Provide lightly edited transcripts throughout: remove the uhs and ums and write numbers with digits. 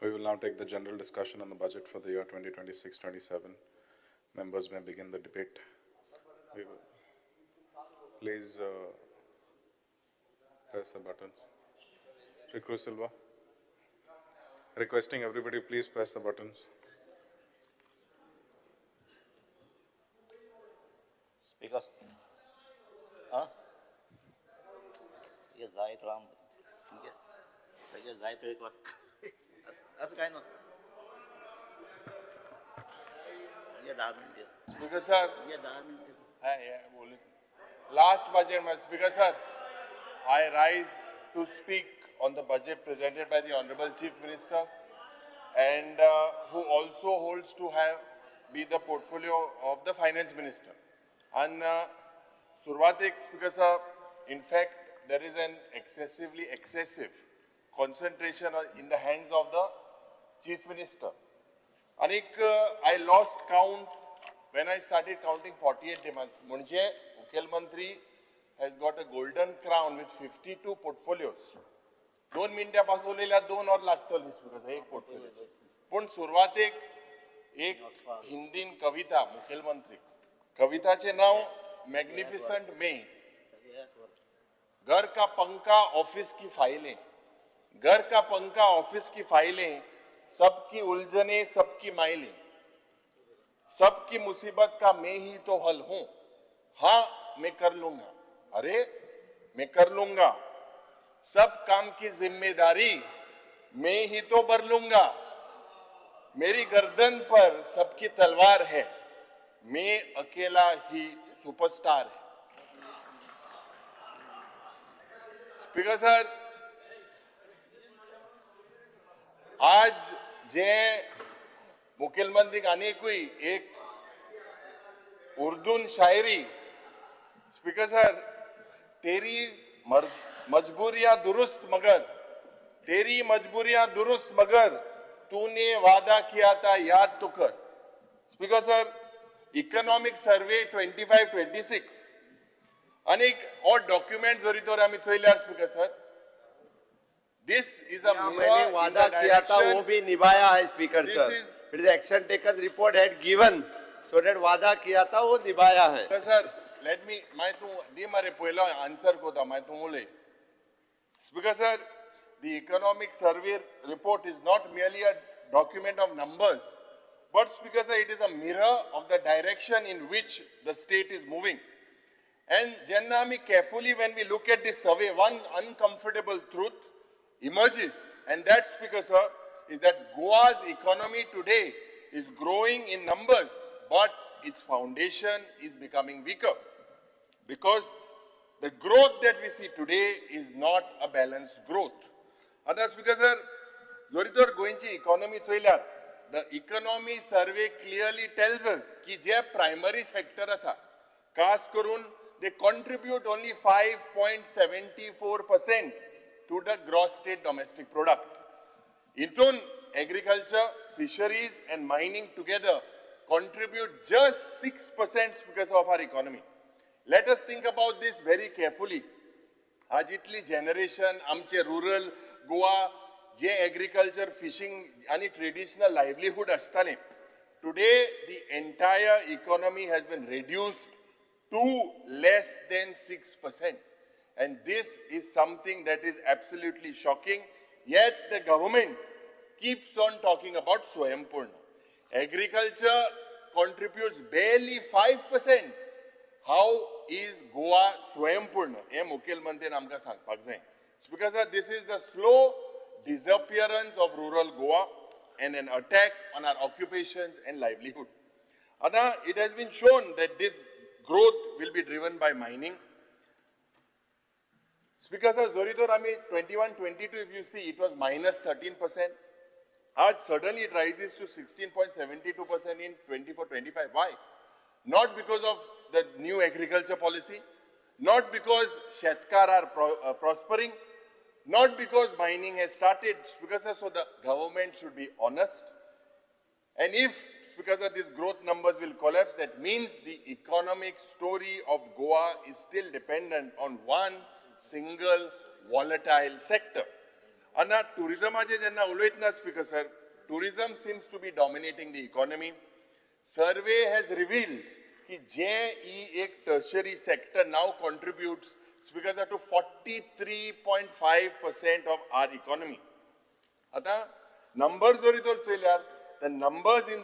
We will now take the general discussion on the budget for the year 2026-27. Members may begin the debate. We will please press the buttons. Shri Silva. Requesting everybody, please press the buttons. Speaker, huh? ये जायत राम ये जायत एक असं काय ना ये 10 minute. Speaker sir, ये 10 minute. Last budget, my Speaker sir, I rise to speak on the budget presented by the Honorable Chief Minister and who also holds to have be the portfolio of the Finance Minister. And Survatik, Speaker sir, in fact, there is an excessive concentration in the hands of the Chief Minister. Anik, I lost count when I started counting 48 demands. Mhanje Mukhyamantri has got a golden crown with 52 portfolios. 2 मिनटां पासून उलयल्यार 2 वर लागतली because एक portfolio. पूण सुरवातेक एक हिंदीन कविता मुखेलमंत्री, कविताचें नांव मॅग्निफिसंट मे. घर का पंखा ऑफिस की फाइलें, घर का पंखा ऑफिस की फाइलें, सबकी उलझने सबकी माइलें, सबकी मुसीबत का मैं ही तो हल हूं, हाँ मैं कर लूंगा, अरे मैं कर लूंगा, सब काम की जिम्मेदारी मैं ही तो भर लूंगा, मेरी गर्दन पर सबकी तलवार है, मैं अकेला ही सुपरस्टार है. स्पीकर सर, आज जे मुखेलमंत्रीक आनिकूय एक उर्दून शायरी, स्पीकर सर, तेरी मजबूरियां दुरुस्त मगर, तेरी मजबूरियां दुरुस्त मगर, तूने वादा किया था याद तो कर. Speaker sir, economic survey 25-26 अनेक और डॉक्युमेंट जरी तर आमी चोयल्यार speaker sir, this is a मैंने वादा किया था वो भी निभाया है speaker sir. It is action taken report had given so that वादा किया था वो निभाया है. सर, let me my तूं दी मरे पयलो आन्सर कोता मागीर तूं उलय. Speaker sir, the economic survey report is not merely a document of numbers, but speaker sir, it is a mirror of the direction in which the state is moving. And जेन्ना आमी carefully when we look at this survey, one uncomfortable truth emerges, and that, Speaker sir, is that Goa's economy today is growing in numbers, but its foundation is becoming weaker, because the growth that we see today is not a balanced growth. Other Speaker sir, जरी तर गोंयची economy चोयल्यार, the economy survey clearly tells us की जे primary sector आसा, खास करून they contribute only 5.74% to the gross state domestic product. Intun agriculture, fisheries and mining together contribute just 6% because of our economy. Let us think about this very carefully. आज इतली generation आमचे rural Goa जे agriculture, fishing आनी traditional livelihood आसतालें, today the entire economy has been reduced to less than 6%. And this is something that is absolutely shocking. Yet the government keeps on talking about Swayampurna. Agriculture contributes barely 5%. How is Goa Swayampurna? हे मुखेलमंत्रीन आमकां सांगपाक जाय. Speaker sir, this is the slow disappearance of rural Goa and an attack on our occupations and livelihood. आता it has been shown that this growth will be driven by mining. Speaker sir, जरी तर आमी 21-22 if you see, it was minus 13%. आज suddenly it rises to 16.72% in 24-25. Why? Not because of the new agriculture policy, not because Shetkar are prospering, not because mining has started. Speaker sir, so the government should be honest. And if, because of these growth numbers will collapse, that means the economic story of Goa is still dependent on one single volatile sector. आनी टुरिजमाचेर जेन्ना उलयतना, Speaker sir, tourism seems to be dominating the economy. Survey has revealed की जे ही एक tertiary sector now contributes, Speaker sir, to 43.5% of our economy. आतां number जरी तर चोयल्यार, the numbers in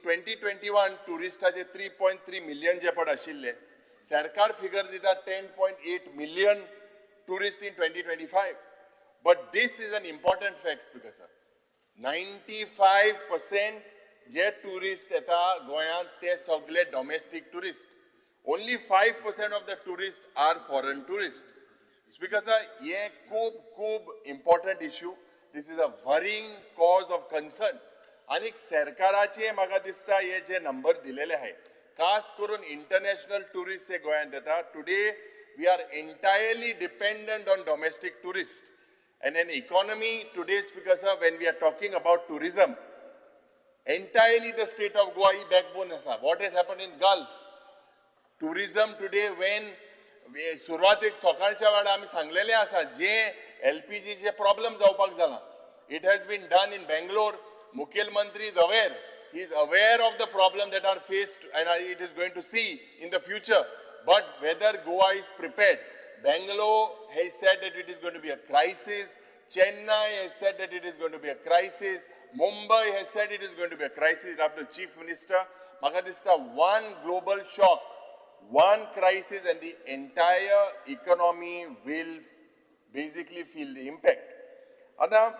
2021, टुरिस्टाचे 3.3 million जे पड आशिल्ले, सरकार फिगर दिता 10.8 million tourist in 2025. But this is an important fact, Speaker sir, 95% J tourist येता गोंयांत ते सगळे domestic tourist. Only 5% of the tourist are foreign tourist. Speaker sir, हे खूब खूब important issue. This is a worrying cause of concern. आनी सरकाराचे म्हाका दिसता हे जे नंबर दिलेले आहे, खास करून इंटरनॅशनल टुरिस्ट हे गोंयांत येता. Today we are entirely dependent on domestic tourist and an economy today, Speaker sir, when we are talking about tourism, entirely the state of Goa he backbone आसा. What has happened in Gulf tourism today, when सुरवातेक सकाळच्या वेळार आमी सांगलेले आसा, जे एलपीजीचे problem जावपाक जाला, it has been done in Bangalore. मुखेलमंत्री is aware, he is aware of the problem that are faced and it is going to see in the future, but whether Goa is prepared? Bangalore has said that it is going to be a crisis. Chennai has said that it is going to be a crisis. Mumbai has said it is going to be a crisis after Chief Minister. म्हाका दिसता one global shock, one crisis and the entire economy will basically feel the impact. आतां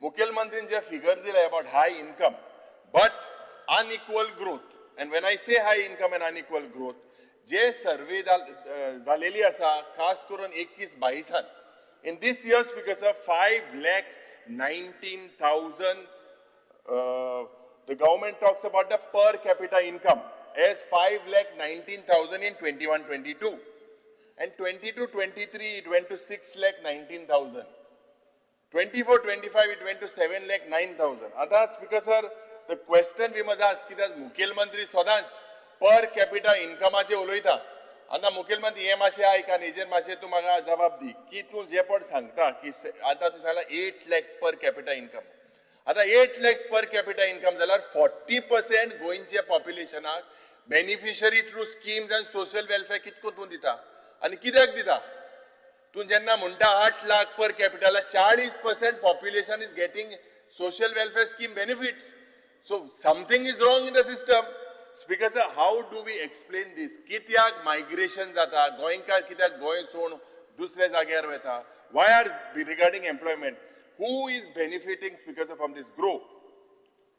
मुखेलमंत्रीन जे figure दिले about high income but unequal growth, and when I say high income and unequal growth, J survey जालेली आसा, खास करून 21-22, in this year, Speaker, 5,19,000, the government talks about the per capita income as 5,19,000 in 21-22, and 22-23 it went to 6,19,000. 24-25 it went to 7,09,000. आतां Speaker sir, the question we must ask, कित्याक मुखेलमंत्री सदांच per capita इन्कमाचे उलयता. आतां मुखेलमंत्री, हें मातशें आयक आनी हेजेर मातशें तूं म्हाका जबाब दी की तूं जे पड सांगता की आतां तूं सांगला 8 lakhs per capita income. आतां 8 lakhs per capita income जाल्यार 40% गोंयच्या पॉप्युलेशनाक beneficiary through schemes and social welfare कितको तूं दिता आनी कित्याक दिता? तूं जेन्ना म्हणटा 8 lakh per capital, 40% population is getting social welfare scheme benefits, so something is wrong in the system. Speaker sir, how do we explain this? कित्याक मायग्रेशन जाता? गोंयकार कित्याक गोंय सोडून दुसऱ्या जाग्यार वता? Why are regarding employment, who is benefiting, Speaker sir, from this growth?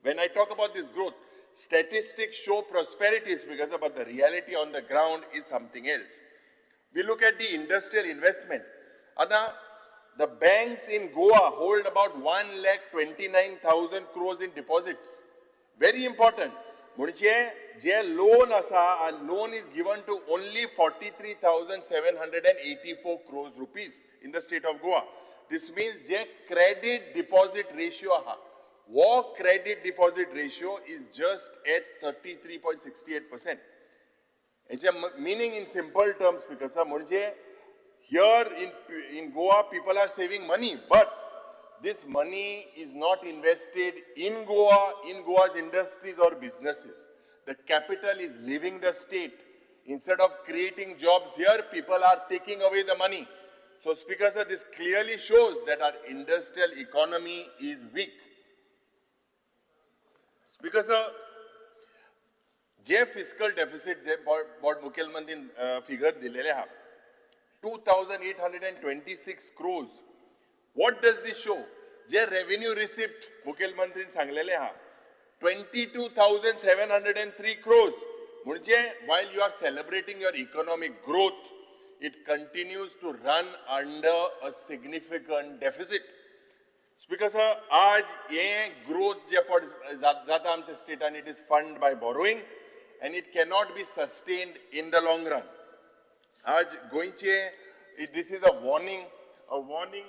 When I talk about this growth, statistics show prosperity, because but the reality on the ground is something else. We look at the industrial investment. आतां, the banks in Goa hold about 1,29,000 crores in deposits. Very important. म्हणजे जे loan आसा, loan is given to only 43,784 crores rupees in the state of Goa. This means J credit deposit ratio आहा, वो credit deposit ratio is just at 33.68%. हेचे meaning in simple terms, because म्हणजे here in Goa people are saving money, but this money is not invested in Goa, in Goa's industries or businesses. The capital is leaving the state. Instead of creating jobs here, people are taking away the money. So, Speaker sir, this clearly shows that our industrial economy is weak. Speaker sir, J fiscal deficit J board मुखेलमंत्रीन figure दिलेले आहा, 2826 crores, what does this show? J revenue receipt मुखेलमंत्रीन सांगलेले आहा, 22,703 crores. म्हणजे while you are celebrating your economic growth, it continues to run under a significant deficit. Speaker sir, आज हे growth जे पड जाता आमच्या स्टेटान, it is fund by borrowing and it cannot be sustained in the long run. आज गोंयचे, this is a warning, a warning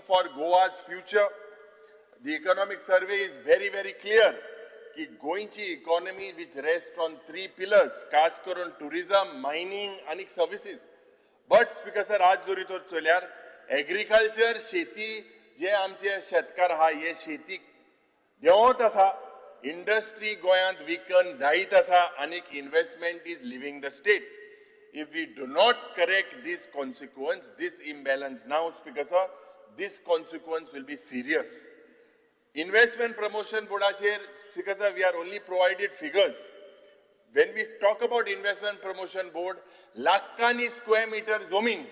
for Goa's future. The economic survey is very very clear की गोंयची economy, which rest on three pillars, खास करून tourism, mining आनी services, but speaker sir, आज जरी तर चोयल्यार एग्रीकल्चर, शेती, जे आमचे शेतकार आहा, हे शेती देंवत आसा, इंडस्ट्री गोंयांत विकन जायत आसा आनी investment is leaving the state. If we do not correct this consequence, this imbalance now, Speaker sir, this consequence will be serious. Investment Promotion बोर्डाचेर, Speaker sir, we are only provided figures. When we talk about Investment Promotion Board, लाखांनी square metre जमीन,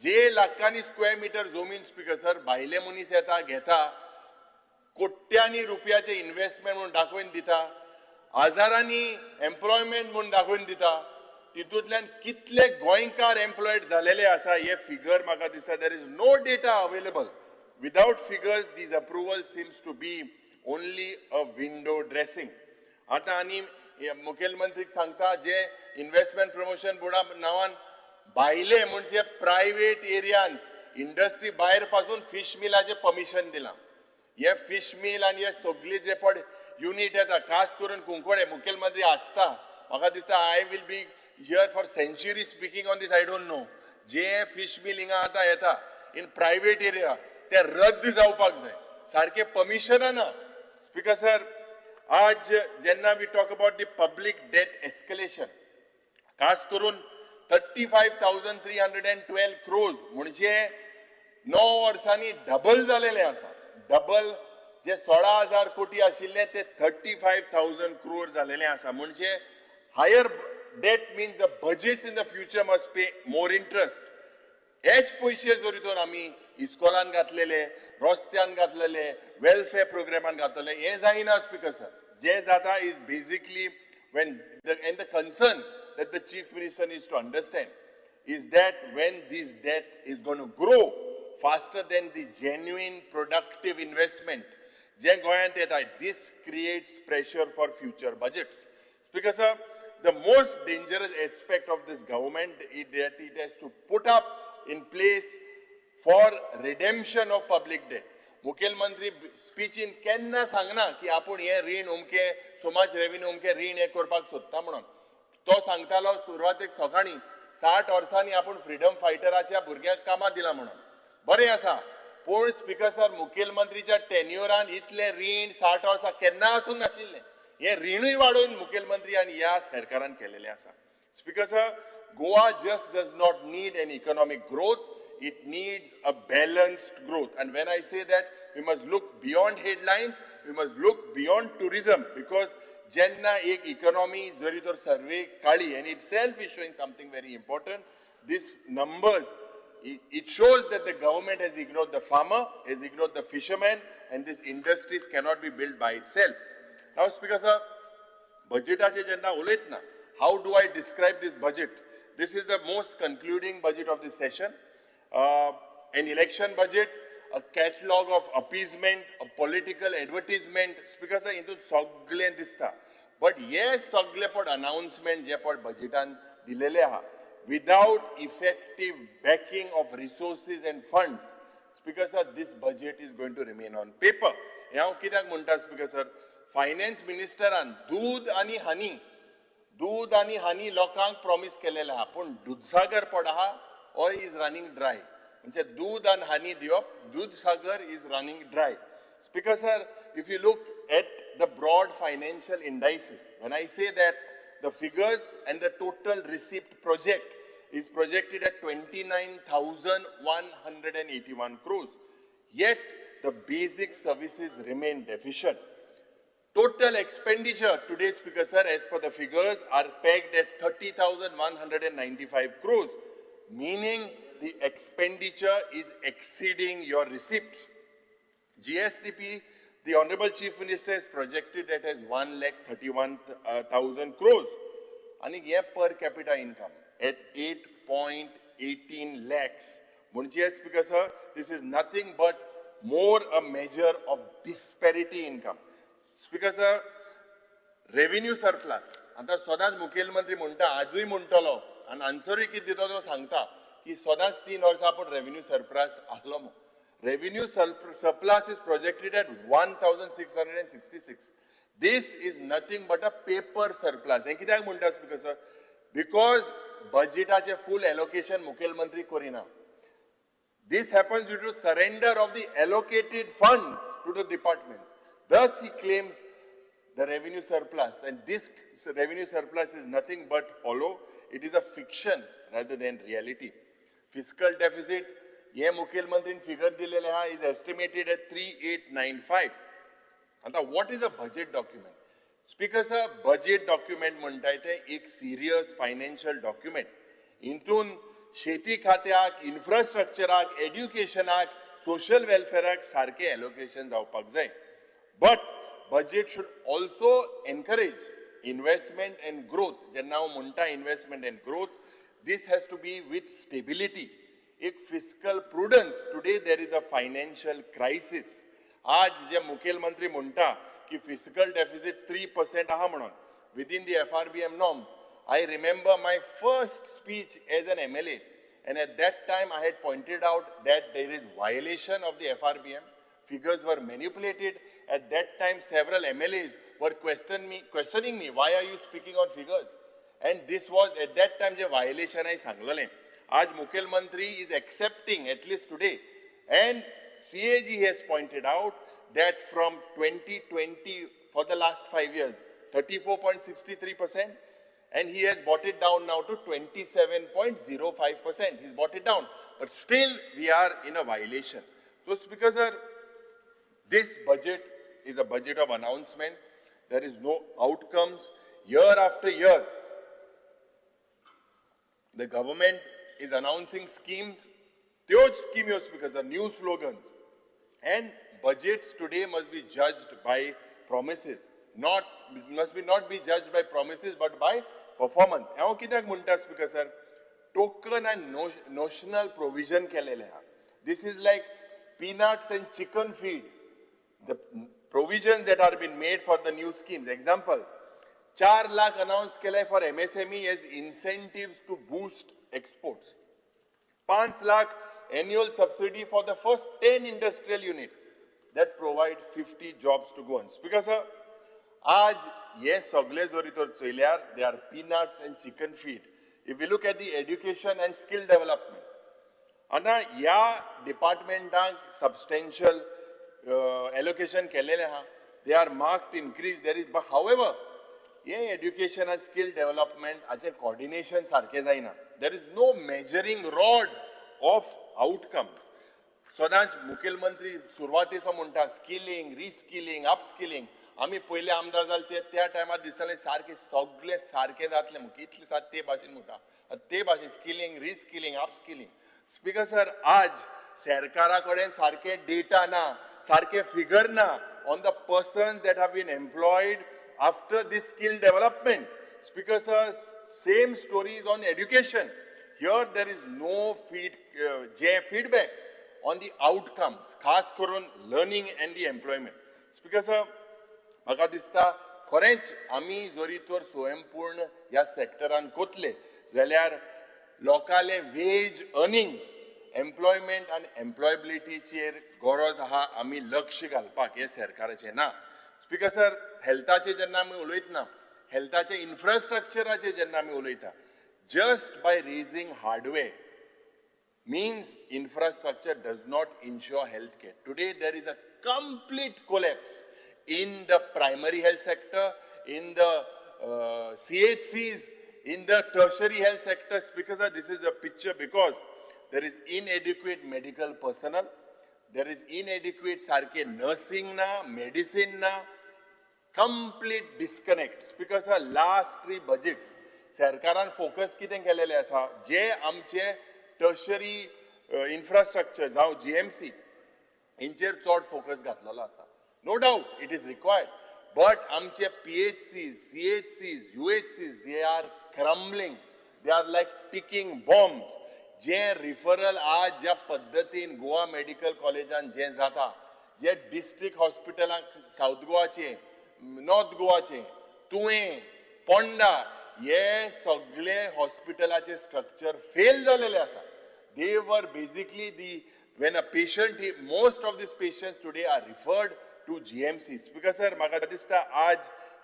जे लाखांनी square metre जमीन, speaker sir, भायले मनीस येता, घेता, कोट्यांनी रुपयाचे इन्व्हेस्टमेंट म्हणून दाखोवन दिता, हजारांनी एम्प्लॉयमेंट म्हणून दाखोवन दिता. तितूंतल्यान कितले गोंयकार एम्प्लॉयड जालेले आसा, हे फिगर म्हाका दिसता there is no data available. Without figures, these approval seems to be only a window dressing. आतां आनी हे मुखेलमंत्रीक सांगता, जे इन्व्हेस्टमेंट प्रमोशन बोर्डा नांवान भायले म्हणजे प्रायवेट एरियांत इंडस्ट्री भायर पासून फिश मिलाचें परमिशन दिलां. हे फिश मिल आनी हे सगळे जे पड युनीट येता, खास करून कुंकळे, मुखेलमंत्री आसता, म्हाका दिसता I will be here for century speaking on this, I don't know. J fish mill हिंगा आतां येता इन प्रायवेट एरिया, ते रद्द जावपाक जाय. सारकें परमिशनां ना. स्पीकर सर, आज जेन्ना we talk about the public debt escalation, खास करून 35,312 crores, म्हणजे 9 वर्सांनी डबल जालेले आसा. डबल, जे 16,000 कोटी आशिल्ले ते 35,000 क्रोर जालेले आसा. म्हणजे higher debt means the budgets in the future must pay more interest. हेच पयशे जरी तर आमी इस्कॉलान घातलेले, रस्त्यान घातलेले, वेलफेअर प्रोग्रामान घातलेले, हें जायना. स्पीकर सर, जे जाता is basically when the and the concern that the Chief Minister needs to understand is that when this debt is going to grow faster than the genuine productive investment जे गोंयांत येता, this creates pressure for future budgets. Speaker sir, the most dangerous aspect of this government is that it has to put up in place for redemption of public debt. मुखेलमंत्री स्पिचीन केन्ना सांगना की आपूण हें रीण अमकें, समाज रेवेन्यू अमकें रीण हें करपाक सोदता म्हणून. तो सांगतालो सुरवातेक सकाळी, 60 वर्सांनी आपूण फ्रिडम फायटराच्या भुरग्यांक कामां दिलां म्हणून. बरें आसा, पूण स्पीकर सर, मुखेलमंत्रीच्या टेन्युरान इतलें रीण 60 वर्सां केन्ना आसूंक नाशिल्लें. हें रिणूय वाडोवन मुखेलमंत्री आनी ह्या सरकारान केलेलें आसा. Speaker sir, Goa just does not need an economic growth, it needs a balanced growth. And when I say that, we must look beyond headlines, we must look beyond tourism, because जेन्ना एक economy जरी तर survey काडली, and itself is showing something very important, this numbers, it shows that the government has ignored the farmer, has ignored the fisherman, and these industries cannot be built by itself. Now, Speaker sir, बजेटाचे जेन्ना उलयतना, how do I describe this budget? This is the most concluding budget of this session, an election budget, a catalogue of appeasement, a political advertisement. Speaker sir, हितून सगळें दिसता, but हे सगळे पण announcement जे पण बजेटान दिलेले आहा, without effective backing of resources and funds, Speaker sir, this budget is going to remain on paper. हें हांव कित्याक म्हणटा, स्पीकर सर? फायनान्स मिनिस्टरान दूद आनी हनी, दूद आनी हनी लोकांक प्रॉमीस केलेलें आहा, पूण दुदसागर पड आहा or is running dry. म्हणजे दूद आनी हनी दिवप, Dudhsagar is running dry. Speaker sir, if you look at the broad financial indices, when I say that the figures and the total receipt project is projected at 29,181 crores. Yet the basic services remain deficient. Total expenditure today, Speaker sir, as per the figures, are pegged at 30,195 crores, meaning the expenditure is exceeding your receipts. GSDP, the Honorable Chief Minister has projected it as 1,31,000 crores. आणि हे per capita income at 8.18 lakhs. म्हणजे Speaker sir, this is nothing but more a measure of disparity income. Speaker sir, revenue surplus आतां सदांच मुखेलमंत्री म्हणटा, आजूय म्हणटलो आनी आन्सरूय कितें दिता तो सांगता की सदांच 3 वर्सां आपूण रेव्हेन्यू सरप्लस आहलो म्हूण. Revenue surplus is projected at 1666. This is nothing but a paper surplus. हें कित्याक म्हणटा, स्पीकर सर? Because बजेटाचें फूल एलोकेशन मुखेलमंत्री करिना. This happens due to surrender of the allocated funds to the departments. Thus, he claims the revenue surplus, and this revenue surplus is nothing but hollow. It is a fiction rather than reality. Fiscal deficit, हे मुखेलमंत्रीन figure दिलेले आहा, is estimated at 3895. आता what is a budget document? Speaker sir, budget document म्हणटाय ते एक serious financial document. हितून शेती खात्याक, इन्फ्रास्ट्रक्चराक, एड्युकेशनाक, सोशल वेलफेराक सारकें एलोकेशन जावपाक जाय. But budget should also encourage investment and growth. जेन्ना हांव म्हणटा investment and growth, this has to be with stability, एक fiscal prudence. Today there is a financial crisis. आज जे मुखेलमंत्री म्हणटा की फिस्कल डेफिसीट 3% आहा म्हणून within the FRBM norms, I remember my first speech as an MLA, and at that time I had pointed out that there is violation of the FRBM. Figures were manipulated. At that time, several MLAs were questioning me, "Why are you speaking on figures?" And this was at that time J violation आहे सांगलेलें. आज मुखेलमंत्री is accepting, at least today, and CAG has pointed out that from 2020, for the last 5 years, 34.63%, and he has brought it down now to 27.05%. He's brought it down. But still, we are in a violation. So, Speaker sir, this budget is a budget of announcement. There is no outcomes. Year after year, the government is announcing schemes. त्योच स्किम्यो, because are new slogans. And budgets today must be judged by promises. Not must be not be judged by promises but by performance. हांव कित्याक म्हणटा speaker sir, token आनी notional provision केलेलें आहा. This is like peanuts and chicken feed, the provisions that are been made for the new schemes. Example, 4 lakh announce केले for MSME as incentives to boost exports. 5 lakh annual subsidy for the first 10 industrial unit that provide 50 jobs to Goans. Because आज हे सगळे जरी तर चोयल्यार, they are peanuts and chicken feed. If you look at the education and skill development, आतां ह्या डिपार्टमेंटाक substantial allocation केलेलें आहा. They are marked increase there is, but however, hey education आनी स्कील डेव्हलपमेंट हाचें कॉर्डिनेशन सारकें जायना. There is no measuring rod of outcomes. सदांच मुखेलमंत्री सुरवातेचो म्हणटा स्किलिंग, रिस्किलिंग, अपस्किलिंग. आमी पयले आमदार जाले ते त्या टायमार दिसतालें सारकें सगळें सारकें जातलें म्हूण. इतलें सात ते भाशेन म्हणटा, ते भाशेन skilling, reskilling, upskilling. Speaker sir, आज सरकारा कडेन सारकें डेटा ना, सारकें फिगर ना on the person that have been employed after this skill development. Speaker sir, same stories on education. Here there is no feed J feedback on the outcomes, खास करून learning and the employment. Speaker sir, म्हाका दिसता खरेंच आमी जरी तर स्वयंपूर्ण ह्या सेक्टरान कोतले जाल्यार लोकांले वेज अर्निंग्स, एम्प्लॉयमेंट आनी एम्प्लॉयबिलिटीचेर गरज आहा आमी लक्ष घालपाक, हें सरकाराचें ना. स्पीकर सर, हेल्थाचें जेन्ना आमी उलयतना, हेल्थाचे इन्फ्रास्ट्रक्चराचेर जेन्ना आमी उलयता, just by raising hardware means infrastructure does not ensure healthcare. Today there is a complete collapse in the primary health sector, in the CHCs, in the tertiary health sectors, because this is a picture, because there is inadequate medical personnel, there is inadequate सारखे nursing ना, medicine ना, complete disconnect. Because last three budgets सरकारान focus कितें केलेलें आसा, जे आमचे tertiary infrastructure जावं GMC हेंचेर चड फोकस घातलेलो आसा. No doubt it is required, but आमचे PHCs, CHCs, UHCs, they are crumbling. They are like ticking bombs. J referral आज ज्या पद्दतीन गोवा मेडिकल कॉलेजान जें जाता, जे डिस्ट्रिक्ट हॉस्पिटलांक सावथ गोवाचे, नॉर्थ गोवाचे, तुयें, पोंडा, हे सगळे हॉस्पिटलाचे स्ट्रक्चर फेल जालेले आसा. They were basically the when a patient, most of these patients today are referred to GMC. Speaker sir, म्हाका दिसता आज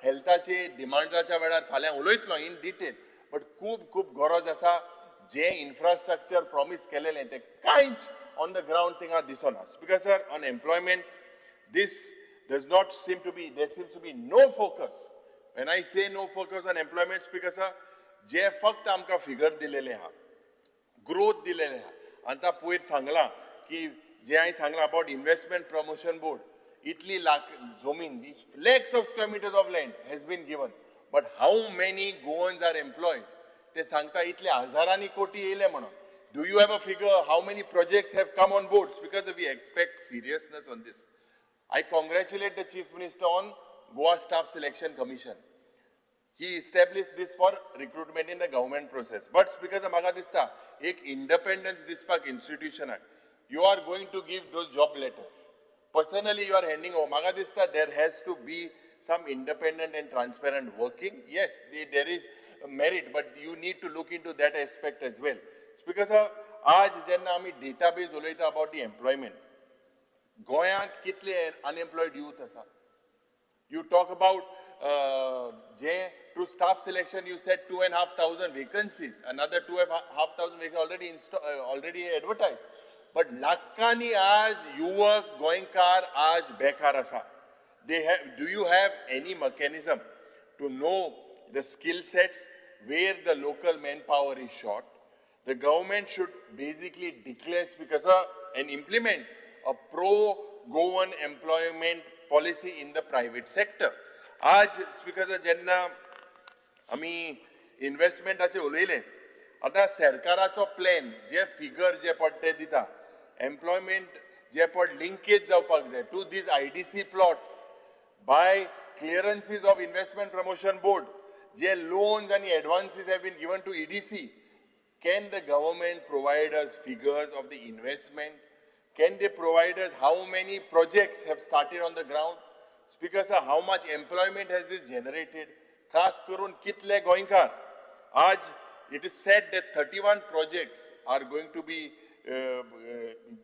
हेल्थाचे डिमांडाच्या वेळार फाल्यां उलयतलो इन डिटेल, बट खूब खूब गरज आसा. जे इन्फ्रास्ट्रक्चर प्रॉमीस केलेलें तें कांयच ऑन the ground थिंगा दिसना. Speaker sir, on employment, this does not seem to be, there seems to be no focus. When I say no focus on employment, Speaker sir, जे फक्त आमकां फिगर दिलेले आहा, growth दिलेले आहा. आतां पयर सांगलां की जे हांवें सांगलां अबाउट इन्वेस्टमेंट प्रमोशन बोर्ड, इतली लाख जमीन, lakhs of square meters of land has been given, but how many Goans are employed? ते सांगता इतले हजारांनी कोटी येयले म्हणून. Do you have a figure how many projects have come on boards? Because we expect seriousness on this. I congratulate the Chief Minister on Goa Staff Selection Commission. He established this for recruitment in the government process. But because म्हाका दिसता एक independence दिसपाक institution, you are going to give those job letters. Personally, you are handing over. म्हाका दिसता there has to be some independent and transparent working. Yes, there is merit, but you need to look into that aspect as well. Because आज जेन्ना आमी database उलयता about the employment, गोंयांत कितले unemployed youth आसा? You talk about J through staff selection, you said 2,500 vacancies, another 2,500 vacancies already advertised. But लाखांनी आज युवक गोंयकार आज बेकार आसा. They have, do you have any mechanism to know the skill sets where the local manpower is short? The government should basically declare, because and implement a pro-Goan employment policy in the private sector. आज speaker जेन्ना आमी इन्वेस्टमेंटाचे उलयले, आतां सरकाराचो plan जे figure जे पड ते दिता, employment जे पड लिंकेज जावपाक जाय to these IDC plots by clearances of Investment Promotion Board, J loans आनी advances have been given to EDC. Can the government provide us figures of the investment? Can they provide us how many projects have started on the ground? Speaker sir, how much employment has this generated? खास करून कितले गोंयकार आज, it is said that 31 projects are going to be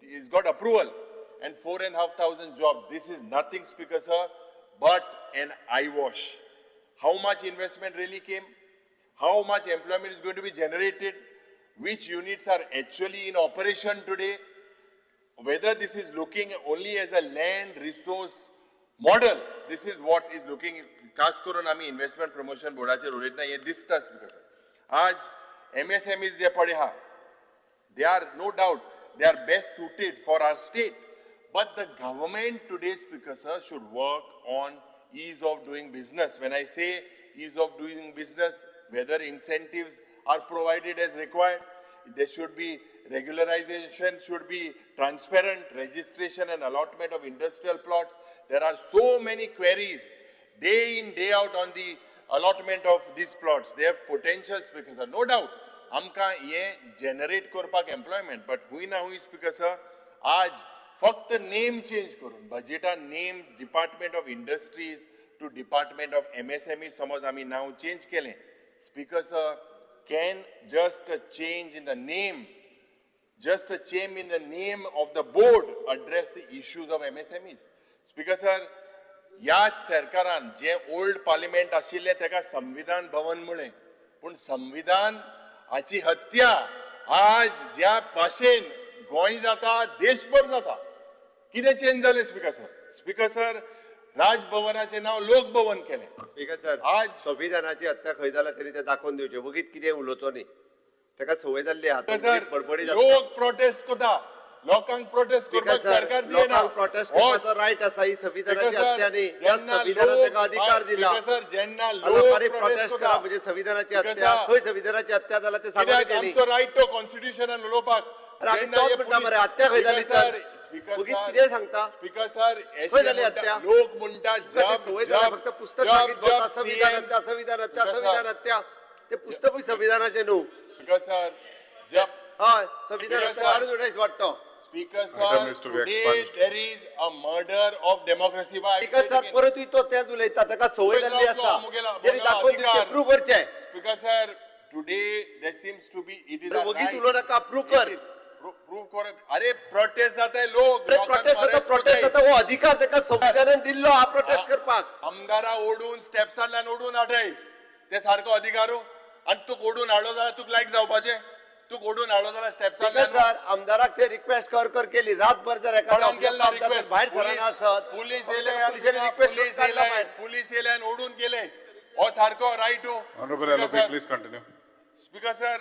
is got approval and 4,500 jobs. This is nothing, Speaker sir, but an eyewash. How much investment really came? How much employment is going to be generated? Which units are actually in operation today? Whether this is looking only as a land resource model, this is what is looking. खास करून आमी investment promotion बोर्डाचेर उलयतना हें दिसता, speaker sir. आज MSMEs जे पळय आहा, they are, no doubt, they are best suited for our state. But the government today, Speaker sir, should work on ease of doing business. When I say ease of doing business, whether incentives are provided as required, there should be regularization, should be transparent registration and allotment of industrial plots. There are so many queries day in, day out on the allotment of these plots. They have potential, Speaker sir. No doubt, आमकां हे generate करपाक employment, but हुंय ना हुंय, speaker sir, आज फक्त नेम change करून बजेटान name Department of Industries to Department of MSME समज आमी नांव चेंज केलें, Speaker sir, can just a change in the name, just a change in the name of the board address the issues of MSMEs? Speaker sir, ह्याच सरकारान जे old parliament आशिल्लें ताका संविधान भवन म्हळें, पूण संविधान हाची हत्या आज ज्या भाशेन गोंय जाता, देशभर जाता. कितें चेंज जालें, स्पीकर सर? स्पीकर सर, राजभवनाचें नांव लोकभवन केलें. स्पीकर सर, आज संविधानाची हत्या खंय जाला तरी ते दाखोवन दिवचे. वगीत कितें उलोवचो न्ही, ताका संवय जाल्ली आहा. सर, बडबडी जाता. लोक प्रोटेस्ट करता, लोकांक प्रोटेस्ट स्पीकर करपाक सर, सरकार दिना. लोकांक प्रोटेस्ट करपाचो रायट आसा. ही संविधानाची हत्या न्ही. त्या संविधानान ताका अधिकार दिला. सर, जेन्ना लोकांनी लोक प्रोटेस्ट करप म्हणजे संविधानाची स्पीकर हत्या? सर, खंय संविधानाची हत्या जाला ते सांगून कित्याक त्यांनी. आमचो रायट तो कॉन्स्टिट्युशनान उलोवपाक. अरे, आमी तोच म्हणटा मरे, हत्या खंय जाली तर? वगीत कितें सांगता? स्पीकर सर, खंय जाली हत्या? लोक म्हणटा तुका ते संवय जाल्या, फक्त पुस्तक मागीत बसता, संविधान हत्या, संविधान हत्या, संविधान हत्या. ते पुस्तकूय संविधानाचें न्हू. स्पीकर सर, जब हय, संविधान स्पीकर हत्या सर, काडून उडयत वाटतो. Speaker Item sir, is to be today expunged. There is a murder of democracy by speaker sir, परतूय तो तेच उलयता. ताका संवय जाल्ली आसा. तेणी दाखोवन दिवचें, प्रूव करचें. Speaker sir, today there seems to be, it is अरे, वगीत उलोवं नाका, प्रूव कर. प्रूव कर. अरे, प्रोटेस्ट जाताय लोक. अरे, प्रोटेस्ट जाता, प्रोटेस्ट जाता, हो अधिकार ताका संविधानान दिल्लो हा प्रोटेस्ट करपाक. आमदारा ओडून स्टेप्सांतल्यान ओडून हाडय, ते सारको अधिकारू? आनी तुका ओडून हाडलो जाल्यार तुका लायक जावपाचें? तूं ओडून हाडलो जाल्यार स्टेप्सार. स्पीकर सर, आमदाराक ते रिक्वेस्ट कर कर केली रातभर. जर एखादा कोणाक केल्लो आमदार जर रिक्वेस्ट? भायर सरना आसत, पुलीस पुलिसांनी रिक्वेस्ट पुलीस करून काडला येयले, भायर. पुलीस येयले आनी ओडून गेले. हो सारको right. Honorable LOP, please continue. Speaker sir,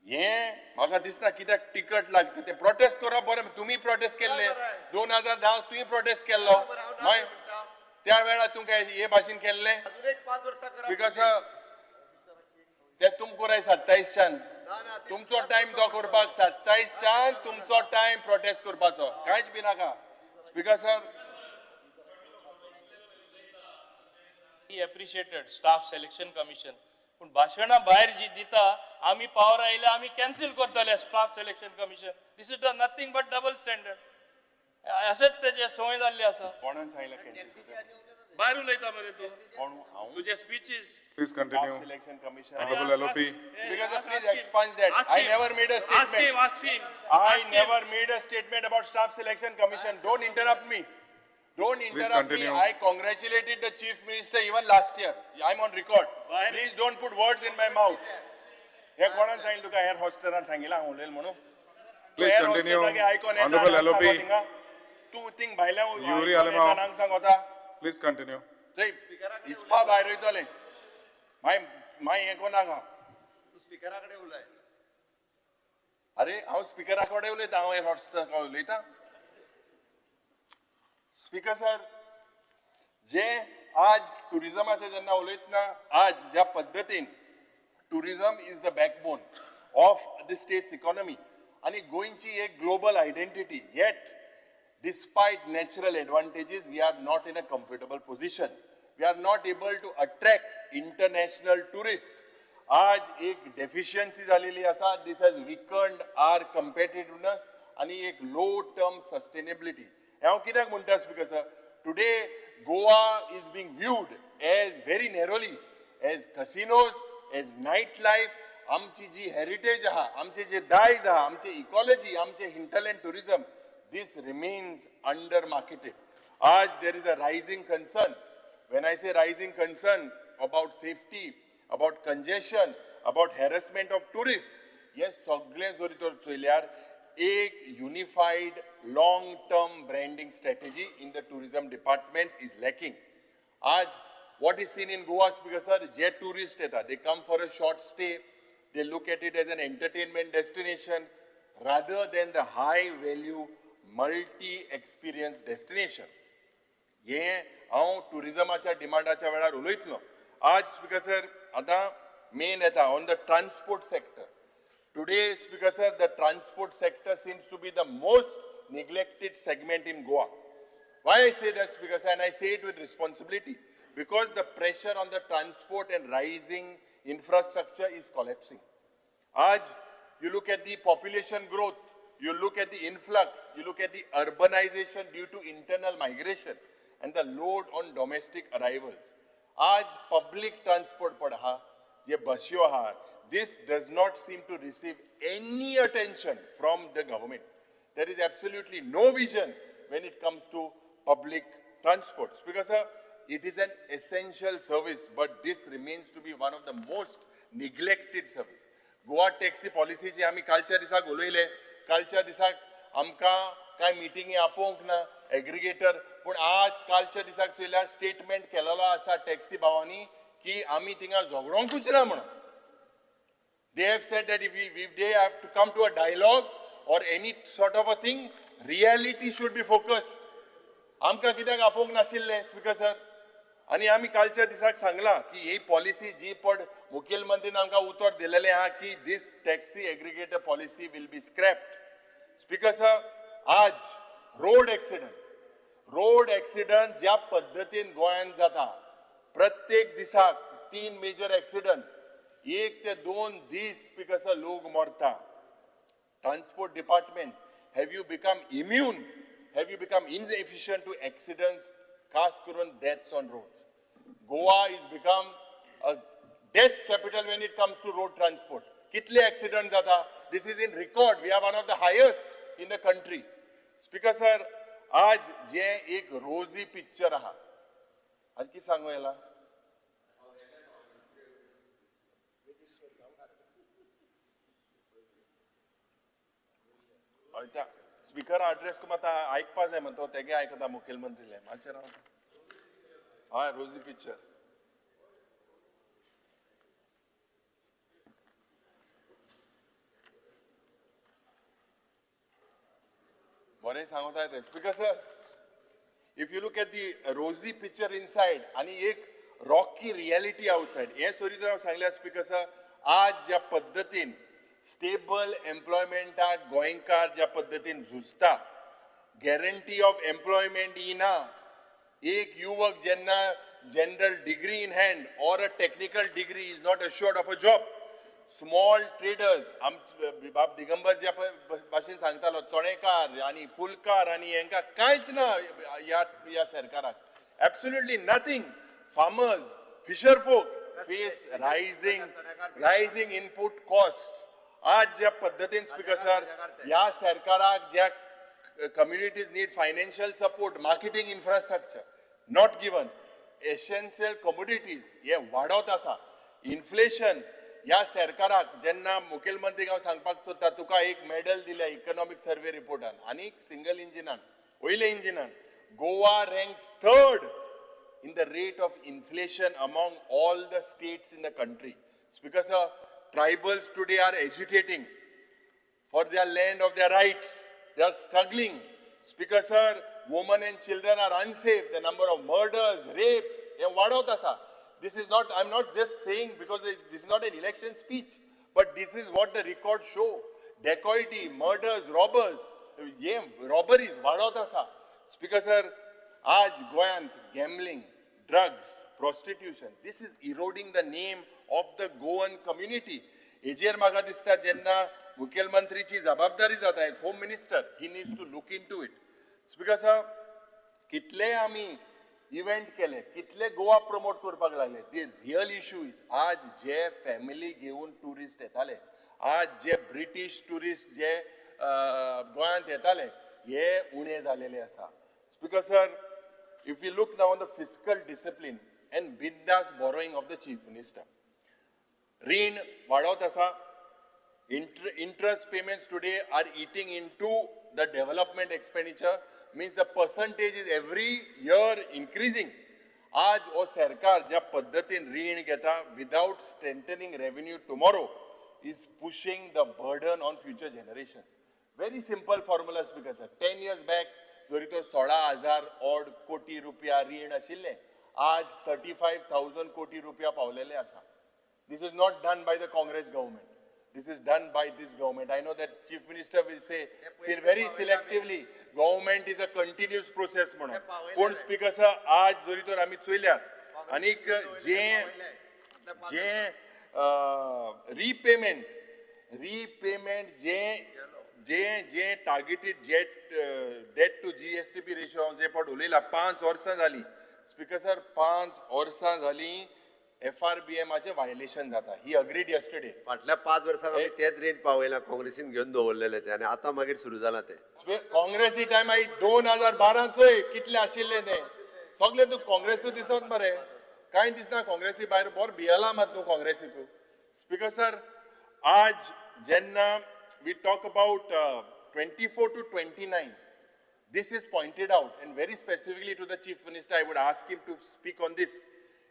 हे म्हाका दिसना कित्याक टिकट लागता. ते प्रोटेस्ट करप बरें. तुमी प्रोटेस्ट केल्ले. बरोबर आहे. 2010 तुवें प्रोटेस्ट केल्लो. बरोबर, हांव ना मागीर म्हणटा. त्या वेळार तुमकां हे भाशेन केल्लें? अजून एक 5 वर्सां करा. स्पीकर सर, ते तुमकां 27च्यान ना, ना, ते तुमचो टायम तो करपाक, 27च्यान तुमचो टायम प्रोटेस्ट करपाचो. कांयच बी नाका speaker sir. He appreciated staff selection commission, पूण भाशणां भायर जी दिता, आमी पावर आयले आमी कॅन्सील करतले staff selection commission. This is the nothing but double standard. अशेंच तेजे संवय जाल्ली आसा. कोणान सांगलें कॅन्सील? भायर उलयता मरे तूं. कोण हांव? तुजे speeches. Please staff continue. Selection commission. Honorable LOP. Because please expunge that. I never made a Ask him, statement. Ask him. I Ask him. Never made a statement about staff selection commission. Don't interrupt me. Don't interrupt me. Continue. I congratulated the chief minister even last year. I'm on record. Why? Please don't put words in my mouth. हे कोणान सांगितलं तुका? Air हॉस्टेलान सांगितलं हांव उलयलें म्हणून? Please air continue. हॉस्टेसाक icon येता Honorable आनी LOP. हांग सांगता. तूं थिंग भायल्या Yuri icon Alemao. येता आनी हांग सांगता. Please continue. थंय हिसपा भायर वयतलें. मागीर मागीर हें कोणाक. तूं स्पीकरा कडेन उलय. अरे, हांव स्पिकरा कडेन उलयता. हांव एअर हॉस्टेला कडेन उलयता? स्पीकर सर, जे आज टुरिझमाचे जेन्ना उलयतना, आज ज्या पद्दतीन tourism is the backbone of the state's economy आनी गोंयची एक global identity, yet despite natural advantages, we are not in a comfortable position. We are not able to attract international tourists. आज एक डेफिशियन्सी झालेली आसा. This has weakened our competitiveness आणि एक लो term sustainability. हें हांव कित्याक म्हणटा speaker sir, today Goa is being viewed as very narrowly as casinos, as night life. आमची जी हेरिटेज आहा, आमचे जे दायज आहा, आमचे इकॉलॉजी, आमचे hinterland tourism, this remains under marketed. आज there is a rising concern. When I say rising concern about safety, about congestion, about harassment of tourists, हे सगळें जरी तर चोयल्यार एक unified long term branding strategy in the tourism department is lacking. आज what is seen in Goa, speaker sir, J tourist येता, they come for a short stay, they look at it as an entertainment destination rather than the high value multi experience destination. हे हांव टुरिजमाच्या डिमांडाच्या वेळार उलयतलो. आज speaker sir, आतां main येता on the transport sector. Today, speaker sir, the transport sector seems to be the most neglected segment in Goa. Why I say that, Speaker sir, and I say it with responsibility, because the pressure on the transport and rising infrastructure is collapsing. आज you look at the population growth, you look at the influx, you look at the urbanization due to internal migration and the load on domestic arrivals. आज public transport पण आहा, जे बस्यो आहा, this does not seem to receive any attention from the government. There is absolutely no vision when it comes to public transport. Because sir, it is an essential service, but this remains to be one of the most neglected service. Goa taxi पॉलिसीची आमी कालच्या दिसाक उलयले. कालच्या दिसाक आमकां कांय मिटिंगी आपोवंक ना aggregator. पूण आज कालच्या दिसाक चोयल्यार स्टेटमेंट केलेलो आसा टॅक्सी भावांनी की आमी थिंगा झगडोंकूच ना म्हणून. They have said that if they have to come to a dialogue or any sort of a thing, reality should be focused. आमकां कित्याक आपोवंक नाशिल्लें स्पीकर सर? आनी आमी कालच्या दिसाक सांगलां की ही पॉलिसी जी पड मुखेलमंत्रीन आमकां उतर दिलेलें आहा की this taxi aggregator policy will be scrapped. Speaker sir, आज रोड एक्सिडंट, रोड एक्सिडंट ज्या पद्दतीन गोंयांत जाता, प्रत्येक दिसाक तीन मेजर एक्सिडंट, 1 ते 2 दीस स्पीकर सर लोक मरता. Transport department, have you become immune? Have you become inefficient to accidents, खास करून deaths on roads? Goa is become a death capital when it comes to road transport. कितले accident जाता, this is in record. We are one of the highest in the country. Speaker sir, आज जे एक रोजी picture आहा, आज कितें सांगू याला? हय, स्पिकर एड्रेस करून आतां आयकपा जाय म्हणटा, तो तेगे आयकता मुखेलमंत्रीले. मातशें राव. हय, रोजी पिक्चर. बरें सांगता ते. Speaker sir, if you look at the rosy picture inside आनी एक रॉकी रियलिटी आउटसायड, हें सरी तर हांव सांगल्या स्पिकर सर, आज ज्या पद्दतीन स्टेबल एम्प्लॉयमेंटाक गोंयकार ज्या पद्दतीन झुजता, गॅरंटी ऑफ एम्प्लॉयमेंट ही ना. एक युवक जेन्ना general degree in hand or a technical degree is not assured of a job. Small traders, आमचे बाब दिगंबर ज्या भाशेन सांगतालो, चणेकार आनी फुलकार आनी हेंकां कांयच ना ह्या ह्या सरकाराक, absolutely nothing. Farmers, fisher folk face rising input cost. आज ज्या पद्दतीन स्पिकर सर ह्या सरकाराक ज्या communities need financial support, marketing infrastructure not given, essential commodities हे वाडत आसा, इन्फ्लेशन. ह्या सरकाराक जेन्ना मुखेलमंत्रीक हांव सांगपाक सोदता, तुका एक मेडल दिल्या इकॉनॉमीक सर्वे रिपोर्टान आनी सिंगल इंजिनान, वयल्या इंजिनान Goa ranks third in the rate of inflation among all the states in the country. Because tribals today are agitating for their land, of their rights. They are struggling. Speaker sir, women and children are unsafe. The number of murders, rapes, हे वाडत आसा. This is not, I'm not just saying because this is not an election speech, but this is what the records show. Dacoity, murders, robbers, हे robberies वाडत आसा. Speaker sir, आज गोंयांत gambling, drugs, prostitution, this is eroding the name of the Goan community. हेजेर म्हाका दिसता जेन्ना मुखेलमंत्रीची जबाबदारी जाता, home minister, he needs to look into it. Speaker sir, कितले आमी इव्हेंट केले, कितले गोवा प्रमोट करपाक लागले, दी रियल इश्यू is आज जे फॅमिली घेवन ट्युरिस्ट येताले, आज जे ब्रिटीश ट्युरिस्ट जे गोंयांत येताले, हे उणे जालेले आसा. Speaker sir, if you look now on the fiscal discipline and बिंदास borrowing of the chief minister, रीण वाडत आसा. Interest payments today are eating into the development expenditure, means the percentage is every year increasing. आज हो सरकार ज्या पद्दतीन रीण घेता without strengthening revenue tomorrow is pushing the burden on future generation. Very simple formula, Speaker sir. 10 years back जरी तो 16,000 odd कोटी रुपया रीण आशिल्लें, आज 35,000 कोटी रुपया पावलेले आसा. This is not done by the Congress government. This is done by this government. I know that Chief Minister will say, see, very selectively, government is a continuous process म्हणून. पूण स्पीकर सर, आज जरी तर आमी चोयल्यात आनीक जे जे repayment J J J targeted jet debt to GSDP ratio हांव जे फावट उलयला, 5 वर्सां जालीं स्पीकर सर, 5 वर्सां जालीं एफआरबीएमाचें व्हायलेशन जाता. He agreed yesterday. फाटल्या 5 वर्सांक आमी तेच रेट पावयला, काँग्रेसीन घेवन दवरलेले ते आनी आतां मागीर सुरू जालां ते. काँग्रेसी टायम मागीर 2012 चोय कितले आशिल्ले ते सगळे. तूं काँग्रेसू दिसत मरे, कांय दिसना काँग्रेसी भायर. बरो भियेला मात तूं काँग्रेसीकू. स्पीकर सर, आज जेन्ना we talk about 24 to 29, this is pointed out, and very specifically to the Chief Minister, I would ask him to speak on this.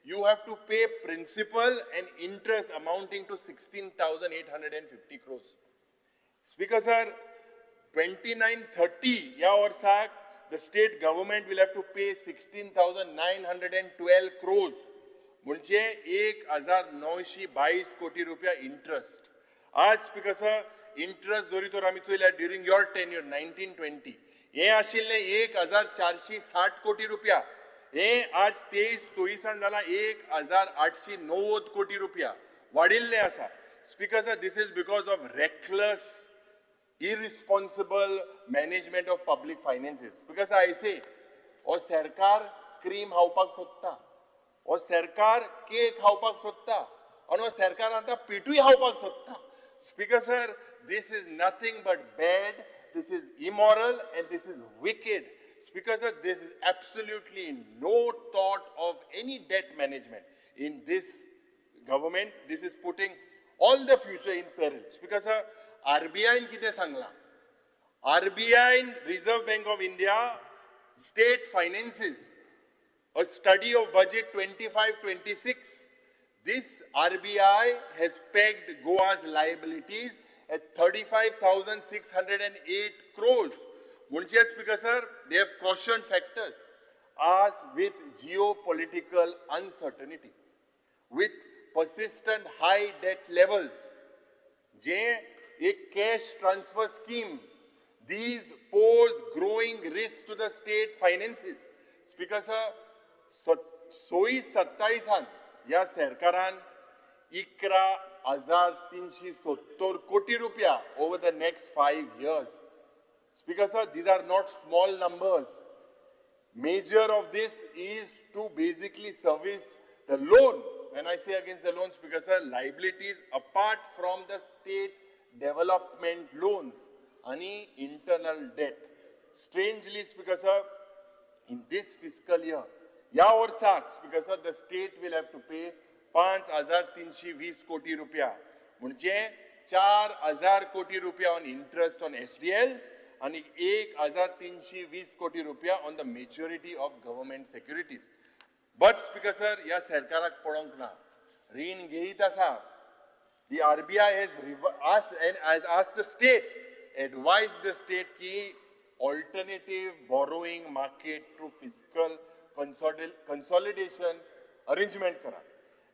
You have to pay principal and interest amounting to 16,850 crores. Speaker sir, 29-30 ह्या वर्साक the state government will have to pay 16,912 crores, म्हणजे 1922 कोटी रुपया interest. आज speaker sir, interest जरी तर आमी चोयल्यार during your tenure 19-20 हे आशिल्लें 1460 कोटी रुपया. हे आज 23-24 जाला 1890 कोटी रुपया वाडिल्ले आसा. Speaker sir, this is because of reckless, irresponsible management of public finances. Because I say, हो सरकार क्रीम खावपाक सोदता, हो सरकार केक खावपाक सोदता आनी हो सरकार आतां पिठूय खावपाक सोदता. Speaker sir, this is nothing but bad, this is immoral and this is wicked. Speaker sir, this is absolutely no thought of any debt management in this government. This is putting all the future in peril. Speaker sir, RBI कितें सांगलां? RBI, Reserve Bank of India, state finances, a study of budget 25-26, this RBI has pegged Goa's liabilities at 35,608 crores. म्हणजे Speaker sir, they have cautioned factors as with geopolitical uncertainty, with persistent high debt levels, जे एक cash transfer scheme, these pose growing risk to the state finances. Speaker sir, 26-27 ह्या सरकारान 11,370 कोटी रुपया over the next 5 years. Speaker sir, these are not small numbers. Major of this is to basically service the loan. When I say against the loans, because sir, liabilities apart from the state development loans ani internal debt. Strangely, Speaker sir, in this fiscal year, या वर्साक Speaker sir, the state will have to pay 5,320 कोटी रुपया, म्हणजे 4,000 कोटी रुपया on interest on SDLs आणि 1,320 कोटी रुपया on the maturity of government securities. But Speaker sir, ह्या सरकाराक पडोंक ना, रीण घेयत आसा. The RBI has asked and has asked the state, advised the state की alternative borrowing market through fiscal consolidation arrangement करा,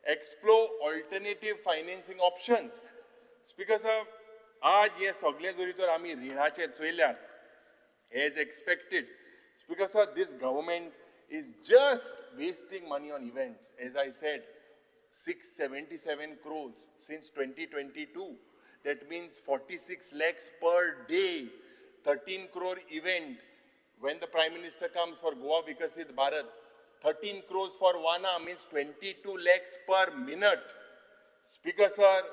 explore alternative financing options. Speaker sir, आज हे सगळे जरी तर आमी रिणाचे चोयल्यार, as expected, Speaker sir, this government is just wasting money on events. As I said, 677 crores since 2022. That means 46 lakhs per day, 13 crore event. When the Prime Minister comes for Goa Vikasit Bharat, 13 crores for Wana means 22 lakhs per minute. Speaker sir,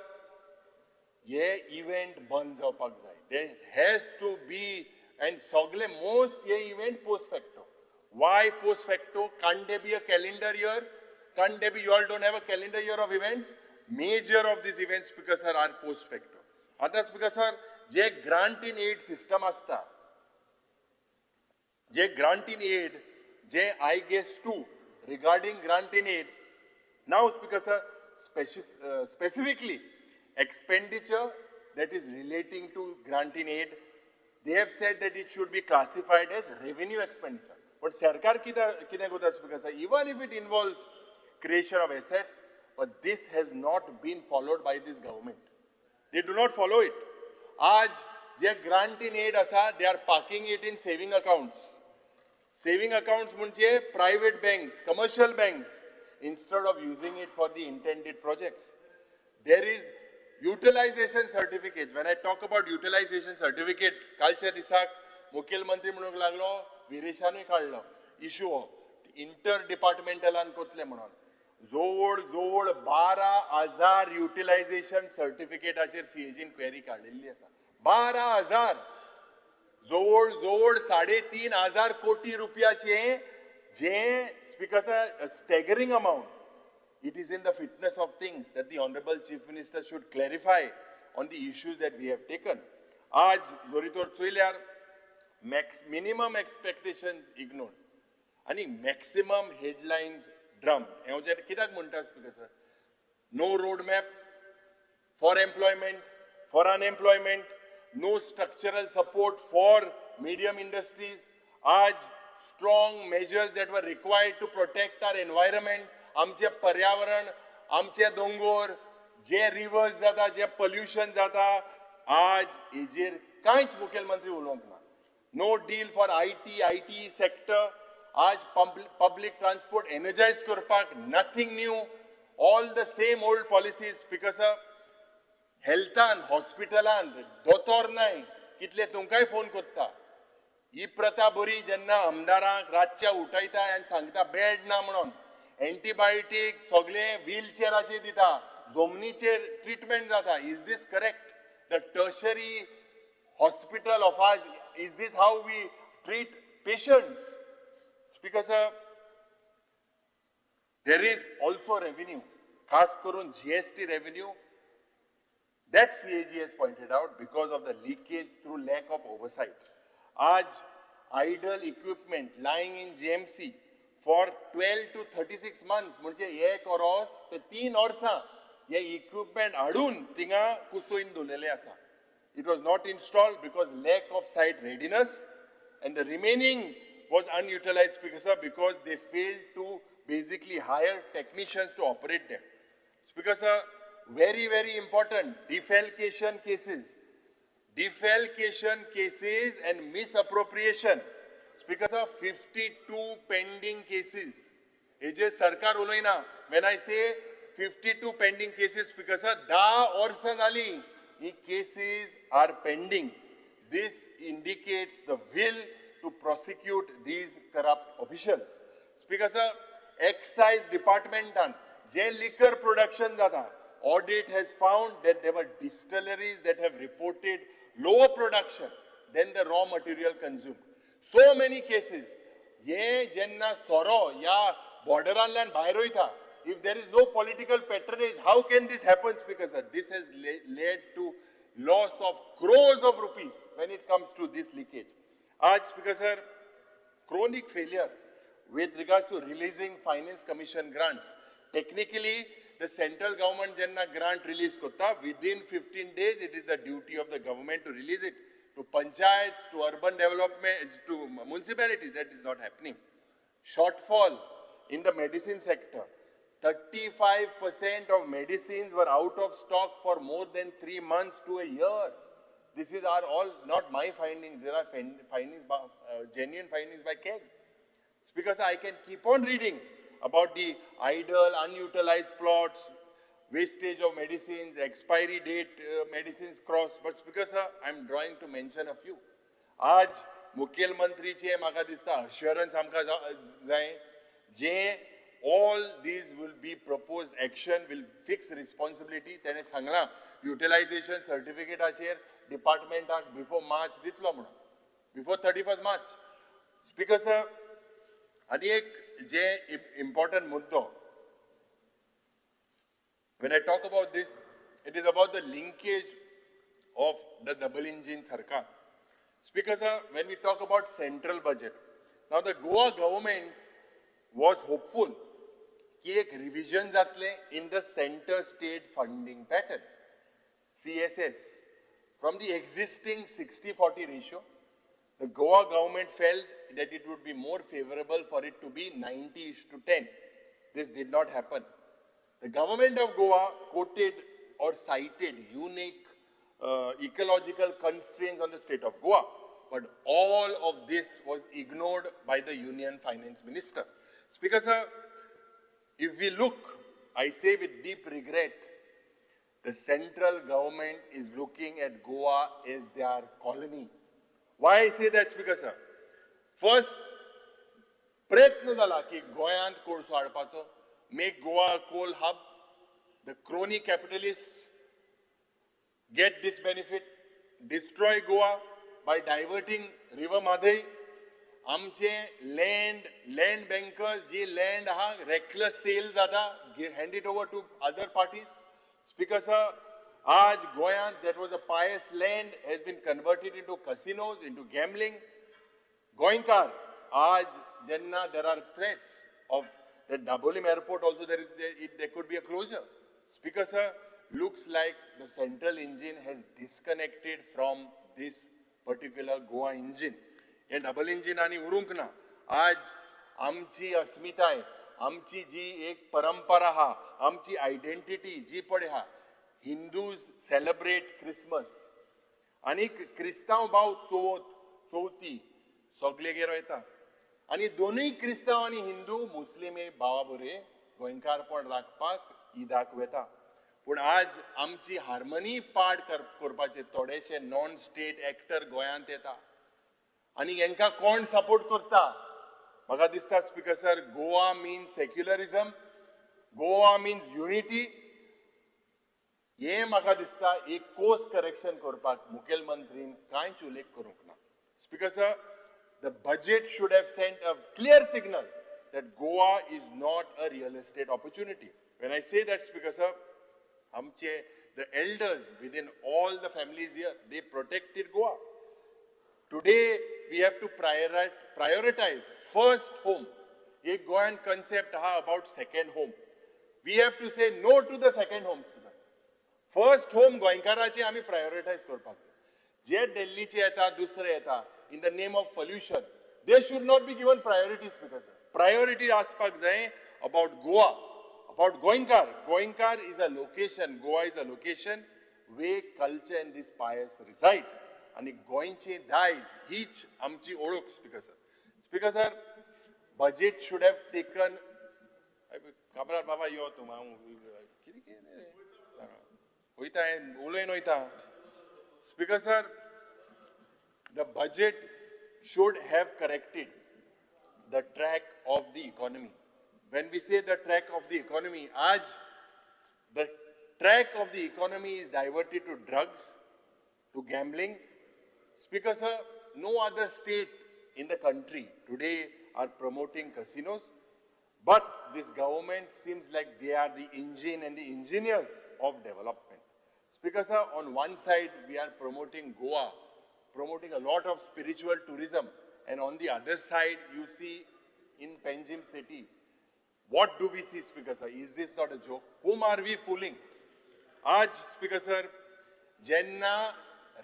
हे event बंद जावपाक जाय. There has to be, and सगळे most hey event post facto. Why post facto? Can't there be a calendar year? Can't there be, you all don't have a calendar year of events? Major of these events, Speaker sir, are post facto. आतां Speaker sir, J grant in aid system आसता, जे grant in aid, J I guess to regarding grant in aid, now Speaker sir, specifically expenditure that is relating to grant in aid, they have said that it should be classified as revenue expenditure. But सरकार कितें करता Speaker sir, even if it involves creation of assets, but this has not been followed by this government. They do not follow it. आज जे grant in aid आसा, they are parking it in saving accounts. Saving accounts म्हणजे private banks, commercial banks, instead of using it for the intended projects. There is utilization certificate. When I talk about utilization certificate, कालच्या दिसाक मुखेलमंत्री म्हणूंक लागलो, विरेशानूय काडलो issue हो, inter डिपार्टमेंटलान कोतले म्हणून. जवळ जवळ 12,000 युटिलायझेशन सर्टिफिकेटाचेर सीएजीन क्वेरी काडिल्ली आसा. 12,000, जवळ जवळ 3,500 कोटी रुपयाचे जे Speaker sir, staggering amount. It is in the fitness of things that the Honorable Chief Minister should clarify on the issues that we have taken. आज जरी तर चोयल्यार minimum expectations ignored आनी maximum headlines drummed. हांव जे कित्याक म्हणटा Speaker sir, no road map for employment, for unemployment, no structural support for medium industries. आज strong measures that were required to protect our environment, आमचे पर्यावरण, आमचे दोंगोर, जे रिवर्स जाता, जे pollution जाता, आज हेजेर कांयच मुखेलमंत्री उलोवंक ना. No deal for IT sector. आज पब्लीक ट्रान्सपोर्ट एनर्जायज करपाक nothing new, all the same old policies. Speaker sir, हेल्थान हॉस्पिटलान दोतोर नाय, कितले तुमकांय फोन करता. ही प्रथा बरी जेन्ना आमदारांक रातच्या उठयता आनी सांगता बेड ना म्हणून, एंटीबायोटीक सगळे व्हीलचेराचेर दिता, जमनीचेर ट्रिटमेंट जाता. Is this correct? The tertiary hospital of आज, is this how we treat patients? Speaker sir, there is also revenue, खास करून GST revenue. That CAG has pointed out because of the leakage through lack of oversight. आज idle equipment lying in GMC for 12 to 36 months, म्हणजे एक वरोस ते 3 वर्सां हे equipment हाडून थिंगा कुसोवन दवरलेले आसा. It was not installed because lack of site readiness, and the remaining was unutilized because they failed to basically hire technicians to operate them. Speaker sir, very, very important, defalcation cases. Defalcation cases and misappropriation. Speaker sir, 52 pending cases. हेजे सरकार उलयना. When I say 52 pending cases, Speaker sir, 10 वर्सां जाली ही cases are pending. This indicates the will to prosecute these corrupt officials. Speaker sir, excise departmentan J liquor production जाता, audit has found that there were distilleries that have reported lower production than the raw material consumed. So many cases. ये जेन्ना सोरो या बॉर्डरांतल्यान भायर वयता, if there is no political patronage, how can this happen, Speaker sir? This has led to loss of crores of rupees when it comes to this leakage. Aaj, Speaker sir, chronic failure with regards to releasing Finance Commission grants. Technically, the central government jenna grant release kota, within 15 days, it is the duty of the government to release it to panchayats, to urban development, to municipalities. That is not happening. Shortfall in the medicine sector. 35% of medicines were out of stock for more than 3 months to a year. This is are all not my findings. There are findings, genuine findings by KEG. It's because I can keep on reading about the idle, unutilized plots, wastage of medicines, expiry date, medicines crossed. But because I am drawing to mention a few. आज मुख्यमंत्रीचे म्हाका दिसता assurance आमकां जाय जे all these will be proposed action will fix responsibility. तेणे सांगलां utilization certificate डिपार्टमेंटाक before March दितलो म्हणून, before 31st March. Speaker sir, आनी एक जे important मुद्दो, when I talk about this, it is about the linkage of the double engine sarkar. Speaker sir, when we talk about central budget, now the Goa government was hopeful ki ek revision जातले in the center state funding pattern, CSS, from the existing 60-40 ratio. The Goa government felt that it would be more favorable for it to be 90:10. This did not happen. The government of Goa quoted or cited unique ecological constraints on the state of Goa, but all of this was ignored by the Union Finance Minister. Speaker sir, if we look, I say with deep regret, the central government is looking at Goa as their colony. Why I say that, Speaker sir? First, प्रयत्न जाला की गोयांत कोळसो हाडपाचो, make Goa a coal hub. The crony capitalists get this benefit, destroy Goa by diverting River Madhai. आमचे land bankers ji land आहा reckless sale जाता, hand it over to other parties. Speaker sir, आज गोयांत that was a pious land has been converted into casinos, into gambling. Goenkar, आज जेन्ना there are threats of the Dabolim airport also, there could be a closure. Speaker sir, looks like the central engine has disconnected from this particular Goa engine. हे double engine आनी उरूंक ना. आज आमची अस्मिताय, आमची जी एक परंपरा आहा, आमची आयडेंटिटी जी पळय आहा, हिंदूज सेलिब्रेट क्रिसमस आनी क्रिस्तांव भाव चवथी सगळेगेर वयता आनी दोनूय क्रिस्तांव आनी हिंदू मुस्लिम हे भावा बरे गोंयकारपण राखपाक ईदाक वता. पूण आज आमची हार्मनी पाड करपाचे थोडेशे नॉन स्टेट एक्टर गोंयांत येता आनी हेंकां कोण सपोर्ट करता? म्हाका दिसता speaker sir, Goa means secularism, Goa means unity. हे म्हाका दिसता एक कोर्स करेक्शन करपाक मुखेलमंत्रीन कांयच उल्लेख करूंक ना. Speaker sir, the budget should have sent a clear signal that Goa is not a real estate opportunity. When I say that, Speaker sir, आमचे the elders within all the families here, they protected Goa. Today we have to prioritize first home. एक गोयान concept आहा about second home. We have to say no to the second homes. First home गोंयकाराचे आमी प्रायोरिटायज करपाक जाय. जे दिल्लीचे येता, दुसरे येता in the name of pollution, they should not be given priority speaker sir. Priority आसपाक जाय अबाउट गोवा, अबाउट गोंयकार. Goenkar is a location, Goa is a location where culture and this pious reside. आनी गोंयचे दायज हीच आमची ओळख speaker sir. Speaker sir, budget should have taken. Cabral बाबा यो तूं, हांव कितें कितें रे वयता, उलयन वयता. Speaker sir, the budget should have corrected the track of the economy. When we say the track of the economy, aaj the track of the economy is diverted to drugs, to gambling. Speaker sir, no other state in the country today are promoting casinos, but this government seems like they are the engine and the engineers of development. Speaker sir, on one side we are promoting Goa, promoting a lot of spiritual tourism, and on the other side you see in Panjim city, what do we see, Speaker sir? Is this not a joke? Whom are we fooling? Aaj, Speaker sir, jenna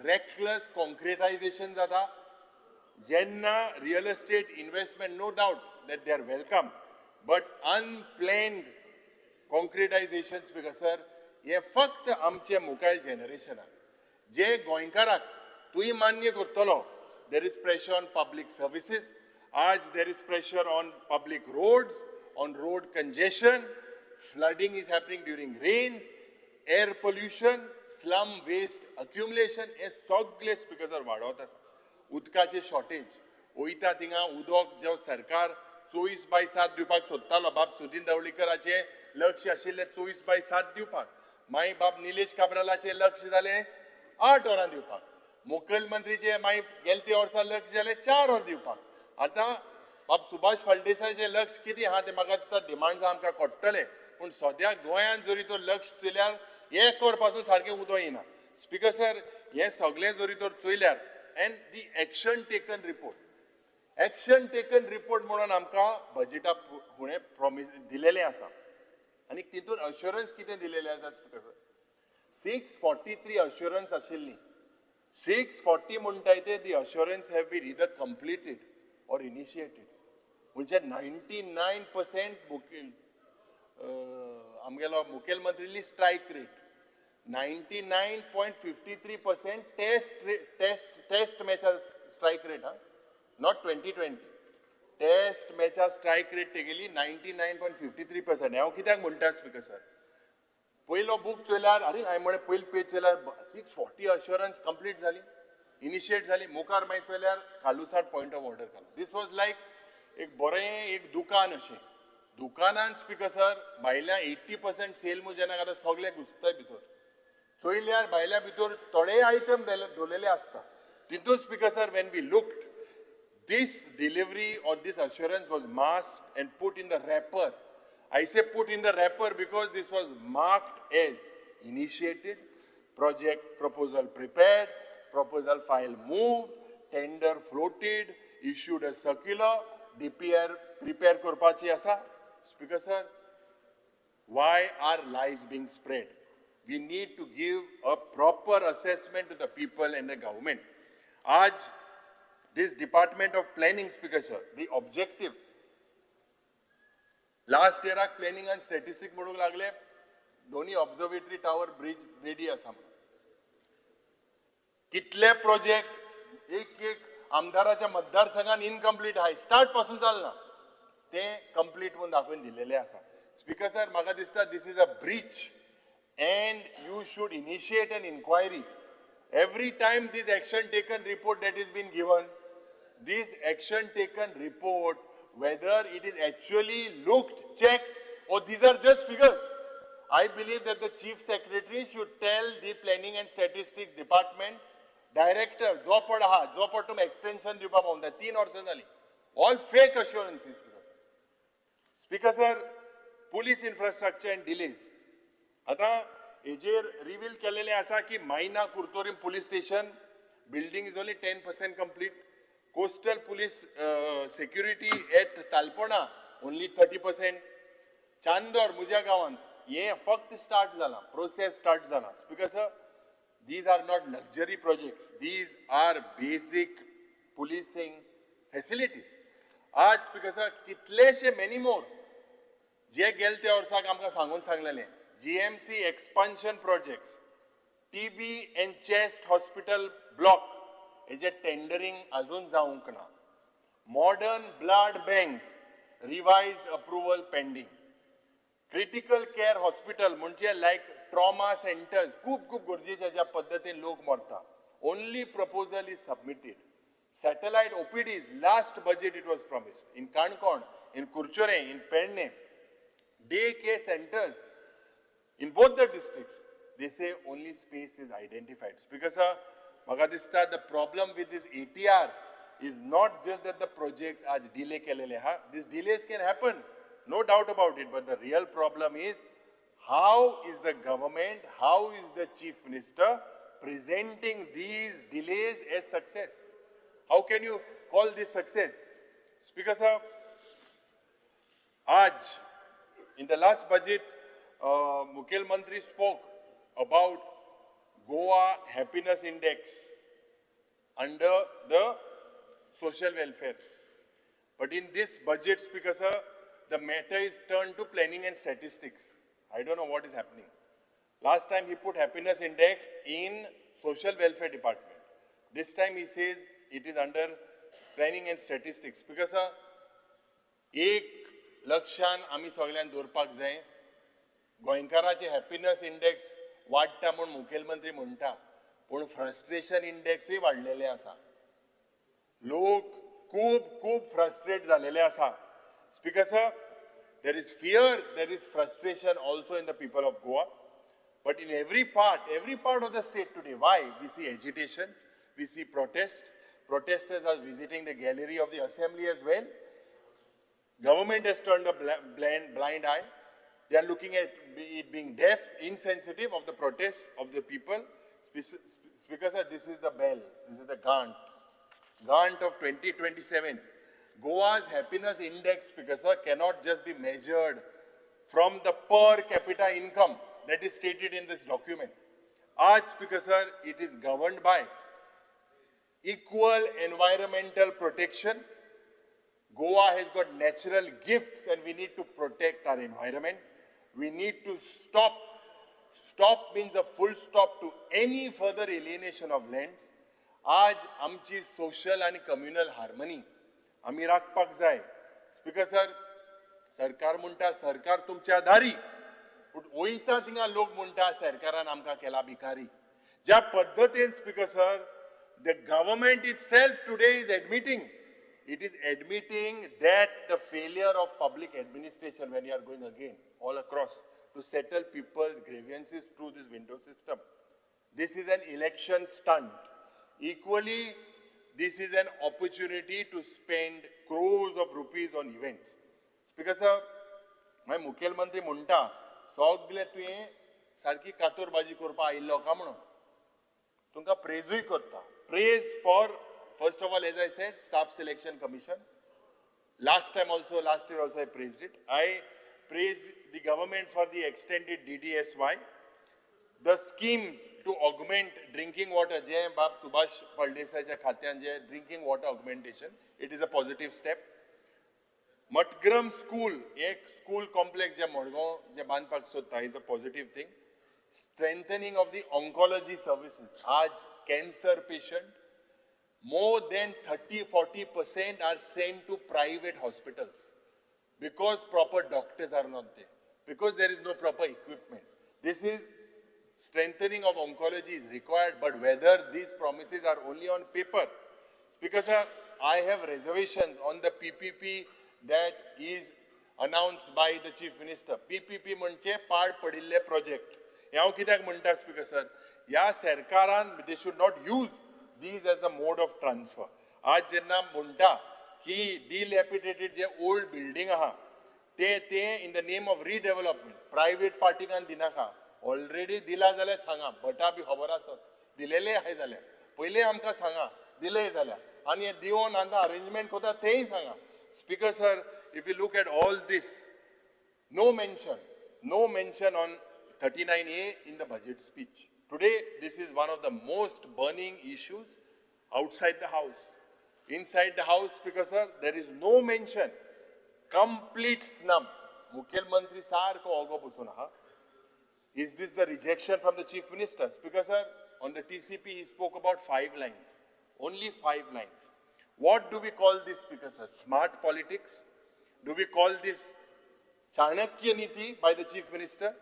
reckless concretization jata, jenna real estate investment, no doubt that they are welcome, but unplanned concretization, Speaker sir, हे फक्त आमचे मुखायल जनरेशनाक, जे गोंयकाराक तूंय मान्य करतलो. There is pressure on public services. आज there is pressure on public roads, on road congestion, flooding is happening during rains, air pollution, slum waste accumulation, हे सगळे स्पीकर सर वाडत आसा. उदकाचे शॉर्टेज वयता थिंगा उदक जें सरकार 24/7 दिवपाक सोदतालो, बाब सुदीन दावलीकराचें लक्ष आशिल्लें 24/7 दिवपाक, मागीर बाब निलेश काब्रालाचें लक्ष जालें 8 वरां दिवपाक, मुखेलमंत्रीचें मागीर गेले ते वर्सा लक्ष जालें 4 वरां दिवपाक. आतां बाब सुभाष फळदेसायाचें लक्ष कितें आहा तें म्हाका दिसता डिमांड्स आमकां कळटलें, पूण सद्या गोंयांत जरी तर लक्ष चोयल्यार एक वर पासून सारकें उदक येना. स्पीकर सर, हें सगळें जरी तर चोयल्यार and the action taken report, action taken report म्हणून आमकां बजेटा फुडें प्रॉमीस दिलेलें आसा आनी तितून अश्युरन्स कितें दिलेलें आसा स्पीकर सर, 643 अश्युरन्स आशिल्ली. 640 म्हणटाय ते the assurance have been either completed or initiated, म्हणजे 99% आमगेलो मुखेलमंत्रीली strike rate 99.53% test test test मॅचा strike rate, हा not 2020 test मॅचा strike rate तेगेली 99.53%. हांव कित्याक म्हणटा स्पीकर सर, पयलो बूक चोयल्यार अरे हांवें म्हळें पयली पेज चोयल्यार 640 अश्युरन्स कंप्लीट जाली, इनिशिएट जाली, मुखार मागीर चोयल्यार कालुसाट पॉयंट ऑफ ऑर्डर घालो. This was लायक एक बरें एक दुकान अशें, दुकानान स्पीकर सर भायल्या 80% सेल म्हूण जेन्ना आतां सगळे घुसताय भितर, चोयल्यार भायल्या भितर थोडे आयटम दवरलेले आसता. तितून speaker sir, when we looked, this delivery or this assurance was masked and put in the wrapper. I say put in the wrapper because this was marked as initiated, project proposal prepared, proposal file moved, tender floated, issued a circular, DPR prepare करपाची आसा. Speaker sir, why are lies being spread? We need to give a proper assessment to the people and the government. Aaj, this Department of Planning, Speaker sir, the objective, last year planning and statistics म्हणूंक लागले, दोन्ही observatory tower bridge ready आसा म्हणून. कितले project एक एक आमदाराच्या मतदारसंघान incomplete आहाय, start पासून चलना, ते कंप्लीट म्हणून दाखोवन दिलेले आसा. स्पीकर सर, म्हाका दिसता this is a breach and you should initiate an inquiry. Every time this action taken report that is been given, this action taken report, whether it is actually looked, checked, or these are just figures. I believe that the Chief Secretary should tell the Planning and Statistics Department Director, जो पड आहा, जो पड तुमी extension दिवपा पावूंक जाय, 3 वर्सां जालीं. All fake assurances. Speaker sir, police infrastructure and delays. आतां हेजेर रिवील केलेलें आसा की Maina Curtorim police station building is only 10% complete. Coastal police security at Talpona only 30%. Chandor म्हज्या गांवांत हें फक्त स्टार्ट जालां, प्रोसेस स्टार्ट जाला. Speaker sir, these are not luxury projects, these are basic policing facilities. आज स्पीकर सर कितलेशे many more जे गेले त्या वर्साक आमकां सांगून सांगलेले GMC expansion projects, TB and chest hospital block हेजे टेंडरींग अजून जावंक ना. Modern blood bank revised approval pending. Critical care hospital म्हणजे लायक ट्रॉमा सेंटर्स खूब खूब गरजेचे ज्या पद्दतीन लोक मरता, only proposal is submitted. Satellite OPDs, last budget it was promised in Canacona, in Curchorem, in Pernem. Day care centers in both the districts, they say only space is identified. Speaker sir, म्हाका दिसता the problem with this ATR is not just that the projects आज delay केलेले हा, these delays can happen, no doubt about it, but the real problem is how is the government, how is the chief minister presenting these delays as success? How can you call this success? Speaker sir, आज in the last budget, Mukhel Mantri spoke about Goa Happiness Index under the social welfare. But in this budget, Speaker sir, the matter is turned to planning and statistics. I don't know what is happening. Last time he put happiness index in social welfare department. This time he says it is under planning and statistics. Speaker sir, एक लक्षान आमी सगळ्यान दवरपाक जाय, गोंयकाराचे happiness index वाडटा म्हूण मुखेलमंत्री म्हणटा, पूण फ्रस्ट्रेशन इंडेक्सूय वाडलेले आसा. लोक खूब खूब फ्रस्ट्रेट जालेले आसा. Speaker sir, there is fear, there is frustration also in the people of Goa. But in every part of the state today, why? We see agitations, we see protest. Protesters are visiting the gallery of the assembly as well. Government has turned a blind eye. They are looking at it being deaf, insensitive of the protest of the people. Speaker sir, this is the bell, this is the Gantt. Gantt of 2027. Goa's happiness index, Speaker sir, cannot just be measured from the per capita income that is stated in this document. As Speaker sir, it is governed by equal environmental protection. Goa has got natural gifts and we need to protect our environment. We need to stop. Stop means a full stop to any further alienation of lands. आज आमची social आणि communal harmony आमी राखपाक जाय. Speaker sir, सरकार म्हणटा सरकार तुमच्या दारी, पूण वयता थिंगा लोक म्हणटा सरकारान आमकां केला भिकारी. ज्या पद्दतीन speaker sir, the government itself today is admitting, it is admitting that the failure of public administration when you are going again all across to settle people's grievances through this window system. This is an election stunt. Equally, this is an opportunity to spend crores of rupees on events. Speaker sir, my मुखेलमंत्री म्हणटा सगळे तुवें सारकी कातोरबाजी करपा आयिल्लो काय म्हणून तुमकां प्रेजूय करता. Praise for, first of all, as I said, Staff Selection Commission. Last time also, last year also I praised it. I praise the government for the extended DDSY. The schemes to augment drinking water, जे बाब सुभाष फळदेसायच्या खात्यान जे drinking water augmentation, it is a positive step. Madgaon school, एक school complex जे मडगांव जे बांदपाक सोदता, is a positive thing. Strengthening of the oncology services. आज cancer patient, more than 30-40% are sent to private hospitals because proper doctors are not there, because there is no proper equipment. This is strengthening of oncology is required, but whether these promises are only on paper. Speaker sir, I have reservations on the PPP that is announced by the Chief Minister. PPP म्हणजे पाड पडिल्ले project. हांव कित्याक म्हणटा speaker sir, ह्या सरकारान they should not use these as a mode of transfer. आज जेन्ना म्हणटा की डिलॅपिडेटेड जे ओल्ड बिल्डींग आहा ते ते in the name of redevelopment private पार्टीकान दिनाका. ऑलरेडी दिला जाल्यार सांगा, भटा बी खबर आसत दिलेले आहाय जाल्यार पयले आमकां सांगा दिले जाल्यार, आनी हे दिवन आतां अरेंजमेंट करता तेंय सांगा. Speaker sir, if you look at all this, no mention, no mention on 39A in the budget speech. Today, this is one of the most burning issues outside the house. Inside the house, Speaker sir, there is no mention. Complete snub. मुख्यमंत्री सारको ओगो बसून आहा. Is this the rejection from the Chief Minister? Speaker sir, on the TCP, he spoke about 5 lines. Only 5 lines. What do we call this, Speaker sir? Smart politics? Do we call this Chanakya Niti by the Chief Minister?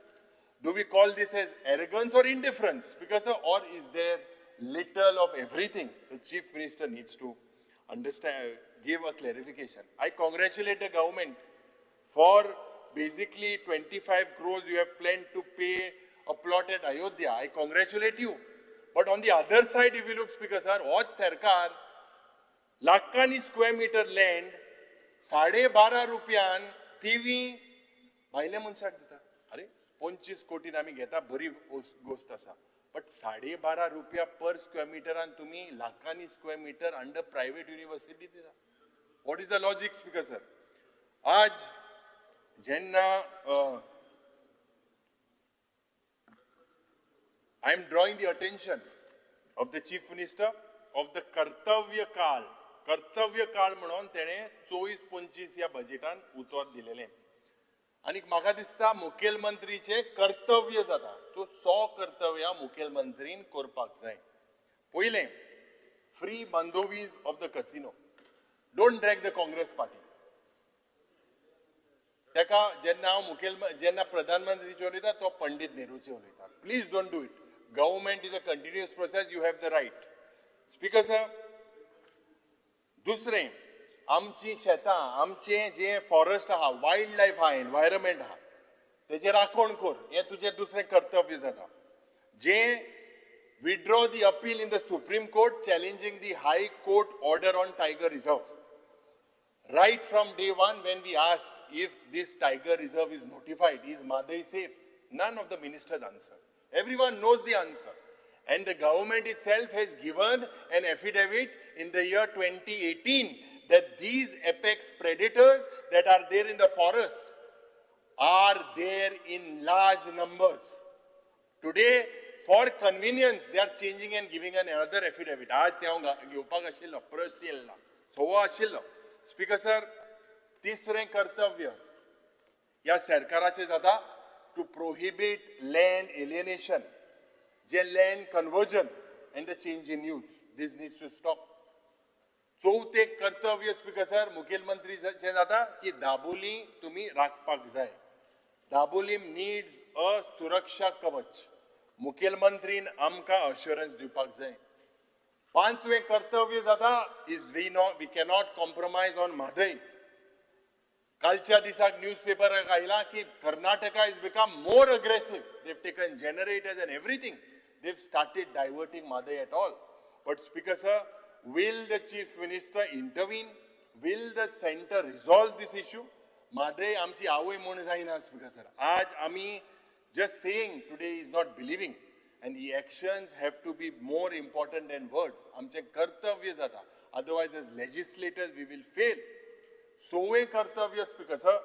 Do we call this as arrogance or indifference? Because, sir, or is there little of everything? The Chief Minister needs to understand, give a clarification. I congratulate the government for basically 25 crores you have planned to pay a plot at Ayodhya. I congratulate you. But on the other side, if you look, Speaker sir, what sarkar, लाखांनी square meter land, 12.5 रुपयान TV भायल्या मनशाक दिता. अरे 25 कोटीन आमी घेता, बरी गोश्ट आसा, बट 12.5 रुपया पर स्क्वेअर मिटरान तुमी लाखांनी square meter under private university दिता. What is the logic, Speaker sir? आज जेन्ना I am drawing the attention of the Chief Minister of the कर्तव्य काळ. कर्तव्य काळ म्हणून तेणें 24-25 ह्या बजेटान उतर दिलेलें, आनी म्हाका दिसता मुखेलमंत्रीचें कर्तव्य जाता, तो 100 कर्तव्यां मुखेलमंत्रीन करपाक जाय. पयलें, free Mandovis of the casino. Don't drag the Congress party. ताका जेन्ना हांव जेन्ना प्रधानमंत्रीचेर उलयता तो पंडित नेहरूचेर उलयता. Please don't do it. Government is a continuous process, you have the right. Speaker sir, दुसरें, आमची शेतां, आमचें जें फॉरेस्ट आहा, वायल्ड लायफ आहा, एनवायरमेंट आहा, तेजें राखण कर, हें तुजें दुसरें कर्तव्य जाता. जें withdraw the appeal in the Supreme Court challenging the High Court order on tiger reserve. Right from day one when we asked if this tiger reserve is notified, is Mhadei safe? None of the ministers answered. Everyone knows the answer. And the government itself has given an affidavit in the year 2018 that these apex predators that are there in the forest are there in large numbers. Today, for convenience, they are changing and giving another affidavit. आज ते हांव घेवपाक आशिल्लो, प्रश्न येयला, so आशिल्लो. Speaker sir, तिसरें कर्तव्य ह्या सरकाराचें जाता to prohibit land alienation, J land conversion and the change in use. This needs to stop. चवथें कर्तव्य स्पीकर सर मुखेलमंत्रीचें जाता की दाबोली तुमी राखपाक जाय. दाबोलीम नीड्स अ सुरक्षा कवच. मुखेलमंत्रीन आमकां अश्युरन्स दिवपाक जाय. पांचवें कर्तव्य जाता is we cannot compromise on Mhadei. कालच्या दिसाक न्यूज पेपराक आयला की Karnataka is become more aggressive. They've taken generators and everything. They've started diverting Mhadei at all. But Speaker sir, will the Chief Minister intervene? Will the centre resolve this issue? Mhadei आमची आवय म्हूण जायना speaker sir. आज आमी just saying today is not believing, and the actions have to be more important than words. आमचें कर्तव्य जाता, otherwise as legislators we will fail. सोवें कर्तव्य स्पीकर सर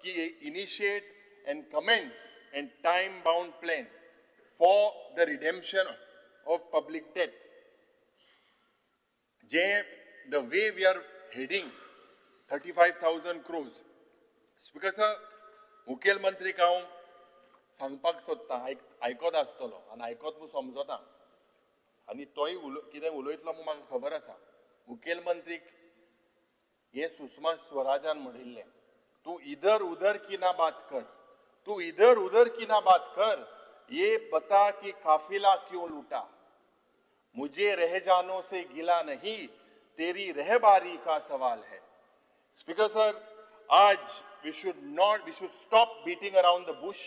की initiate and commence and time bound plan for the redemption of public debt. J the way we are heading 35,000 crores. Speaker sir, मुखेलमंत्रीक हांव सांगपाक सोदता, आयकत आसतलो आनी आयकत म्हूण समजता आनी तोय कितें उलयतलो म्हूण म्हाका खबर आसा. मुखेलमंत्रीक हें सुषमा स्वराजान म्हणिल्लें, तूं इधर उधर की ना बात कर, तूं इधर उधर की ना बात कर, ये बता कि काफिला क्यों लूटा, मुझे रह जानो से गिला नहीं, तेरी रहबारी का सवाल है. स्पीकर सर, आज we should stop beating around the bush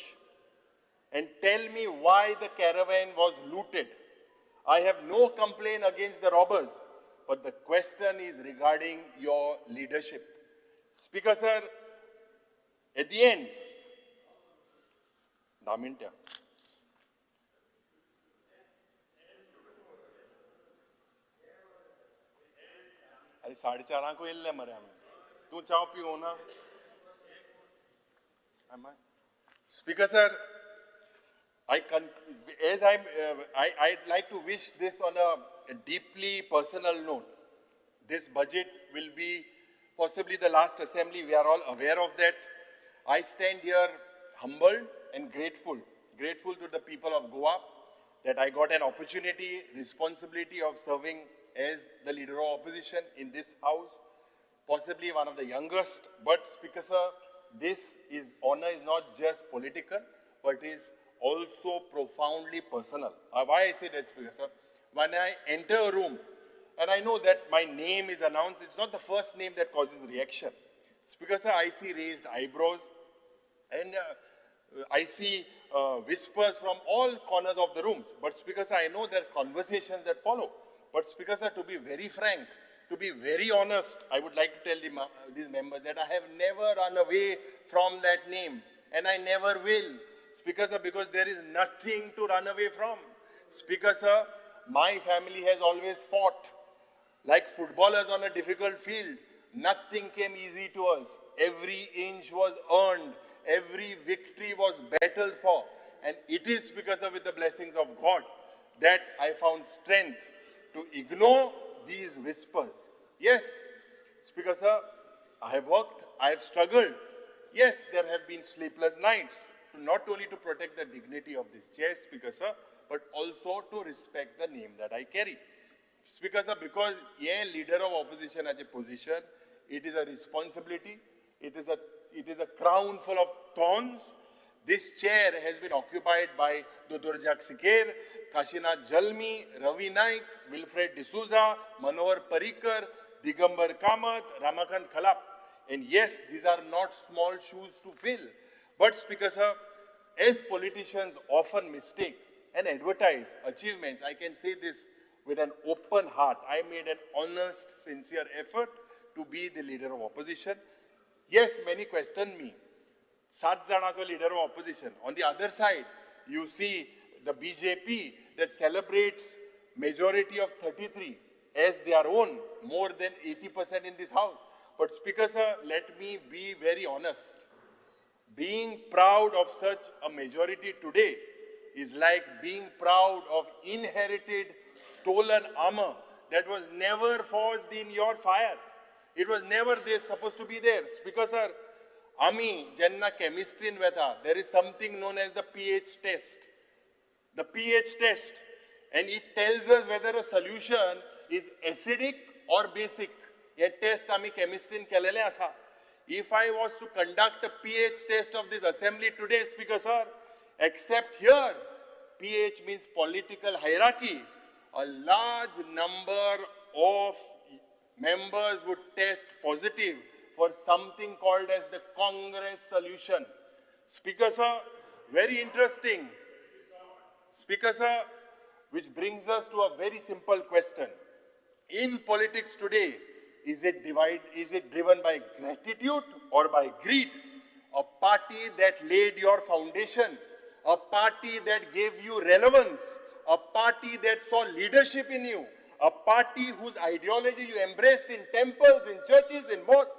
and tell me why the caravan was looted. I have no complaint against the robbers, but the question is regarding your leadership. Speaker sir, at the end, 10 मिनटां. अरे 4:30 येयल्ले मरे आमी. तूं चाव पिवना? Speaker sir, I'd like to wish this on a deeply personal note. This budget will be possibly the last assembly. We are all aware of that. I stand here humbled and grateful, grateful to the people of Goa that I got an opportunity, responsibility of serving as the leader of opposition in this house, possibly one of the youngest. But Speaker sir, this is honor is not just political, but is also profoundly personal. Why I say that, Speaker sir? When I enter a room, and I know that my name is announced, it's not the first name that causes reaction. Speaker sir, I see raised eyebrows, and I see whispers from all corners of the rooms. But Speaker sir, I know there are conversations that follow. But Speaker sir, to be very frank, to be very honest, I would like to tell these members that I have never run away from that name, and I never will. Speaker sir, because there is nothing to run away from. Speaker sir, my family has always fought like footballers on a difficult field. Nothing came easy to us. Every inch was earned. Every victory was battled for. And it is because of with the blessings of God that I found strength to ignore these whispers. Yes, Speaker sir, I have worked, I have struggled. Yes, there have been sleepless nights, not only to protect the dignity of this chair, Speaker sir, but also to respect the name that I carry. Speaker sir, because a leader of opposition as a position, it is a responsibility, it is a crown full of thorns. This chair has been occupied by Dr. Jacques Siker, Kashinath Jalmi, Ravi Naik, Wilfred D'Souza, Manohar Parrikar, Digambar Kamath, Ramakant Khalap. And yes, these are not small shoes to fill. But Speaker sir, as politicians often mistake and advertise achievements, I can say this with an open heart. I made an honest, sincere effort to be the leader of opposition. Yes, many question me. 7 जाणाचो leader of opposition. On the other side, you see the BJP that celebrates majority of 33 as their own, more than 80% in this house. But Speaker sir, let me be very honest. Being proud of such a majority today is like being proud of inherited stolen armor that was never forged in your fire. It was never there, supposed to be there. Speaker sir, ami jenna chemistry in veta, there is something known as the pH test. The pH test, and it tells us whether a solution is acidic or basic. A test ami chemistry in kelele asa. If I was to conduct a pH test of this assembly today, Speaker sir, except here, pH means political hierarchy. A large number of members would test positive for something called as the Congress solution. Speaker sir, very interesting. Speaker sir, which brings us to a very simple question. In politics today, is it driven by gratitude or by greed? A party that laid your foundation, a party that gave you relevance, a party that saw leadership in you, a party whose ideology you embraced in temples, in churches, in mosques,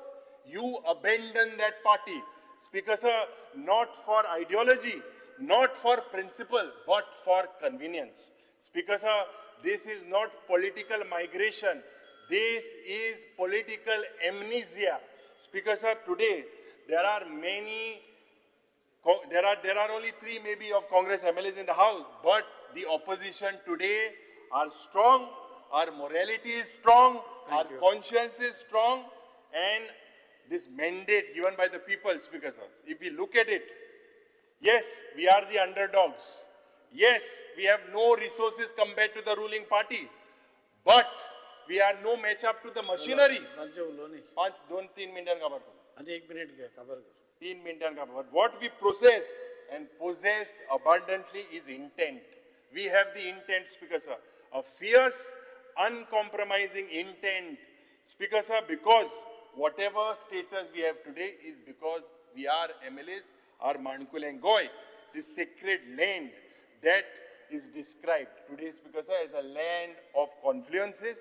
you abandon that party. Speaker sir, not for ideology, not for principle, but for convenience. Speaker sir, this is not political migration. This is political amnesia. Speaker sir, today there are many, there are only 3 maybe of Congress MLAs in the house, but the opposition today are strong, our morality is strong, our conscience is strong, and this mandate given by the people, Speaker sir, if we look at it, yes, we are the underdogs. Yes, we have no resources compared to the ruling party, but we are no match up to the machinery. 5, 2, 3 minutes. 3 minutes. What we process and possess abundantly is intent. We have the intent, Speaker sir, a fierce, uncompromising intent, Speaker sir, because whatever status we have today is because we are MLAs, our Mankulen Goy, this sacred land that is described today, Speaker sir, as a land of confluences,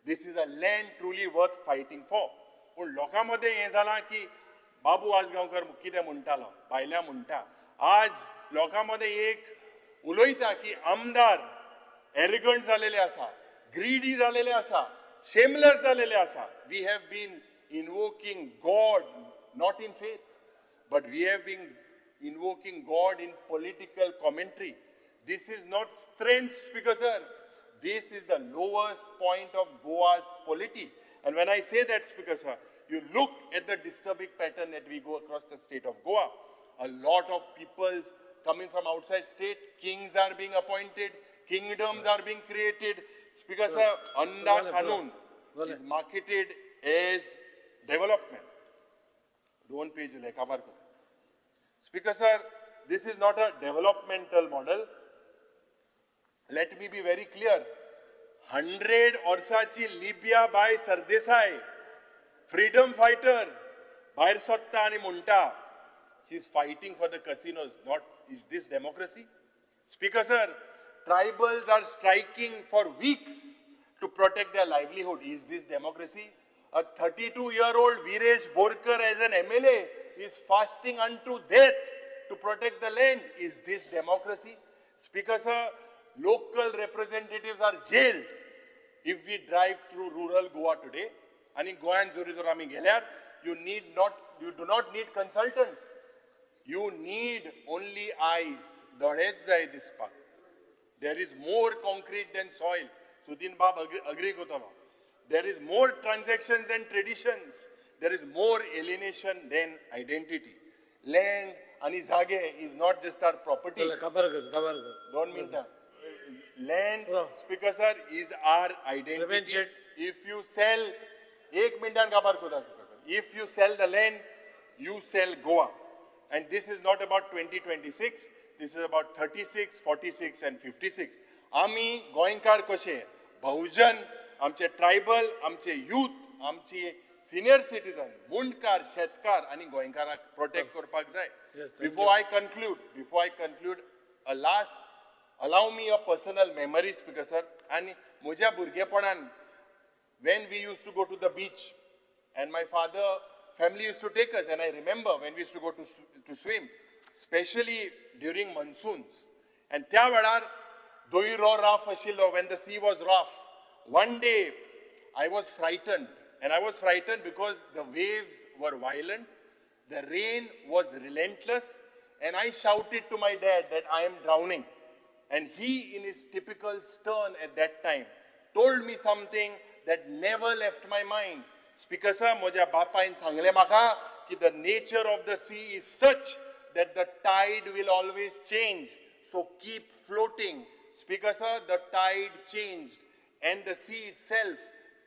This is a land truly worth fighting for. पूण लोकां मदें हें जालां की बाबू आजगांवकर कितें म्हणटालो, भायल्या म्हणटा. आज लोकां मदें एक उलयता की आमदार एरगंट जालेले आसा, ग्रीडी जालेले आसा, शेमलेस जालेले आसा. We have been invoking God not in faith, but we have been invoking God in political commentary. This is not strength, Speaker sir. This is the lowest point of Goa's polity. And when I say that, Speaker sir, you look at the disturbing pattern that we go across the state of Goa. A lot of people coming from outside state, kings are being appointed, kingdoms are being created. Speaker sir, Anda Kanun is marketed as development. Don't page लेखाबार कर. Speaker sir, this is not a developmental model. Let me be very clear. 100 वर्साची Libya bye Sardesai, freedom fighter, भायर सोदता आनी म्हणटा, she is fighting for the casinos. Not, is this democracy? Speaker sir, tribals are striking for weeks to protect their livelihood. Is this democracy? A 32-year-old Viresh Borkar as an MLA is fasting unto death to protect the land. Is this democracy? Speaker sir, local representatives are jailed. If we drive through rural Goa today, ani Goan जरी जर आमी गेल्यार, you do not need consultants. You need only eyes. दोळेच जाय दिसपाक. There is more concrete than soil. Sudin Bab agree करतलो. There is more transactions than traditions. There is more alienation than identity. Land आणि जागे is not just our property. काबार कर, काबार कर. 2 मिनटां. Land, Speaker sir, is our identity. If you sell, एक मिनटान काबार करता Speaker. If you sell the land, you sell Goa. And this is not about 2026. This is about 36, 46 and 56. आमी गोंयकार कशे बहुजन, आमचे ट्रायबल, आमचे यूथ, आमचे सिनियर सिटीजन, मुंडकार, शेतकार आनी गोंयकाराक प्रोटेक्ट करपाक जाय. Before I conclude, a last, allow me a personal memory, Speaker sir. आनी म्हज्या भुरगेपणान when we used to go to the beach, and my father, family used to take us, and I remember when we used to go to swim, especially during monsoons. And त्या वेळार दोयरो rough आशिल्लो, when the sea was rough. One day, I was frightened, and I was frightened because the waves were violent, the rain was relentless, and I shouted to my dad that I am drowning. And he, in his typical stern at that time, told me something that never left my mind. Speaker sir, म्हज्या बापायन सांगलें म्हाका की the nature of the sea is such that the tide will always change. So keep floating. Speaker sir, the tide changed and the sea itself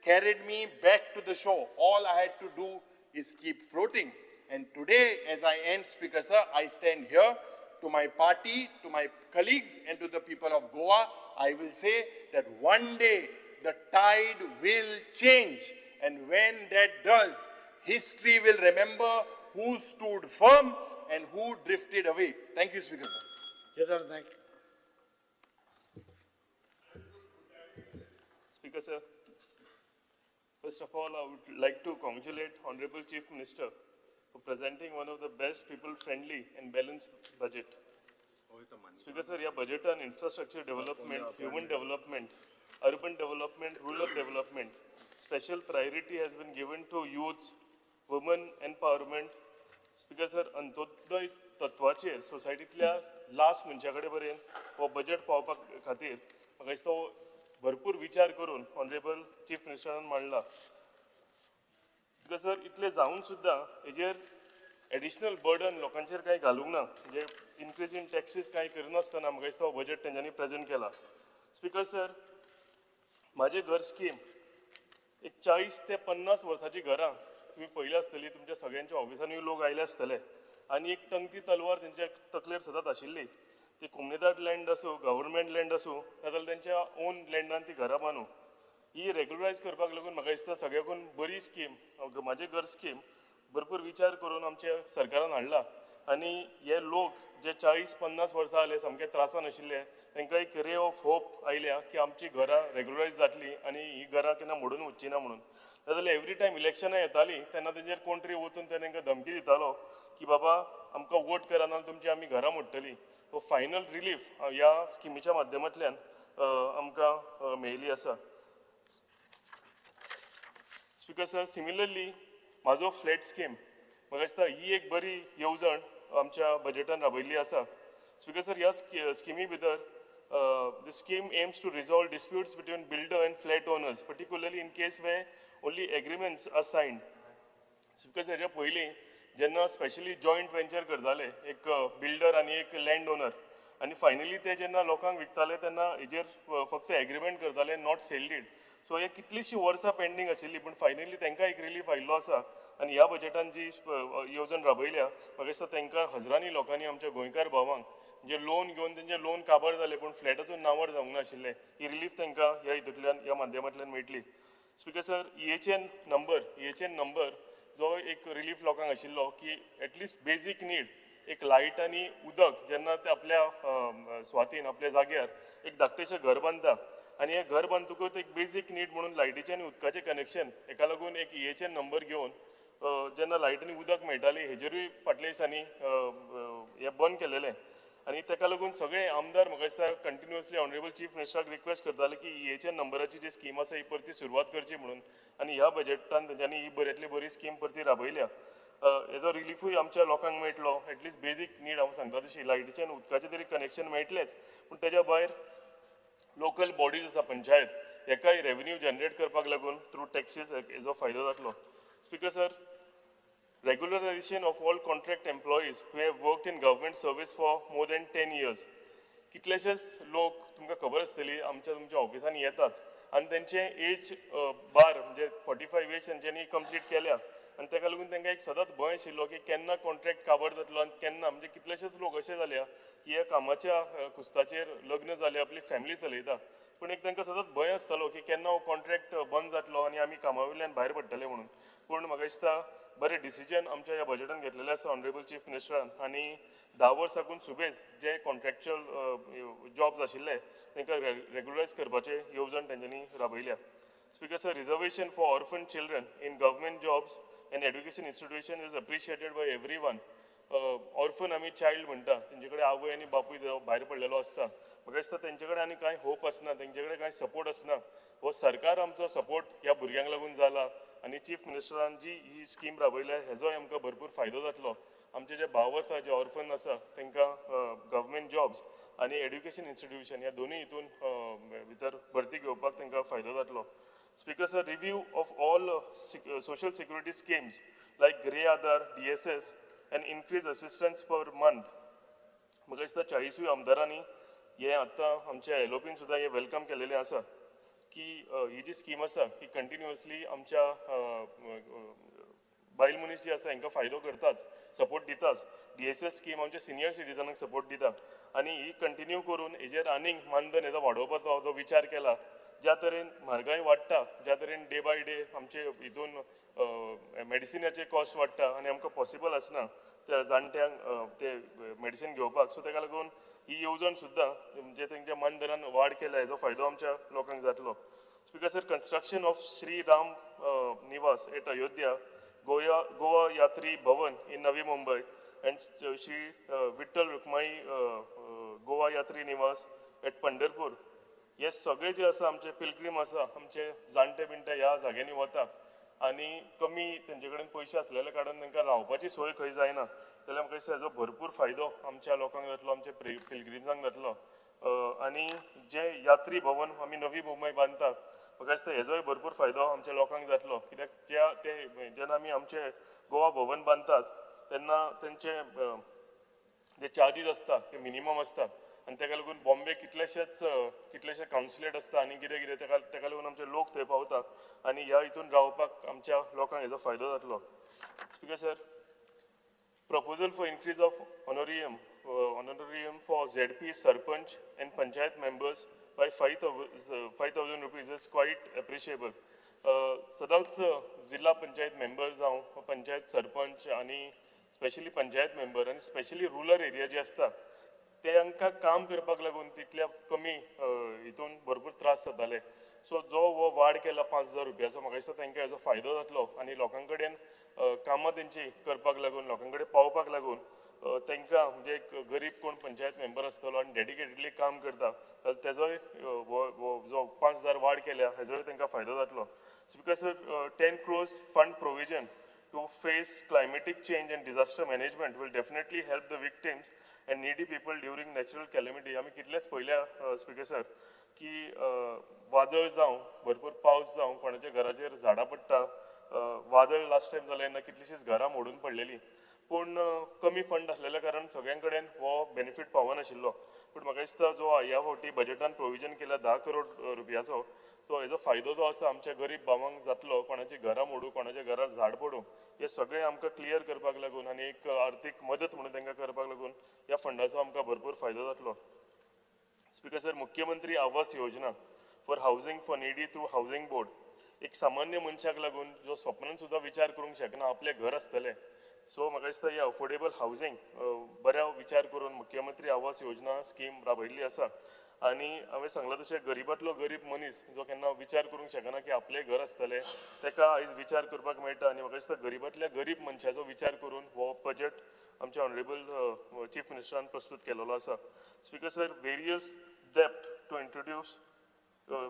carried me back to the shore. All I had to do is keep floating. And today, as I end, Speaker sir, I stand here to my party, to my colleagues, and to the people of Goa, I will say that one day the tide will change. And when that does, history will remember who stood firm and who drifted away. Thank you, Speaker sir. Kedar Naik. Speaker sir, first of all, I would like to congratulate Honorable Chief Minister for presenting one of the best people-friendly and balanced budget. Speaker sir, your budget on infrastructure development, human development, urban development, rural development, special priority has been given to youths, women empowerment. Speaker sir, Antyodaya तत्वाचेर सोसायटींतल्या last मनशा कडेन पर्यंत हो budget पावोवपा खातीर म्हाका दिसता हो भरपूर विचार करून ऑनरेबल चीफ मिनिस्टरान मांडला. स्पीकर सर, इतलें जावन सुद्दां हेजेर एडिशनल बर्डन लोकांचेर कांय घालूंक ना, म्हणजे इनक्रीज इन टॅक्सीस कांय करिनासतना म्हाका दिसता हो बजेट तेंच्यांनी प्रेजेंट केला. स्पीकर सर, म्हाजें घर स्कीम एक 40 ते 50 वर्सांची घरां तुमी पळयल्या आसतली, तुमच्या सगळ्यांच्या ऑफिसांनी लोक आयले आसतले आनी एक टंगती तलवार तेंच्या तकलेर सदांच आशिल्ली. ती कोमुनिदाद लँड आसूं, गव्हर्मेंट लँड आसूं, नाजाल्यार तेंच्या ओन लँडान ती घरां बांदूं. ही रेगुलरायज करपाक लागून म्हाका दिसता सगळ्याकून बरी स्कीम म्हाजें घर स्कीम भरपूर विचार करून आमच्या सरकारान हाडला आनी हे लोक जे 40-50 वर्सां जाले सामके त्रासान आशिल्ले तांकां एक रे ऑफ होप आयल्या की आमची घरां रेगुलरायज जातली आनी ही घरां केन्ना मोडून वचची ना म्हणून. नाजाल्यार एवरी टायम इलेक्शनां येतालीं तेन्ना तेंचेर कोण तरी वचून ते तांकां धमकी दितालो की बाबा आमकां वोट करा ना तुमची आमी घरां मोडटली. सो फायनल रिलीफ ह्या स्किमीच्या माध्यमांतल्यान आमकां मेळिल्ली आसा. स्पिकर सर, सिमिलरली म्हाजो फ्लॅट स्कीम म्हाका दिसता ही एक बरी येवजण आमच्या बजेटान राबयल्ली आसा. स्पिकर सर, ह्या स्किमी भितर the scheme aims to resolve disputes between builder and flat owners, particularly in case where only agreements are signed. Speaker sir, ह्या पयलीं जेन्ना स्पेशली जॉयंट वेंचर करताले एक बिल्डर आनी एक लँड ओनर आनी फायनली ते जेन्ना लोकांक विकताले तेन्ना हेजेर फक्त एग्रीमेंट करताले, not sale did. सो हे कितलींशीं वर्सां पेंडींग आशिल्ली, पूण फायनली तांकां एक रिलीफ आयिल्लो आसा आनी ह्या बजेटान जी येवजण राबयल्या म्हाका दिसता तांकां हजरांनी लोकांनी आमच्या गोंयकार भावांक जे लोन घेवन तेंचे लोन काबार जाले पूण फ्लॅटातून नांवार जावंक नाशिल्ले, ही रिलीफ तांकां ह्या हितूंतल्यान ह्या माध्यमांतल्यान मेळटली. Speaker sir, EHN number जो एक रिलीफ लोकांक आशिल्लो की एटलिस्ट बेजीक नीड एक लायट आनी उदक जेन्ना ते आपल्या स्वातीन आपल्या जाग्यार एक धाकटेशें घर बांदता आनी हें घर बांदतकूच एक बेजीक नीड म्हणून लायटीचें आनी उदकाचें कनेक्शन हेका लागून एक EHN number घेवन जेन्ना लायट आनी उदक मेळटाली हेजेरूय फाटल्या दिसांनी हें बंद केलेलें आनी ताका लागून सगळे आमदार म्हाका दिसता कंटिन्युअसली ऑनरेबल चीफ मिनिस्टराक रिक्वेस्ट करताले की EHN नंबराची जी स्कीम आसा ही परती सुरवात करची म्हणून आनी ह्या बजेटान तेंच्यांनी ही बऱ्यांतली बरी स्कीम परती राबयल्या. हेजो रिलीफूय आमच्या लोकांक मेळटलो. एटलिस्ट बेजीक नीड हांव सांगता तशी लायटीचें आनी उदकाचें तरी कनेक्शन मेळटलेंच, पूण तेज्या भायर लोकल बॉडीज आसा पंचायत हेकाय रेवेन्यू जनरेट करपाक लागून थ्रू टॅक्सीस हेजो फायदो जातलो. Speaker sir, regularization of all contract employees who have worked in government service for more than 10 years. कितलेशेच लोक तुमकां खबर आसतली आमच्या तुमच्या ऑफिसांनी येतात आनी तेंचे एज बार म्हणजे 45 एज तेंच्यांनी कंप्लीट केल्या आनी ताका लागून तांकां एक सदांच भंय आशिल्लो की केन्ना कॉन्ट्रॅक्ट काबार जातलो आनी केन्ना म्हणजे कितलेशेच लोक अशे जाल्या की ह्या कामाच्या कुस्ताचेर लग्न जाले, आपली फॅमिली चलयता, पूण एक तांकां सदांच भंय आसतालो की केन्ना हो कॉन्ट्रॅक्ट बंद जातलो आनी आमी कामा वयल्यान भायर पडटले म्हणून. पूण म्हाका दिसता बरें डिसिजन आमच्या ह्या बजेटान घेतलेलें आसा ऑनरेबल चीफ मिनिस्टरान आनी 10 वर्सां साकून सुबेज जे कॉन्ट्रॅक्च्युअल जॉब्स आशिल्ले तांकां रेगुलरायज करपाचे येवजण तेंच्यांनी राबयल्या. Speaker sir, reservation for orphan children in government jobs and education institution is appreciated by everyone. Orphan आमी चायल्ड म्हणटा, तेंचे कडेन आवय आनी बापूय भायर पडलेलो आसता, म्हाका दिसता तेंचे कडेन आनी कांय होप आसना, तेंचे कडेन कांय सपोर्ट आसना. हो सरकार आमचो सपोर्ट ह्या भुरग्यांक लागून जाला आनी चीफ मिनिस्टरान जी ही स्कीम राबयल्या हेजोय आमकां भरपूर फायदो जातलो. आमचे जे भाव आसा, जे ऑर्फन आसा तांकां गव्हर्मेंट जॉब्स आनी एड्युकेशन इन्स्टिट्युशन ह्या दोनूय हितून भितर भरती घेवपाक तांकां फायदो जातलो. Speaker sir, review of all social security schemes like Griha Aadhar, DSS and increase assistance per month. म्हाका दिसता 40 आमदारांनी हें आतां आमच्या एलओपीन सुद्दां हें welcome केलेलें आसा की ही जी स्कीम आसा ही कंटिन्युअसली आमच्या बायल मनीस जी आसा हांकां फायदो करताच, सपोर्ट दिताच. DSS scheme आमच्या सिनियर सिटीजनांक सपोर्ट दिता आनी ही कंटिन्यू करून हेजेर आनीक मानधन हेजो वाडोवपाचो जो विचार केला. ज्या तरेन म्हारगाय वाडटा, ज्या तरेन डे बाय डे आमचे हितून मेडिसिनाचे कॉस्ट वाडटा आनी आमकां पॉसिबल आसना त्या जाणट्यांक ते मेडिसीन घेवपाक, सो ताका लागून ही येवजण सुद्दां म्हणजे तेंच्या मानधनान वाड केल्या हेजो फायदो आमच्या लोकांक जातलो. Speaker sir, construction of Shri Ram Niwas at Ayodhya, Goa Yatri Bhavan in Navi Mumbai and Shri Vitthal Rukmai Goa Yatri Niwas at Pandharpur हे सगळे जे आसा आमचे पिलग्रीम आसा, आमचे जाणटे बिणटे ह्या जाग्यांनी वता आनी कमी तेंचे कडेन पयशे आसलेल्या कारणान तांकां रावपाची सोय खंय जायना, जाल्यार म्हाका दिसता हेजो भरपूर फायदो आमच्या लोकांक जातलो, आमच्या पिलग्रिम्सांक जातलो. आनी जे यात्री भवन आमी नवी मुंबय बांदतात म्हाका दिसता हेजोय भरपूर फायदो आमच्या लोकांक जातलो. कित्याक ज्या ते जेन्ना आमी आमचे गोवा भवन बांदतात तेन्ना तेंचे जे चार्जीस आसता ते मिनिमम आसता आनी ताका लागून बॉम्बे कितलेशे कावन्सिलेट आसता आनी कितें कितें ताका लागून आमचे लोक थंय पावता आनी ह्या हितून रावपाक आमच्या लोकांक हेजो फायदो जातलो. Speaker sir, proposal for increase of honorarium for ZP, Sarpanch and Panchayat members by 5,000 rupees is quite appreciable. सदांच जिल्हा पंचायत मेंबर जावं पंचायत सरपंच आनी स्पेशली पंचायत मेंबर आनी स्पेशली रुरल एरिया जी आसता तांकां काम करपाक लागून तितल्या कमी हितून भरपूर त्रास जाताले. सो जो हो वाड केला 5,000 रुपयाचो, म्हाका दिसता तांकां हेजो फायदो जातलो आनी लोकां कडेन कामां तेंची करपाक लागून, लोकां कडेन पावपाक लागून तांकां म्हणजे एक गरीब कोण पंचायत मेंबर आसतलो आनी डेडिकेटेडली काम करता जाल्यार तेजोय जो 5,000 वाड केल्या हेजोय तांकां फायदो जातलो. Speaker sir, 10 crores fund provision to face climatic change and disaster management will definitely help the victims and needy people during natural calamity. आमी कितलेच पळयल्या स्पीकर सर की वादळ जावं, भरपूर पावस जावं, कोणाच्या घराचेर झाडां पडटा. वादळ लास्ट टायम जालें तेन्ना कितलींशींच घरां मोडून पडलेलीं, पूण कमी फंड आसलेल्या कारण सगळ्यां कडेन हो बेनिफीट पावनाशिल्लो. पूण म्हाका दिसता जो ह्या फावटी बजेटान प्रोविजन केला 10 करोड रुपयाचो, तो हेजो फायदो जो आसा आमच्या गरीब भावांक जातलो. कोणाची घरां मोडूं, कोणाच्या घरार झाड पडूं, हे सगळें आमकां क्लियर करपाक लागून आनी एक आर्थीक मदत म्हणून तांकां करपाक लागून ह्या फंडाचो आमकां भरपूर फायदो जातलो. Speaker sir, Mukhyamantri Awas Yojana for housing for needy through housing board, एक सामान्य मनशाक लागून जो स्वप्नान सुद्दां विचार करूंक शकना आपलें घर आसतलें. सो म्हाका दिसता ही अफोर्डेबल हावजींग बऱ्या विचार करून मुख्यमंत्री आवास योजना स्कीम राबयल्ली आसा. आनी हांवें सांगलां तशें गरिबांतलो गरीब मनीस जो केन्ना विचार करूंक शकना की आपलें घर आसतलें, ताका आयज विचार करपाक मेळटा. आनी म्हाका दिसता गरिबांतल्या गरीब मनशाचो विचार करून हो बजेट आमच्या ऑनरेबल चीफ मिनिस्टरान प्रस्तूत केलेलो आसा. Speaker sir, various dept to introduce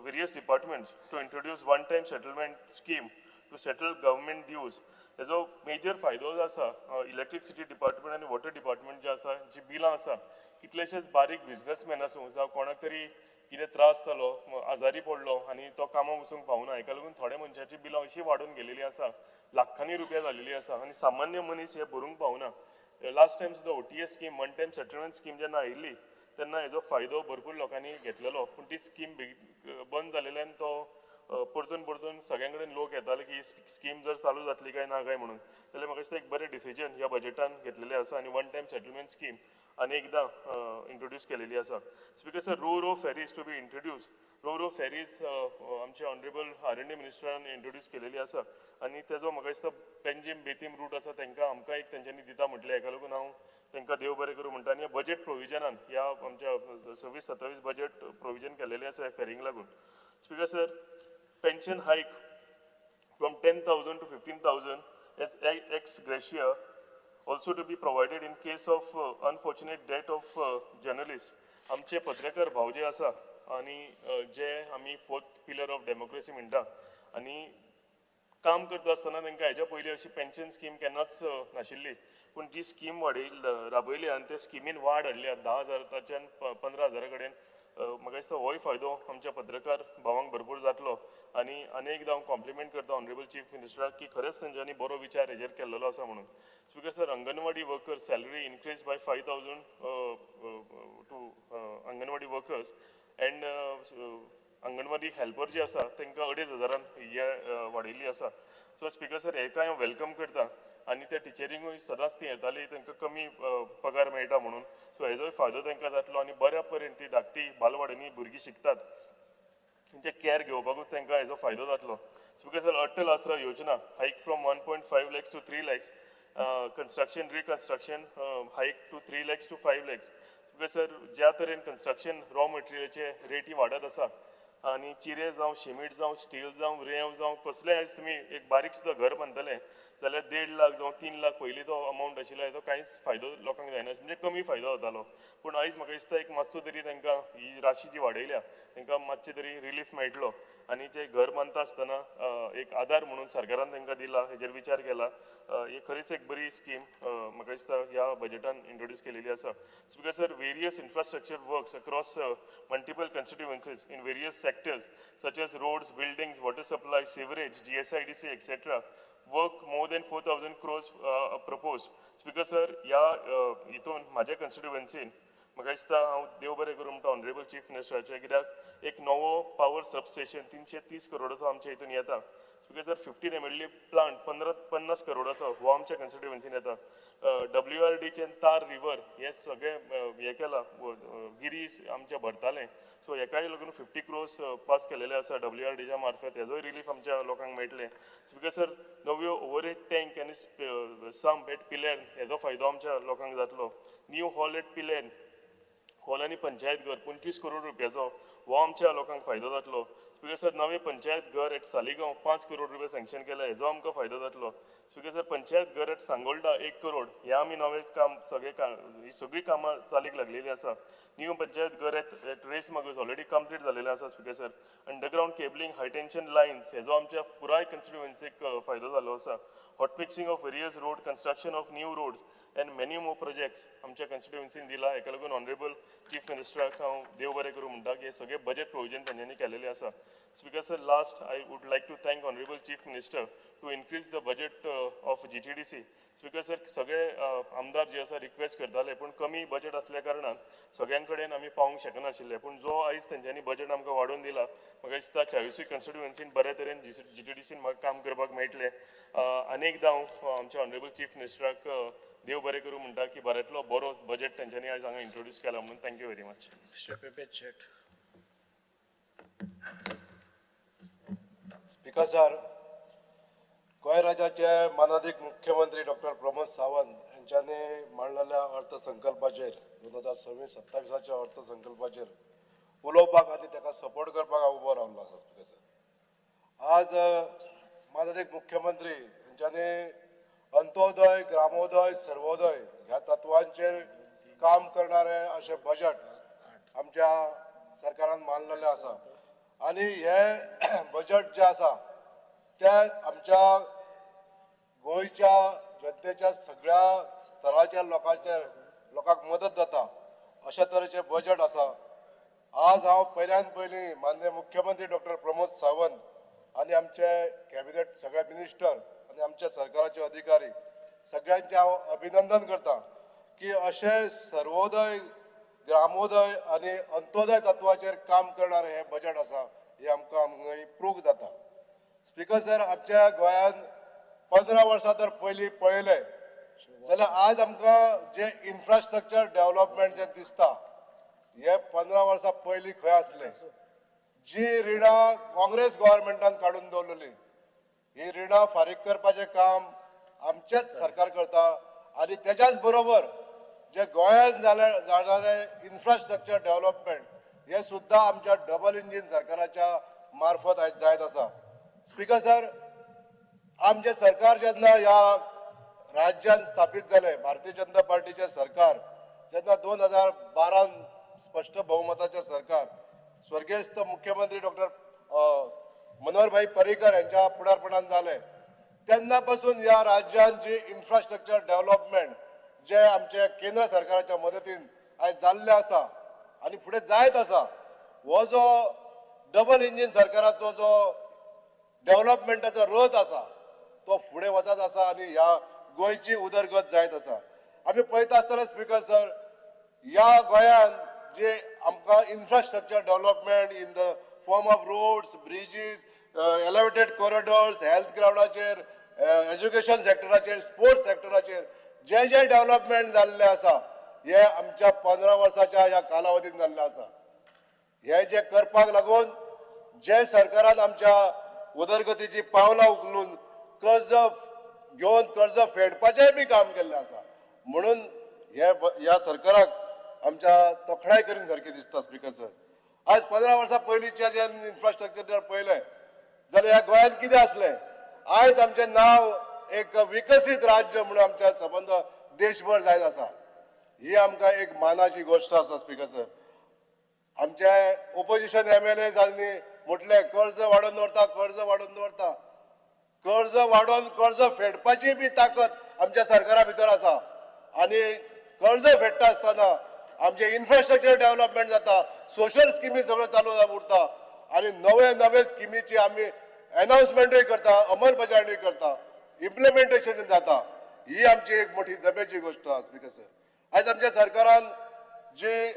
various departments to introduce one time settlement scheme to settle government dues. हेजो मेजर फायदो जो आसा इलेक्ट्रिसिटी डिपार्टमेंट आनी वॉटर डिपार्टमेंट जे आसा, जी बिलां आसा, कितलेशेच बारीक बिजनसमॅन आसूं जावं कोणाक तरी कितें त्रास जालो, आजारी पडलो आनी तो कामाक वचूंक पावना, हेका लागून थोड्या मनशाची बिलां अशीं वाडून गेलेलीं आसा, लाखांनी रुपया जालेली आसा आनी सामान्य मनीस हे भरूंक पावना. लास्ट टायम सुद्दां OTS scheme, one time settlement scheme जेन्ना आयिल्ली तेन्ना हेजो फायदो भरपूर लोकांनी घेतलेलो, पूण ती स्कीम बंद जालेल्यान तो परतून परतून सगळ्यां कडेन लोक येताले की ही स्कीम जर चालू जातली काय ना काय म्हणून. जाल्यार म्हाका दिसता एक बरें डिसिजन ह्या बजेटान घेतलेलें आसा आनी वन टायम सेटलमेंट स्कीम आनी एकदां इंट्रोड्यूस केलेली आसा. Speaker sir, ro ro ferries to be introduce. Ro ro ferries आमचे ऑनरेबल RND मिनिस्टरान इंट्रोड्यूस केलेली आसा आनी तेजो म्हाका दिसता पेंजीम बेतीम रूट आसा तांकां आमकां एक तेंच्यांनी दिता म्हटलें, हेका लागून हांव तांकां देव बरें करूं म्हणटा. आनी ह्या बजेट प्रोविजनान ह्या आमच्या 26-27 बजेट प्रोविजन केलेलें आसा ह्या फेरींक लागून. Speaker sir, pension hike from 10,000 to 15,000 as ex gratia also to be provided in case of unfortunate death of journalist. आमचे पत्रकार भाव जे आसा आनी जे आमी फोर्थ पिलर ऑफ डेमोक्रेसी म्हणटा आनी काम करता आसतना तांकां हेज्या पयलीं अशी पेन्शन स्कीम केन्नाच नाशिल्ली, पूण जी स्कीम वाडयली राबयली आनी ते स्किमीन वाड हाडली 10,000 15,000 कडेन, म्हाका दिसता होय फायदो आमच्या पत्रकार भावांक भरपूर जातलो. आनी अनेकदां हांव कॉम्प्लिमेंट करता ऑनरेबल चीफ मिनिस्टराक की खरेंच तेंच्यांनी बरो विचार हेजेर केल्लो आसा म्हणून. Speaker sir, anganwadi workers salary increase by 5,000 to anganwadi workers and anganwadi helper जे आसा तांकां 2,500 हे वाडयल्ली आसा. सो स्पीकर सर, हेका हांव welcome करता आनी त्या टिचरींकूय सदांच ती येताली तांकां कमी पगार मेळटा म्हणून, सो हेजोय फायदो तांकां जातलो आनी बऱ्या परेन ती धाकटी बालवाडींनी भुरगीं शिकतात तेंचे कॅर घेवपाकूच तांकां हेजो फायदो जातलो. Speaker sir, Atal Aasra Yojana hike from 1.5 lakhs to 3 lakhs, construction reconstruction hike to 3 lakhs to 5 lakhs. Speaker sir, ज्या तरेन कन्स्ट्रक्शन रॉ मटेरियलाचे रेटी वाडत आसा आनी चिरे जावं, शिमीट जावं, स्टील जावं, रेंव जावं, कसलें आयज तुमी एक बारीक सुद्दां घर बांदतले जाल्यार 1.5 लाख जावं 3 लाख पयलीं तो अमावंट आशिल्लो, हेजो कांयच फायदो लोकांक जायना, म्हणजे कमी फायदो जातालो. पूण आयज म्हाका दिसता एक मातसो तरी तांकां ही राशी जी वाडयल्या तांकां मातशें तरी रिलीफ मेळटलो आनी ते घर बांदता आसतना एक आदार म्हणून सरकारान तांकां दिला, हेजेर विचार केला. ही खरीच एक बरी स्कीम म्हाका दिसता ह्या बजेटान इंट्रोड्यूस केलेली आसा. Speaker sir, various infrastructure works across multiple constituencies in various sectors such as roads, buildings, water supply, sewerage, GSIDC etcetera work more than 4,000 crores propose. Speaker sir, ह्या हितून म्हाज्या कॉन्स्टिट्युएन्सीन म्हाका दिसता हांव देव बरें करूं म्हणटा ऑनरेबल चीफ मिनिस्टराचें, कित्याक एक नवो पावर सबस्टेशन 330 करोडाचो आमच्या हितून येता. Speaker sir, 15 MLD plant 50 करोडाचो हो आमच्या कॉन्स्टिट्युएन्सीन येता. WRDचे तार रिवर हे सगळें हें केलां, गिरी आमच्या भरतालें, सो हेकाय लागून 50 crores पास केलेले आसा WRDच्या मार्फत, हेजोय रिलीफ आमच्या लोकांक मेळटलें. स्पीकर सर, नव्यो ओवरहेड टँक आनी संप एट पिलेन हेजो फायदो आमच्या लोकांक जातलो. New hall eight Pilerne खोलांनी panchayat घर 25 करोड रुपयाचो हो आमच्या लोकांक फायदो जातलो. स्पीकर सर, नवें पंचायत घर एट सालिगांव 5 करोड रुपया सँक्शन केला, हेजो आमकां फायदो जातलो. स्पीकर सर, पंचायत घर एट सांगोल्डा 1 करोड, हे आमी नवें काम सगळें ही सगळीं कामां चालीक लागलेली आसा. न्यू पंचायत घर at Reis Magos already complete जालेलें आसा. Speaker sir, underground cabling high tension lines हेजो आमच्या पुराय कॉन्स्टिट्युएन्सीक फायदो जाल्लो आसा. Hot mixing of various road, construction of new roads and many more projects आमच्या कॉन्स्टिट्युएन्सीन दिला. हेका लागून ऑनरेबल चीफ मिनिस्टराक हांव देव बरें करूं म्हणटा की हे सगळे बजेट प्रोविजन तेंच्यांनी केलेलें आसा. Speaker sir, last I would like to thank honourable chief minister to increase the budget of GTDC. Speaker sir, सगळे आमदार जे आसा रिक्वेस्ट करताले, पूण कमी बजेट आसल्या कारणान सगळ्यां कडेन आमी पावूंक शकनाशिल्ले, पूण जो आयज तेंच्यांनी बजेट आमकां वाडोवन दिला, म्हाका दिसता 40 कॉन्स्टिट्युएन्सीन बऱ्या तरेन GTDCन म्हाका काम करपाक मेळटलें. आनी एकदां हांव आमच्या ऑनरेबल चीफ मिनिस्टराक देव बरें करूं म्हणटा की बऱ्यांतलो बरो बजेट तेंच्यांनी आयज हांगा इंट्रोड्यूस केला म्हणून. Thank you very much. Mr. Pipit Shet. Speaker sir, Goa राज्याचे मानादीक मुख्यमंत्री डॉक्टर प्रमोद सावंत यांच्यानी मांडलेल्या अर्थसंकल्पाचेर 2026-27 अर्थसंकल्पाचेर उलोवपाक आनी ताका सपोर्ट करपाक हांव उबो रावलो आसा. स्पीकर सर, आज मानादीक मुख्यमंत्री यांच्यानी अंत्योदय, ग्रामोदय, सर्वोदय ह्या तत्वांचेर काम करणारे अशें बजेट आमच्या सरकारान मांडलेलें आसा आनी हे बजेट जें आसा तें आमच्या गोंयच्या जनतेच्या सगळ्या स्तराच्या लोकांक मदत जाता अशा तरेचें बजेट आसा. आज हांव पयल्यान पयलीं माननीय मुख्यमंत्री डॉक्टर प्रमोद सावंत आनी आमचे कॅबिनेट सगळे मिनिस्टर आनी आमच्या सरकाराचे अधिकारी सगळ्यांचें हांव अभिनंदन करता की अशें सर्वोदय, ग्रामोदय आनी अंत्योदय तत्वाचेर काम करणारें हें बजेट आसा, हें आमकां हांगा प्रूव जाता. स्पीकर सर, आमच्या गोंयांत 15 वर्सां जर पयलीं पळयलें जाल्यार आज आमकां जें इन्फ्रास्ट्रक्चर डेव्हलपमेंट जें दिसता हे 15 वर्सां पयलीं खंय आसलें. जी रिणां काँग्रेस गव्हर्मेंटान काडून दवरलेली ही रिणां फारीक करपाचें काम आमचेंच सरकार करता आनी तेच्याच बरोबर जे गोंयांत जाणारे इन्फ्रास्ट्रक्चर डेव्हलपमेंट हे सुद्दां आमच्या डबल इंजीन सरकाराच्या मार्फत आयज जायत आसा. स्पीकर सर, आमचें सरकार जेन्ना ह्या राज्यान स्थापीत जालें, भारतीय जनता पार्टीचें सरकार जेन्ना 2012 स्पश्ट बहुमताचें सरकार स्वर्गेस्त मुख्यमंत्री डॉक्टर मनोहरभाई पर्रीकर यांच्या फुडारपणान जालें, तेन्ना पासून ह्या राज्यान जी इन्फ्रास्ट्रक्चर डेव्हलपमेंट जे आमचे केंद्र सरकाराच्या मदतीन आयज जाल्लें आसा आनी फुडें जायत आसा, हो जो डबल इंजीन सरकाराचो जो डेव्हलपमेंटाचो रथ आसा तो फुडें वचत आसा आनी ह्या गोंयची उदरगत जायत आसा. आमी पळयता आसतना स्पीकर सर, ह्या गोंयान जे आमकां infrastructure development in the form of roads, bridges, elevated corridors, health ग्रावंडाचेर, education सेक्टराचेर, sports सेक्टराचेर जे जे डेव्हलपमेंट जाल्लें आसा हे आमच्या 15 वर्साच्या ह्या कालावधीन जाल्लें आसा. हे जे करपाक लागून जे सरकारान आमच्या उदरगतीची पावलां उखलून कर्ज घेवन कर्ज फेडपाचेंय बी काम केल्लें आसा, म्हणून हे ह्या सरकाराक आमच्या तोखणाय करीन सारकी दिसता. स्पीकर सर, आज 15 वर्सां पयलींचें जें इन्फ्रास्ट्रक्चर जर पळयलें जाल्यार ह्या गोंयांत कितें आसलें, आयज आमचें नांव एक विकसीत राज्य म्हणून आमच्या सबंद देशभर जायत आसा. ही आमकां एक मानाची गोश्ट आसा. स्पीकर सर, आमचे ओपोजिशन MLA जाल्ली म्हटलें कर्ज वाडोवन दवरता, कर्ज वाडोवन दवरता, कर्ज वाडोवन कर्ज फेडपाची बी ताकद आमच्या सरकारा भितर आसा आनी कर्ज फेडटा आसतना आमचें इन्फ्रास्ट्रक्चर डेव्हलपमेंट जाता, सोशल स्किमी सगळ्यो चालू उरता आनी नवे नवे स्किमीची आमी एनाउन्समेंटूय करता, अंमलबजावणी करता, इम्प्लिमेंटेशन जाता. ही आमची एक मोठी जमेची गोश्ट आसा. स्पीकर सर, आयज आमच्या सरकारान जी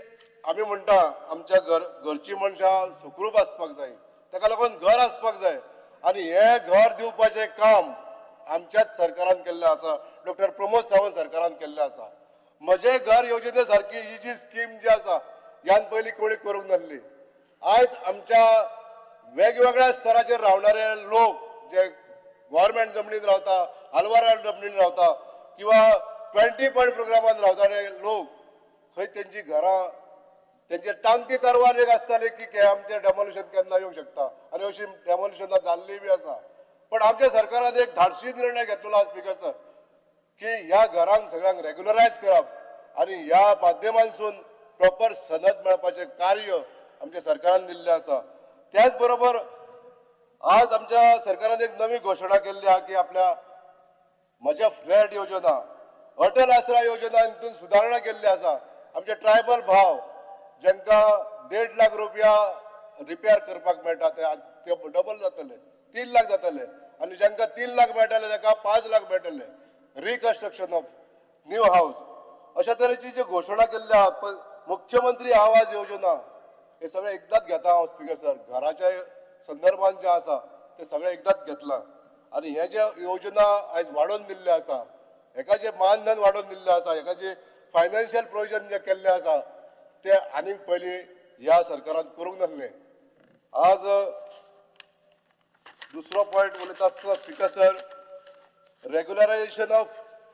आमी म्हणटा आमच्या घरची मनशां सुखरूप आसपाक जाय, ताका लागून घर आसपाक जाय आनी हें घर दिवपाचें काम आमच्याच सरकारान केल्लें आसा, डॉक्टर प्रमोद सावंत सरकारान केल्लें आसा. म्हजें घर योजने सारकी ही जी स्कीम जी आसा ह्यान पयलीं कोणी करूंक नासली. आयज आमच्या वेगवेगळ्या स्तराचेर रावणारे लोक जे गव्हर्मेंट जमनीन रावता, हलवारा जमनीन रावता किंवा 20 पॉयंट प्रोग्रामान रावताले लोक, खंय तेंची घरां तेंचे टांगती तरवार एक आसताली की आमचें डेमोलिशन केन्ना येवंक शकता आनी अशी डेमोलिशनां जाल्ली बी आसा. पण आमच्या सरकारान एक धाडशी निर्णय घेतलेलो आसा स्पीकर सर की ह्या घरांक सगळ्यांक रेगुलरायज करप आनी ह्या माध्यमांसून प्रॉपर सनद मेळपाचें कार्य आमच्या सरकारान दिल्लें आसा. त्याच बरोबर आज आमच्या सरकारान एक नवी घोशणा केल्ली आहा की आपल्या म्हज्या फ्लॅट योजना, अटल आसरा योजना हितून सुदारणा केल्ली आसा. आमचे ट्रायबल भाव जेंकां 1.5 लाख रुपया रिपेर करपाक मेळटा ते डबल जातले, 3 लाख जातले आनी जेंकां 3 लाख मेळटले ताका 5 लाख मेळटले. रिकन्स्ट्रक्शन ऑफ न्यू हावस अशा तरेची जी घोशणा केल्ली आहा. मुख्यमंत्री आवास योजना हे सगळें एकदांच घेता हांव स्पीकर सर, घराच्या संदर्भान जें आसा तें सगळें एकदांच घेतलां आनी हे जे योजना आयज वाडोवन दिल्ले आसा, हेका जे मानधन वाडोवन दिल्लें आसा, हेका जे फायनान्शियल प्रोविजन जे केल्लें आसा ते आनीक पयलीं ह्या सरकारान करूंक नासलें. आज दुसरो पॉयंट उलयता आसतना speaker sir, regularisation of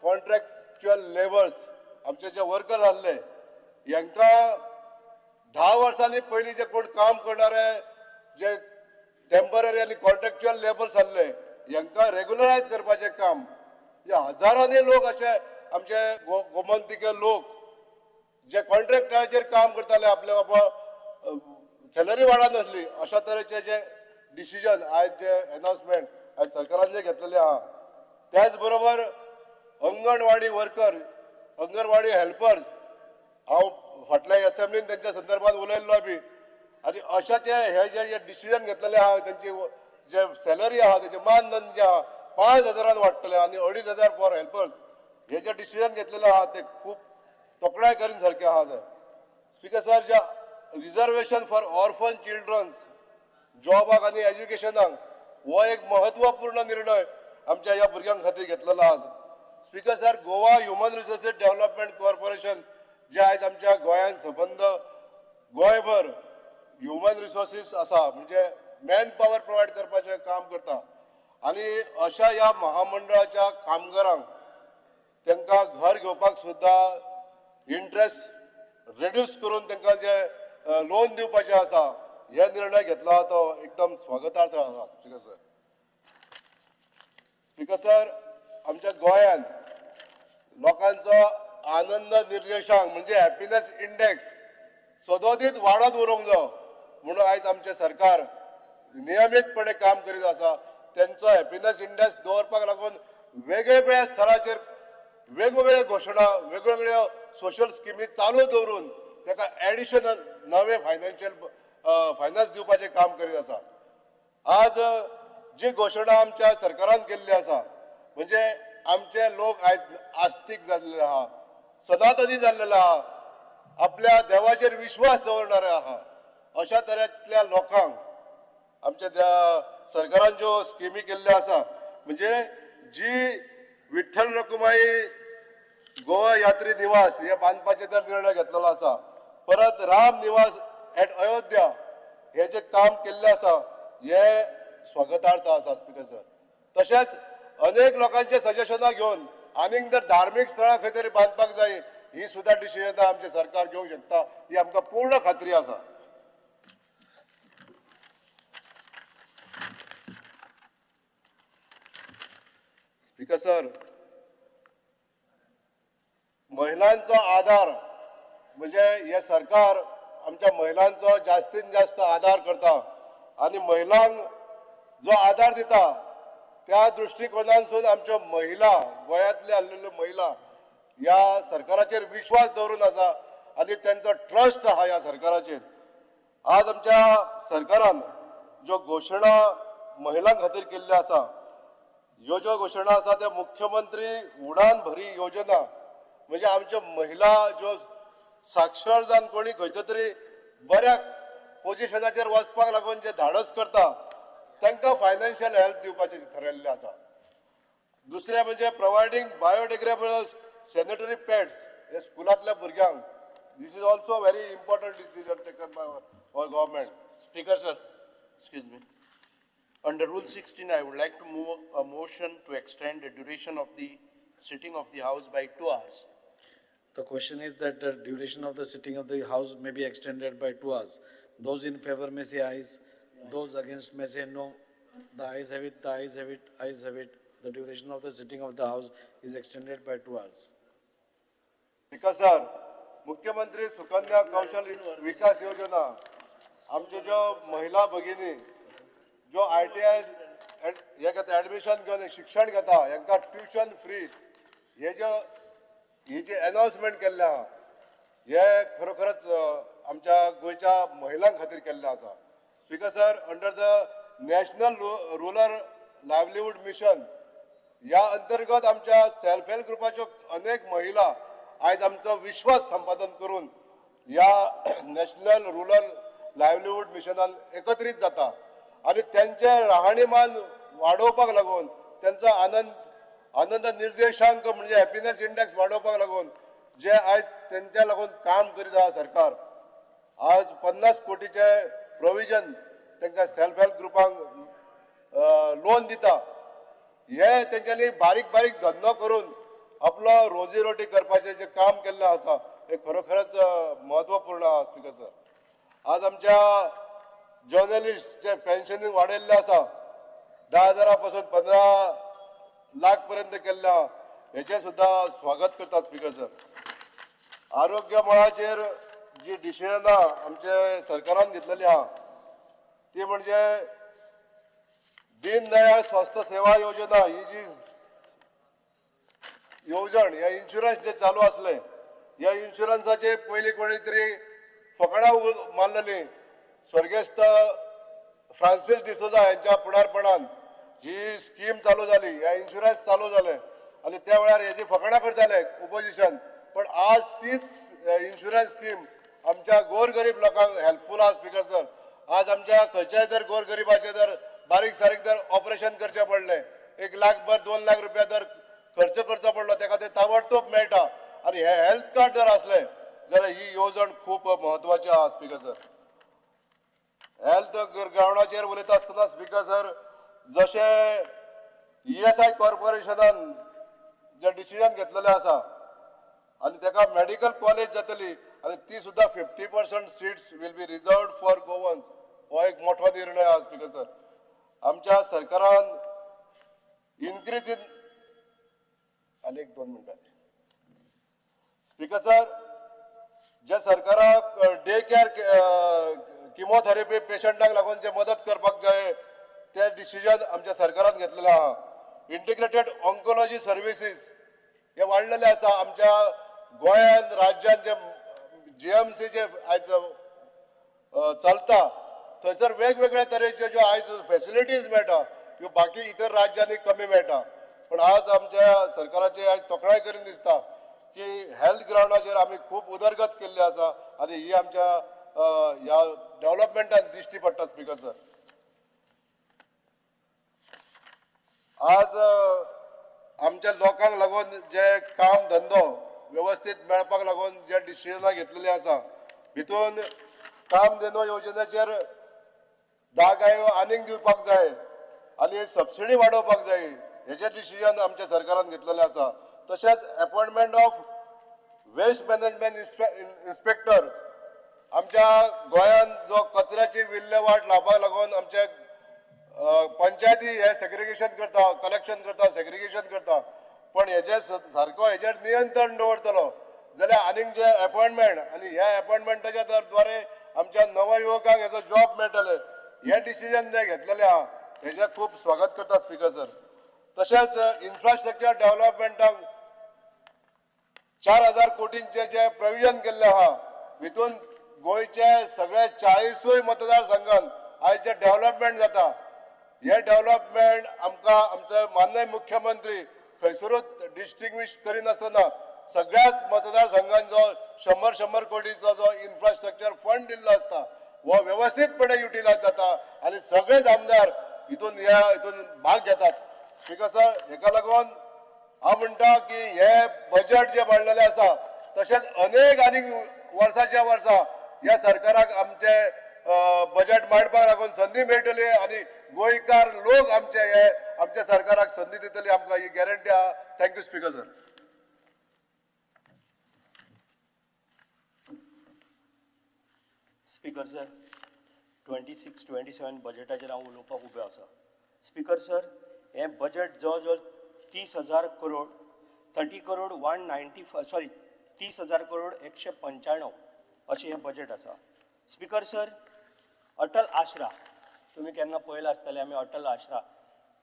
contractual labours, आमचे जे वर्कर आहले हेंकां 10 वर्सांनी पयलीं जे कोण काम करणारे जे टेम्पररी आनी कॉन्ट्रॅक्च्युअल लेबर्स आहले हेंकां रेगुलरायज करपाचें काम. म्हणजे हजारांनी लोक अशे आमचे गोमंतिके लोक जे कॉन्ट्रॅक्टाचेर काम करताले, आपल्या बाबा सॅलरी वाडा नासली, अशा तरेचे जे डिसिजन आयज जे एनाउन्समेंट आयज सरकारान जे घेतलेले आहा. त्याच बरोबर अंगणवाडी वर्कर, अंगणवाडी हेल्पर्स, हांव फाटल्या एसेंब्लीन तेंच्या संदर्भात उलयल्लो बी आनी अशा जे हे जे डिसिजन घेतलेले आहा तेंची जे सॅलरी आहा तेजें मानधन जें आहा 5,000 वाडटलें आनी 2,500 फॉर हेल्पर्स, हे जे डिसिजन घेतलेले आहा ते खूब तोखणाय करीन सारकें आहा सर. स्पीकर सर, जे रिजर्वेशन फॉर ऑर्फन चिल्ड्रन्स जॉबाक आनी एज्युकेशनाक हो एक महत्वपूर्ण निर्णय आमच्या ह्या भुरग्यां खातीर घेतलेलो आसा. Speaker sir, Goa human resources development corporation जे आयज आमच्या गोंयांत सबंद गोंयभर ह्युमन रिसोर्सीस आसा, म्हणजे मॅन पावर प्रोवायड करपाचें काम करता आनी अशा ह्या महामंडळाच्या कामगारांक तांकां घर घेवपाक सुद्दां इंट्रस्ट रिड्यूस करून तांकां जे लोन दिवपाचें आसा हे निर्णय घेतला तो एकदम स्वागतार्थ आसा. स्पीकर सर, स्पीकर सर, आमच्या गोंयांत लोकांचो आनंद निर्देशांक म्हणजे हॅपिनस इंडेक्स सदोदीत वाडत उरूंक जाय म्हणून आयज आमचें सरकार नियमीतपणे काम करीत आसा. तेंचो हॅपिनस इंडेक्स दवरपाक लागून वेगवेगळ्या स्तराचेर वेगवेगळ्यो घोशणा, वेगवेगळ्यो सोशल स्किमी चालू दवरून ताका एडिशनल नवे फायनान्शियल फायनान्स दिवपाचें काम करीत आसा. आज जी घोशणा आमच्या सरकारान केल्ली आसा म्हणजे आमचे लोक आयज आस्तीक जाल्ले आहा, सनातनी जाल्लेले आहा, आपल्या देवाचेर विश्वास दवरणारे आहा. अशा तरेतल्या लोकांक आमच्या त्या सरकारान ज्यो स्किमी केल्ल्यो आसा म्हणजे जी विठ्ठल रखुमाई गोवा यात्री निवास हे बांदपाचे तर निर्णय घेतलेलो आसा, परत राम निवास एट अयोध्या हे जे काम केल्लें आसा हे स्वागतार्थ आसा. स्पीकर सर, तशेंच अनेक लोकांचे सजेशनां घेवन आनीक जर धार्मीक स्थळां खंय तरी बांदपाक जाय ही सुद्दां डिसिजनां आमचें सरकार घेवंक शकता ही आमकां पूर्ण खात्री आसा. स्पीकर सर, महिलांचो आधार म्हणजे हे सरकार आमच्या महिलांचो जास्तीत जास्त आधार करता आनी महिलांक जो आधार दिता त्या दृश्टिकोनांसून आमच्यो महिला, गोंयांतले आसलेल्यो महिला ह्या सरकाराचेर विश्वास दवरून आसा आनी तेंचो ट्रस्ट आहा ह्या सरकाराचेर. आज आमच्या सरकारान ज्यो घोशणा महिलां खातीर केल्ल्यो आसा, ह्यो ज्यो घोशणा आसा त्या मुख्यमंत्री उडान भरी योजना म्हणजे आमच्यो महिला ज्यो साक्षर जावन कोणी खंयच्या तरी बऱ्या पोजिशनाचेर वचपाक लागून जे धाडस करता तांकां फायनान्शियल हेल्प दिवपाचें थारायल्लें आसा. दुसरें म्हणजे प्रोवायडींग बायोडिग्रेडेबल सॅनिटरी पॅड्स हे स्कुलांतल्या भुरग्यांक, this is also very important decision taken by our government. Speaker sir, excuse me. Under Rule 16, I would like to move a motion to extend the duration of the sitting of the House by 2 hours. The question is that the duration of the sitting of the House may be extended by 2 hours. Those in favor may say ayes, those against may say no. The ayes have it, the ayes have it, ayes have it. The duration of the sitting of the House is extended by 2 hours. Speaker sir, मुख्यमंत्री सुकन्या कौशल विकास योजना आमच्यो ज्यो महिला भगिनी ज्यो ITI हे घेता, एडमिशन घेवन शिक्षण घेता, हेंकां ट्युशन फ्री हे ज्यो ही जी अनाउन्समेंट केल्लें आहा हे खरोखरच आमच्या गोंयच्या महिलां खातीर केल्लें आसा. Speaker sir, under the national rural livelihood mission ह्या अंतर्गत आमच्या सेल्फ हेल्प ग्रुपाच्यो अनेक महिला आयज आमचो विश्वास संपादन करून ह्या नॅशनल रुरल लायवलीहूड मिशनान एकत्रीत जाता आनी तेंचें राहणीमान वाडोवपाक लागून तेंचो आनंद निर्देशांक म्हणजे हॅपिनेस इंडेक्स वाडोवपाक लागून जे आयज तेंच्या लागून काम करीत आहा सरकार. आज 50 कोटीचे प्रोविजन तांकां सेल्फ हेल्प ग्रुपांक लोन दिता. हे तेंच्यांनी बारीक बारीक धंदो करून आपलो रोजी रोटी करपाचें जें काम केल्लें आसा हें खरोखरच म्हत्वपूर्ण आहा. स्पीकर सर, आज आमच्या जर्नलिस्ट जे पेन्शनींग वाडयल्लें आसा 10,000 पासून 15 लाख पर्यंत केल्लें आहा, हेचें सुद्दां स्वागत करता. स्पीकर सर, आरोग्य मळाचेर जी डिसिजनां आमचे सरकारान घेतलेली आहा ती म्हणजे दीनदयाळ स्वास्थ्य सेवा योजना ही जी येवजण, ह्या इन्शुरन्स जे चालू आसले ह्या इन्शुरन्साचे पयलीं कोणी तरी फकणां मारलेली. स्वर्गेस्त फ्रांसीस डिसोजा हेंच्या फुडारपणान जी स्कीम चालू जाली, ह्या इन्शुरन्स चालू जालें आनी त्या वेळार हेजी फकाणां करताले ओपोजिशन, पण आज तीच इन्शुरन्स स्कीम आमच्या गोरगरीब लोकांक हेल्पफूल आहा. स्पीकर सर, आज आमच्या खंयच्याय जर गोरगरिबाचें जर बारीक सारीक जर ऑपरेशन करचें पडलें, 1 लाख भर 2 लाख रुपया जर खर्च करचो पडलो तेका ते ताबडतोब मेळटा आनी हे हेल्थ कार्ड जर आसलें जाल्यार ही येवजण खूब म्हत्वाची आहा. स्पीकर सर, हेल्थ ग्रावंडाचेर उलयता आसतना स्पीकर सर, जशें ESI कॉर्पोरेशनान जें डिसिजन घेतलेलें आसा आनी तेका मेडिकल कॉलेज जातली आनी ती सुद्दां 50% seats will be reserved for Goans, हो एक मोठो निर्णय आहा. स्पीकर सर, आमच्या सरकारान इनक्रीज इन आनी एक 2 मिनटां. स्पीकर सर, जे सरकाराक डे केअर किमोथेरपी पेशंटाक लागून जे मदत करपाक जाय ते डिसिजन आमच्या सरकारान घेतलेलें आहा. इंटिग्रेटेड ऑन्कोलॉजी सर्विसीस हे वाडलेले आसा. आमच्या गोंयान राज्यान जे GMC जे आयज चलता थंयसर वेगवेगळ्या तरेच्यो ज्यो आयज फेसिलिटीज मेळटा त्यो बाकी इतर राज्यांनी कमी मेळटा, पण आज आमच्या सरकाराचे आयज तोखणाय करीन दिसता की हेल्थ ग्रावंडाचेर आमी खूब उदरगत केल्ली आसा आनी ही आमच्या ह्या डेव्हलपमेंटान दिश्टी पडटा. स्पीकर सर, आज आमच्या लोकांक लागून जे काम धंदो व्यवस्थीत मेळपाक लागून जे डिसिजनां घेतलेलीं आसा भितून काम धंदो योजनेचेर 10 गायो आनीक दिवपाक जाय आनी सबसिडी वाडोवपाक जाय हेजें डिसिजन आमच्या सरकारान घेतलेलें आसा. तशेंच appointment of waste management inspector, आमच्या गोंयांत जो कचऱ्याची विल्हेवाट लावपाक लागून आमच्या पंचायती हे सेग्रिगेशन करता, कलेक्शन करता, सेग्रिगेशन करता, पण हेजे सारको हेजेर नियंत्रण दवरतलो जाल्यार आनीक जे अपॉयंटमेंट आनी ह्या अपॉयंटमेंटाच्या द्वारे आमच्या नव्या युवकांक हेजो जॉब मेळटले हे डिसिजन जे घेतलेले आहा हेजें खूब स्वागत करता. स्पीकर सर, तशेंच इन्फ्रास्ट्रक्चर डेव्हलपमेंटाक 4,000 कोटींचे जे प्रोविजन केल्लें आहा भितून गोंयचे सगळे 40 मतदारसंघान आयज जे डेव्हलपमेंट जाता हे डेव्हलपमेंट आमकां आमचे माननीय मुख्यमंत्री खंयसरूच डिस्टिंग्विश करिनासतना सगळ्याच मतदारसंघान जो 100-100 कोटीचो जो इन्फ्रास्ट्रक्चर फंड दिल्लो आसता हो वेवस्थीतपणे युटिलायज जाता आनी सगळेच आमदार हितून ह्या हितून भाग घेतात. स्पीकर सर, हेका लागून हांव म्हणटा की हे बजट जे मांडलेलें आसा तशेंच अनेक आनीक वर्साच्या वर्सा ह्या सरकाराक आमचे बजट मांडपाक लागून संदी मेळटली आनी गोंयकार लोक आमचे हे आमच्या सरकाराक संदी दितली, आमकां ही गॅरंटी आहा. Thank you speaker sir. Speaker sir, 26-27 बजेटाचेर हांव उलोवपाक उबो आसा. स्पीकर सर, हें बजेट जवळ जवळ 30,000 करोड, 30 करोड 195, सॉरी, 30,000 करोड 195 अशें हें बजेट आसा. स्पीकर सर, अटल आश्रा तुमी केन्ना पळयलां आसतलें. आमी अटल आश्रा,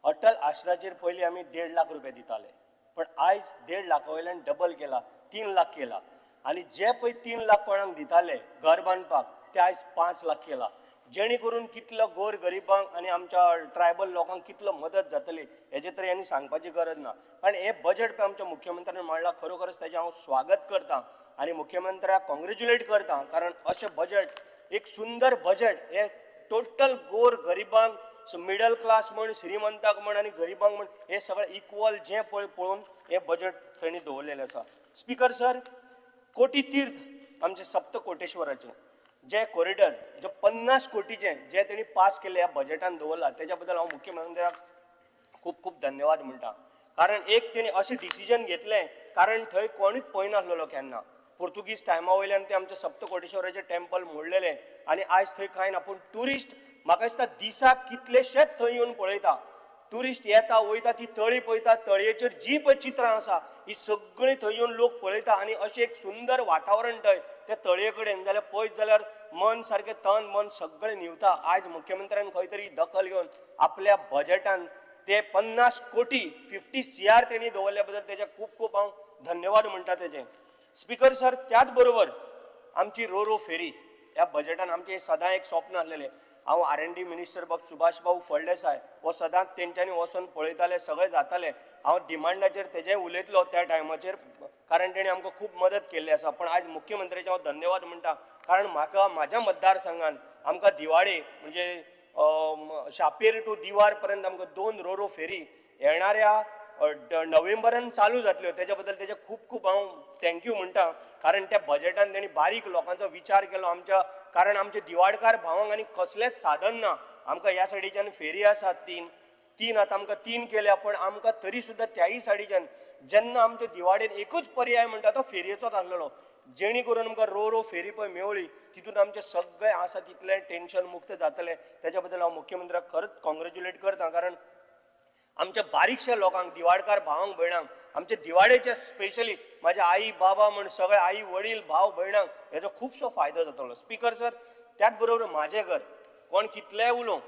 अटल आश्राचेर पयलीं आमी 1.5 लाख रुपया दिताले, पण आयज 1.5 लाखा वयल्यान डबल केला, 3 लाख केला. आनी जे पळय 3 लाख कोणाक दिताले घर बांदपाक ते आयज 5 लाख केला, जेणे करून कितलो गोर गरिबांक आनी आमच्या ट्रायबल लोकांक कितलो मदत जातली हेजे तर यांनी सांगपाची गरज ना. कारण हे बजेट पळय आमच्या मुख्यमंत्र्यान मांडला, खरोखरच तेजें हांव स्वागत करता आनी मुख्यमंत्र्याक कॉंग्रेच्युलेट करता, कारण अशें बजेट, एक सुंदर बजेट हे टोटल गोर गरिबांक, मिडल क्लास म्हण, श्रीमंताक म्हण आनी गरिबांक म्हण, हे सगळें इक्वल जें पळय पळोवन हें बजेट थंय दवरलेलें आसा. स्पीकर सर, कोटी तीर्थ आमचे सप्त कोटेश्वराचें जे कॉरिडर जे 50 कोटीचें जे तेणी पास केल्ले ह्या बजेटान दवरला, तेच्या बद्दल हांव मुख्यमंत्र्याक खूब खूब धन्यवाद म्हणटा. कारण एक तेणी अशें डिसिजन घेतलें, कारण थंय कोणूच पळयनासलेलो केन्ना, पुर्तुगीज टायमा वयल्यान ते आमच्या सप्तकोटेश्वराचें टेम्पल मोडलेलें आनी आयज थंय कांय ना. पूण ट्युरिस्ट म्हाका दिसता दिसाक कितलेशेच थंय येवन पळयता, ट्युरिस्ट येता वयता, ती तळी पळयता, तळयेचेर जी पळय चित्रां आसा ही सगळीं थंय येवन लोक पळयता आनी अशें एक सुंदर वातावरण थंय त्या तळये कडेन जाल्यार पळयत जाल्यार मन सारकें तन मन सगळें न्हिवता. आयज मुख्यमंत्र्यान खंय तरी दखल घेवन आपल्या बजेटान ते 50 कोटी 50 CR तेणी दवरल्या बद्दल तेजे खूब खूब हांव धन्यवाद म्हणटा तेजे. स्पीकर सर, त्याच बरोबर आमची रो रो फेरी ह्या बजेटान आमचें सदां एक स्वप्न आसलेलें. हांव R&D minister बाब सुभाष भाऊ फळदेसाय हो सदांच तेंच्यांनी वचोन पळयताले, सगळें जातालें. हांव डिमांडाचेर तेजें उलयतलो त्या टायमाचेर, कारण तेणी आमकां खूब मदत केल्ली आसा. पण आयज मुख्यमंत्र्याचें हांव धन्यवाद म्हणटा, कारण म्हाका म्हाज्या मतदारसंघान आमकां दिवाळे म्हणजे शापेर टू दिवार पर्यंत आमकां 2 रो रो फेरी येणाऱ्या नोव्हेंबरान चालू जातल्यो, तेच्या बद्दल तेजे खूब खूब हांव thank you म्हणटा. कारण त्या बजेटान तेणी बारीक लोकांचो विचार केलो आमच्या, कारण आमचे दिवाडकार भावांक आनी कसलेंच साधन ना. आमकां ह्या सायडीच्यान फेरी आसात तीन, आतां आमकां 3 केल्या, पण आमकां तरी सुद्दां त्याय सायडीच्यान जेन्ना आमच्या दिवाडेन एकूच पर्याय म्हणटा तो फेरयेचोच आसलेलो, जेणे करून आमकां रो रो फेरी पळय मेवळी, तितून आमचें सगळें आसा तितलें टेंशन मुक्त जातलें. तेच्या बद्दल हांव मुख्यमंत्र्याक खरंच कॉंग्रेच्युलेट करता, कारण आमच्या बारीकश्या लोकांक, दिवाडकार भावांक भयणांक, आमच्या दिवाडेचे स्पेशली माझ्या आई बाबा म्हण सगळे आई वडील भाव भयणांक हेजो खुबसो फायदो जातलो. स्पीकर सर, त्याच बरोबर म्हाजें घर, कोण कितलेंय उलोवं,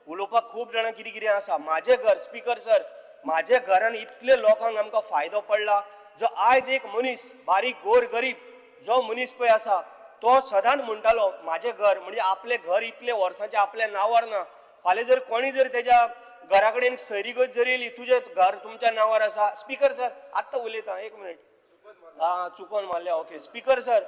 उलोवपाक खूब जाणां कितें कितें आसा, म्हाजें घर स्पीकर सर, म्हाज्या घरान इतले लोकांक आमकां फायदो पडला. जो आयज एक मनीस बारीक गोर गरीब जो मनीस पळय आसा तो सदांच म्हणटालो म्हाजें घर म्हणजे आपलें घर इतले वर्सांचें आपल्या नांवार ना, फाल्यां जर कोणी जर तेज्या घरा कडेन सैरीगत जर येयली, तुजें घर तुमच्या नांवार आसा. स्पीकर सर, आत्तां उलयता, एक मिनीट, आं चुकोन मारल्या, ओके. स्पीकर सर,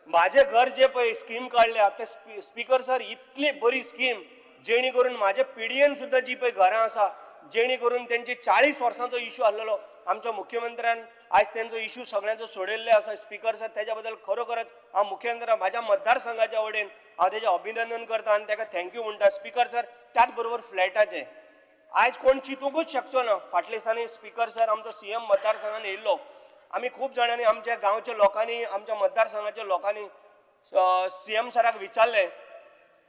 म्हाजें घर जे पळय स्कीम काडल्या ते स्पीकर सर इतली बरी स्कीम, जेणे करून म्हाज्या पिढयेन सुद्दां जी पळय घरां आसा, जेणे करून तेंची 40 वर्सांचो इशू आसलेलो, आमच्या मुख्यमंत्र्यान आयज तेंचो इशू सगळ्यांचो सोडयल्ले आसा. स्पीकर सर, तेज्या बद्दल खरोखरच हांव मुख्यमंत्र्या म्हाज्या मतदारसंघाच्या वटेन हांव तेजें अभिनंदन करता आनी तेका thank you म्हणटा. स्पीकर सर, त्याच बरोबर फ्लॅटाचें आयज कोण चिंतूंकूच शकचो ना. फाटल्या दिसांनी स्पीकर सर आमचो CM मतदारसंघान येयल्लो, आमी खूब जाणांनी आमच्या गांवच्या लोकांनी, आमच्या मतदारसंघाच्या लोकांनी CM सराक विचारलें,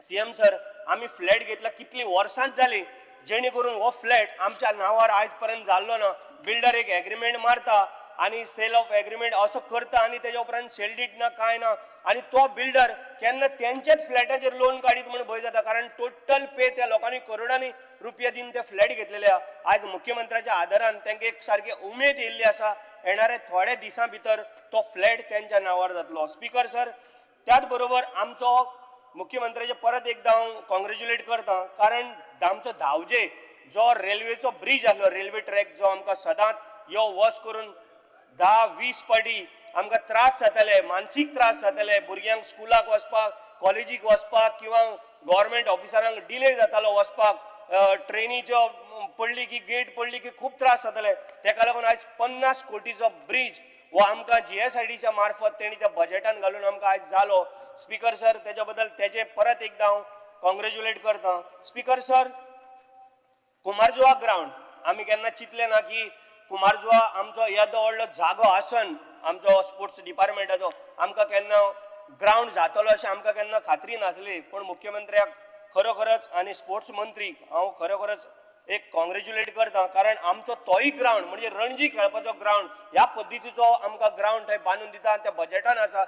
CM sir आमी फ्लॅट घेतला कितलीं वर्सांच जालीं, जेणे करून हो फ्लॅट आमच्या नांवार आयज पर्यंत जाल्लो ना. बिल्डर एक एग्रीमेंट मारता आनी सेल ऑफ एग्रीमेंट असो करता आनी तेज्या उपरांत सेल डीड ना कांय ना, आनी तो बिल्डर केन्ना तेंच्याच फ्लॅटाचेर लोन काडीत म्हूण भंय जाता, कारण टोटल पे त्या लोकांनी करोडांनी रुपया दिवन ते फ्लॅट घेतलेले आहा. आयज मुख्यमंत्र्याच्या आदारान तांकां एक सारकी उमेद येयल्ली आसा, येणाऱ्या थोड्या दिसां भितर तो फ्लॅट तेंच्या नांवार जातलो. स्पीकर सर, त्याच बरोबर आमचो मुख्यमंत्र्याचे परत एकदां हांव कॉंग्रेच्युलेट करता, कारण आमचो धावजे जो रेल्वेचो ब्रीज आसलो, रेल्वे ट्रॅक जो आमकां सदांच यो वच करून 10-20 पाटी आमकां त्रास जाताले, मानसीक त्रास जाताले, भुरग्यांक स्कुलाक वचपाक, कॉलेजीक वचपाक किंवा गव्हर्मेंट ऑफिसरांक डिले जातालो वचपाक, ट्रेनीच्यो पडली की गेट पडली की खूब त्रास जाताले. तेका लागून आयज 50 कोटीचो ब्रीज हो आमकां GSIDच्या मार्फत तेणी त्या बजेटान घालून आमकां आयज जालो. स्पीकर सर, तेच्या बद्दल तेजें परत एकदां हांव कॉंग्रेच्युलेट करता. स्पीकर सर, कुमारजुवा ग्रावंड आमी केन्ना चिंतलें ना की कुमारजुवा आमचो येदो व्हडलो जागो आसन आमचो स्पोर्ट्स डिपार्टमेंटाचो, आमकां केन्ना ग्रावंड जातलो अशें आमकां केन्ना खात्री नासली, पूण मुख्यमंत्र्याक खरोखरच आनी स्पोर्ट्स मंत्रीक हांव खरोखरच एक कॉंग्रेच्युलेट करता, कारण आमचो तोय ग्रावंड म्हणजे रणजी खेळपाचो ग्रावंड ह्या पद्दतीचो आमकां ग्रावंड थंय बांदून दिता आनी त्या बजेटान आसा.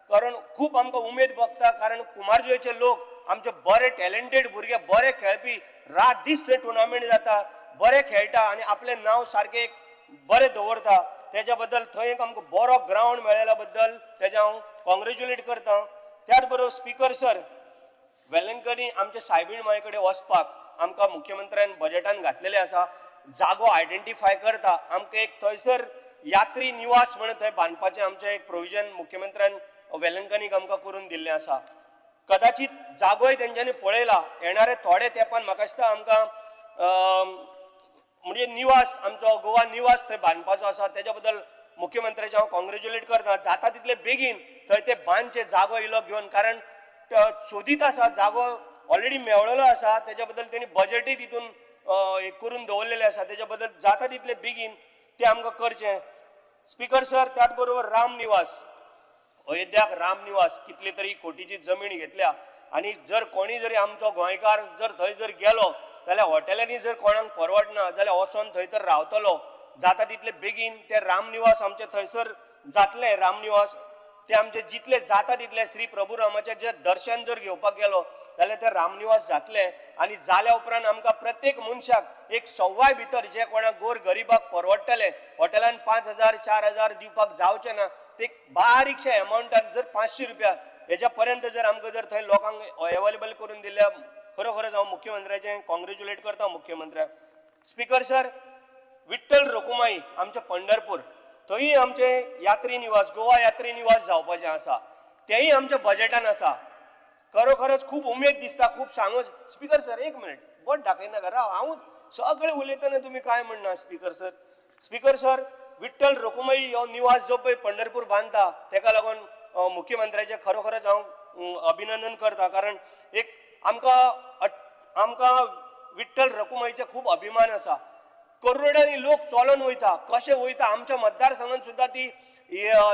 कारण खूब आमकां उमेद भोगता, कारण कुमारजुवेचे लोक आमचे बरे टॅलेंटेड भुरगे, बरे खेळपी, रात दीस थंय टुर्नामेंट जाता, बरे खेळटा आनी आपलें नांव सारकें एक बरें दवरता. तेज्या बद्दल थंय एक आमकां बरो ग्रावंड मेळ्ळ्या बद्दल तेजें हांव कॉंग्रेच्युलेट करता. त्याच बरोबर स्पीकर सर, वेलंकनी आमच्या सायबीण माये कडेन वचपाक आमकां मुख्यमंत्र्यान बजेटान घातलेलें आसा. जागो आयडेंटिफाय करता, आमकां एक थंयसर यात्री निवास म्हणून थंय बांदपाचें आमचें एक प्रोविजन मुख्यमंत्र्यान वेलंकनीक आमकां करून दिल्लें आसा. कदाचित जागोय तेंच्यांनी पळयला, येणारे थोडे तेंपान म्हाका दिसता आमकां म्हणजे निवास आमचो गोवा निवास थंय बांदपाचो आसा. तेज्या बद्दल मुख्यमंत्र्याचें हांव कॉंग्रेच्युलेट करता. जाता तितले बेगीन थंय ते बांदचे जागो इलो घेवन, कारण सोदीत आसा, जागो ऑलरेडी मेळलेलो आसा, तेज्या बद्दल तेणी बजेटय तितून करून दवरलेलें आसा. तेज्या बद्दल जाता तितले बेगीन तें आमकां करचें. स्पीकर सर, त्याच बरोबर राम निवास, अयोध्याक राम निवास कितले तरी कोटीची जमीन घेतल्या आनी जर कोणी जरी आमचो गोंयकार जर थंय जर गेलो जाल्यार हॉटेलांनी जर कोणाक परवडना जाल्यार वचोन थंय तर रावतलो. जाता तितले बेगीन ते रामनिवास आमचे थंयसर जातलें. रामनिवास ते आमचे जितले जाता तितले श्री प्रभू रामाचें जे दर्शन जर घेवपाक गेलो जाल्यार ते रामनिवास जातलें आनी जाल्या उपरांत आमकां प्रत्येक मनशाक एक सव्वाय भितर जे कोणाक गोर गरिबाक परवडटले, हॉटेलान 5,000 4,000 दिवपाक जावचें ना, ते बारीकशे एमावंटान जर 500 रुपया हेज्या पर्यंत जर आमकां जर थंय लोकांक अवेलेबल करून दिल्या, खरोखरच हांव मुख्यमंत्र्याचें कॉंग्रेच्युलेट करता मुख्यमंत्र्याक. स्पीकर सर, विठ्ठल रखुमाई आमचें पंढरपूर, थंय आमचें यात्री निवास, गोवा यात्री निवास जावपाचें आसा, तेंय आमच्या बजेटान आसा. खरोखरच खूब उमेद दिसता, खूब सांगू. स्पीकर सर एक मिनिट, बोट दाखयनाका, राव, हांव सगळें उलयतना तुमी कांय म्हणना. Speaker sir, speaker sir, Vitthal Rakhumai हो निवास जो पळय पंढरपूर बांदता तेका लागून मुख्यमंत्र्याचें खरोखरच हांव अभिनंदन करता, कारण एक आमकां आमकां विठ्ठल रखुमाईचे खूब अभिमान आसा. करोडांनी लोक चलोन वयता, कशे वयता आमच्या मतदारसंघान सुद्दां ती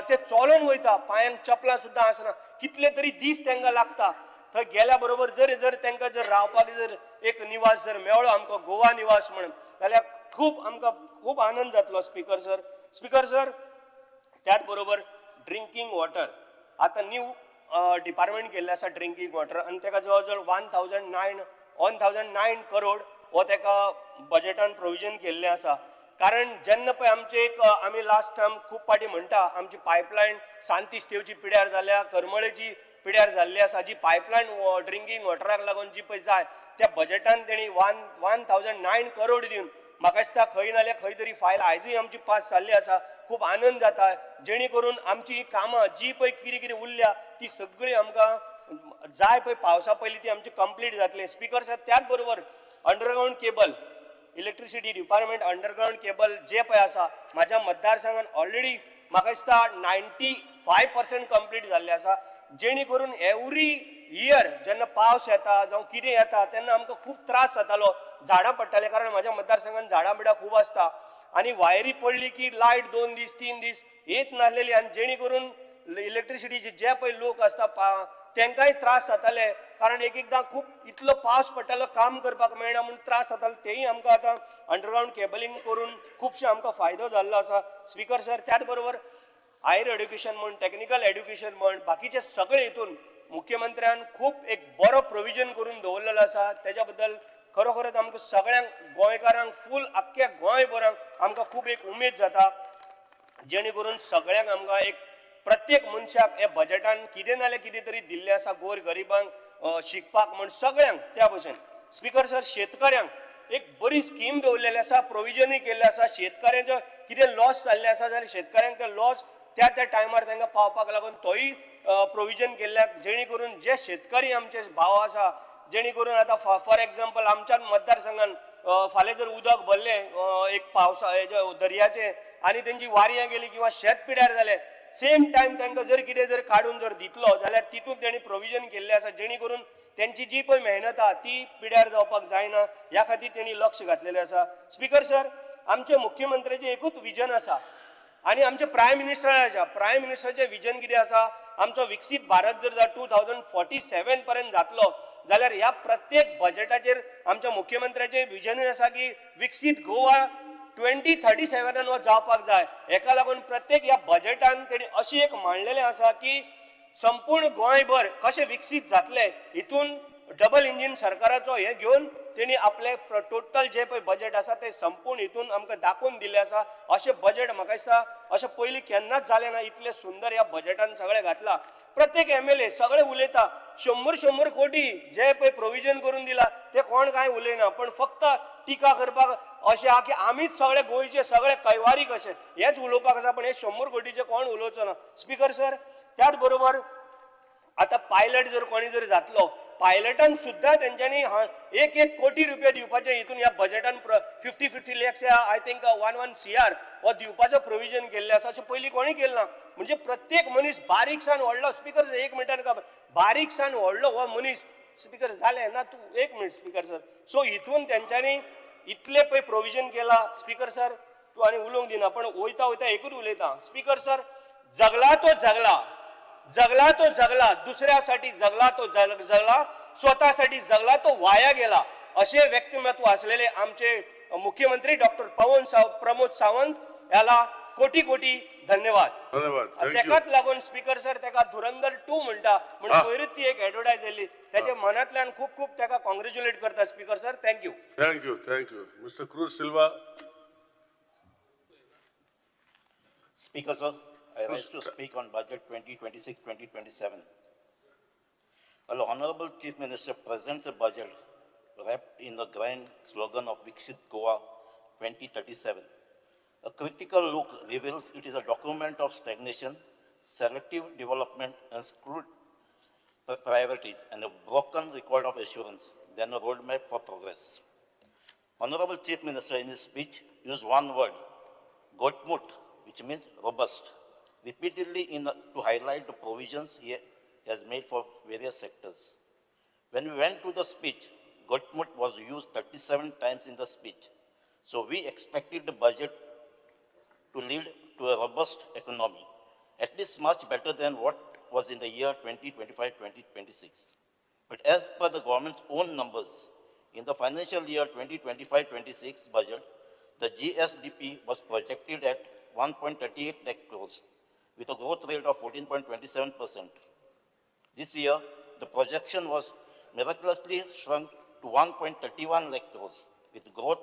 ते चलोन वयता, पांयांक चपलां सुद्दां आसना, कितले तरी दीस तांकां लागता. थंय गेल्या बरोबर जर जर तांकां जर रावपाक जर एक निवास जर मेळ्ळो आमकां गोवा निवास म्हणून जाल्यार खूब आमकां खूब आनंद जातलो. स्पीकर सर, स्पीकर सर, त्याच बरोबर ड्रिंकींग वॉटर, आतां न्यू डिपार्टमेंट केल्लें आसा ड्रिंकींग वॉटर आनी ताका जवळ जवळ 1,009 करोड हो ताका बजेटान प्रोविजन केल्लें आसा. कारण जेन्ना पळय आमचे एक आमी लास्ट टायम खूब फावटी म्हणटा आमची पायपलायन सांतिस्तेवची पिड्यार जाल्या, करमळेची पिड्यार जाल्ली आसा, जी पायपलायन ड्रिंकींग वॉटराक लागून जी पळय जाय त्या बजेटान तेणी 1,009 करोड दिवन म्हाका दिसता खंय नाल्यार खंय तरी फायल आयजूय आमची पास जाल्ली आसा. खूब आनंद जाता, जेणे करून आमची ही कामां जी पळय कितें कितें उरल्या ती सगळी आमकां जाय पळय पावसा पयलीं ती आमची कंप्लीट जातली. स्पीकर सर, त्याच बरोबर underground cable, electricity department underground cable जे पळय आसा म्हाज्या मतदारसंघान ऑलरेडी म्हाका दिसता 95% कंप्लीट जाल्लें आसा, जेणे करून एवरी इयर जेन्ना पावस येता जावं कितें येता तेन्ना आमकां खूब त्रास जातालो, झाडां पडटाले, कारण म्हाज्या मतदारसंघान झाडां बिडां खूब आसता आनी वायरी पडली की लायट 2 दीस 3 दीस येत नासलेली आनी जेणे करून इलेक्ट्रिसिटीचे जे पळय लोक आसता तांकांय त्रास जाताले, कारण एक एकदां खूब इतलो पावस पडटालो काम करपाक मेळना म्हूण त्रास जाताले, तेंय आमकां आतां अंडरग्रावंड केबलिंग करून खुबशे आमकां फायदो जाल्लो आसा. स्पीकर सर, त्याच बरोबर हायर एड्युकेशन म्हण, टॅक्निकल एड्युकेशन म्हण, बाकीचे सगळे हितून मुख्यमंत्र्यान खूब एक बरो प्रोविजन करून दवरलेलो आसा. तेज्या बद्दल खरोखरच आमकां सगळ्यांक गोंयकारांक फूल आख्ख्या गोंयभरांक आमकां खूब एक उमेद जाता, जेणे करून सगळ्यांक आमकां एक प्रत्येक मनशाक हे बजेटान कितें नाल्यार कितें तरी दिल्लें आसा, गोर गरिबांक शिकपाक म्हण सगळ्यांक. त्या भशेन स्पीकर सर, शेतकऱ्यांक एक बरी स्कीम दवरलेली आसा, प्रोविजनूय केल्लें आसा. शेतकऱ्यांचो कितें लॉस जाल्लें आसा जाल्यार शेतकऱ्यांक ते लॉस त्या त्या टायमार तांकां पावपाक लागून तोय प्रोविजन केल्ल्या, जेणे करून जे शेतकरी आमचे भाव आसा, जेणे करून आतां फॉर एग्जाम्पल आमच्या मतदारसंघान फाल्यां जर उदक भरलें एक पावसा दर्याचें आनी तेंची वारयां गेली किंवा शेत पिड्यार जालें, सेम टायम तांकां जर कितें जर काडून जर दितलो जाल्यार तितून तेणी प्रोविजन केल्लें आसा, जेणे करून तेंची जी पळय मेहनत आहा ती पिड्यार जावपाक जायना, ह्या खातीर तेणी लक्ष घातलेलें आसा. स्पीकर सर, आमच्या मुख्यमंत्र्याचें एकूच विजन आसा आनी आमचे प्रायम मिनिस्टराचें, प्रायम मिनिस्टराचें विजन कितें आसा, आमचो विकसीत भारत जर 2047 पर्यंत जातलो जाल्यार ह्या प्रत्येक बजेटाचेर आमच्या मुख्यमंत्र्याचें विजनूय आसा की विकसीत गोवा 2037 हो जावपाक जाय. हेका लागून प्रत्येक ह्या बजेटान तेणी अशी एक मांडलेलें आसा की संपूर्ण गोंयभर कशें विकसीत जातलें हितून डबल इंजीन सरकाराचो हें घेवन तेणी आपलें टोटल जें पळय बजेट आसा तें संपूर्ण हितून आमकां दाखोवन दिल्लें आसा. अशें बजेट म्हाका दिसता अशें पयलीं केन्नाच जालें ना, इतलें सुंदर ह्या बजेटान सगळें घातलां. प्रत्येक MLA सगळे उलयता, 100-100 कोटी जे पळय प्रोविजन करून दिला ते कोण कांय उलयना, पण फक्त टिका करपाक अशें आहा की आमीच सगळे गोंयचे सगळे कैवारी कशे हेंच उलोवपाक आसा, पण हे 100 कोटीचे कोण उलोवचो ना. स्पीकर सर, त्याच बरोबर आतां पायलट जर कोणी जर जातलो, पायलटान सुद्दां तेंच्यांनी 1-1 कोटी रुपया दिवपाचे हितून ह्या बजेटान 50-50 लॅक्स I think 1-1 CR हो दिवपाचो प्रोविजन केल्लें आसा. अशें पयलीं कोणी केलें ना. म्हणजे प्रत्येक मनीस बारीकसान व्हडलो, स्पीकर सर एक मिनटान खबर, बारीकसान व्हडलो हो मनीस स्पीकर जालें ना तूं एक मिनट स्पीकर सर. सो हितून तेंच्यांनी इतलें पळय प्रोविजन केलां. स्पीकर सर तूं आनी उलोवंक दिना, पण वयता वयता एकूच उलयता. स्पीकर सर, जगला तो जगला, जगला तो जगला, दुसऱ्यासाठी जगला तो जगला, स्वतःसाठी जगला तो वाया गेला, असे व्यक्तिमत्व असलेले आमचे मुख्यमंत्री डॉक्टर प्रमोद सावंत याला कोटी कोटी धन्यवाद. धन्यवाद. तेकाच लागून स्पीकर सर तेका धुरंधर 2 म्हणटा, म्हणून पयरूच ती एक एडवर्टायज जाल्ली, त्याच्या मनांतल्यान खूब खूब तेका कॉंग्रेच्युलेट करता speaker sir. Thank you. Thank you, thank you. Mister Cruz Silva. Speaker sir, I rise to speak on budget 2026-2027. Well, Honorable Chief Minister presents a budget wrapped in the grand slogan of Viksit Goa 2037. A critical look reveals it is a document of stagnation, selective development and skewed priorities, and a broken record of assurance, then a roadmap for progress. Honorable Chief Minister in his speech used one word, Gotmut, which means robust, repeatedly to highlight the provisions he has made for various sectors. When we went to the speech, Gotmut was used 37 times in the speech. So we expected the budget to lead to a robust economy, at least much better than what was in the year 2025-2026. But as per the government's own numbers, in the financial year 2025-26 budget, the GSDP was projected at 1.38 lakh crores, with a growth rate of 14.27%. This year, the projection was miraculously shrunk to 1.31 lakh crores, with growth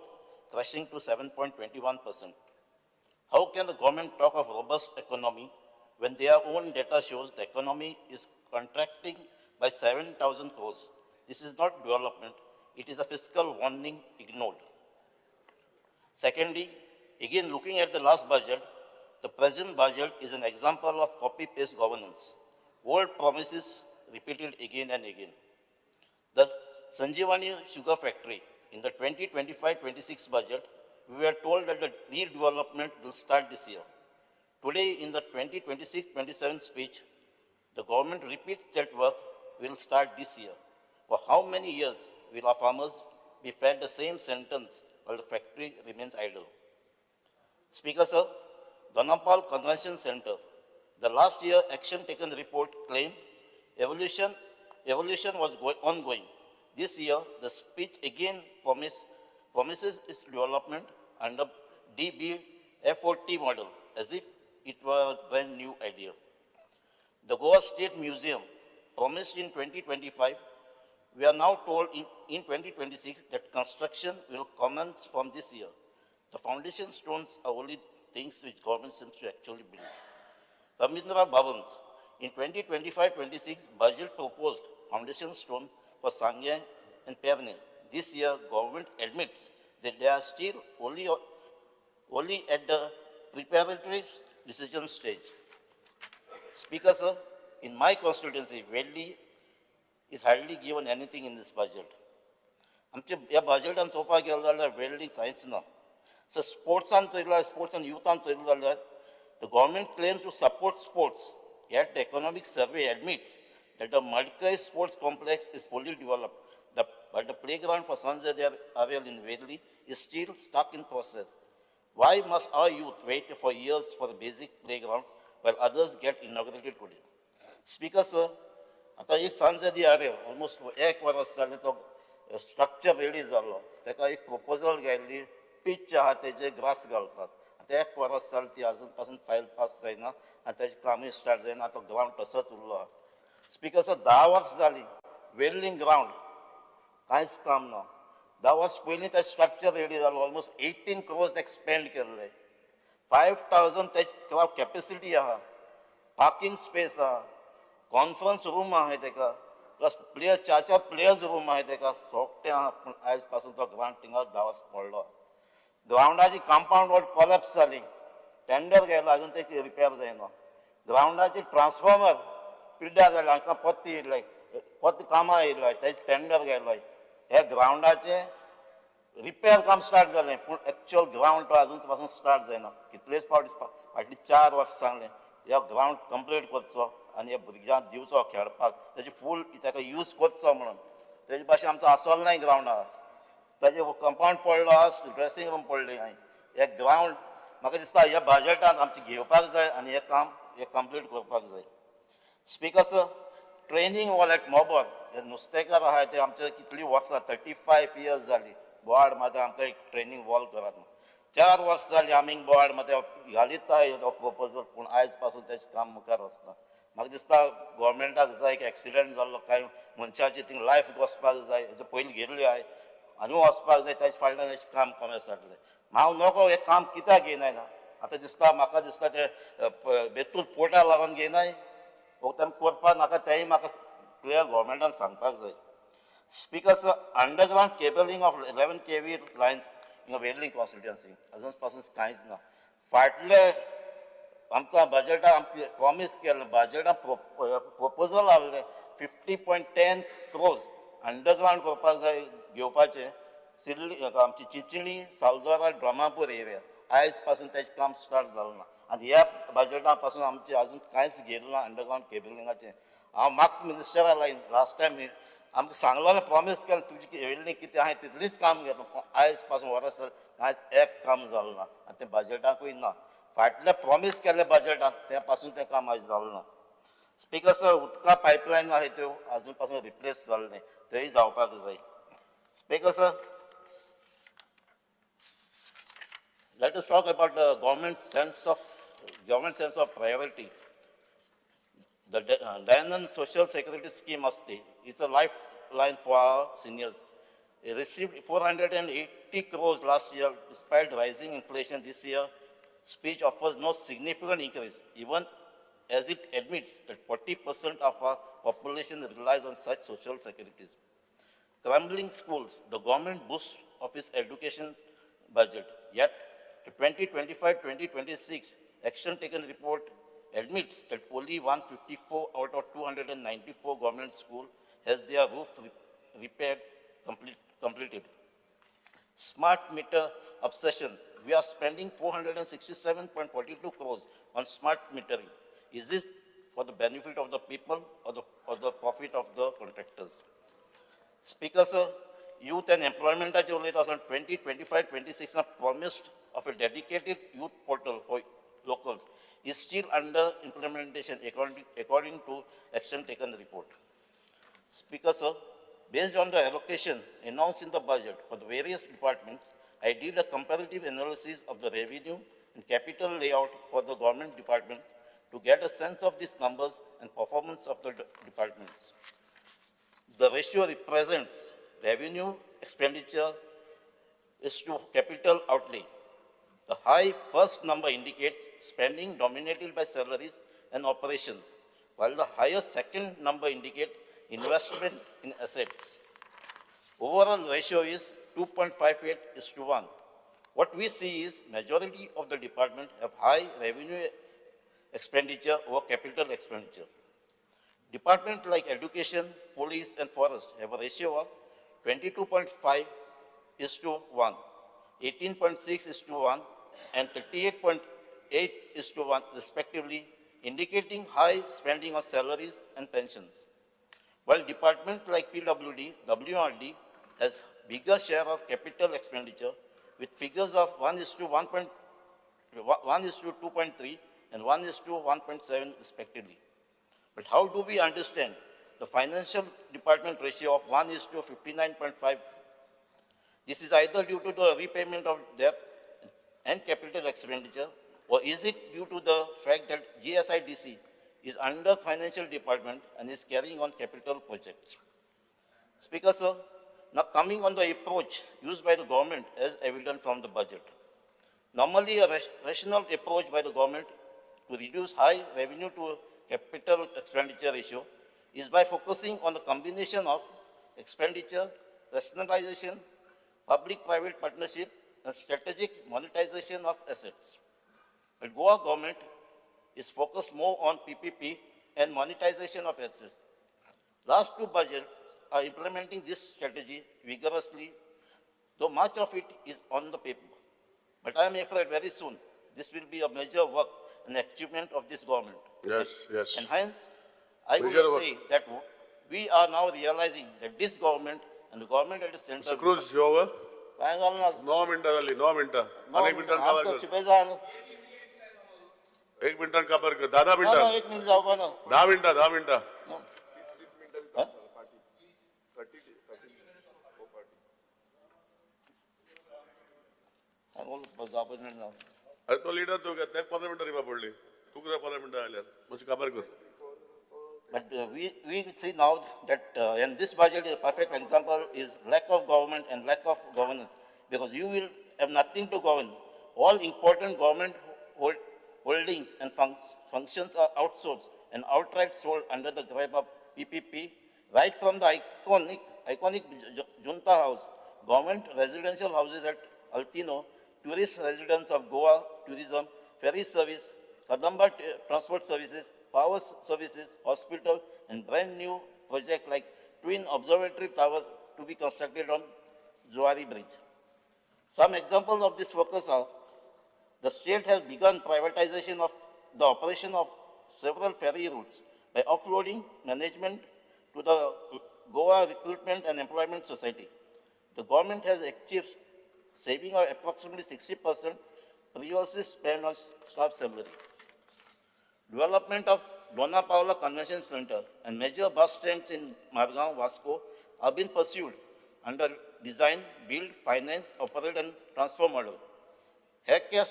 crashing to 7.21%. How can the government talk of robust economy when their own data shows the economy is contracting by 7,000 crores? This is not development, it is a fiscal warning ignored. Secondly, again looking at the last budget, the present budget is an example of copy-paste governance. Old promises repeated again and again. The Sanjeevani Sugar Factory, in the 2025-26 budget, we were told that the redevelopment will start this year. Today, in the 2026-27 speech, the government repeats that work will start this year. For how many years will our farmers be fed the same sentence while the factory remains idle? Speaker sir, Donapal Convention Center, the last year action taken report claimed evolution was ongoing. This year, the speech again promises its development under DBFOT model, as if it were a brand new idea. The Goa State Museum promised in 2025, we are now told in 2026 that construction will commence from this year. The foundation stones are only things which government seems to actually build. Rabindra Bhavans, in 2025-26, budget proposed foundation stone for Sangye and Perne. This year, government admits that they are still only at the preparatory decision stage. Speaker sir, in my constituency, Velli is hardly given anything in this budget. आमच्या ह्या बजेटान चोवपाक गेलो जाल्यार वेल्ली कांयच ना. So स्पोर्ट्सान चोयल्यार, sports आनी युथान चोयलें जाल्यार the government claims to support sports, yet the economic survey admits that the Madkai Sports Complex is fully developed, but the playground for Sanjay Ariel in Velli is still stuck in process. Why must our youth wait for years for the basic playground while others get inaugurated today? Speaker sir, आतां एक सांजे आरे almost एक वर्स जालें तो structure ready जाल्लो, ताका एक प्रपोजल गेल्ली पीच आहा तेजे ग्रास घालपाक. आतां एक वर्स जालें ती आजून पासून फायल पास जायना आनी तेजें कामूय स्टार्ट जायना, आतां ग्रावंड तसोच उरलो आहा. स्पीकर सर, 10 वर्स जालीं वेल्लिंग ग्रावंड कांयच काम ना. 10 वर्स पयलीं तें स्ट्रक्चर रेडी जालो, ऑलमोस्ट 18 crores expand केल्ले, 5000 तेजी क्रावड कॅपेसिटी आहा, पार्किंग स्पेस आहा, कॉन्फरन्स रूम आहा तेका, प्लस प्लेयर 4-4 प्लेयर्स रूम आहा तेका, सोगटें आहा. पूण आयज पासून तो ग्रावंड थिंगा 10 वर्स पडलो. ग्रावंडाची कंपावंड वॉल कॉलेप्स जाली, टेंडर गेलो, अजून ते रिपेर जायना. ग्रावंडाची ट्रान्सफॉर्मर पिड्ड्यार जाले, हांकां परती येयले, परती कामां येयले, तेजे टेंडर गेलो. हे ग्रावंडाचे रिपेर काम स्टार्ट जालें, पूण एक्चुअल ग्रावंड तो अजून पासून स्टार्ट जायना. कितलेच फावटी फाटलीं 4 वर्सां सांगलें ह्या ग्रावंड कंप्लीट करचो आनी ह्या भुरग्यांक दिवचो खेळपाक, तेजे फूल ताका यूज करचो म्हणून. तेजे भाशेन आमचो आसलो नाय ग्रावंडार, ताजे कंपावंड पडलो आहा, ड्रेसिंग रूम पडली हांवें. हे ग्रावंड म्हाका दिसता ह्या बजटान आमचें घेवपाक जाय आनी हें काम हें कंप्लीट करपाक जाय. Speaker sir, training hall at Mobor, हे नुस्तेकार आहाय ते आमचे कितलीं वर्सां 35 years जालीं बोवाड मात आमकां एक ट्रेनींग हॉल करात. 4 वर्सां जालीं आमी बोवाड मात घालीत तो प्रपोजल, पूण आयज पासून तेजें काम मुखार वचना. म्हाका दिसता गोवोरमेंटाक जाय एक एक्सिडंट जाल्लो कांय मनशाची थिंग लायफ वचपाक जाय, पयलीं गेल्ली आहाय आनी वचपाक जाय, तेजे फाटल्यान हेजें काम कमी जातलें. हांव नको हें काम कित्याक घेयनाय ना. आतां दिसता म्हाका दिसता तें बेतूल पोर्टा लागून घेयनाय, फक्त आमी करपाक नाका, तेंय म्हाका क्लियर गोवोरमेंटान सांगपाक जाय. Speaker sir, underground cabling of 11 kV lines in Velim constituency अजून पासून कांयच ना. फाटले आमकां बजटाक आमकां प्रॉमीस केल्लें, बजटान प्रपोजल आहलें 50.10 crores underground करपाक जाय घेवपाचें. सिर्ली आमची चिंचणी, सावजोरा, ड्रमापूर एरिया आयज पासून तेजें काम स्टार्ट जालें ना आनी ह्या बजटा पासून आमचें अजून कांयच घेतलें ना अंडरग्रावंड केबलिंगाचें. हांव मागता मिनिस्टरा लायन लास्ट टायम आमकां सांगलोलें, प्रॉमीस केलें तुजी वेल्ली कितें आहाय तितलीच काम घेतलो, पूण आयज पासून वर्स कांयच एक काम जालें ना आनी तें बजटाकूय ना. फाटलें प्रॉमीस केल्लें बजटाक तें पासून तें काम आयज जालें ना. स्पीकर सर, उदका पायपलायन आहाय त्यो अजून पासून रिप्लेस जालें न्ही, तेय जावपाक जाय. Speaker sir, let us talk about the government sense of priority. The Dayanand Social Security Scheme asti, it's a lifeline for our seniors. It received 480 crores last year, despite rising inflation this year. Speech offers no significant increase, even as it admits that 40% of our population relies on such social securities. Crumbling schools, the government boosts of its education budget, yet the 2025-2026 action taken report admits that only 154 out of 294 government schools has their roof repaired completed. Smart meter obsession. We are spending 467.42 crores on smart metering. Is this for the benefit of the people or the profit of the contractors? Speaker sir, youth and employment 2025-26 are promised of a dedicated youth portal for locals is still under implementation according to action taken report. Speaker sir, based on the allocation announced in the budget for the various departments, I did a comparative analysis of the revenue and capital layout for the government department to get a sense of these numbers and performance of the departments. The ratio represents revenue expenditure is to capital outlay. The high first number indicates spending dominated by salaries and operations, while the higher second number indicates investment in assets. Overall ratio is 2.58:1. What we see is majority of the department have high revenue expenditure over capital expenditure. Department like education, police, and forest have a ratio of 22.5:1, 18.6:1, and 38.8:1 respectively, indicating high spending on salaries and pensions. While department like PWD, WRD has bigger share of capital expenditure with figures of 1:2.3 and 1:1.7 respectively. But how do we understand the financial department ratio of 1:59.5? This is either due to the repayment of debt and capital expenditure, or is it due to the fact that GSIDC is under financial department and is carrying on capital projects? Speaker, sir, now coming on the approach used by the government as evident from the budget. Normally, a rational approach by the government to reduce high revenue to capital expenditure ratio is by focusing on the combination of expenditure, rationalization, public-private partnership, and strategic monetization of assets. But Goa government is focused more on PPP and monetization of assets. Last two budgets are implementing this strategy vigorously, though much of it is on the paper. But I am afraid very soon this will be a major work and achievement of this government. Yes, yes. And hence, I would say that we are now realizing that this government and the government at the center. Mr. Cruz, you over? 9 मिनटां जाली, 9 मिनटां. आनी 1 मिनटान काबार कर. 1 मिनटान काबार कर. 10 मिनटां. 1 मिनट जावपा ना. 10 मिनटां, 10 मिनटां. अरे तो लीडर तू तेका 15 मिनटां दिवपा पडली. तूं कित्याक 15 मिनटां आयल्यार मातशें काबार कर. But we see now that and this budget is a perfect example is lack of government and lack of governance, because you will have nothing to govern. All important government holdings and functions are outsourced and outright sold under the grab of PPP, right from the iconic Junta House, government residential houses at Altino, tourist residence of Goa tourism, ferry service, Kadamba transport services, power services, hospital, and brand new project like twin observatory towers to be constructed on Zuari Bridge. Some examples of this focus are the state has begun privatization of the operation of several ferry routes by offloading management to the Goa Recruitment and Employment Society. The government has achieved saving of approximately 60% previously spent on staff salary. Development of Dona Paula Convention Center and major bus stands in Margao, Vasco have been pursued under design, build, finance, operate, and transfer model. Healthcare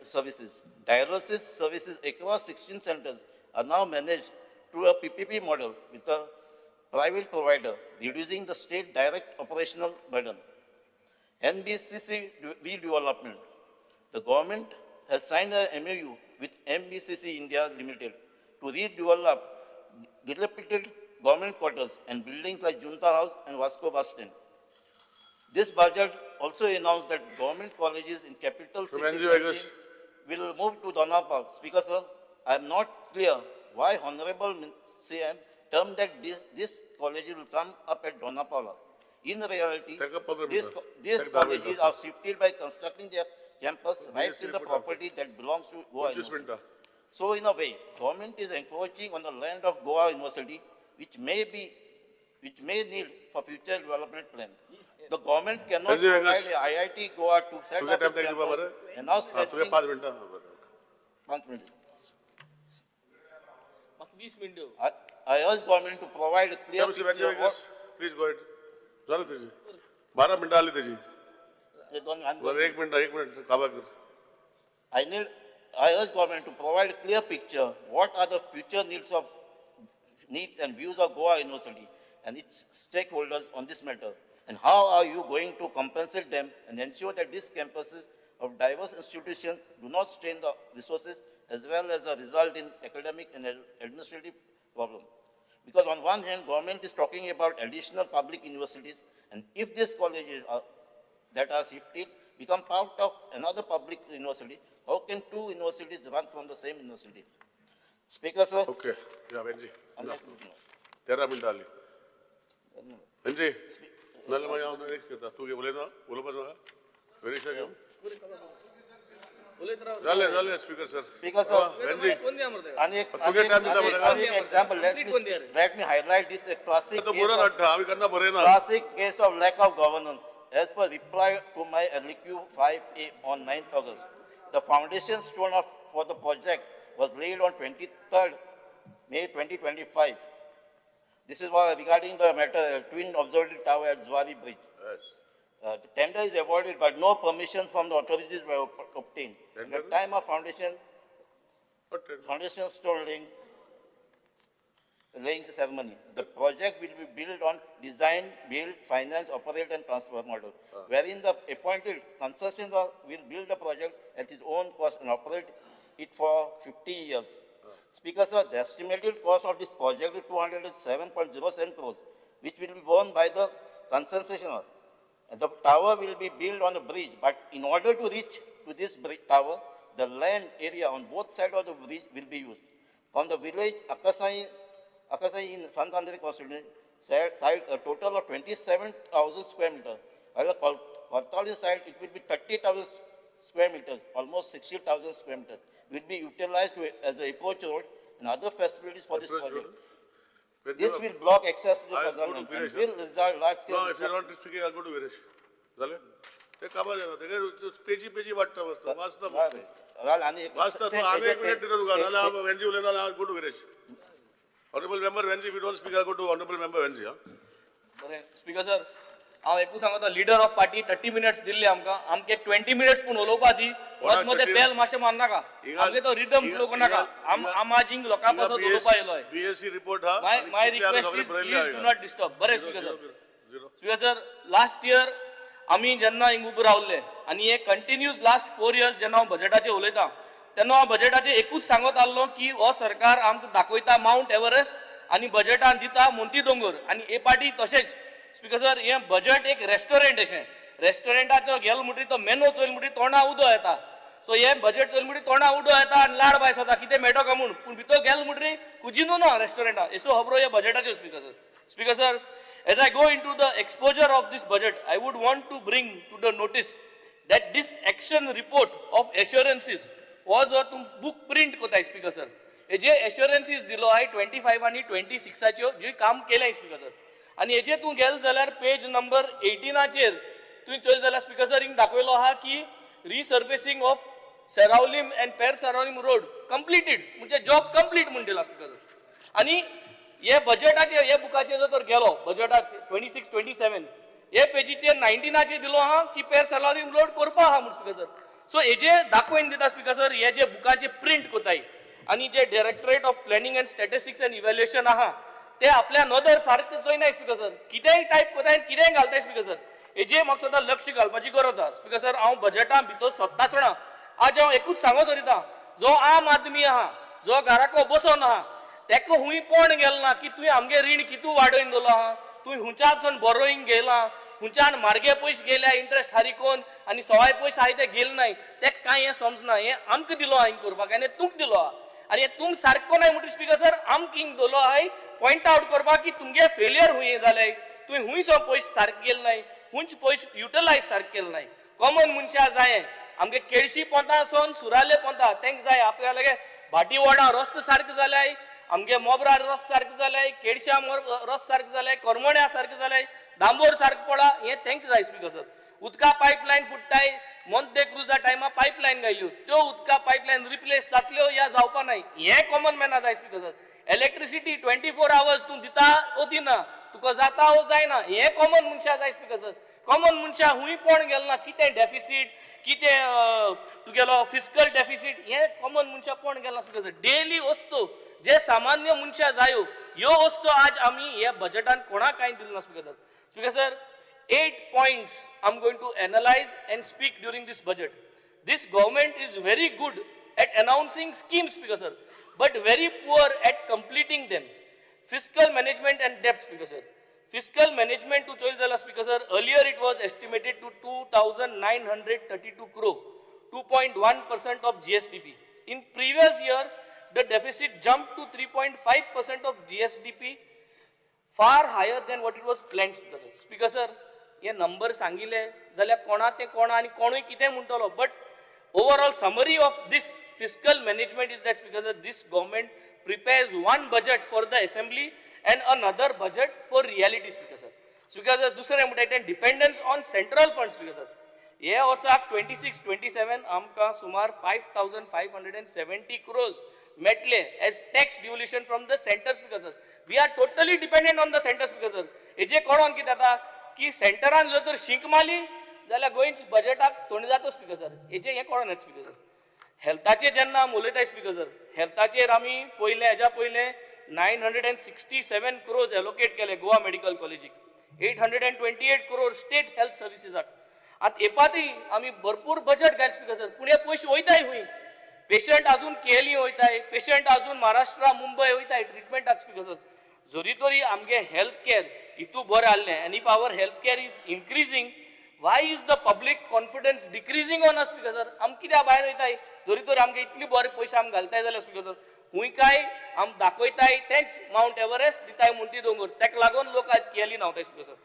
services, dialysis services across 16 centers are now managed through a PPP model with a private provider, reducing the state direct operational burden. NBCC redevelopment. The government has signed a MOU with NBCC India Limited to redevelop dilapidated government quarters and buildings like Junta House and Vasco Bus Stand. This budget also announced that government colleges in capital city will move to Dona Paula. Speaker, sir, I am not clear why Honorable CM termed that this college will come up at Dona Paula. In reality, these colleges are shifted by constructing their campus right in the property that belongs to Goa University. So in a way, government is encroaching on the land of Goa University, which may need for future development plans. The government cannot provide IIT Goa to set up a campus and now stretching 5 minutes. I urge government to provide a clear picture. Please go ahead. 12 मिनटां आली तेजी. 1 minute, 1 minute, काबार कर. I urge government to provide a clear picture what are the future needs and views of Goa University and its stakeholders on this matter, and how are you going to compensate them and ensure that these campuses of diverse institutions do not strain the resources as well as a result in academic and administrative problem. Because on one hand, government is talking about additional public universities, and if these colleges that are shifted become part of another public university, how can two universities run from the same university? Speaker, sir. Okay. Yeah, Benji. 13 मिनटां आली. Benji, नाल्यार मागीर हांव next करता. तूं उलयना, उलोवपाक नाका. वेरिशा घेवन. जालें जालें speaker sir. Speaker sir. Benji. आणि एक example, let me highlight this classic classic case of lack of governance. As per reply to my LQ 5A on 9th August, the foundation stone for the project was laid on 23rd May 2025. This is regarding the matter, twin observatory tower at Zuari Bridge. Yes. The tender is awarded, but no permission from the authorities were obtained. At the Tender? time of foundation, What tender? foundation stone laying ceremony. The project will be built on design, build, finance, operate and transfer model, wherein the appointed consortium will build the project at its own cost and operate it for 50 years. Speaker sir, the estimated cost of this project is 207.07 crores, which will be borne by the concessionaire. And the tower will be built on a bridge, but in order to reach to this bridge tower, the land area on both sides of the bridge will be used. From the village Akasai in Sant Andre constituency side, a total of 27,000 square meters. While the Cortalim side, it will be 30,000 square meters, almost 60,000 square meters, will be utilized as an approach road and other facilities for this Approach project. road? This will block access to the I'll go to Kazan and Viresh, will result large scale. No, if you're not speaking, I'll go to Viresh. जालें ते काबार जाता तेका पेजी पेजी वाडटा मस्त वाचता मस्त वाचता तूं आनी एक मिनिट दिता तुका नाल्यार हांव वेंजी उलयता जाल्यार go to Viresh. Honourable member Venzy, if you don't speak, I'll go to honourable member Venzy. हा बरें स्पीकर सर हांव एकूच सांगता leader of party 30 minutes दिल्ली आमकां आमकां एक 20 मिनट्स पूण उलोवपा दी मद मदें बेल मातशें मारनाका आमगे तो रिदम फ्लो करनाका आम आज हिंग लोकां पासत उलोवपा येयलो. बीएससी रिपोर्ट हा My my request is please do not disturb. बरें speaker sir. Speaker sir, last year आमी जेन्ना हिंग उबे रावल्ले आनी हे कंटिन्यूज लास्ट 4 इयर्स जेन्ना हांव बजेटाचेर उलयता तेन्ना हांव बजेटाचेर एकूच सांगत आसलो की हो सरकार आमकां दाखयता मावंट एव्हरेस्ट आनी बजेटान दिता मोंती दोंगर आनी हे पाटी तशेंच. स्पीकर सर, हें बजेट एक रेस्टॉरंट अशें रेस्टॉरंटाचो गेलो म्हणटकीर तो मेनू चोयल म्हणटकीर तोंडा उदो येता. सो हें बजेट चोयल म्हणटकीर तोंडा उदो येता आनी लाड भायस जाता कितें मेळटो काय म्हूण, पूण भितर गेलो म्हणटकीर कुजिनू ना रेस्टॉरंटा. हेसो खबरो हे बजेटाच्यो. Speaker sir, speaker sir, as I go into the exposure of this budget, I would want to bring to the notice that this action report of assurances was a book print कोताय. Speaker sir, हेजे एश्योरन्सीज दिलो आहाय 25 आनी 26 जे काम केलें speaker sir. आनी हेजे तूं गेल जाल्यार पेज नंबर 18 तुवें चोयल जाल्यार स्पीकर सर हिंग दाखयलो आहा की resurfacing of Seraulim and Per Seraulim road completed, म्हणजे जॉब कंप्लीट म्हूण दिला स्पीकर सर. आनी हे बजेटाचेर हे बुकाचेर जर तर गेलो बजेटाचे 26 27 हे पेजीचेर 19 दिलो आहा की पेर सेरावलीम रोड करपा आहा म्हूण स्पीकर सर. सो हेजे दाखोवन दिता स्पीकर सर, हे जे बुकाचे प्रिंट कोताय आनी जे directorate of planning and statistics and evaluation आहा ते आपल्या नदर सारकें चोयनाय स्पीकर सर. कितेंय टायप कोताय आनी कितेंय घालताय स्पीकर सर. हेजे म्हाका सदां लक्ष घालपाची गरज आहा स्पीकर सर. हांव बजेटा भितर सोदता सोडा आज हांव एकूच सांगो सोदिता, जो आम आदमी आहा जो घराको बसोन आहा तेका हुंय पोण गेल ना की तुवें आमगे रीण कितू वाडोवन दवरलो आहा, तुवें हुंच्यान बोरोईंग घेयलां, हुंच्यान मार्गे पयशे गेल्या इंट्रस्ट हारी कोन आनी सवाय पयशे आहाय ते घेयल नाय, तेका कांय हें समजना. हें आमकां दिलो आहा हिंग करपाक आनी तुमकां दिलो आहा आनी हें तुम सारको नाय म्हणटकीर स्पीकर सर आमकां हिंग दवरलो आहाय पॉयंट आवट करपाक की तुमगे फेलियर हुंय जालें, तुवें हुंय सो पयशे सारके गेले नाय, हुंच पयशे युटिलायज सारके केले नाय. कॉमन मनशां जाय आमगे केळशी पोंता सोन सुराले पोंता तेंक जाय आपल्या लागे भाटी वडा रस्तो सारके जाल्याय, आमगे मोबरा रस्तो सारके जाल्याय, केळश्या रस्तो सारके जाल्याय, करमण्या सारके जाल्याय, दांबोर सारकें पडा, हें तेंक जाय स्पीकर सर. उदका पायपलायन फुट्टाय, मोंते क्रुजा टायमा पायपलायन घायल्यो त्यो उदका पायपलायन रिप्लेस जातल्यो या जावपा नाय, हें कॉमन मॅना जाय स्पीकर सर. इलेक्ट्रिसिटी 24 आवर्स तूं दिता ओ दिना, तुका जाता ओ जायना, हें कॉमन मनशां जाय स्पीकर सर. कॉमन मनशां हुंय पोण गेल ना कितें डेफिसीट कितें तुगेलो फिस्कल डेफिसीट हें कॉमन मनशां पोण गेल ना स्पीकर सर. डेली वस्तू जे सामान्य मनशां जायो ह्यो वस्तू आज आमी ह्या बजेटान कोणाक कांय दिलें ना speaker sir. Speaker sir, 8 points I am going to analyze and speak during this budget. This government is very good at announcing schemes, Speaker sir, but very poor at completing them. Fiscal management and debt, Speaker sir. Fiscal management to choil jala, Speaker sir, earlier it was estimated to 2,932 crore, 2.1% of GSDP. In previous year, the deficit jumped to 3.5% of GSDP, far higher than what it was planned, Speaker sir. Speaker sir, हे number सांगिले जाल्यार कोणा ते कोणा आनी कोणूय कितें म्हणटलो, but overall summary of this fiscal management is that, Speaker sir, this government prepares one budget for the assembly and another budget for reality, Speaker sir. Speaker sir, दुसरें म्हणटा तें dependence on central fund, Speaker sir. हे वर्साक 26-27 आमकां सुमार 5,570 crores मेळटले as tax devolution from the centre, Speaker sir. We are totally dependent on the centre, Speaker sir. हेजे कोणोन कितें जाता की सेंटरान जर तर शींक मारली जाल्यार गोंयच बजेटाक तोंड जाता स्पीकर सर. हेजे हें कोणोन येता स्पीकर सर. हेल्थाचेर जेन्ना आमी उलयताय स्पीकर सर, हेल्थाचेर आमी पयलें हेज्या पयलें 967 crores allocate केले गोवा मेडिकल कॉलेजीक, 828 crore state health सर्विसीसाक. आतां हेपाती आमी भरपूर बजट घाल स्पीकर सर, पूण हे पयशे वयताय खंय? पेशंट अजून केएलई वयताय, पेशंट अजून महाराष्ट्रा मुंबय वयताय ट्रिटमेंटाक स्पीकर सर. जरी तरी आमगे हेल्थ केअर हितू बरें आहलें, आनी if our health care is increasing, why is the public confidence decreasing on us, Speaker sir? आम कित्याक भायर वयताय जरी तर आमगे इतली बरे पयशे आमी घालताय जाल्यार स्पीकर सर? खूंय काय आम दाखयताय तेंच मावंट एवरेस्ट, दिताय मुंती दोंगर. ताका लागून लोक आज KLE न्हांवताय, Speaker sir.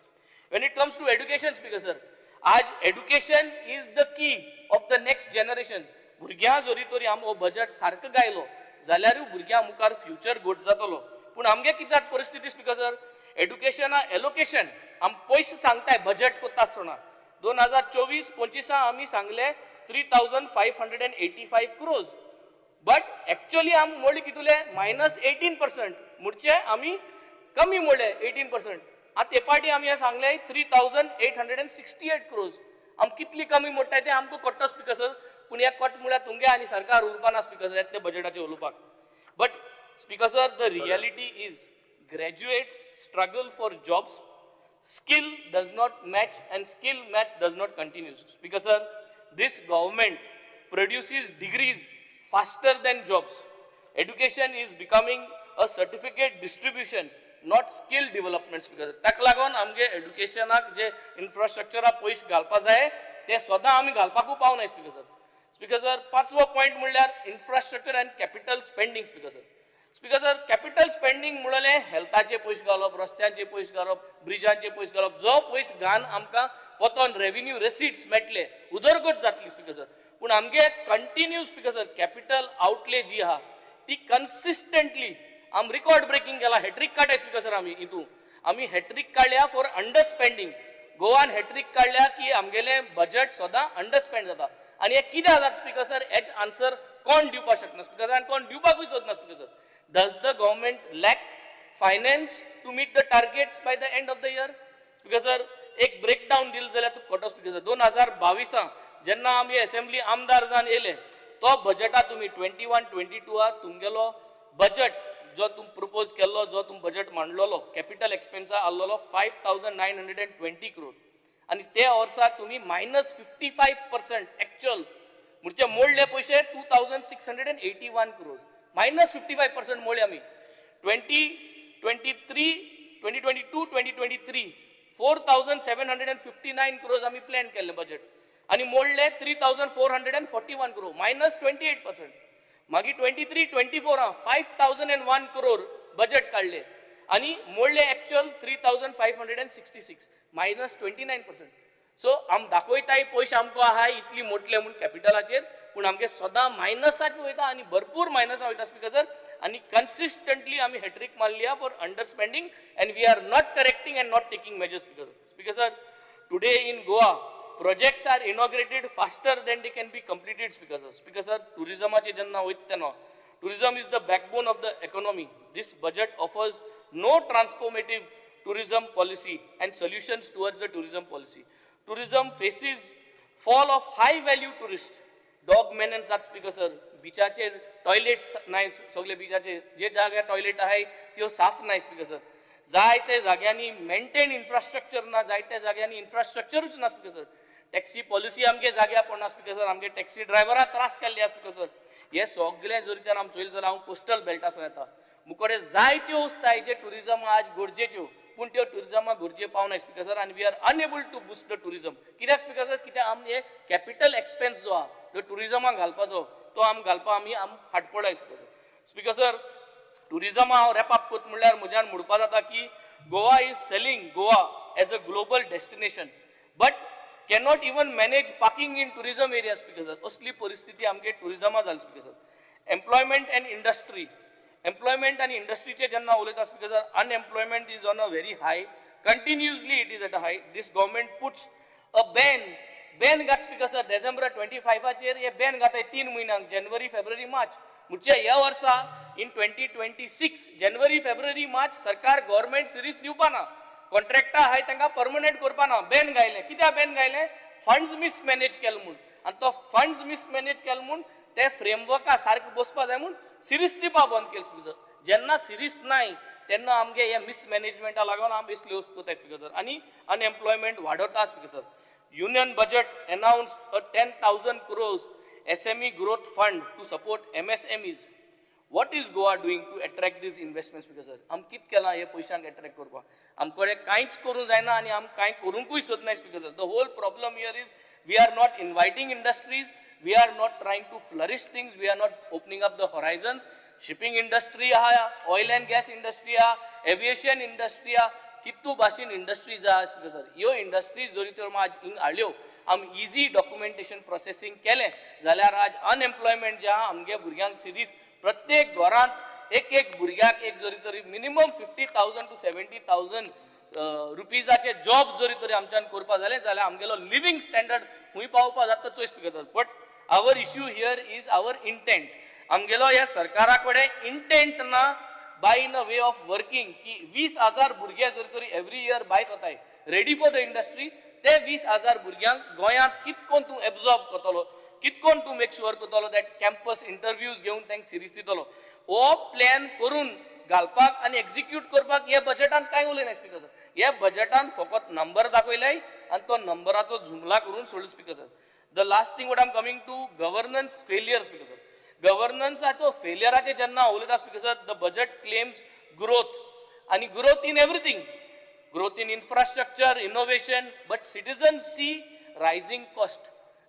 When it comes to education, Speaker sir, आज education is the key of the next generation. भुरग्यां जरी तरी आम हो बजट सारको गायलो जाल्यारूय भुरग्यां मुखार फ्युचर घट जातलो. पूण आमगे कितें जाता परिस्थिती स्पीकर सर, एड्युकेशना एलोकेशन आम पयशे सांगताय बजट कोत्ता आसतना 2024-25 आमी सांगले 3,585 crores, but actually आम मोडले कितले? -18%. म्हणजे आमी कमी मोडले 18%. आतां ते पाटी आमी हें सांगले 3,868 crores. आम कितली कमी मोडटाय ते आमकां कळटा स्पीकर सर. पूण हे कट म्हळ्यार तुमगे आनी सरकार उरपा ना स्पीकर सर ते बजेटाचेर उलोवपाक. But Speaker sir, the reality is graduates struggle for jobs, skill does not match and skill match does not continue. Speaker sir, this government produces degrees faster than jobs. Education is becoming a certificate distribution, not skill development, Speaker sir. ताका लागून आमगे एड्युकेशनाक जे इन्फ्रास्ट्रक्चराक पयशे घालपा जाय ते सदां आमी घालपाकूय पावनाय speaker sir. Speaker sir, पांचवो पॉयंट म्हणल्यार infrastructure and capital spending, Speaker sir. Speaker sir, capital spending म्हणलें हेल्थाचे पयशे घालप, रस्त्यांचे पयशे घालप, ब्रिजांचे पयशे घालप. जो पयस घान आमकां पोतोन रेविन्यू रेसिट्स मेळटले, उदरगत जातली स्पीकर सर. पूण आमगे continue, Speaker sir, capital outlay जी आहा ती कन्सिस्टंटली आम रिकॉर्ड ब्रेकिंग केला. हॅट्रीक काडटा स्पीकर सर आमी. हितून आमी हॅट्रीक काडल्या for under spending. Goan hat-trick काडल्या की आमगेलें बजट सदां अंडर स्पेंड जाता. आनी हें कित्याक जाता स्पीकर सर, हेच आन्सर कोण दिवपाक शकना स्पीकर सर, आनी कोण दिवपाकूय सोदना Speaker sir. Does the government lack finance to meet the targets by the end of the year? Speaker sir, एक ब्रेकडावन दिल जाल्यार तुका कळटलो स्पीकर सर. 2022 जेन्ना आमी एसेंब्ली आमदार जावन येयले तो बजेटा तुमी 21-22 तुमगेलो बजेट जो तुम प्रपोज केल्लो, जो तुम बजेट मांडलेलो, कॅपिटल एक्सपेन्सा आहलोलो 5,920 crore आनी ते वर्सा तुमी -55% एक्चुअल, म्हणजे मोडले पयशे 2,681 crore, -55% मोडले आमी. 2023, 2022, 2023, 4,759 crores आमी प्लॅन केल्ले बजेट आनी मोडले 3,441 crore, -28%. मागीर 23-24 5,001 crore budget काडले आनी मोडले actual 3,566, -29%. So आम दाखयताय पयशे आमकां आहाय इतली मोटले म्हूण कॅपिटलाचेर, पूण आमगे सदां मायनसाच वयता आनी भरपूर मायनसा वयता स्पीकर सर. आनी कन्सिस्टंटली आमी हॅट्रीक मारली आहा for under spending and we are not correcting and not taking measures, Speaker sir. Speaker sir, today in Goa projects are inaugurated faster than they can be completed, Speaker sir. Speaker sir, टुरिझमाचे जेन्ना वयता तेन्ना, tourism is the backbone of the economy. This budget offers no transformative tourism policy and solutions towards the tourism policy. Tourism faces fall of high value tourist. Dog menace जाता speaker sir. बिचाचेर toilets नाय, सगळे बिचाचेर जे जाग्यार toilet आहाय त्यो साफ नाय speaker sir. जायते जाग्यांनी मेंटेन इन्फ्रास्ट्रक्चर ना, जायत्या जाग्यांनी इन्फ्रास्ट्रक्चरूच ना स्पीकर सर. टॅक्सी पॉलिसी आमगे जाग्यार पडना स्पीकर सर. आमगे टॅक्सी ड्रायव्हरां त्रास केल्ले आसा स्पीकर सर. हे सगळे जरी तर आमी चोयलें जाल्यार हांव कोस्टल बेल्टासून येता, मुकोडे जायत्यो वस्तू जे टुरिजम आज गरजेच्यो, पूण त्यो टुरिजमाक गरजे पावना स्पीकर सर. आनी we are unable to boost the tourism. कित्याक स्पीकर सर? कित्याक आमी हे कॅपिटल एक्सपेन्स जो आहा जो टुरिजमाक घालपाचो तो आम घालपा आमी आम फाट पडला स्पीकर सर. स्पीकर सर, टुरिजमा हांव रॅप अप करता म्हणल्यार म्हज्यान म्हणपा जाता की Goa is selling Goa as a global destination but cannot even manage parking in tourism area, Speaker sir. असली परिस्थिती आमगे टुरिजमा जाली speaker sir. Employment and industry. Employment आनी इंडस्ट्रीचे जेन्ना उलयता speaker sir, unemployment is on a very high. Continuously it is at a high. This government puts a ban Ben घात speaker sir डिसेंबर 25 हे Ben घाताय 3 म्हयन्यांक, जानेवारी फेब्रुवारी मार्च. म्हणजे ह्या वर्सा इन 2026 जानेवारी फेब्रुवारी मार्च सरकार गव्हर्मेंट सिरीज दिवपा ना, कॉन्ट्रॅक्टा आहाय तांकां परमनंट करपा ना, बॅन घायलें. कित्याक बॅन घायलें? फंड्स मिसमॅनेज केले म्हूण. आनी तो फंड्स मिसमॅनेज केले म्हूण ते फ्रेमवर्का सारकें बसपा जाय म्हूण सिरीज दिवपा बंद केली स्पीकर सर. जेन्ना सिरीज नाय तेन्ना आमगे हे मिसमॅनेजमेंटा लागून आमी बेसली कोताय स्पीकर सर, आनी unemployment वाडोवता speaker sir. Union budget announce a 10,000 crores SME growth fund to support MSMEs. What is Goa doing to attract these investments, speaker sir? आम कित केलां हे पयशांक एट्रॅक्ट करपाक? आमकडे कांयच करूंक जायना आनी आम कांय करूंकूय सोदनाय speaker sir. The whole problem here is we are not inviting industries, we are not trying to flourish things, we are not opening up the horizons. Shipping industry आहा, ऑयल अँड गॅस इंडस्ट्री आहा, aviation industry आहा, कितू भाशेन industries आहा speaker sir. ह्यो industries जरी तर आज हिंग हाडल्यो, आमी इजी डॉक्युमेंटेशन प्रोसेसींग केलें जाल्यार आज अनएम्प्लॉयमेंट जे आहा आमगे भुरग्यांक सिरीज प्रत्येक घरांत एक एक भुरग्याक एक जरी तरी मिनिमम 50,000 टू 70,000 रुपीजाचे जॉब जरी तरी आमच्यान करपा जाले जाल्यार आमगेलो लिव्हींग स्टँडर्ड खूंय पावपा जाता चोय speaker sir. But our issue here is our intent. आमगेलो ह्या सरकारा कडेन इंटेंट ना by in a way of working की 20,000 भुरगे जर तरी एवरी इयर भायर सोताय रेडी फॉर the industry, ते 20,000 भुरग्यांक गोंयांत कितकोन तूं एब्जॉर्ब करतलो, कितकोन तूं मेक शुअर करतलो that campus interviews घेवन तांकां सिरीज दितलो, हो प्लॅन करून घालपाक आनी एक्झिक्यूट करपाक हे बजेटान कांय उलयना स्पीकर सर. हे बजेटान फकत नंबर दाखयलाय आनी तो नंबराचो जुमला करून सोडलो speaker sir. The last thing what am coming to governance failure speaker sir. गव्हर्नन्साचो फेलियराचे जेन्ना उलयता speaker sir, the budget claims growth आनी growth in everything, growth in infrastructure, innovation, but citizen see rising cost.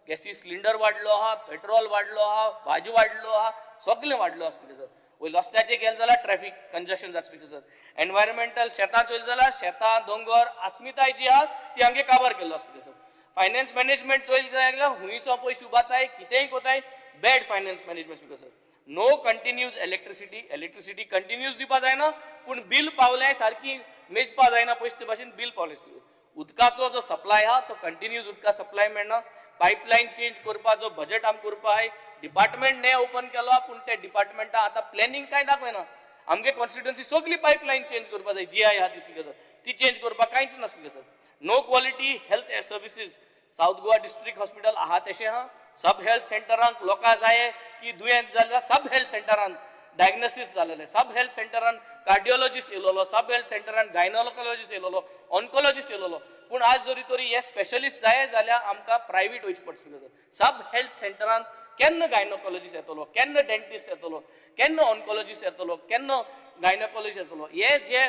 गॅसी cylinder वाडलो आहा, petrol वाडलो आहा, भाजी वाडलो आहा, सगळें वाडलो आहा स्पीकर सर. वयर रस्त्याचेर गेले जाल्यार ट्रॅफिक कंजेशन जाता स्पीकर सर. एनवायरमेंटल शेतां चोयलें जाल्यार शेतां दोंगर अस्मिताय जी आहा ती आमगे काबार केल्लो आहा स्पीकर सर. फायनान्स मॅनेजमेंट चोयलें जाल्यार हुंयसो पयशे उबाताय, कितेंय कोताय, bad finance management speaker sir. No continuous electricity, electricity continuous दिवपा जायना पूण बील पावलें सारकी मेजपा जायना पयशे ते भाशेन बील पावलें स्पीकर. उदकाचो जो सप्लाय आहा तो कंटिन्यूज उदका सप्लाय मेळना, पायपलायन चेंज करपाचो बजेट आम करपा आहाय, डिपार्टमेंट ने ओपन केलो पूण ते डिपार्टमेंटा आतां प्लॅनिंग कांय दाखयना. आमगे कॉन्स्टिट्युन्सी सगळी पायपलायन चेंज करपा जाय, जी I आहा ती स्पीकर सर, ती चेंज करपाक कांयच ना speaker sir. No quality health services, South Goa district hospital आहा तशें आहा, सब हेल्थ सेंटरांक लोकां जाय की दुयेंत जाल्यार सब हेल्थ सेंटरांत डायग्नोसीस जालेलें, सब हेल्थ सेंटरान कार्डियोलॉजिस्ट येयलोलो, सब हेल्थ सेंटरान गायनोलॉजिस्ट येयलोलो, ऑन्कोलॉजिस्ट येयलोलो, पूण आज जरी तरी हे स्पेशलिस्ट जाय जाल्यार आमकां प्रायवेट वयचें पडटा स्पीकर सर. सब हेल्थ सेंटरान केन्ना गायनोकॉलॉजिस्ट येतलो, केन्ना डेंटिस्ट येतलो, केन्ना ऑन्कोलॉजिस्ट येतलो, केन्ना गायनोकॉलॉजिस्ट येतलो, हे जे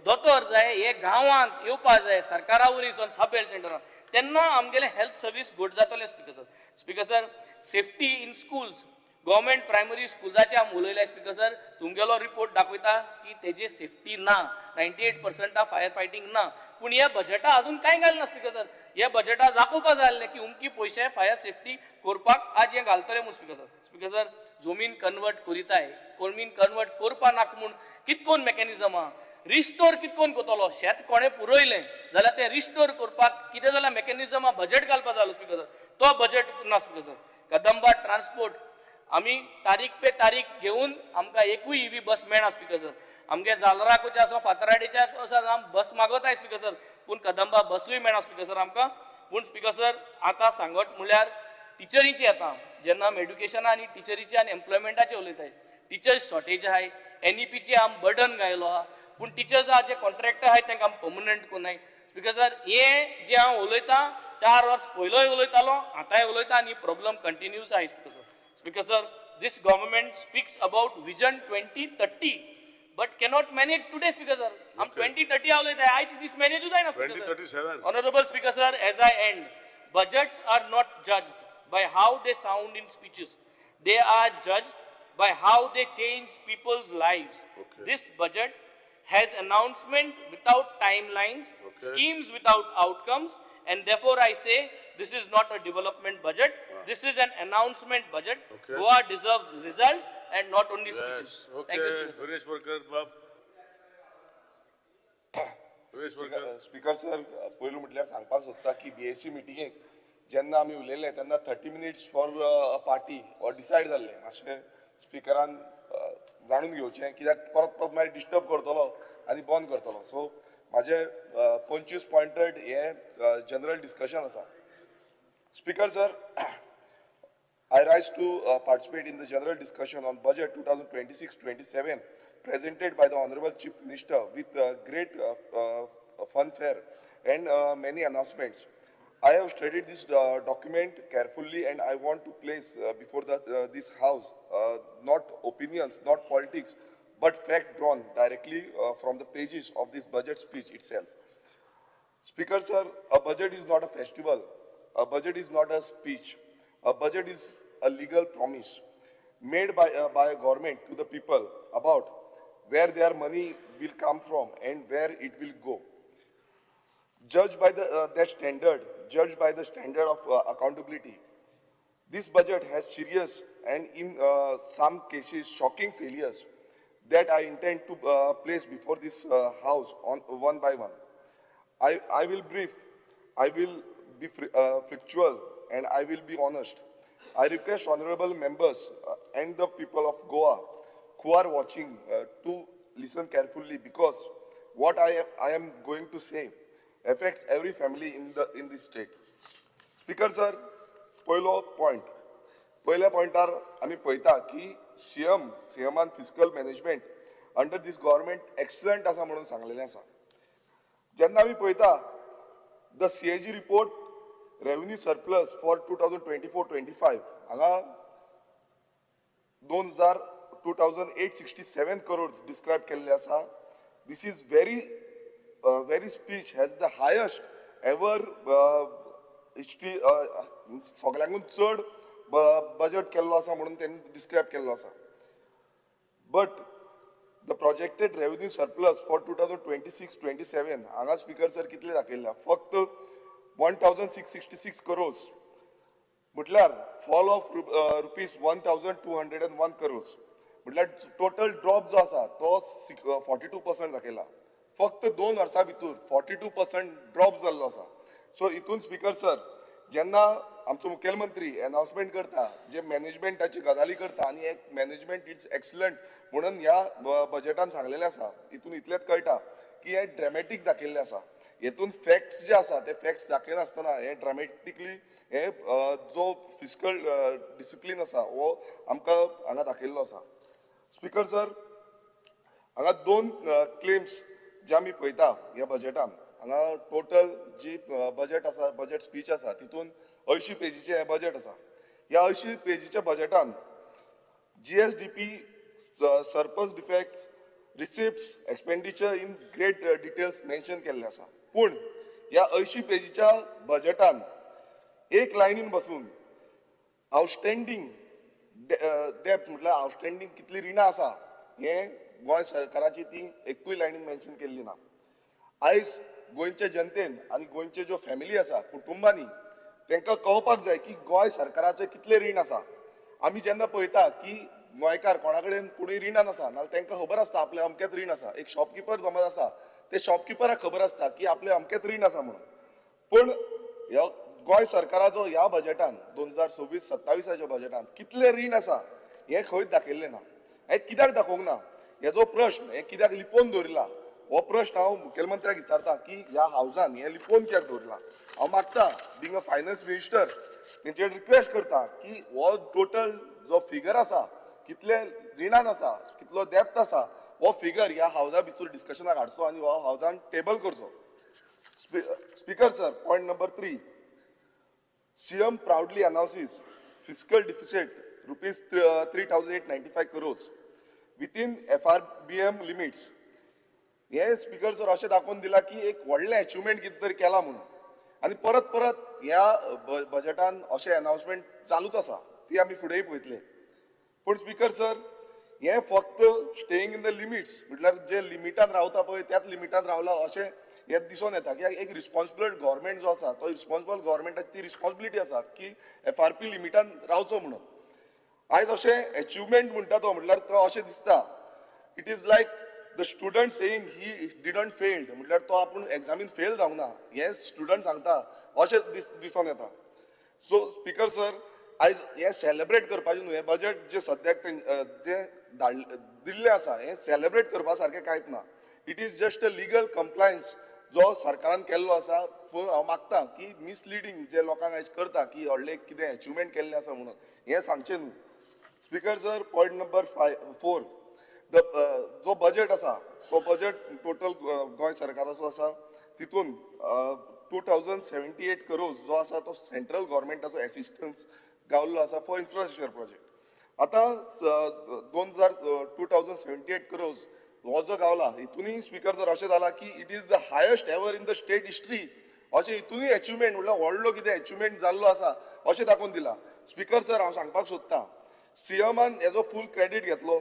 दोतोर जाय हे गांवांत येवपा जाय सरकारा वरवीं सब हेल्थ सेंटरान, तेन्ना आमगेलें हेल्थ सर्वीस गुड जातलें speaker sir. Speaker sir, safety in schools, government primary स्कुलाचे आमी उलयले स्पीकर सर, तुमगेलो रिपोर्ट दाखयता की तेजे सेफ्टी ना, 98% फायर फायटींग ना, पूण ह्या बजेटा अजून कांय घालना स्पीकर सर. ह्या बजेटा दाखोवपा जाय आसलें की उमकी पयशे फायर सेफ्टी करपाक आज हें घालतले म्हूण स्पीकर सर. स्पीकर सर, जमीन कन्वर्ट करिताय, जमीन कन्वर्ट करपा नाका म्हूण कितकोन मॅकॅनिजम आहा, रिस्टोर कितकोन करतलो, शेत कोणें पुरयलें जाल्यार तें रिस्टोर करपाक कितें जाल्यार मॅकॅनिजम आहा, बजेट घालपा जाय आसलो स्पीकर सर, तो बजेट ना स्पीकर सर. कदंबा ट्रान्सपोर्ट आमी तारीख पे तारीख घेवन आमकां एकूय इवी बस मेळना स्पीकर सर. आमगे जालराकूच आसा, फातराडीच्या आसा, आम बस मागोताय स्पीकर सर, पूण कदंबा बसूय मेळना स्पीकर सर आमकां. पूण स्पीकर सर आतां सांगत म्हणल्यार टिचरींची येता, जेन्ना आमी एड्युकेशना आनी टिचरीची आनी एम्प्लॉयमेंटाचे उलयताय, टिचर्स शॉर्टेज आहाय, एनईपीचे आम बर्डन घायलो आहा, पूण टिचर्स आहा जे कॉन्ट्रॅक्टर आहाय तांकां आमी पर्मनंट कोनाय स्पीकर सर. हें जें हांव उलयतां 4 वर्स पयलोय उलयतालो, आतांय उलयता आनी प्रॉब्लम कंटिन्यूज आहाय speaker sir. Speaker sir, this government speaks about vision 2030 but cannot manage today speaker sir. आम 2030 उलयताय, आयज दीस मॅनेजूय जायना speaker sir. 2037. Honorable Speaker sir, as I end, budgets are not judged by how they sound in speeches. They are judged by how they change people's lives. Okay. This budget has announcement without timelines, Okay. schemes without outcomes, and therefore I say this is not a development budget. This is an announcement budget. Okay. Goa deserves results and not only speeches. Yes, okay. Thank you, Speaker sir. Viresh Borkar, Bob. Viresh Borkar. Speaker sir, पयलू म्हटल्यार सांगपाक सोदता की BAC मिटिंगेक जेन्ना आमी उलयले तेन्ना 30 minutes for a party or decide जाल्लें. मातशें स्पिकरान जाणून घेवचें कित्याक परत परत मागीर डिस्टर्ब करतलो आनी बंद करतलो. सो म्हाजे 25 पॉयंटेड हे जनरल डिस्कशन आसा. Speaker sir, I rise to participate in the general discussion on budget 2026-27 presented by the Honorable Chief Minister with great fanfare and many announcements. I have studied this document carefully and I want to place before this house not opinions, not politics, but fact drawn directly from the pages of this budget speech itself. Speaker sir, a budget is not a festival. A budget is not a speech. A budget is a legal promise made by a government to the people about where their money will come from and where it will go. Judged by the standard, judged by the standard of accountability, this budget has serious and in some cases shocking failures that I intend to place before this house on one by one. I will brief, I will be factual, and I will be honest. I request honorable members and the people of Goa who are watching to listen carefully, because what I am going to say affects every family in this state. Speaker sir, पयलो point. पयल्या पॉयंटार आमी पळयता की सीएमान fiscal management under this government excellent आसा म्हणून सांगलेलें आसा. जेन्ना आमी पळयता the CAG report revenue surplus for 2024-25 हांगा 2,867 crores describe केल्ले आसा. This is very very speech has the highest ever history, सगळ्यांकून चड बजेट केल्लो आसा म्हणून तेणी डिस्क्रायब केल्लो आसा. But the projected revenue surplus for 2026-27 हांगा स्पिकर सर कितले दाखयल्ले फक्त 1,666 crores, म्हटल्यार fall of rupees 1,201 crores, म्हटल्यार टोटल ड्रॉप जो आसा तो 42% दाखयला. फक्त 2 वर्सां भितर 42% ड्रॉप जाल्लो आसा. सो हितून स्पिकर सर जेन्ना आमचो मुखेलमंत्री एनाउन्समेंट करता, जे मॅनेजमेंटाची गजाली करता आनी एक मॅनेजमेंट it's excellent म्हणून ह्या बजेटान सांगलेलें आसा, हितून इतलेंच कळटा की हें ड्रॅमॅटीक दाखयल्लें आसा. हेतून फॅक्ट्स जे आसा ते फॅक्ट्स दाखयनासतना हे ड्रामेटिकली हे जो फिस्कल डिसिप्लीन आसा हो आमकां हांगा दाखयल्लो आसा. स्पिकर सर, हांगा 2 क्लेम्स जे आमी पळयता ह्या बजेटान, हांगा टोटल जी बजेट आसा, बजेट स्पीच आसा तितून 80 पेजीचें हें बजेट आसा. ह्या 80 पेजीच्या बजेटान GSDP, surplus defects, receipts, expenditure in great details mention केल्ले आसा. पूण ह्या 80 पेजीच्या बजेटान एक लायनीन बसून आउटस्टँडींग डेप्थ म्हटल्यार आउटस्टँडींग कितली रिणां आसा हें गोंय सरकाराची ती एकूय लायनीन मेन्शन केल्ली ना. आयज गोंयच्या जनतेन आनी गोंयचे ज्यो फॅमिली आसा, कुटुंबांनी तांकां कळपाक जाय की गोंय सरकाराचें कितलें रीण आसा. आमी जेन्ना पळयता की गोंयकार कोणा कडेन कोणूय रिणान आसा नाल्यार तांकां खबर आसता आपलें अमकेंच रीण आसा. एक शॉपकिपर समज आसा, ते शॉपकिपराक खबर आसता की आपलें अमकेंच रीण आसा म्हणून. पूण ह्या गोंय सरकाराचो ह्या बजेटान 2026-27 बजेटान कितलें रीण आसा हें खंयच दाखयल्लें ना. हें कित्याक दाखोवंक ना हेजो प्रश्न, हें कित्याक लिपोवन दवरिला हो प्रश्न हांव मुखेलमंत्र्याक विचारता की ह्या हावजान हें लिपोवन कित्याक दवरिलां. हांव मागता बींग अ फायनान्स मिनिस्टर तेंचेर रिक्वेस्ट करता की हो टोटल जो फिगर आसा, कितले रिणान आसा, कितलो डेप्थ आसा, हो फिगर ह्या हावजा भितर डिस्कशनाक हाडचो आनी हो हावजान टेबल करचो. Speaker sir, point number 3, CM proudly announces fiscal deficit rupees 3,895 crores within FRBM limits. हे स्पिकर सर अशें दाखोवन दिलां की एक व्हडलें अचिवमेंट कितें तरी केलां म्हणून, आनी परत परत ह्या बजेटान अशें अनाउन्समेंट चालूच आसा, ती आमी फुडेंय पळयतले. पूण स्पिकर सर, हें फक्त स्टेइंग इन the limits म्हटल्यार जे लिमिटान रावता पळय त्याच लिमिटान रावला अशें हें दिसून येता. कित्याक एक रिस्पॉन्सिबल गव्हर्मेंट जो आसा तो रिस्पॉन्सिबल गव्हर्मेंटाची ती रिस्पॉन्सिबिलिटी आसा की FRP लिमिटान रावचो म्हणून. आयज अशें अचिवमेंट म्हणटा तो म्हटल्यार तो अशें दिसता, it is like the student saying he didn't failed, म्हटल्यार तो आपूण एग्जामीन फेल जावंक ना हें स्टुडंट सांगता अशें दिसून येता. सो स्पीकर सर, आयज हें सेलेब्रेट करपाचें न्हू, हें बजेट जें सद्याक जें दिल्लें आसा हें सेलेब्रेट करपा सारकें कांयच ना. It is just a legal compliance जो सरकारान केल्लो आसा. हांव मागता की मिसलिडींग जे लोकांक आयज करता की व्हडलें कितें एचिवमेंट केल्लें आसा म्हणून, हें सांगचें न्हू. Speaker sir, point number 4, the जो बजेट आसा तो बजेट टोटल गोंय सरकाराचो आसा. तितून 2078 करोड जो आसा तो सेंट्रल गव्हर्मेंटाचो एसिस्टन्स गावल्लो आसा फॉर इन्फ्रास्ट्रक्चर प्रोजेक्ट. आतां 2078 करोड हो जो गावला हितूनय स्पीकर सर अशें जालां की it is the highest ever in the state history. अशें हितूनय एचिवमेंट म्हणल्यार व्हडलो कितें एचिवमेंट जाल्लो आसा अशें दाखोवन दिलां. स्पीकर सर, हांव सांगपाक सोदतां सीएमान हेजो फूल क्रेडीट घेतलो,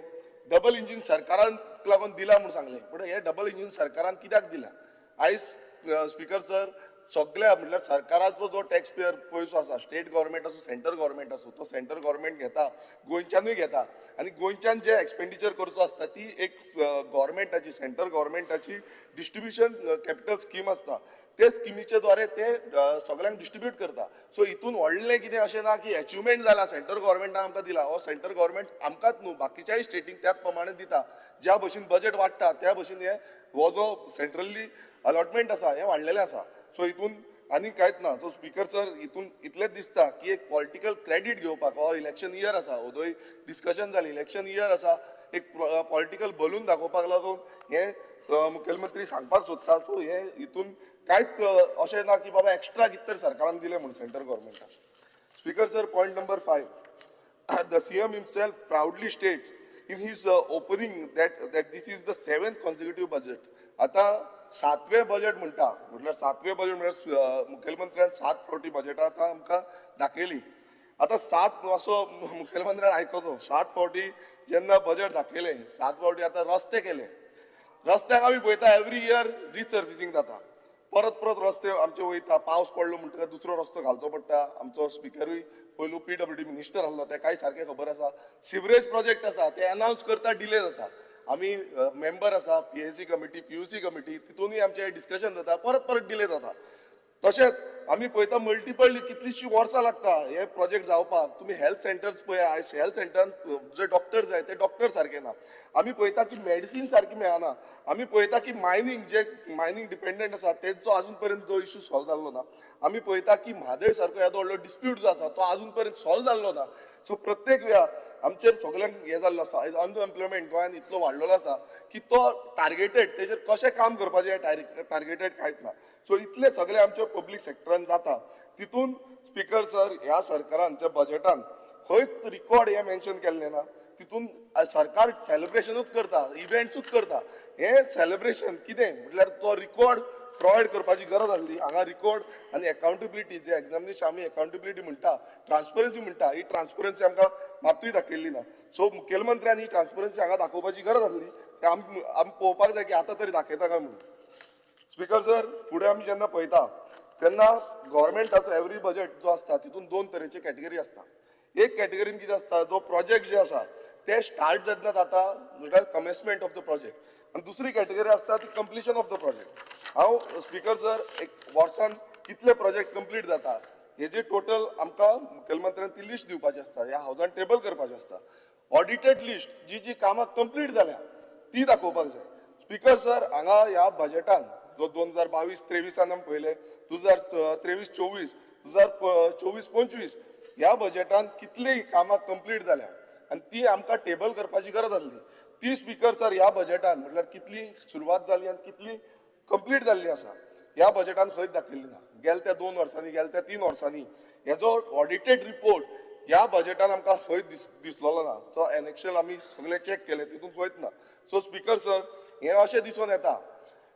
डबल इंजीन सरकारान लागून दिला म्हूण सांगलें, पूण हें डबल इंजीन सरकारान कित्याक दिलां? आयज स्पीकर सर सगळ्या म्हटल्यार सरकाराचो जो टॅक्स पेयर पयसो आसा, स्टेट गव्हर्मेंट आसूं सेंट्रल गव्हर्मेंट आसूं, तो सेंट्रल गव्हर्मेंट घेता, गोंयच्यानूय घेता आनी गोंयच्यान जे एक्सपेंडिचर करचो आसता ती एक गव्हर्मेंटाची सेंट्रल गव्हर्मेंटाची डिस्ट्रिब्युशन कॅपिटल स्कीम आसता, ते स्किमीचे द्वारे ते सगळ्यांक डिस्ट्रिब्यूट करता. सो हितून व्हडलें कितें अशें ना की एचिवमेंट जाला सेंट्रल गव्हर्मेंटान आमकां दिला. हो सेंट्रल गव्हर्मेंट आमकांच न्हू बाकीच्याय स्टेटींक त्याच प्रमाणे दिता. ज्या भशेन बजेट वाडटा त्या भशेन हे हो जो सेंट्रली अलॉटमेंट आसा हें वाडलेलें आसा. सो हितून आनी कांयच ना. सो स्पीकर सर, हितून इतलेंच दिसता की एक पॉलिटिकल क्रेडीट घेवपाक, हो इलेक्शन इयर आसा, ओदोय डिस्कशन जालें, इलेक्शन इयर आसा, एक पॉलिटिकल बलून दाखोवपाक लागून हें मुखेलमंत्री सांगपाक सोदता. सो हें हितून कांयच अशें ना की बाबा एक्स्ट्रा कितें तरी सरकारान दिलें म्हूण central गव्हर्मेंटान. Speaker sir, point number 5, the CM himself proudly states in his opening that this is the 7th consecutive budget. आतां 7वें बजेट म्हणटा, म्हटल्यार 7वें बजेट म्हळ्यार मुखेलमंत्र्यान 7 फावटी बजेटां आतां आमकां दाखयली. आतां 7 असो मुखेलमंत्र्यान आयकचो, 7 फावटी जेन्ना बजेट दाखयलें, 7 फावटी आतां रस्ते केले. रस्त्याक आमी पळयता एवरी इयर रिसर्फिसींग जाता, परत परत रस्ते आमचे वयता. पावस पडलो म्हणटकच दुसरो रस्तो घालचो पडटा. आमचो स्पिकरूय पयलू PWD minister आसलो, तेकाय सारकें खबर आसा. सिवरेज प्रोजेक्ट आसा ते अनावन्स करता, डिले जाता. आमी मेंबर आसा PAC committee, PUC committee, तितूनय आमचें डिस्कशन जाता, परत परत डिले जाता. तशेंच आमी पळयता मल्टिपल कितलींशीं वर्सां लागता हे प्रोजेक्ट जावपाक. तुमी हेल्थ सेंटर्स पळया, आयज हेल्थ सेंटरान जे डॉक्टर जाय ते डॉक्टर सारके ना. आमी पळयता की मेडिसीन सारकी मेळना. आमी पळयता की मायनींग, जे मायनींग डिपेंडंट आसा तेंचो आजून पर्यंत जो इशू सॉल्व जाल्लो ना. आमी पळयता की म्हादय सारको येदो व्हडलो डिस्प्यूट जो आसा तो आजून पर्यंत सॉल्व जाल्लो ना. सो प्रत्येक वेळा आमचेर सगल्यांक हें जाल्लो आसा. आयज अनएम्प्लॉयमेंट गोंयांत इतलो वाडलेलो आसा की तो टार्गेटेड, तेजेर कशें काम करपाचें हें टार्गेटेड कांयच ना. सो इतले सगळे आमचे पब्लीक सेक्टरान जाता. तितून स्पीकर सर, ह्या सरकारान ज्या बजेटान खंयच रिकॉर्ड हें मेन्शन केल्लें ना. तितून सरकार सेलिब्रेशनूच करता, इव्हेंट्सूच करता. हें सेलिब्रेशन कितें म्हटल्यार तो रिकॉर्ड प्रोवायड करपाची गरज आसली. हांगा रिकॉर्ड आनी एकाउंटेबिलिटी, जे एग्जामिनेशन आमी एकाउंटेबिलिटी म्हणटा, ट्रान्सपरन्सी म्हणटा, ही ट्रान्सपरन्सी आमकां मातूय दाखयल्ली ना. सो मुखेलमंत्र्यान ही ट्रान्सपरन्सी हांगा दाखोवपाची गरज आसली. ते आमी पळोवपाक जाय की आतां तरी दाखयता काय म्हणून. स्पीकर सर, फुडें आमी जेन्ना पळयता तेन्ना गव्हर्मेंटाचो एवरी बजेट जो आसता तितून 2 तरेचे कॅटेगरी आसता. एक कॅटेगरीन कितें आसता, जो प्रोजेक्ट जे आसा ते स्टार्ट जेन्ना जाता म्हळ्यार कमेन्समेंट ऑफ the project, आनी दुसरी कॅटेगरी आसता ती कंप्लिशन ऑफ the project. हांव स्पीकर सर, एक वर्सान कितले प्रोजेक्ट कंप्लीट जाता हेजे टोटल आमकां मुखेलमंत्र्यान ती लिस्ट दिवपाची आसता, ह्या हावजान टेबल करपाचें आसता. ऑडिटेड लिस्ट जी जी कामां कंप्लीट जाल्या ती दाखोवपाक जाय. स्पीकर सर, हांगा ह्या बजेटान जो 2022-23 आमी पळयलें, 2023-24, 2024-25 ह्या बजेटान कितलीं कामां कंप्लीट जाल्या आनी ती आमकां टेबल करपाची गरज आसली. ती स्पीकर सर ह्या बजेटान म्हटल्यार कितली सुरवात जाली आनी कितली कंप्लीट जाल्ली आसा ह्या बजेटान खंयच दाखयल्ली ना. गेल्या त्या 2 वर्सांनी, गेल्या त्या 3 वर्सांनी हेजो ऑडिटेड रिपोर्ट ह्या बजेटान आमकां खंय दिसलेलो ना. तो एनेक्शन आमी सगळे चॅक केले तितून खंयच ना. सो स्पीकर सर, हें अशें दिसून येता,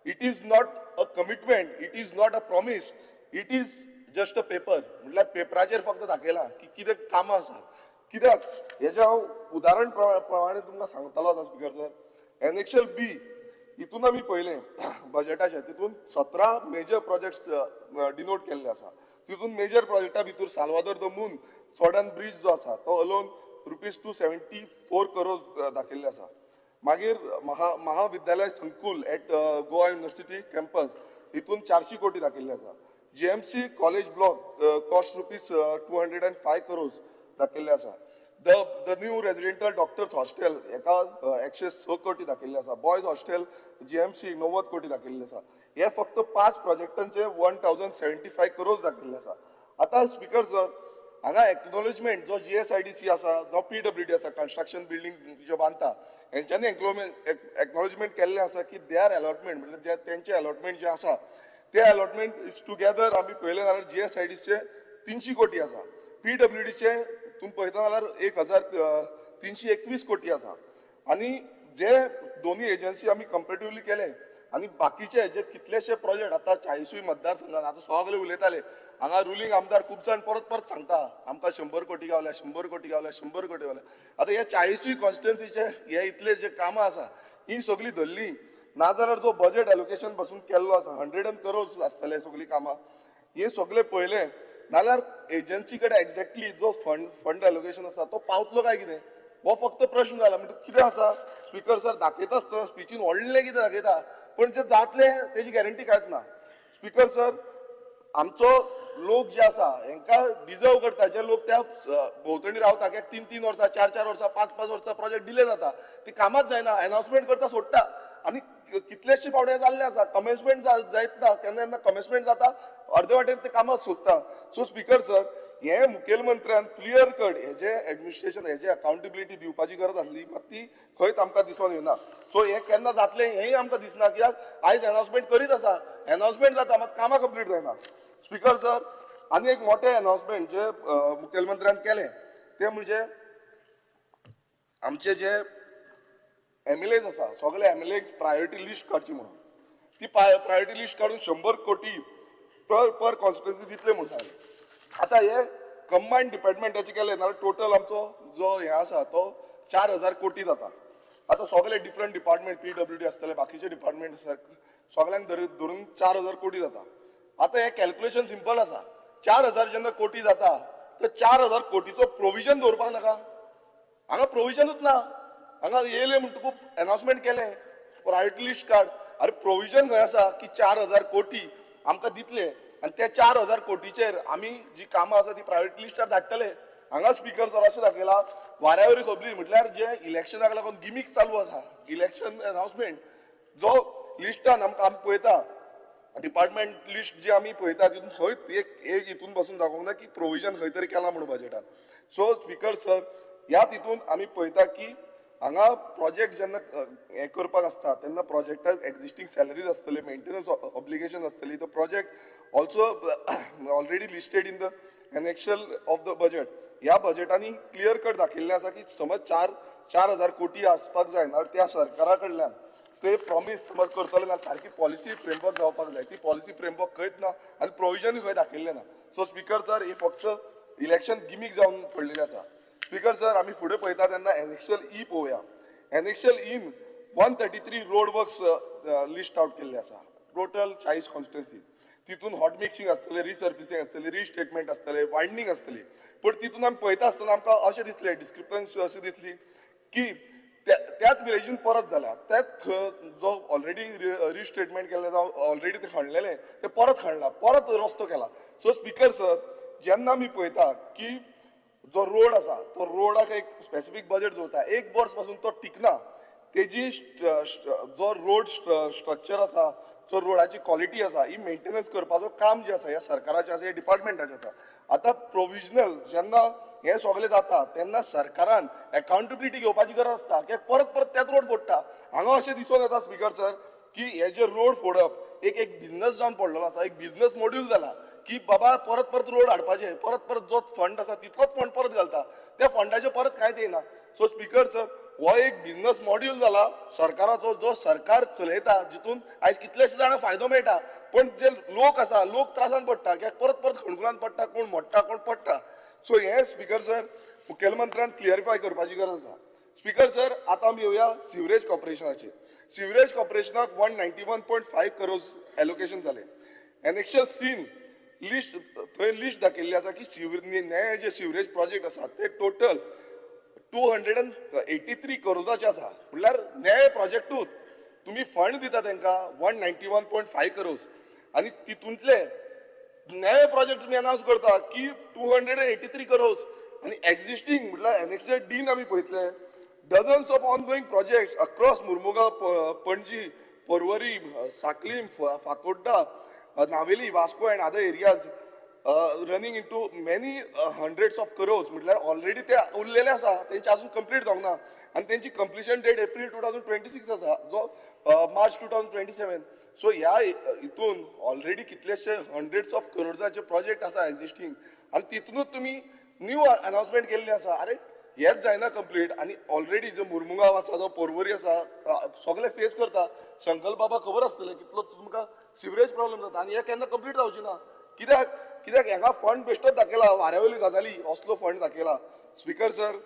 it is not a commitment, it is not a promise, it is just a paper. म्हटल्यार पेपराचेर फक्त दाखयलां की कितें कामां आसा. कित्याक हेजें हांव उदाहरण प्रमाणे तुमकां सांगतलो आतां स्पीकर सर. एनेक्शल बी हितून आमी पळयलें बजेटाचें, तितून 17 मेजर प्रोजेक्ट्स डिनोट केल्ले आसा. तितून मेजर प्रोजेक्टा भितर Salvador the moon Chodan bridge जो आसा तो अलोन ₹274 करोड दाखयल्ले आसा. मागीर महाविद्यालय संकुल एट गोवा युनिवर्सिटी कॅम्पस हितून 400 कोटी दाखयल्ले आसा. GMC college block cost rupees 205 crores दाखयल्ले आसा. The new residential doctors hostel हेका 106 कोटी दाखयल्ले आसा. बॉयज हॉस्टेल GMC 90 कोटी दाखयल्ले आसा. हे फक्त 5 प्रोजेक्टांचे 1075 करोज दाखयल्ले आसा. आतां स्पीकर सर, हांगा एक्नॉलेजमेंट जो GSIDC आसा, जो PWD आसा, कन्स्ट्रक्शन बिल्डींग ज्यो बांदता, हेंच्यांनी एक्नॉलेजमेंट केल्लें आसा की they are allotment, म्हणल्यार तेंचें अलॉटमेंट जें आसा ते अलॉटमेंट is together आमी पळयलें जाल्यार GSIDC 300 कोटी आसा, PWDचे तुमी पळयता जाल्यार 1321 कोटी आसा. आनी जे दोनूय एजन्सी आमी कंपेरेटिवली केले आनी बाकीचे जे कितलेशे प्रोजेक्ट आतां 40 मतदारसंघात आतां सगळे उलयताले, हांगा रुलींग आमदार खूब जाण परत परत सांगता आमकां 100 कोटी गावल्या, 100 कोटी गावल्या, 100 कोटी गावल्या. आतां हे 40 कॉन्स्टिट्युन्सीचे हे इतले जे कामां आसा ही सगळीं धरली नाजाल्यार जो बजेट एलोकेशन पासून केल्लो आसा 100 करोड आसतले सगळीं कामां, हे सगळे पळयले नाल्यार एजन्सी कडेन एक्झॅक्टली जो फंड एलोकेशन आसा तो पावतलो काय कितें हो फक्त प्रश्न जाला. म्हणटकच कितें आसा स्पीकर सर, दाखयता आसतना स्पिचीन व्हडलें कितें दाखयता पण जे जातलें तेजी गॅरंटी कांयच ना. स्पीकर सर, आमचो लोक जे आसा हेंकां डिजर्व करता, जे लोक त्या भोंवतणी रावता कित्याक 3-3 वर्सां, 4-4 वर्सां, 5-5 वर्सां प्रोजेक्ट डिले जाता, ती कामाच जायना, अनाउन्समेंट करता सोडटा. आनी कितलेशे फावटी जाल्लें आसा कमेन्समेंट जायत ना, केन्ना केन्ना कमेन्समेंट जाता अर्दे वाटेर ते कामां सोदता. सो स्पीकर सर, हे मुखेलमंत्र्यान क्लियर कट हेजे एडमिनिस्ट्रेशन हेजे अकाउंटेबिलिटी दिवपाची गरज आसली, मात ती खंयच आमकां दिसून येना. सो हें केन्ना जातलें हेंय आमकां दिसना, कित्याक आयज अनाउन्समेंट करीत आसा, अनाउन्समेंट जाता मात कामां कंप्लीट जायना. स्पीकर सर, आनी एक मोठें अनाउन्समेंट जे मुखेलमंत्र्यान केलें तें म्हणजे आमचे जे MLAs आसा सगळे MLA priority list काडची म्हणून, ती प्रायोरिटी लिस्ट काडून 100 कोटी पर कॉन्स्टिट्युन्सी दितले म्हणून सांगलें. आतां हे कंबायन डिपार्टमेंटाचें केलें नाल्यार टोटल आमचो जो हें आसा तो 4000 कोटी जाता. आतां सगळे डिफरंट डिपार्टमेंट PWD आसतले, बाकीचे डिपार्टमेंट आसा, सगळ्यांक धरून 4000 कोटी जाता. आतां हें कॅल्कुलेशन सिंपल आसा, 4000 जेन्ना कोटी जाता तर 4000 कोटीचो प्रोविजन दवरपाक नाका, हांगा प्रोविजनूच ना. हांगा येयले म्हणटकूच अनाउन्समेंट केलें प्रायोरिटी लिस्ट काड, आरे प्रोविजन खंय आसा की 4000 कोटी आमकां दितले आनी त्या 4000 कोटीचेर आमी जी कामां आसा ती प्रायोरिटी लिस्टार धाडटले. हांगा स्पीकर सर अशें दाखयला वाऱ्यावरी खबली, म्हटल्यार जे इलेक्शनाक लागून गिमीक चालू आसा, इलेक्शन अनाउन्समेंट जो लिस्टान आमकां आमी पळयता डिपार्टमेंट लिस्ट जी आमी पळयता तितून खंयच एक हितून बसून दाखोवंक ना की प्रोविजन खंय तरी केलां म्हणून बजेटान. सो स्पीकर सर, ह्या तितून आमी पळयता की हांगा प्रोजेक्ट जेन्ना हें करपाक आसता तेन्ना प्रोजेक्टाक एक्झिस्टींग सॅलरीज आसतले, मेंटेनन्स ऑब्लिगेशन आसतली. The project also already listed in the annexure of the budget. ह्या बजेटांनी क्लियर कट दाखयल्लें आसा की समज 4000 कोटी आसपाक जाय ना त्या सरकारा कडल्यान ते प्रॉमीस समज करतले ना, सारकी पॉलिसी फ्रेमवर्क जावपाक जाय, ती पॉलिसी फ्रेमवर्क खंयच ना आनी प्रोविजनूय खंय दाखयल्लें ना. सो स्पीकर सर, हे फक्त इलेक्शन गिमीक जावन पडलेलें आसा. स्पीकर सर, आमी फुडें पळयता तेन्ना एनेक्शल ई पळोवया. Annexure in 133 road works list out केल्ले आसा, टोटल 40 कॉन्स्टिट्युन्सी. तितून हॉट मिक्सिंग आसतलें, रिसर्फिसींग आसतलें, रिस्टेटमेंट आसतलें, वायडनींग आसतली. पूण तितून आमी पळयता आसतना आमकां अशें दिसलें, डिस्क्रिपन्सी अशें दिसली की त्याच विलेजीन परत जाल्या, त्याच जो ऑलरेडी रिस्टेटमेंट केल्लें जावं ऑलरेडी ते खणलेलें तें परत खणलां, परत रस्तो केला. सो स्पीकर सर, जेन्ना आमी पळयता की जो रोड आसा तो रोडाक एक स्पेसिफीक बजेट दवरता, एक वर्स पासून तो टिकना, तेजी जो रोड स्ट्रक्चर आसा, जो रोडाची क्वॉलिटी आसा, ही मेंटेनन्स करपाचो काम जें आसा ह्या सरकाराचें आसा, ह्या डिपार्टमेंटाचें आसा. आतां प्रोविजनल जेन्ना हें सगळें जाता तेन्ना सरकारान अकाउंटेबिलिटी घेवपाची गरज आसता, कित्याक परत परत त्याच रोड फोडटा. हांगा अशें दिसून येता स्पीकर सर की हे जे रोड फोडप एक एक बिजनस जावन पडलेलो आसा, एक बिजनस मॉड्यूल जाला की बाबा परत परत रोड हाडपाचे, परत परत जो फंड आसा तितलोच फंड परत घालता, त्या फंडाचे परत कांयच येना. सो स्पीकर सर, हो एक बिजनस मॉड्यूल जाला सरकाराचो, जो सरकार चलयता, जितून आयज कितलेशे जाणांक फायदो मेळटा, पण जे लोक आसा लोक त्रासान पडटा, कित्याक परत परत खणकुलान पडटा, कोण मोडटा, कोण पडटा. सो हें स्पीकर सर मुखेलमंत्र्यान क्लियरिफाय करपाची गरज आसा. स्पीकर सर, आतां आमी येवया सिवरेज कॉर्पोरेशनाचेर. सिवरेज कॉर्पोरेशनाक 191.5 करोड एलोकेशन जालें. एनेक्शल सीन लिस्ट थंय लिस्ट दाखयल्ली आसा की नवे जे सिवरेज प्रोजेक्ट आसा ते टोटल 283 करोजाचे आसा. म्हणल्यार नवे प्रोजेक्टूच तुमी फंड दिता तांकां 191.5 करोज आनी तितूंतले नवे प्रोजेक्ट तुमी अनावन्स करता की 283 करोड्स आनी एक्झिस्टींग म्हटल्यार एनेक्सचर डीन आमी पळयतले dozens of ongoing projects across Mormugao, Panaji, Porvorim, Sanquelim, Fatorda, Navelim, Vasco and other areas running into many hundreds of crores. म्हटल्यार ऑलरेडी ते उरलेले आसा, तेंचे अजून कंप्लीट जावंक ना आनी तेंची कंप्लिशन डेट एप्रील 2026 आसा, जो मार्च 2027. सो ह्या हितून ऑलरेडी कितलेशे हंड्रेड्स ऑफ करोड्साचे प्रोजेक्ट आसा एक्झिस्टींग आनी तितूनच तुमी न्यू अनाउन्समेंट केल्ली आसा. अरे हेच जायना कंप्लीट आनी ऑलरेडी जो मुर्मुगांव आसा, जो पोरवरी आसा, सगळे फेस करता. संकल्प बाबा खबर आसतलें कितलो तुमकां सिवरेज प्रॉब्लम जाता आनी हे केन्ना कंप्लीट जावची ना. कित्याक कित्याक हांगा फंड बेश्टोच दाखयला, वाऱ्या वयली गजाली असलो फंड दाखयला. स्पिकर सर,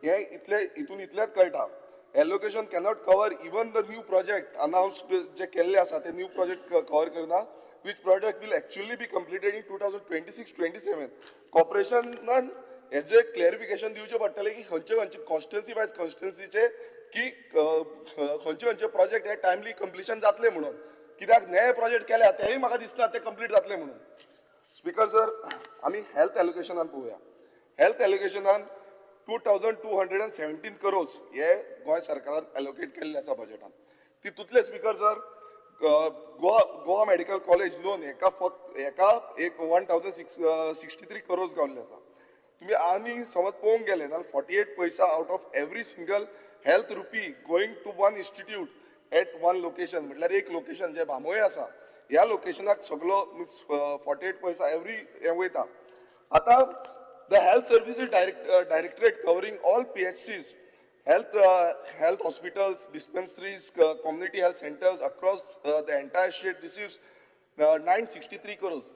हे इतले हितून इतलेंच कळटा, allocation cannot cover even the new project announced जे केल्ले आसा ते न्यू प्रोजेक्ट कवर करना, which project will actually be completed in 2026-27. कॉर्पोरेशनान हेजे क्लॅरिफिकेशन दिवचें पडटलें की खंयचे खंयचे कॉन्स्टिट्युन्सी वायज कॉन्स्टिट्युन्सीचे की खंयचे खंयचे प्रोजेक्ट हे टायमली कंप्लिशन जातले म्हणून. कित्याक नवे प्रोजेक्ट केल्या तेय म्हाका दिसना ते कंप्लीट जातले म्हणून. स्पिकर सर, आमी हेल्थ एलोकेशनान पळोवया. हेल्थ एलोकेशनान 2217 करोड्स हे गोंय सरकारान एलोकेट केल्ले आसा बजेटान. तितूंतले speaker sir, Goa medical college loan हेका फक्त हेका एक 1663 करोड्स गावल्ले आसा. तुमी आमी समज पळोवंक गेले जाल्यार 48 paisa out of every single health rupee going to one institute at one location. म्हटल्यार एक लोकेशन जें बांबोळे आसा, ह्या लोकेशनाक सगलो मिन्स 48 पैसा एवरी हें वयता. आतां the health services directorate covering all PHCs, health hospitals, dispensaries, community health centers across the entire state receives 963 crores.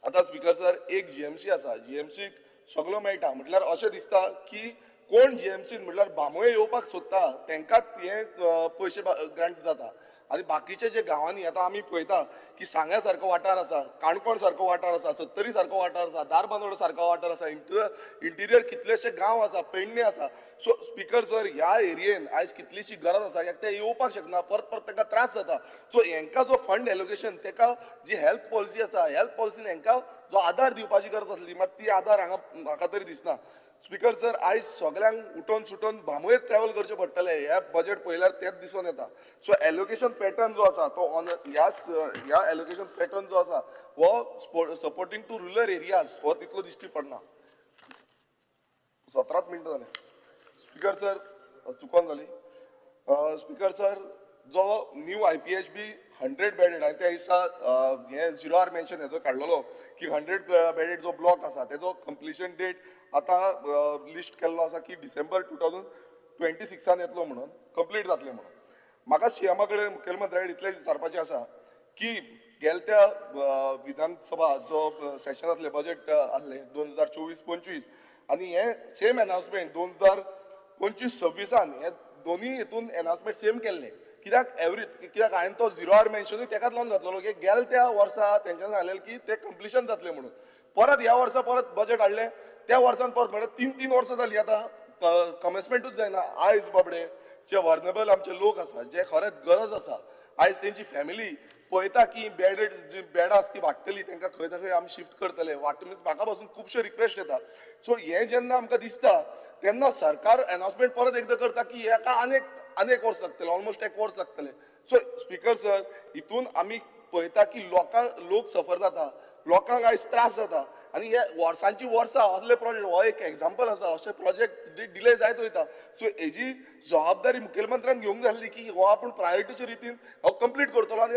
आतां स्पिकर सर, एक जीएमसी आसा, जीएमसीक सगलो मेळटा. म्हटल्यार अशें दिसता की कोण जीएमसीन म्हटल्यार बांबोळे येवपाक सोदता तेंकांच हे पयशे ग्रांट जाता आनी बाकीचे जे गांवांनी आतां आमी पळयता की सांग्या सारको वाठार आसा, काणकोण सारको वाठार आसा, सत्तरी सारको वाठार आसा, धारबांदोड सारको वाठार आसा, इंटिरियर कितलेशे गांव आसा, पेडणे आसा. सो स्पिकर सर, ह्या एरियेन आयज कितलीशी गरज आसा, कित्याक ते येवपाक शकना, परत परत तांकां त्रास जाता. सो हेंकां जो फंड एलोकेशन, तेका जी हेल्थ पॉलिसी आसा, हेल्थ पॉलिसीन हेंकां जो आदार दिवपाची गरज आसली, मात ती आदार हांगा म्हाका तरी दिसना. स्पिकर सर, आयज सगल्यांक उठोन सुटोन बांबोळे ट्रॅवल करचें पडटलें, हे बजेट पळयल्यार तेंच दिसून येता. सो एलोकेशन पॅटर्न जो आसा तो ऑन ह्या एलोकेशन पॅटर्न जो आसा हो सपोर्टींग टू रुरल एरियाज हो तितलो दिश्टी पडना. 17 मिनटां जालें स्पिकर सर, चुकोन जाली. स्पिकर सर, जो न्यू IPHB 100 bedded आनी त्या दिसा हें झिरो आर मेन्शन हेजो काडलेलो की 100 बेडेड जो ब्लॉक आसा तेजो कंप्लिशन डेट आतां लिस्ट केल्लो आसा की डिसेंबर 2026 येतलो म्हणून, कंप्लीट जातलें म्हणून. म्हाका सीएमा कडेन, मुखेलमंत्र्या कडेन इतलें विचारपाचें आसा की गेल्या विधानसभा जो सेशन आसलें, बजेट आसलें 2024-25 आनी हें सेम एनाउन्समेंट 2025-26 हे दोनूय हितून एनाउन्समेंट सेम केल्लें. कित्याक एवरी कित्याक हांवें तो झिरो आर मेन्शनूय तेकाच लावन घातलेलो की गेल्या त्या वर्सा तेंच्यांनी सांगलेलें की तें कंप्लिशन जातलें म्हणून. परत ह्या वर्सा परत बजेट हाडलें, त्या वर्सान परत, म्हळ्यार 3-3 वर्सां जालीं आतां कमेन्समेंटूच जायना. आयज बाबडे जे वर्नेबल आमचे लोक आसा, जे खरेंच गरज आसा, आयज तेंची फॅमिली पळयता की बेडेड जी बेडां आसा ती वाडटली, तांकां खंय ना खंय आमी शिफ्ट करतले वाट. मिन्स म्हाका पासून खुबश्यो रिक्वेस्ट येता. सो हें जेन्ना आमकां दिसता तेन्ना सरकार अनाउन्समेंट परत एकदां करता की हेका आनी एक वर्स लागतलें, ऑलमोस्ट एक वर्स लागतलें. सो स्पिकर सर, हितून आमी पळयता की लोकांक, लोक सफर जाता, लोकांक आयज त्रास जाता आनी हे वर्सांची वर्सां असले प्रोजेक्ट, हो एक एग्जाम्पल आसा, अशे प्रोजेक्ट डिले जायत वयता. सो हेजी जबाबदारी मुखेलमंत्र्यान घेवंक जाय आसली की हो आपूण प्रायोरिटीच्या रितीन हो कंप्लीट करतलो आनी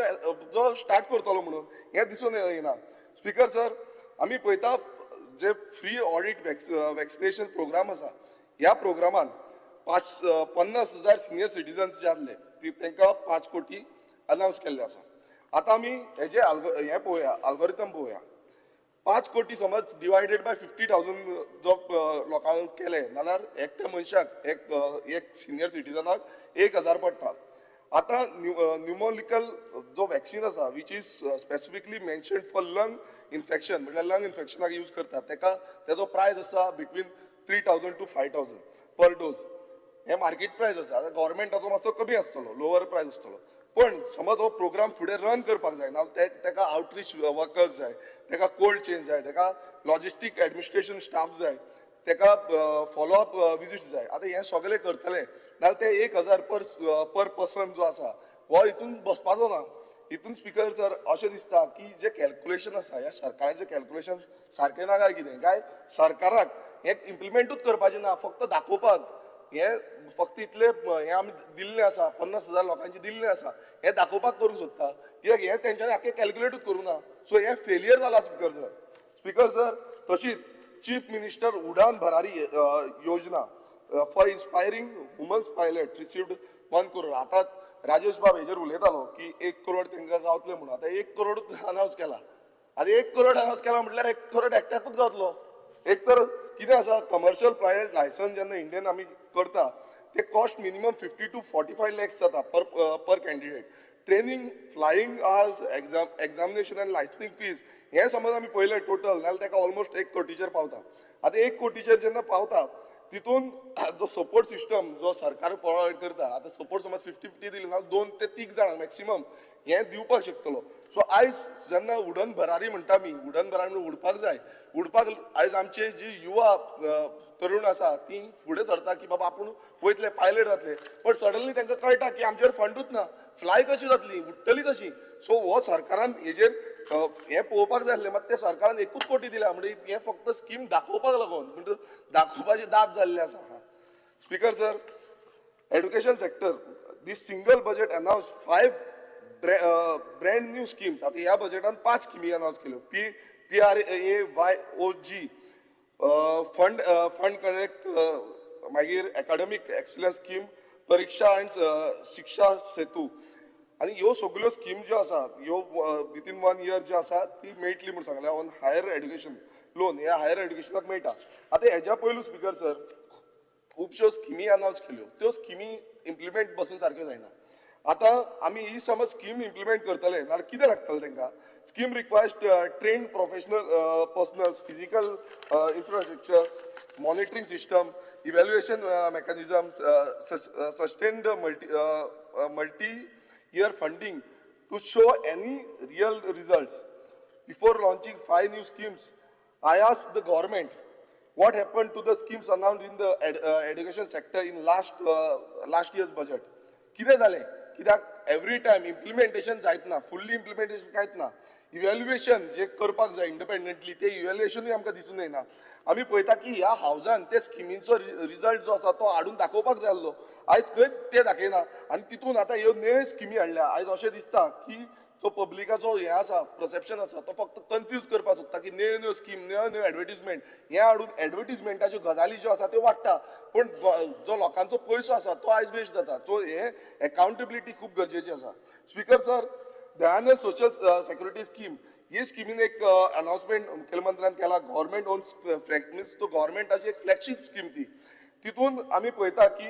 जो स्टार्ट करतलो म्हणून, हें दिसून येना. स्पिकर सर, आमी पळयता जे फ्री ऑडिट वॅक्सिनेशन प्रोग्राम आसा, ह्या प्रोग्रामान 50,000 सिनियर सिटीजन्स जे आसले ती तांकां 5 कोटी अनावन्स केल्ले आसा. आतां आमी हेजे हें पळोवया, अल्गोरिथम पळोवया. 5 कोटी समज डिवायडेड बाय 50,000 जो लोकांक केले जाल्यार एकट्या मनशाक एक सिनियर सिटीजनाक 1000 पडटा. आतां न्युमोलिकल जो वॅक्सिन आसा, which is specifically mentioned for lung infection, म्हटल्यार लंग इन्फेक्शनाक यूज करतात, तेका तेजो प्रायस आसा between 3000 to 5000 per dose. हें मार्केट प्रायस आसा. आतां गव्हर्मेंटाचो मातसो कमी आसतलो, लोवर प्रायस आसतलो, पण समज हो प्रोग्राम फुडें रन करपाक जाय ना, तेका आउटरीच वर्कर्स जाय, तेका कोल्ड चेन जाय, तेका लॉजिस्टीक एडमिनिस्ट्रेशन स्टाफ जाय, तेका फॉलोअप विजिट्स जाय. आतां हें सगळें करतले नाल्यार ते 1000 पर पर्सन जो आसा हो हितून बसपाचो ना. हितून स्पीकर सर अशें दिसता की जे कॅल्कुलेशन आसा ह्या सरकाराचें कॅल्कुलेशन सारकें ना काय कितें, काय सरकाराक हें इम्प्लिमेंटूच करपाचें ना, फक्त दाखोवपाक हें फक्त इतलें हें आमी दिल्लें आसा, 50,000 लोकांचें दिल्लें आसा, हें दाखोवपाक करूंक सोदता, कित्याक हें तेंच्यांनी आख्खें कॅल्कुलेटूच करूं ना. सो हें फेलियर जाला स्पीकर सर. स्पीकर सर तशीच चीफ मिनिस्टर उडान भरारी योजना for inspiring womens pilot received 1 crore. आतां राजेश बाब हेजेर उलयतालो की 1 करोड तांकां गावतले म्हणून, आतां 1 करोड अनावन्स केला. आतां 1 करोड अनावन्स केला म्हटल्यार 1 करोड एकट्याकूच गावतलो. एक तर कितें आसा, कमर्शियल पायलट लायसन्स जेन्ना इंडियन आमी करता ते कॉस्ट मिनिमम 50 to 45 lakhs जाता per candidate. Training, flying hours, examination आनी लायसनींग फीज हें समज आमी पळयलें टोटल नाल्यार ताका ऑलमोस्ट 1 कोटीचेर पावता. आतां 1 कोटीचेर जेन्ना पावता तितून जो सपोर्ट सिस्टम जो सरकार प्रोवायड करता, आतां सपोर्ट समज 50-50 दिली ना 2 ते 3 जाणांक मॅक्सिमम हें दिवपाक शकतलो. सो आयज जेन्ना उडन भरारी म्हणटा आमी, उडन भरारी म्हणून उडपाक जाय, उडपाक आयज आमचे जी युवा तरुण आसा ती फुडें सरता की बाबा आपूण वयतले पायलट जातले, बट सडनली तांकां कळटा की आमचेर फंडूच ना, फ्लाय कशी जातली, उडटली कशी. सो हो सरकारान हेजेर हें पळोवपाक जाय आसलें, मात ते सरकारान 1 कोटी दिल्या, म्हणजे हें फक्त स्कीम दाखोवपाक लागून, म्हणजे दाखोवपाचे दाद जाल्ले आसा. Speaker sir, education sector this single budget announce 5 brand new schemes. आतां ह्या बजेटान 5 स्किमी अनावन्स केल्यो. PRAYOG fund connect, मागीर एकाडमीक एक्सलन्स स्कीम, परिक्षा आनी शिक्षा सेतू, आनी ह्यो सगल्यो स्कीम ज्यो आसा ह्यो विथीन 1 इयर ज्यो आसा ती मेळटली म्हूण सांगल्या ऑन हायर एड्युकेशन लोन, ह्या हायर एड्युकेशनाक मेळटा. आतां हेज्या पयलू स्पीकर सर खुबश्यो स्किमी अनावन्स केल्यो, त्यो स्किमी इम्प्लिमेंट बसून सारक्यो जायना. आतां आमी ही समज स्कीम इम्प्लिमेंट करतले नाल्यार कितें लागतलें तांकां, scheme requires trained professional personnels, physical infrastructure, monitoring system, evaluation mechanisms, sustained multi year funding to show any real results. Before launching 5 new schemes, I asked the government what happened to the schemes announced in the education sector in last year's budget. कितें जालें, कित्याक every time implementation जायत ना, फुल्ली implementation कांयच ना, evaluation जे करपाक जाय independently ते इव्हॅल्युएशनूय आमकां दिसून येना. आमी पळयता की ह्या हावजान ते स्किमींचो रिजल्ट जो आसा तो हाडून दाखोवपाक जाय आसलो, आयज खंय ते दाखयना. आनी तितून आतां ह्यो नव्यो स्किमी हाडल्या, आयज अशें दिसता की जो पब्लिकाचो हें आसा परसेप्शन आसा तो फक्त कन्फ्यूज करपाक सोदता की नव्यो नव्यो स्कीम, नव्यो नव्यो एडवर्टीजमेंट हें हाडून एडवर्टीजमेंटाच्यो गजाली ज्यो आसा त्यो वाडटा, पूण जो लोकांचो पयसो आसा तो आयज वेस्ट जाता. सो हें एकाउंटेबिलिटी खूब गरजेची आसा. Speaker sir, Dayanand social security scheme ही स्किमीन एक अनावन्समेंट मुखेलमंत्र्यान केला, गव्हर्मेंट ओन मिन्स तो गव्हर्मेंटाची एक फ्लॅगशीप स्कीम ती. तितून आमी पळयता की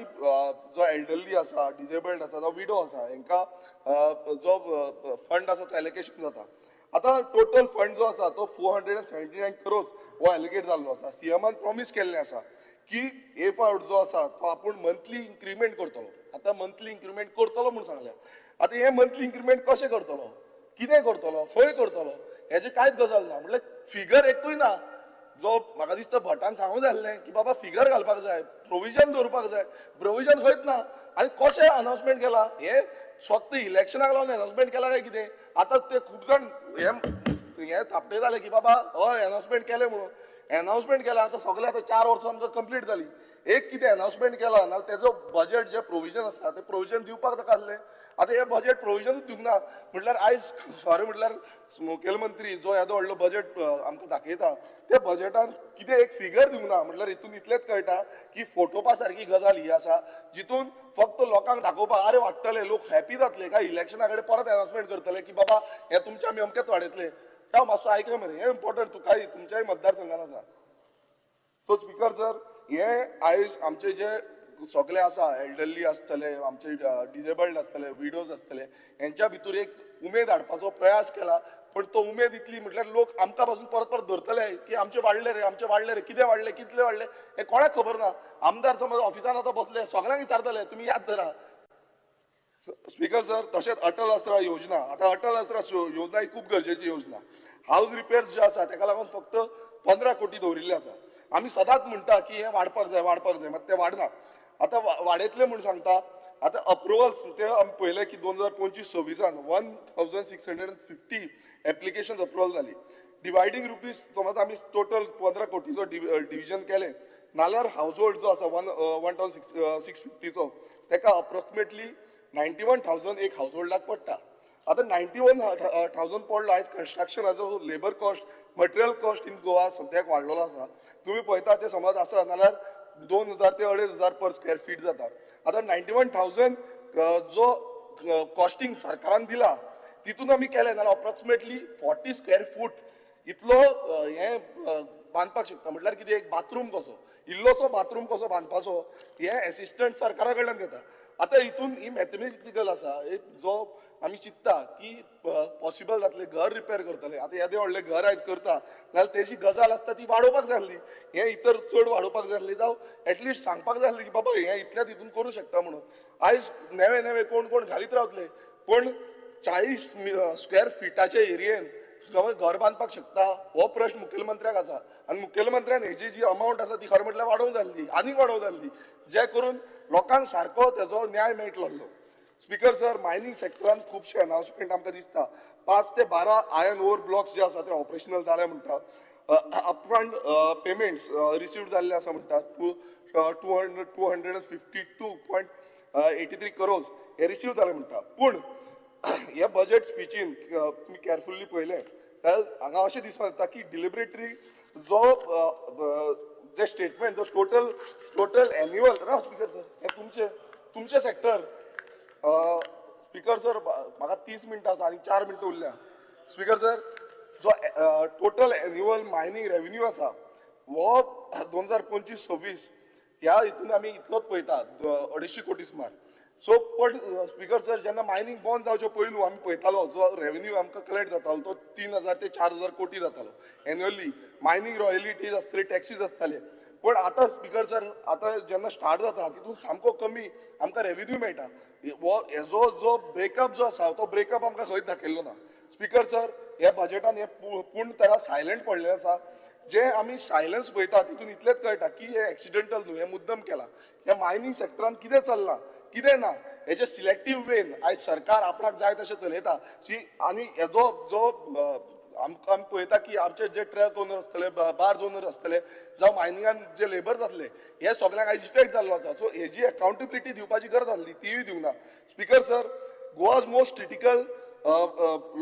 जो एल्डरली आसा, डिजेबल्ड आसा, जो विडो आसा, हेंकां जो फंड आसा तो एलोकेशन जाता. आतां टोटल फंड जो आसा तो 479 करोड्स हो एलोकेट जाल्लो आसा. सीएमान प्रॉमीस केल्लें आसा की हे फावट जो आसा तो आपूण मंथली इन्क्रिमेंट करतलो. आतां मंथली इन्क्रिमेंट करतलो म्हूण सांगल्या. आतां हें मंथली इन्क्रिमेंट कशें करतलो, कितें करतलो, खंय करतलो, हेजें कांयच गजाल ना. म्हणल्यार फिगर एकूय ना. जो म्हाका दिसता भटान सांगूंक जाय आसलें की बाबा फिगर घालपाक जाय, प्रोविजन दवरपाक जाय, प्रोविजन खंयच ना. आनी कशें अनावन्समेंट केलां, हें फक्त इलेक्शनाक लागून अनावन्समेंट केलां काय कितें? आतां ते खूब जाण हें थापटयताले की बाबा हय अनावन्समेंट केलें म्हणून. अनावन्समेंट केलां आतां सगळें आतां 4 वर्सां आमकां कंप्लीट जाली. एक कितें अनावन्समेंट केलां ना तेजो बजेट जें प्रोविजन आसा तें प्रोविजन दिवपाक ताका आसलें. आतां हें बजेट प्रोविजनूच दिवंक ना म्हटल्यार आयज खरें म्हटल्यार मुखेलमंत्री जो येदो व्हडलो बजेट आमकां दाखयता त्या बजेटान कितें एक फिगर दिवंक ना. म्हटल्यार हितून इतलेंच कळटा की फोटोपा सारकी गजाल ही आसा जितून फक्त लोकांक दाखोवपाक आरे वाडटले, लोक हॅपी जातले काय इलेक्शना कडेन परत अनावन्समेंट करतले की बाबा हें तुमचें आमी अमकेच वाडयतले. राव मातसो आयकय मरे, हें इम्पोर्टंट तुकाय तुमच्याय मतदारसंघान आसा. सो स्पीकर सर, हें आयज आमचे जे सगळे आसा, एल्डरली आसतले, आमचे डिजेबल्ड आसतले, विडोज आसतले, हेंच्या भितर एक उमेद हाडपाचो प्रयास केला. पण तो उमेद इतली म्हटल्यार लोक आमकां पासून परत परत धरतले की आमचे वाडले रे, आमचे वाडले रे, कितें वाडले, कितले वाडले हें कोणाक खबर ना. आमदार समज ऑफिसान आतां बसले सगळ्यांक विचारतले तुमी याद धरा. स्पीकर सर, तशेंच अटल आसरा योजना, आतां अटल आसरा योजना ही खूब गरजेची योजना. हावज रिपेर्स जे आसा तेका लागून फक्त 15 कोटी दवरिल्ले आसा. आमी सदांच म्हणटा की हें वाडपाक जाय, वाडपाक जाय, मात तें वाडना. आतां वाडयतले म्हूण सांगता. आतां अप्रुवल्स ते आमी पळयले की 2025-26 1650 एप्लिकेशन अप्रुवल जाली. डिवायडींग रुपीज समज आमी टोटल 15 कोटीचो डिविजन केलें नाल्यार हावज होल्ड जो आसा 1650चो तेका अप्रोक्सिमेटली 91,000 एक हावज होल्डाक पडटा. आतां 91,000 पडलो. आयज कन्स्ट्रक्शनाचो labour cost, material cost in Goa सद्याक वाडलेलो आसा. तुमी पळयता ते समज आसा नाल्यार 2,000 ते 2,500 पर स्क्वेअर फीट जाता. आतां 91,000 जो कॉस्टिंग सरकारान दिला तितून आमी केलें नाल्यार अप्रोक्सिमेटली 40 स्क्वेअर फूट इतलो हें बांदपाक शकता. म्हटल्यार कितें, एक बाथरूम कसो, इल्लोसो बाथरूम कसो बांदपाचो हें एसिस्टंट सरकारा कडल्यान घेता. आतां हितून ही मॅथमेटिकल आसा, एक जो आमी चिंत्ता की पॉसिबल जातलें घर रिपेर करतले. आतां येदें व्हडलें घर आयज करता जाल्यार तेजी गजाल आसता ती वाडोवपाक जाय आसली, हें इतर चड वाडोवपाक जाय आसली, जावं एटलिस्ट सांगपाक जाय आसली की बाबा हें इतल्यात हितून करूं शकता म्हणून. आयज नेवे नेवे कोण कोण घालीत रावतले, पूण 40 स्क्वेअर फिटाचे एरियेन घर बांदपाक शकता हो प्रश्न मुखेलमंत्र्याक आसा. आनी मुखेलमंत्र्यान हेजी जी अमावंट आसा ती खरें म्हटल्यार वाडोवंक जाय आसली, आनीक वाडोवंक जाय आसली, जे करून लोकांक सारको तेजो न्याय मेळटलो आसलो. स्पीकर सर, मायनींग सेक्टरान खुबशे अनाउन्समेंट आमकां दिसता. 5 ते 12 आयर्न ओर ब्लॉक्स जे आसा ते ऑपरेशनल जाले म्हणटा. अपफ्रंट पेमेंट्स रिसिव्ड जाल्ले आसा म्हणटा. 252.83 करोज हे रिसीव जाले म्हणटा. पूण हे बजेट स्पिचीन तुमी केअरफुली पळयलें जाल्यार हांगा अशें दिसून येता की डिलिबरेटरी जो जे स्टेटमेंट जो टोटल टोटल एन्युअल राव स्पीकर सर, हे तुमचे तुमचे सेक्टर. स्पीकर सर, म्हाका 30 मिनटां आसा आनी 4 मिनटां उरल्या. स्पीकर सर, जो टोटल एन्युअल मायनींग रेवेन्यू आसा हो 2025-26 ह्या हितून आमी इतलोच पळयता, 250 कोटी सुमार. सो पण स्पीकर सर, जेन्ना मायनींग बंद जावचे पयलू आमी पळयतालो जो रेवेन्यू आमकां कलेक्ट जातालो तो 3,000 ते 4,000 कोटी जातालो एन्युअली. मायनींग रॉयलिटीज आसतली, टॅक्सीज आसताले. पण आतां स्पीकर सर, आतां जेन्ना स्टार्ट जाता तितून सामको कमी आमकां रेवेन्यू मेळटा. हो हेजो जो ब्रेकअप जो आसा तो ब्रेकअप आमकां खंयच दाखयल्लो ना. स्पीकर सर, ह्या बजेटान हें पूर्ण तरा सायलंट पडलेलें आसा. जे आमी सायलन्स पळयता तितून इतलेंच कळटा की हें एक्सिडेंटल न्हू, हें मुद्दम केलां. ह्या मायनींग सेक्टरान कितें चल्लां कितें ना हेजे सिलेक्टीव वेन आयज सरकार आपणाक जाय तशें चलयता. आनी हेजो जो आमकां आमी पळयता की आमचे जे ट्रक ओनर आसतले, बार्ज ओनर आसतले, जावं मायनिंगान जे लेबर्स आसले, हे सगळ्यांक आयज इफेक्ट जाल्लो आसा. सो हेजी अकाउंटेबिलिटी दिवपाची गरज आसली, तीय दिवंक ना. Speaker sir, Goa's most critical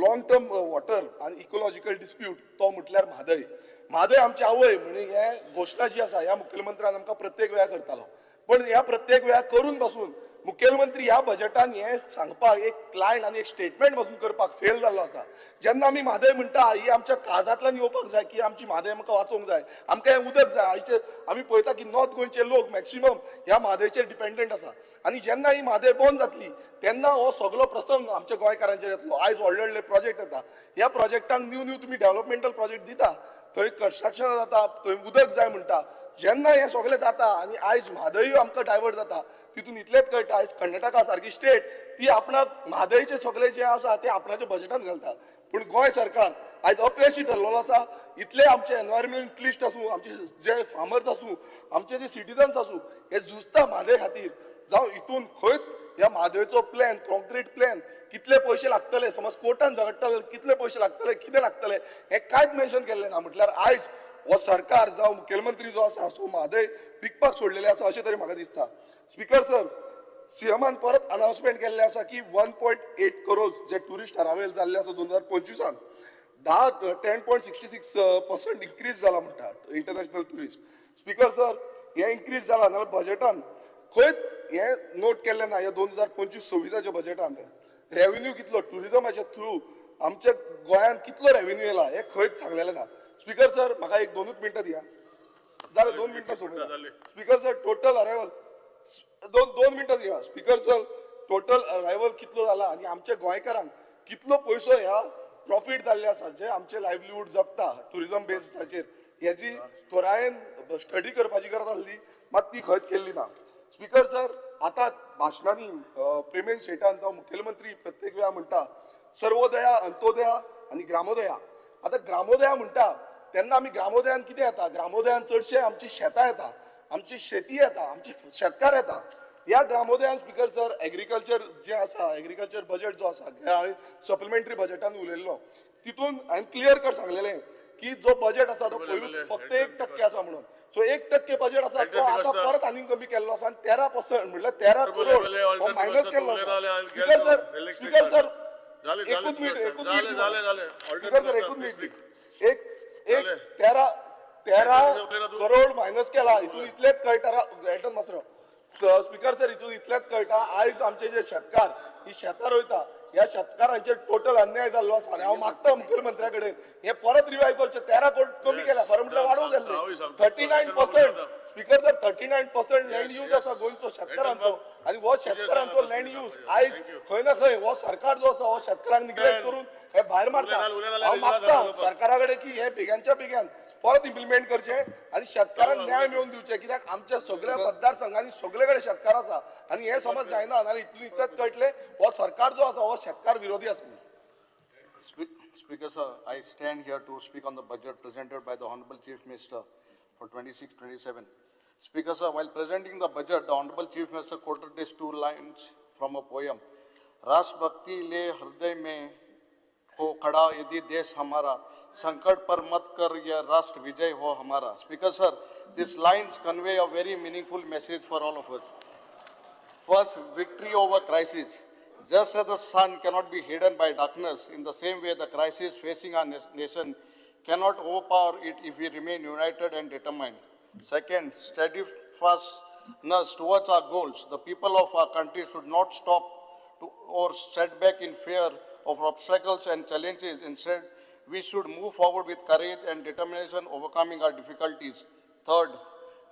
long term water आनी इकोलॉजिकल डिस्प्यूट तो म्हटल्यार म्हादय. म्हादय आमची आवय म्हणी हे घोशणा जी आसा ह्या मुखेलमंत्र्यान आमकां प्रत्येक वेळार करतालो. पण ह्या प्रत्येक वेळार करून बसून मुखेलमंत्री ह्या बजेटान हें सांगपाक एक लायन आनी एक स्टेटमेंट बसून करपाक फेल जाल्लो आसा. जेन्ना आमी म्हादय म्हणटा ही आमच्या काळजांतल्यान येवपाक जाय की आमची म्हादय आमकां वाचोवंक जाय, आमकां हें उदक जाय. आयचे आमी पळयता की नॉर्थ गोंयचे लोक मॅक्सिमम ह्या म्हादयचेर डिपेंडंट आसा आनी जेन्ना ही म्हादय बंद जातली तेन्ना हो सगलो प्रसंग आमच्या गोंयकारांचेर येतलो. आयज व्हडले व्हडले प्रोजेक्ट येता, ह्या प्रोजेक्टांक न्यू न्यू तुमी डेव्हलपमेंटल प्रोजेक्ट दिता, थंय कन्स्ट्रक्शन जाता, थंय उदक जाय म्हणटा. जेन्ना हें सगलें जाता आनी आयज म्हादयूय आमकां डायवर्ट जाता, तितून इतलेंच कळटा आयज कर्नाटका सारकी स्टेट ती आपणाक म्हादयचें सगळें जें आसा तें आपणाच्या बजेटान घालता. पूण गोंय सरकार आयज अपयशी ठरलेलो आसा. इतले आमचे एनवायरमेंटलिस्ट आसूं, आमचे जे फार्मर्स आसूं, आमचे जे सिटीजन्स आसूं, हे झुजता म्हादय खातीर. जावं हितून खंयच ह्या म्हादयचो प्लॅन, कॉन्क्रीट प्लॅन कितले पयशे लागतले, समज कोर्टान झगडटा जाल्यार कितले पयशे लागतले, कितें लागतले, हें कांयच मेन्शन केल्लें ना. म्हटल्यार आयज हो सरकार जावं मुखेलमंत्री जो आसा सो म्हादय विकपाक सोडलेले आसा अशें तरी म्हाका दिसता. स्पीकर सर, सीएमान परत अनाउन्समेंट केल्लें आसा की 1.8 करोड जे ट्युरिस्ट अरायवल जाल्ले आसा 2025 10.66% इन्क्रीज जाला म्हणटा इंटरनॅशनल ट्युरिस्ट. स्पीकर सर, हें इन्क्रीज जाला नाल्यार बजेटान खंयच हें नोट केल्लें ना. ह्या 2025-26 बजेटान रेवेन्यू कितलो ट्युरिजमाच्या थ्रू आमच्या गोंयांत कितलो रेवेन्यू येयला हें खंयच सांगलेलें ना. स्पीकर सर, म्हाका एक 2 मिनटां दिया, जालें 2 मिनटां सोडून. Speaker sir, total arrival दोन मिनटां दिया स्पीकर सर. टोटल अरायवल कितलो जाला आनी आमच्या गोंयकारांक कितलो पयसो ह्या प्रॉफीट जाल्ले आसा, जे आमचे लायवलीहूड जगता ट्युरिजम बेसाचेर, हेजी थोरायेन स्टडी करपाची गरज आसली, मात ती खंयच केल्ली ना. स्पीकर सर, आतां भाशणांनी प्रेमेन शेटान जावं मुखेलमंत्री प्रत्येक वेळा म्हणटा सर्वोदया, अंत्योदया आनी ग्रामोदया. आतां ग्रामोदया म्हणटा तेन्ना आमी ग्रामोदयान कितें येता, ग्रामोदयान चडशे आमची शेतां येता, आमची शेती येता, आमची शेतकार येता. ह्या ग्रामोदयान स्पीकर सर एग्रीकल्चर जें आसा, एग्रीकल्चर बजेट जो आसा हांवें सप्लिमेंटरी बजेटान उलयल्लो, तितून हांवें क्लियर कट सांगलेलें की जो बजेट आसा तो पयलू फक्त 1% आसा म्हणून. सो 1% बजेट आसा तो आतां परत आनीक कमी केल्लो आसा आनी 13% म्हणल्यार 13 करोड हो मायनस केल्लो आसा. स्पीकर सर, स्पीकर सर एकूच मिनट, एकूच मिनट स्पीकर सर, एकूच मिनट. एक एक 13 करोड मायनस केला, हितून इतलेंच कळटा. एटन मासरो स्पीकर सर, हितून इतलेंच कळटा आयज आमचे जे शेतकार ही शेतां रोयता, ह्या शेतकारांचेर टोटल अन्याय जाल्लो आसा. आनी हांव मागता मुखेलमंत्र्या कडेन हे परत रिवायव करचें. 13 कोटी कमी केला, खरें म्हटल्यार वाडोवंक जाल्ले 39%. स्पीकर सर, 39% लँड यूज आसा गोंयचो शेतकारांचो, आनी हो शेतकारांचो लँड यूज आयज खंय ना खंय हो सरकार जो आसा हो शेतकारांक निग्लेक्ट करून हे भायर मारता. हांव मागता सरकारा कडेन की हे बेग्यांच्या बेग्यान परत इम्प्लिमेंट करचें आनी शेतकारांक न्याय मेळोवन दिवचें, कित्याक आमच्या सगळ्या मतदारसंघांनी सगळे कडेन शेतकार आसा आनी हें समज जायना. आनी इतलें इतलेंच कळटलें हो सरकार जो आसा हो शेतकार विरोधी आसा. Speaker sir, I stand here to speak on the budget presented by the Honorable Chief Minister for 26-27. Speaker sir, while presenting the budget, the Honorable Chief Minister quoted these two lines from a poem. राष्ट्रभक्ति ले हृदय में हो खड़ा यदि देश हमारा, संकट पर मत कर यह राष्ट्र विजय हो हमारा. Speaker sir, these lines convey a very meaningful message for all of us. First, victory over crisis. Just as the sun cannot be hidden by darkness, in the same way the crisis facing our nation cannot overpower it if we remain united and determined. Second, steadfastness towards our goals. The people of our country should not stop to or set back in fear of obstacles and challenges. Instead, we should move forward with courage and determination, overcoming our difficulties. Third,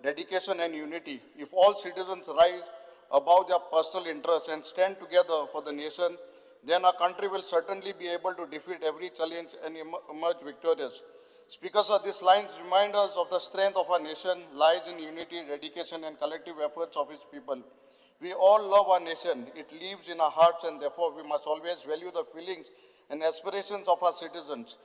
dedication and unity. If all citizens rise above their personal interests and stand together for the nation, then our country will certainly be able to defeat every challenge and emerge victorious. Speaker sir, these lines remind us of the strength of our nation lies in unity, dedication, and collective efforts of its people. We all love our nation. It lives in our hearts, and therefore we must always value the feelings and aspirations of our citizens.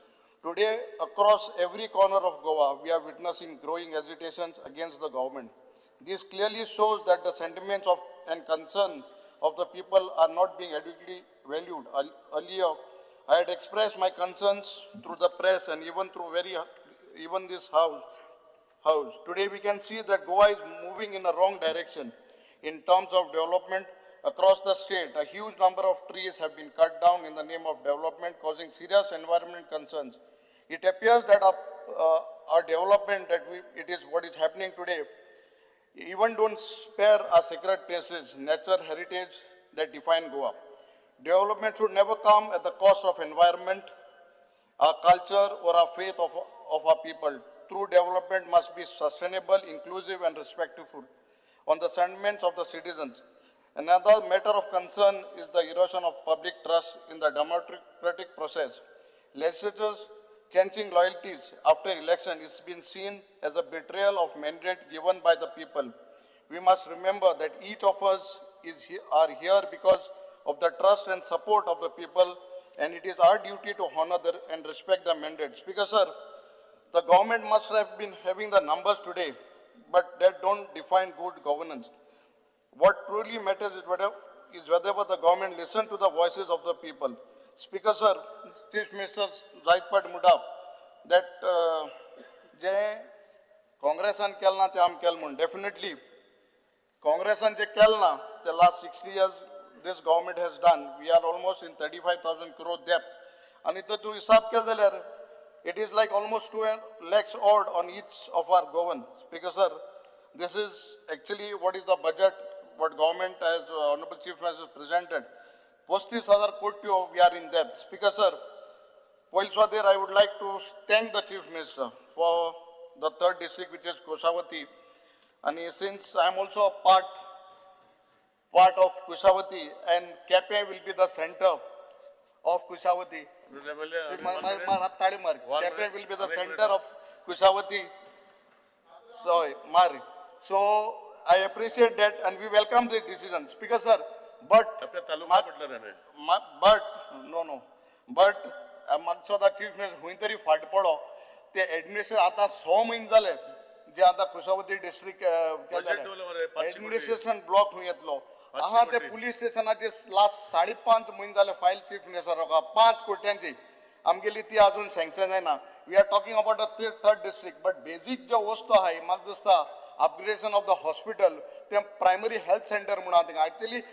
Today, across every corner of Goa, we are witnessing growing agitations against the government. This clearly shows that the sentiments of and concerns of the people are not being adequately valued. Earlier, I had expressed my concerns through the press and even through even this house. Today, we can see that Goa is moving in the wrong direction in terms of development. Across the state, a huge number of trees have been cut down in the name of development, causing serious environment concerns. It appears that our development, it is what is happening today, even don't spare our sacred places, nature, heritage that define Goa. Development should never come at the cost of environment, our culture, or our faith of our people. True development must be sustainable, inclusive, and respectful on the sentiments of the citizens. Another matter of concern is the erosion of public trust in the democratic process. Legislatures changing loyalties after election is been seen as a betrayal of mandate given by the people. We must remember that each of us are here because of the trust and support of the people, and it is our duty to honor and respect the mandate. Speaker sir, the government must have been having the numbers today, but that don't define good governance. What truly matters is whether the government listens to the voices of the people. Speaker sir, Chief Minister Zaidpat Mudap, that जे काँग्रेसान केलें ना तें आमी केलें म्हूण, definitely काँग्रेसान जे केलें ना ते last 60 years this government has done. We are almost in 35,000 crore debt. आनी तर तूं हिसाब केलो जाल्यार it is like almost 2 lakhs odd on each of our Goan. Speaker sir, this is actually what is the budget, what government as Honorable Chief Minister presented. 35,000 crore we are in debt. Speaker sir, Poilswadir, I would like to thank the Chief Minister for the third district, which is Kushavati. And since I am also a part part of Kushavati and Quepem will be the center of Kushavati. Quepem will be the center of Kushavati. Sorry, Mari. So I appreciate that and we welcome the decision. Speaker sir, but but no no. But म्हाका दिसता chief minister खंय तरी फाट पडो ते administration आतां 6 म्हयने जाले जे आतां कुशावती डिस्ट्रिक्ट एडमिनिस्ट्रेशन ब्लॉक खंय येतलो आहा ते पुलीस स्टेशनाचे लास्ट 5.5 म्हयने जाले फायल चीफ मिनिस्टराक 5 कोट्यांची आमगेली ती अजून सँक्शन जायना. We are talking about a third district but basic ज्यो वस्तू आहाय म्हाका दिसता अपग्रेडेशन ऑफ the hospital ते प्रायमरी हेल्थ सेंटर म्हणून आहा थिंगा. Actually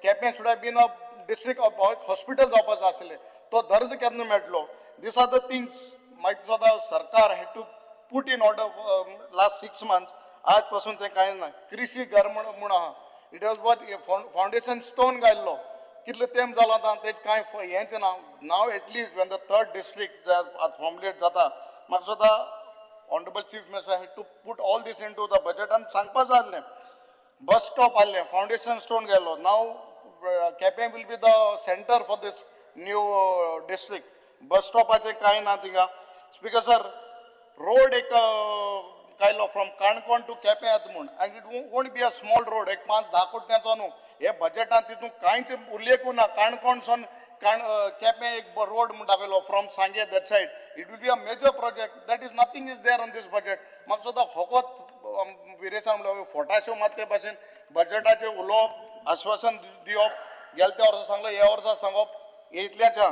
Quepem should have been a district of hospital जावपाचो आसलें तो दर्ज केन्ना मेळटलो. These are the things म्हाका दिसता सरकार had to put in order last 6 months. आज पासून तें कांय ना. कृषी घर म्हूण आहा it was what foundation stone घायल्लो कितले तेंप जालो आतां तेजें कांय हेंच ना. Now at least when the third district formulate जाता म्हाका दिसता honourable chief minister had to put all this into the budget आनी सांगपा जाय आसलें. बस स्टॉप आहलें फावंडेशन स्टोन घायलो now Quepem will be the centre for this new district. बस स्टॉपाचें कांय ना थिंगा. स्पीकर सर रोड एक कायलो फ्रॉम काणकोण टू केपें येता म्हूण and it won't be a small road एक 5-10 कोट्यांचो न्हू. हे बजेटान तितून कांयच उल्लेखूय ना. काणकोणसून केपें एक रोड म्हूण दाखयलो from Sanguem that side it will be a major project that is nothing is there on this budget. म्हाका सुद्दां फकत विरेशान म्हणल्यार फोटाश्यो मात ते भाशेन बजेटाचें उलोवप आश्वासन दिवप गेले त्या वर्सा सांगलें ह्या वर्सा सांगप इतल्याच्या.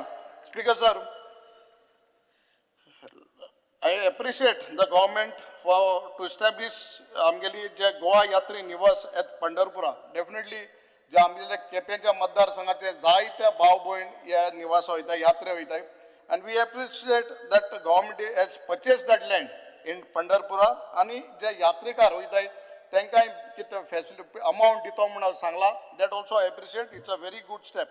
Speaker sir I appreciate the government for to establish आमगेली जे गोवा यात्री निवास एट पंढरपुरा. डेफिनेटली जे आमगेले केपेंच्या मतदारसंघाचे जायते भाव भयण ह्या निवासा वयता यात्रे वयताय and we appreciate that government has purchase that land in Pandharpura आनी जे यात्रेकार वयताय तांकांय कितें फेसिलिटी अमावंट दितो म्हूण हांव सांगलां that also I appreciate. It's a very good step.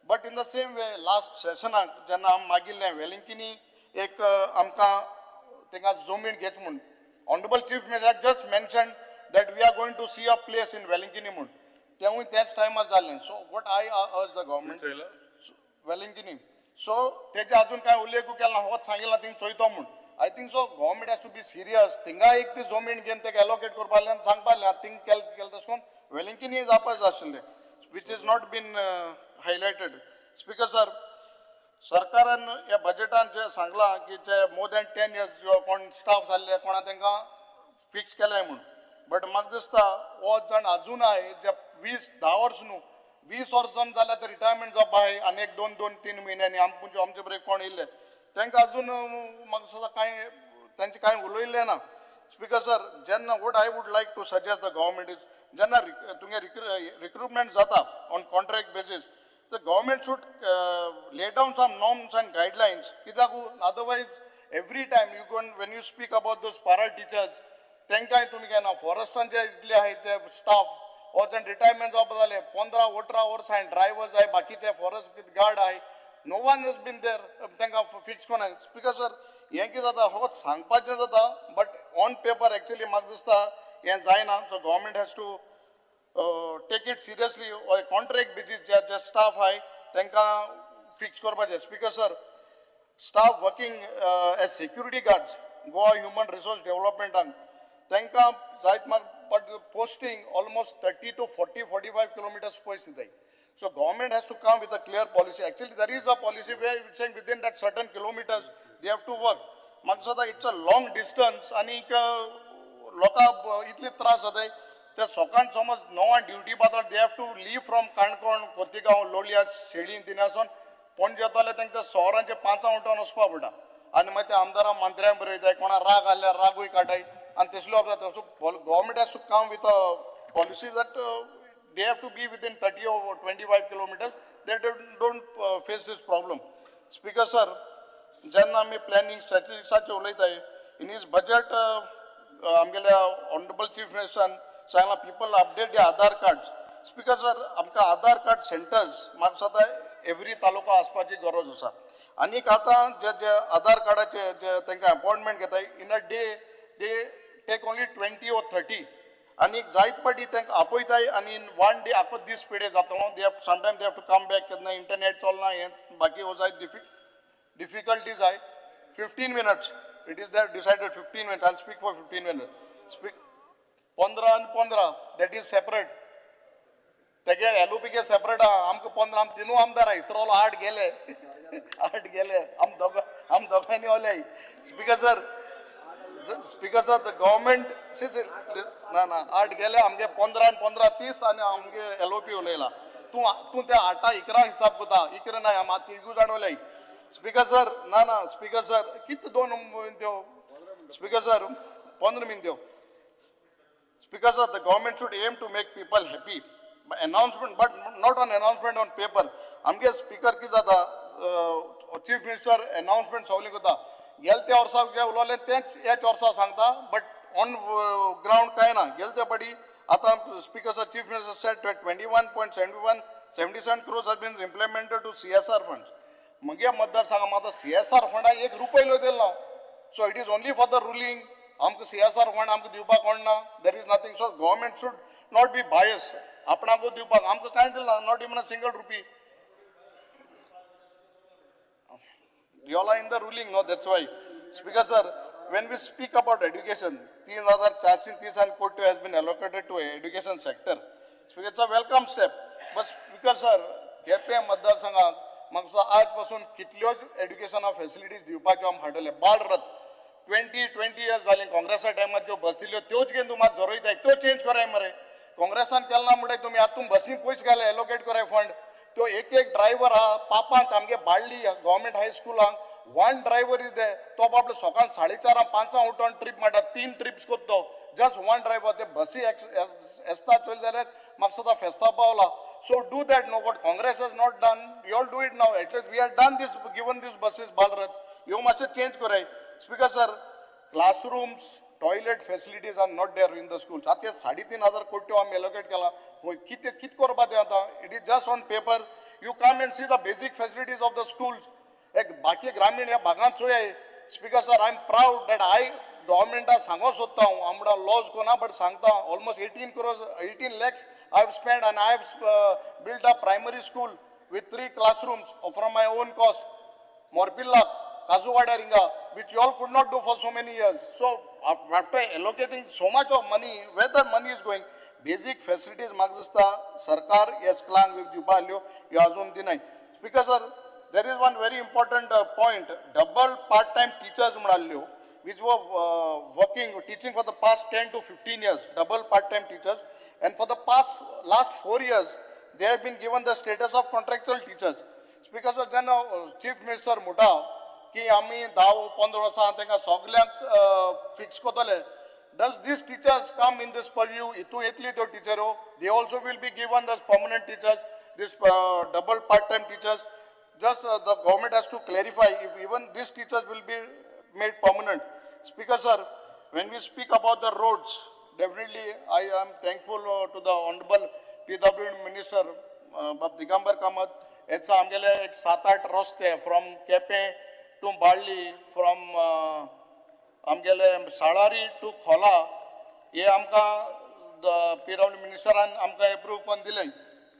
But in the same way last सेशनाक जेन्ना आमी मागिल्लें वेलिंकिनी एक आमकां तांकां जमीन घेत म्हूण honourable chief minister just mention that we are going to see a place in Velankanni म्हूण तेवूय त्याच टायमार जालें. So what I urge the government Velankanni so तेजे अजून कांय उल्लेख केला ना होच सांगिल्ला थिंग चोयतो म्हूण. I think so government has to be serious. थिंगा एक ती जमीन घेवन तेका एलोकेट करपा आसलें आनी सांगपा आसलें थिंग केलें तशें करून वेलिंकिनी जावपाक जाय आशिल्लें which is not been highlighted. Speaker sir सरकारान ह्या बजेटान जे सांगलां की जे मोर दॅन 10 इयर्स कोण स्टाफ जाल्ले कोणा तांकां फिक्स केलाय म्हूण बट म्हाका दिसता हो जाण अजून आहाय जे 20-10 वर्स न्हू 20 वर्सां जाल्यार ते रिटायरमेंट जावपा आहाय आनी एक 2-3 म्हयन्यांनी आमचे बरें कोण येयल्ले तांकां अजून म्हाका दिसता कांय तांचें कांय उलयल्लें ना. स्पीकर सर जेन्ना what I would like to suggest the government is जेन्ना तुमगे रिक्रुटमेंट जाता on contract basis the government should lay down some norms and guidelines. कित्याक otherwise every time you go when you speak about those para teachers तांकांय तुमी घेना. फॉरेस्टांचे इतले आहाय ते स्टाफ हो ते रिटायरमेंट जावपा जाले 15-18 वर्सां ड्रायवर्स आहाय बाकीचे फॉरेस्ट गार्ड आहाय no one has been there तांकां फिक्स कोण. स्पीकर सर हें कितें जाता फकत सांगपाचें जाता बट ऑन पेपर एक्चुअली म्हाका दिसता हें जायना. So government has to take it seriously. Contract basis J staff आहाय तांकां फिक्स करपाचें. Speaker sir staff working as security guards Goa human resource डेव्हलपमेंटान तांकां जायत म्हाका but posting almost 30 to 40-45 kilometers पयस दिताय. So government has to come with a clear policy. Actually there is a policy where it's saying within that certain kilometers they have to work. म्हाका दिसता it's a long distance आनीक लोकांक इतले त्रास जाताय ते सकाळ समज 9 ड्युटी पातळ they have to leave from Canacona Khotigao Loliem Sheli थिंगासून Panaji येता जाल्यार तांकां सवरांचे 5 उठोवन वचपा पडटा आनी मागीर ते आमदारां मंत्र्यांक बरयताय कोणा राग आसल्यार रागूय काडटाय आनी तसल्यो जाता. So government has to come with a policy that they have to be within 30 or 25 kilometers they don't face this problem. Speaker sir जेन्ना आमी प्लॅनिंग स्ट्रॅटेजिक्साचेर उलयताय इन his budget आमगेल्या ऑनरेबल चीफ मिनिस्टरान सांगलां people update the Aadhaar cards. Speaker sir आमकां आधार card centres म्हाका दिसता every taluka आसपाची गरज आसा. आनीक आतां जे जे आधार कार्डाचे जे तांकां अपॉयंटमेंट घेताय in a day they take only 20 or 30. आनी जायत पाटी तांकां आपयताय आनी वन डे आखो दीस पिडे जातलो. They have sometime they have to come back, केन्ना इंटरनेट चलना हें बाकी हो जायत डिफिकल्टी जाय. 15 minutes it is that decided. 15 minutes I speak for 15 minutes. Speak 15 आनी 15 that is separate. तेगे एलओपी सेपरेट आहा. आमकां 15 आम तिनूय आमदार आहा. इसरोलो 8 गेले 8 गेले आम दोगांनी ओले. Speaker sir, speaker sir, the government ना ना 8 गेले आमगे 15 आनी 15 30 आनी आमगे एलओपी उलयला. तूं तूं त्या 8 11 हिसाब करता. 11 ना आम तिगूय जाण उलय. स्पीकर सर ना ना स्पीकर सर कित 2 मिनट्यो. स्पीकर सर 15 मिनट्यो. Speaker sir, the government should aim to make people happy by announcement, but not on announcement on paper. आमगे स्पीकर कितें जाता, चीफ मिनिस्टर अनाउन्समेंट सगळें करता. गेले त्या वर्सा जे उलयलें तेंच ह्याच वर्सा सांगता, बट ऑन ग्रावंड कांय ना. गेले त्या पाटी आतां speaker sir, chief minister said 21.7177 crores has been implemented to CSR funds. म्हगे मतदारसंघात आतां CSR फंडा 1 रुपयो दिलो ना. So it is only for the ruling. आमकां CSR fund आमकां दिवपाक कोण ना. There is nothing. So government should not be bias. आपणाकूच दिवपाक आमकां कांय दिलें ना, not even a single rupee. You all are in the ruling, no? That's why. Speaker sir, when we speak about education, 3,430 crore has been allocated to education sector. Speaker, it's a welcome step. But speaker sir, Quepem मतदारसंघात म्हाका आज पासून कितल्योच एड्युकेशना facilities दिवपाच्यो आमी हाडले. Bal Rath 20 years जालीं काँग्रेसा टायमार ज्यो बस दिल्यो त्योच घेवन तूं मात झरयताय, त्यो चेंज कराय मरे. काँग्रेसान केलें ना म्हणटाय तुमी, आतां तूं बसी पयस घाले एलोकेट कराय फंड. त्यो एक एक ड्रायव्हर आहा पापांच आमगे बाळ्ळी गव्हर्मेंट हायस्कुलांक 1 ड्रायव्हर is they. तो बाबलो सकाळ 4:30 5 उठोन ट्रीप मारता, 3 ट्रिप्स करतो जस्ट 1 ड्रायव्हर. ते बसी एसता चोयले जाल्यार म्हाका सुद्दां फेस्ता पावला. So do that no, what Congress has not done, you all do it now. At least we have done this, given this buses Balrath. ह्यो मातशें चेंज कराय. Speaker sir, classrooms, toilet facilities are not there in the schools. आतां 3,500 कोट्यो आमी allocate केला, कितें कितें करपा तें आतां? It is just on paper. You come and see the basic facilities of the schools. एक बाकी ग्रामीण ह्या भागांत चोय. Speaker sir, I am proud that I गव्हर्मेंटाक सांगो सोदता हांव, आमकां लॉस कोना बट सांगता, almost 18 crores 18 lakhs I have spend and I have build a primary school with 3 classrooms from my own cost, मोरपिल्लाक काजूवाड्यार हिंगा, which you all could not do for so many years. So after allocating so much of money, where the money is going? Basic facilities म्हाका दिसता सरकार ह्या स्कुलांक दिवपा आहल्यो ह्यो अजून दिनाय. Speaker sir, there is one very important point. Double part time teachers म्हूण आहल्यो, which were working, teaching for the past 10 to 15 years, double part-time teachers, and for the past last 4 years, they have been given the status of contractual teachers. Speaker sir, जेन्ना chief minister म्हणटा की आमी 10-15 वर्सां तांकां सगल्यांक fix करतले, does these teachers come in this purview? हितून येतली त्यो टिचरो, they also will be given those permanent teachers, this double part-time teachers. Just the government has to clarify if even these teachers will be made permanent. Speaker sir, when we speak about the roads, definitely I am thankful to the Honorable PWD Minister, Bab Digambar Kamat. It's आमगेले एक 7-8 रस्ते from Quepem to Balli, from आमगेले साळारी two खोला, हे आमकां PWD मिनिस्टरान आमकां approve करून दिले.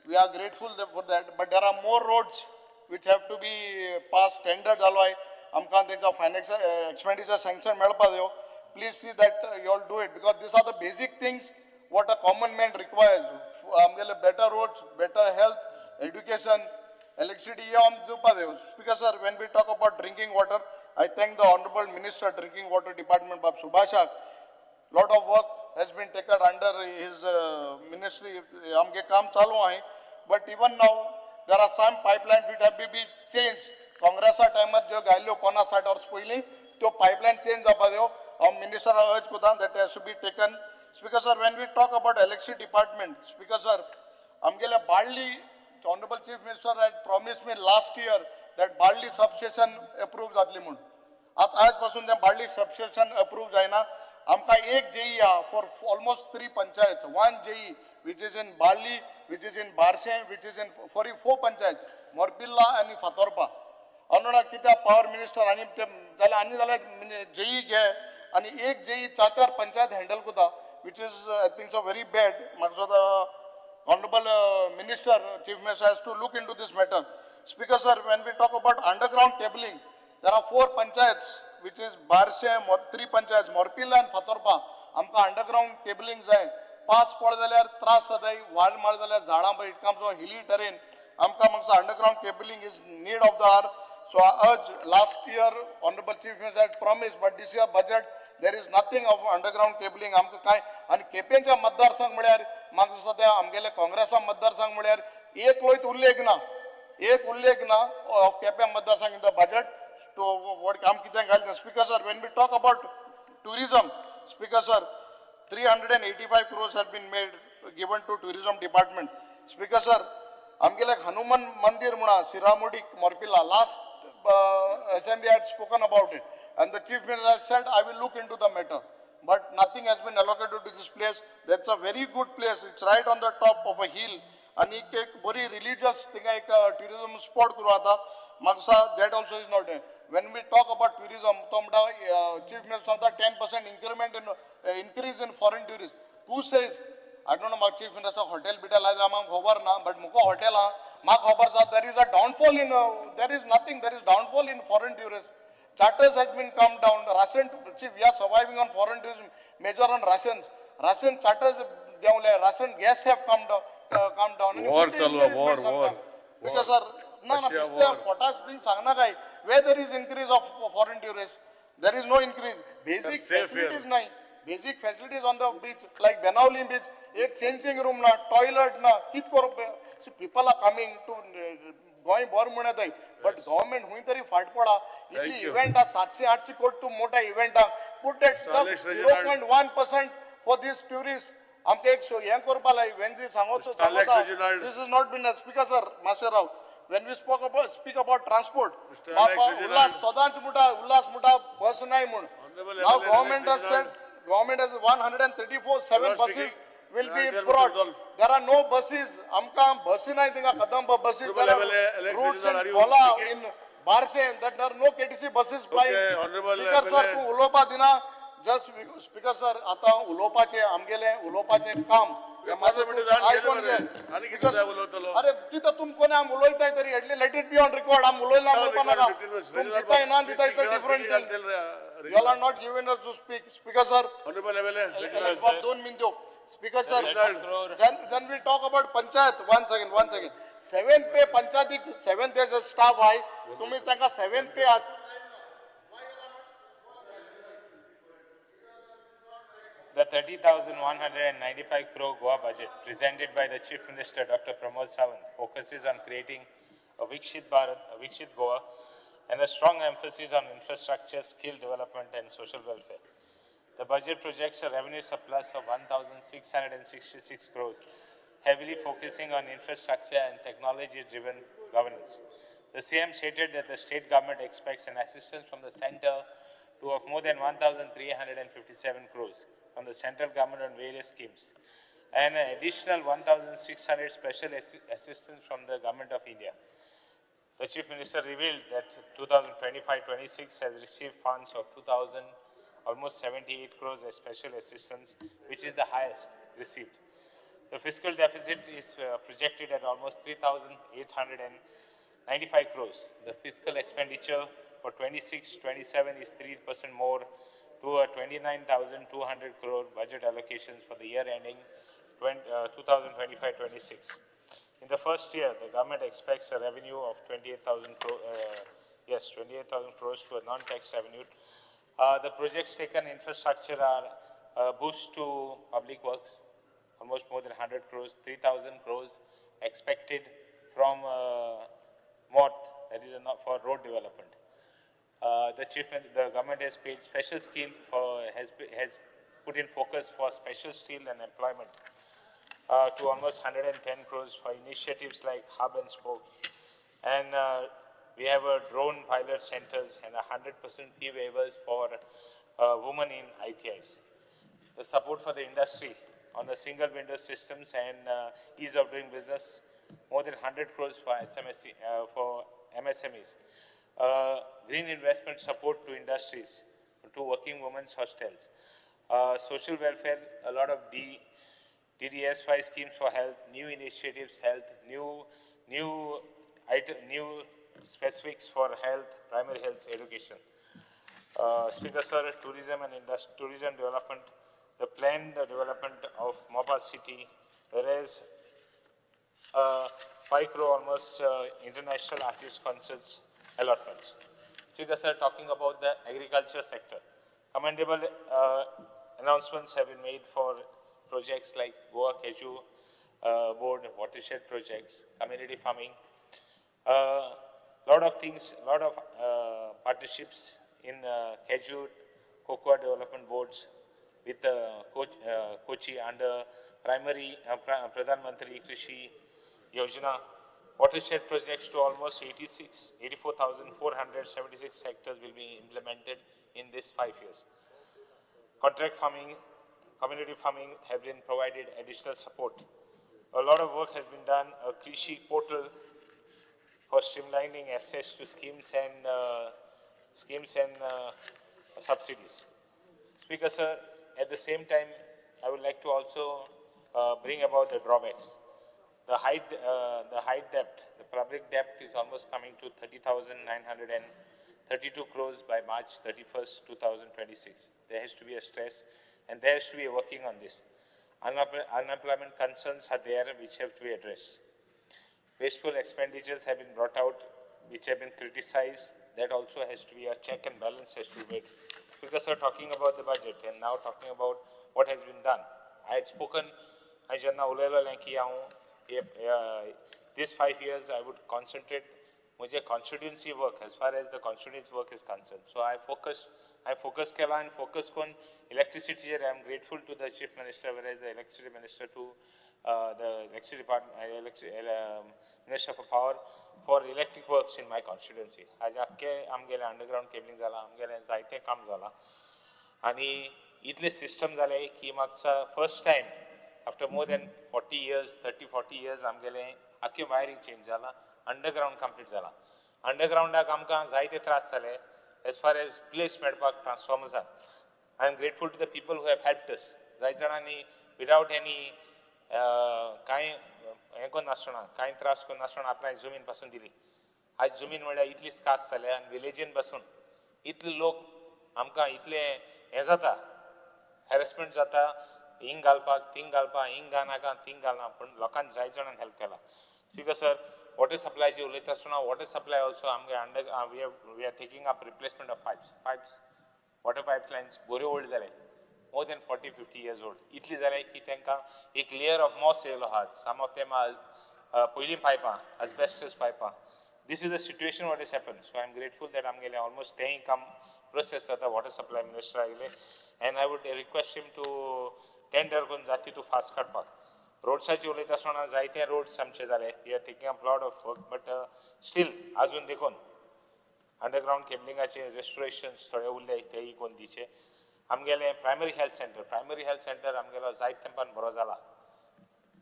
We are grateful for that, but there are more roads which have to be pass tender जालो आहे. आमकां तेंचो फायनान्शियल एक्सपेंडिचर सँक्शन मेळपा जायो. Please see that you all do it, because these are the basic things what a common man requires. आमगेले better roads, better health, education, electricity हे आमकां दिवपा जायो. Speaker sir, when we talk about drinking water, I thank the honourable minister drinking water department बाब सुभाषाक. Lot of work has been taken under his ministry. आमगे काम चालू आहे, but even now there are some pipeline which have be change. काँग्रेसा टायमार ज्यो घायल्ल्यो 50-60 वर्स पयलीं त्यो पायपलायन चेंज जावपा जायो. हांव मिनिस्टराक अर्ज करता that has to be taken. Speaker sir, when we talk about electricity department, speaker sir, आमगेले Balli honourable chief minister had promise me last year that Balli substation approve जातली म्हूण. आतां आज पासून तें बाळ्ळी सबस्टेशन अप्रूव जायना. आमकां एक जेई आहा for almost 3 panchayat, 1 JE which is in Balli, which is in Barcem, which is in 4 panchayat, Morpilla आनी फातोर्पा. अनुणा कित्याक पावर मिनिस्टर आनी ते जाल्यार आनी जाल्यार जेई घे आनी एक जेई 4-4 पंचायत हँडल करता. which is I think so very bad. म्हाका दिसता honourable minister, chief minister has to look into this matter. Speaker sir, when we talk about underground cabling, there are 4 panchayats, which is Barse, 3 panchayats, Morpilla and Fatorpa. आमकां underground cabling जाय. Pass पडलो जाल्यार त्रास जाताय, वाड मारले जाल्यार झाडां, it comes on hilly terrain. आमकां म्हाका underground cabling is need of the hour. So I urge, last year honourable chief minister had promise, but this year budget there is nothing of underground cabling. आमकां कांय आनी केपेंच्या मतदारसंघ म्हळ्यार म्हाका दिसता ते आमगेले काँग्रेसा मतदारसंघ म्हळ्यार एक लोयत उल्लेख ना, एक उल्लेख ना ऑफ केपें मतदारसंघ in the budget. To what काम कितें घालता. Speaker sir, when we talk about tourism, speaker sir, 385 crores have been made given to tourism department. Speaker sir, आमगेले हनुमान मंदिर म्हणा Siramodi Morpilla, last assembly had spoken about it and the chief minister has said I will look into the matter, but nothing has been allocated to this place. That's a very good place, it's right on the top of a hill आणि एक बरी religious थिंगा एक tourism spot करूं आता. म्हाका that also is not. When we talk about tourism, तो म्हणटा चीफ मिनिस्टर सांगता 10% increment in increase in foreign tourist. Who says? I don't know. म्हाका चीफ मिनिस्टर हॉटेल बिटेल आहा म्हाका खबर ना, बट मुको हॉटेल आहा म्हाका खबर आसा. There is a downfall in, there is nothing, there is downfall in foreign tourist. Charters has been come down. Russian, see we are surviving on foreign tourism, major on Russians. Russian charters देंवले, Russian guest have come down, come down. War चालू आहा, war war. Because sir, ना ना पिसते फोटास thing सांगना काय where there is increase of foreign tourists, there is no increase. Basic facilities nahi, basic facilities on the beach like Benaulim beach, एक changing room na, toilet na, कित करप. See, people are coming to Goa बर म्हण येताय, but government हुंय तरी फाट पडा. इतली इव्हेंट आहा, 700-800 कोटी तूं मोठ्या इव्हेंटाक put that just 0.1% for this tourist. आमकां एक हें करपा लाय वेन्जी सांगोचो सांगता. This is not been. Speaker sir, मातशें राव. When we speak about transport, Ulhas सदांच म्हणटा, उल्हास म्हणटा बस नाय म्हूण. Now government has said, government has 134 7 buses will be brought. There are no buses. आमकां बसी नाय थिंगा, Kadamba buses. There are routes in Cola, in Barse, that there are no KTC buses plying. Speaker sir, तूं उलोवपा दिना. Just speaker sir, आतां उलोवपाचें आमगेलें उलोवपाचें काम आयकोन घे. अरे कितें तुम कोणी आमी उलयताय तरी at least let it be on record. आमी उलयला म्हणपा नाका. तुम दिताय ना दिताय it's a different thing. You all are not given us to speak. Speaker sir, 2 minute. Speaker sir, then we talk about panchayat. One second. 7th pay panchayat, 7th pay staff आहे, तुम्ही तांकां 7th pay. The 30,195 crore Goa budget presented by the Chief Minister Dr. Pramod Sawant focuses on creating a Vikshit Bharat, a Vikshit Goa, and a strong emphasis on infrastructure, skill development and social welfare. The budget projects a revenue surplus of 1,666 crores, heavily focusing on infrastructure and technology-driven governance. The CM stated that the state government expects an assistance from the center to of more than 1,357 crores from the central government on various schemes, and an additional 1,600 special assistance from the government of India. The Chief Minister revealed that 2025-26 has received funds of 2,000, almost 78 crores as special assistance, which is the highest received. The fiscal deficit is projected at almost 3,895 crores. The fiscal expenditure for 26-27 is 3% more to a 29,200 crore budget allocations for the year ending 2025-26. In the first year, the government expects a revenue of 28,000 crore, 28,000 crores to a non-tax revenue. The projects taken infrastructure are boost to public works, almost more than 100 crores, 3,000 crores expected from MOT, that is for road development. The government has paid special scheme for, has put in focus for special steel and employment to almost 110 crores for initiatives like Hub and Spoke. And we have a drone pilot centers and 100% fee waivers for women in ITIs. The support for the industry on the single window systems and ease of doing business, more than 100 crores for for MSMEs. Green investment support to industries, to working women's hostels. Social welfare, a lot of DDSY schemes for health, new initiatives, health, new item, new specifics for health, primary health, education. Speaker sir, tourism and tourism development, the planned development of Mopa city, whereas 5 crore almost international artist concerts allotments. Speaker sir, talking about the agriculture sector, commendable announcements have been made for projects like Goa Cashew Board, watershed projects, community farming, lot of things, lot of partnerships in cashew, cocoa development boards with Kochi under primary Pradhan Mantri Krishi Yojana, watershed projects to almost 84,476 hectares will be implemented in this 5 years. Contract farming, community farming have been provided additional support. A lot of work has been done, a Krishi portal for streamlining access to schemes and subsidies. Speaker sir, at the same time, I would like to also bring about the drawbacks. The high debt, the public debt is almost coming to 30,932 crores by March 31st, 2026. There has to be a stress and there has to be a working on this. Unemployment concerns are there which have to be addressed. Wasteful expenditures have been brought out which have been criticized. That also has to be a check and balance has to be made. Because we are talking about the budget and now talking about what has been done. I had spoken, this 5 years I would concentrate mujhe constituency work as far as the constituency work is concerned. So I focus kela and focus on electricity. I am grateful to the Chief Minister, whereas the electricity minister to the electricity department, Minister for Power for electric works in my constituency. आज आख्खे आमगेले underground cabling जाला, आमगेले जायते काम जाला आनी इतले सिस्टम जाले की म्हाका first time after more than 40 years, 30-40 years आमगेले आख्खे वायरिंग चेंज जाला, अंडरग्राउंड कंप्लीट जाला. अंडरग्राउंडाक आमकां जायते त्रास जाले as far as place मेळपाक ट्रान्सफॉर्मर्साक. I am grateful to the people who have helped us. जायते जाणांनी विदाउट एनी कांय हें करनासतना, कांय त्रास करनासतना आपणाक जमीन पासून दिली. आज जमीन म्हणल्यार इतली स्कास जाल्या आनी विलेजीन पासून इतले लोक आमकां इतले हें जाता, हॅरेसमेंट जाता, हिंग घालपाक थिंग घालपाक, हिंग घालनाका थिंग घालना, पूण लोकांक जायते जाणांनी हेल्प केला. स्पीकर सर, वॉटर सप्लायची उलयता आसतना वॉटर सप्लाय ऑल्सो आमगे under we are taking up replacement of pipes, water pipelines बऱ्यो ओल्ड जाले, more than 40-50 years old. इतली जाले की तांकां एक लेयर ऑफ मॉस येयलो आहा. सम ऑफ देम are पयलीं पायपां, asbestos पायपां. This is the situation what is happen. So I am grateful that आमगेलें ऑलमोस्ट तेंय काम प्रोसेस जाता. वॉटर सप्लाय मिनिस्टर आयले and I would request him to tender करून जाता तितू फास्ट काडपाक. रोड्साची उलयता आसतना जायते रोड्स आमचे जाले. We are taking up lot of work but still आजून देखून अंडरग्राउंड केबलिंगाचे रेस्टोरेशन्स थोडे उरले तेय करून दिवचे. आमगेले primary health centre, primary health centre आमगेलो जायत तेंपान बरो जाला.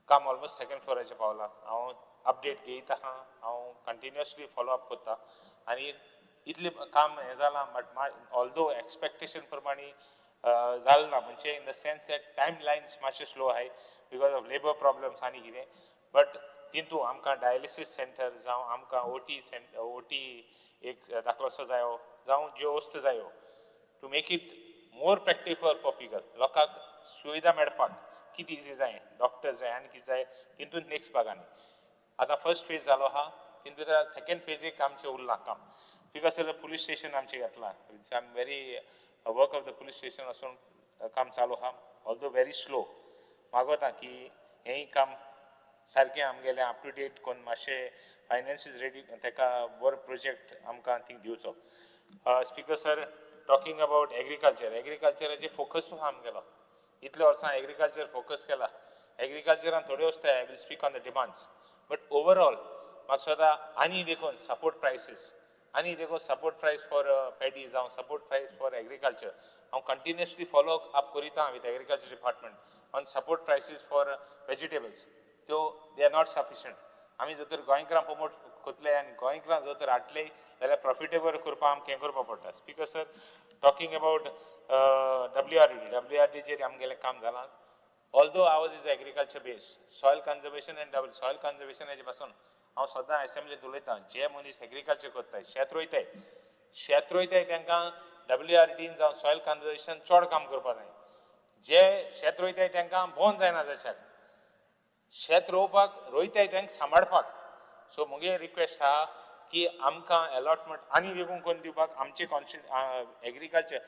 काम ऑलमोस्ट सेकंड फ्लोराचेर पावलां. हांव अपडेट घेयत आहा, हांव कंटिन्युअसली फॉलो अप करता आनी इतलें काम हें जालां. बट ऑल्दो एक्सपेक्टेशन प्रमाणे जालें ना, म्हणजे in the sense that time lines मातशे स्लो आहाय because of labour problems आनी कितें. बट तितू आमकां डायलिसीस सेंटर जावं आमकां ओटी सेंटर, ओटी एक दाखलोसो जायो जावं ज्यो वस्तू जायो to make it more practical for people, लोकांक सुविधा मेळपाक कितें इजी जाय, डॉक्टर जाय आनी कितें जाय तितून नेक्स्ट भागांनी. आतां फर्स्ट फेज जालो आहा, तितून भितर सेकेंड फेजीक आमचें उरलां काम. Because police station आमचें घेतलां, it's I am very work of the police station वचून काम चालू आहा, ऑल्दो व्हेरी स्लो. मागोता की हेंय काम सारकें आमगेलें अप टू डेट करून मातशें फायनान्सीस रेडी ताका बरो प्रोजेक्ट आमकां थिंग दिवचो. Speaker sir, talking about agriculture, एग्रीकल्चराचेर फोकसूय आहा आमगेलो. इतले वर्सां एग्रीकल्चर फोकस केला. एग्रीकल्चरान थोड्यो वस्तू I will speak on the demands, but overall म्हाका सदां आनी देखून सपोर्ट प्रायसीस आनी देखून सपोर्ट प्रायस फॉर पॅडी जावं सपोर्ट प्रायस फॉर एग्रीकल्चर हांव कंटिन्युअसली फॉलो अप करीता with agriculture department on support prices for vegetables. त्यो they are not sufficient. आमी जर तर गोंयकारां प्रमोट करतले आनी गोंयकारां जर तर हाडले जाल्यार प्रॉफिटेबल करपाक आमकां हें करपाक पडटा. Speaker sir, talking about WRD. WRDचेर आमगेलें काम जालां. Although ours is agriculture based, soil conservation and double soil conservation हेजे पासून हांव सदां एसेंब्लींत उलयतां. जे मनीस एग्रीकल्चर करताय, शेत रोयताय, शेत रोयताय तांकां WRDन जावं सॉयल कन्जर्वेशन चड काम करपाक जाय. जे शेत रोयताय तांकां बोन जायना जाशाक शेत रोवपाक रोयताय तांकां सांबाळपाक. सो म्हगे रिक्वेस्ट आहा की आमकां एलॉटमेंट आनी वेगून करून दिवपाक आमचे agriculture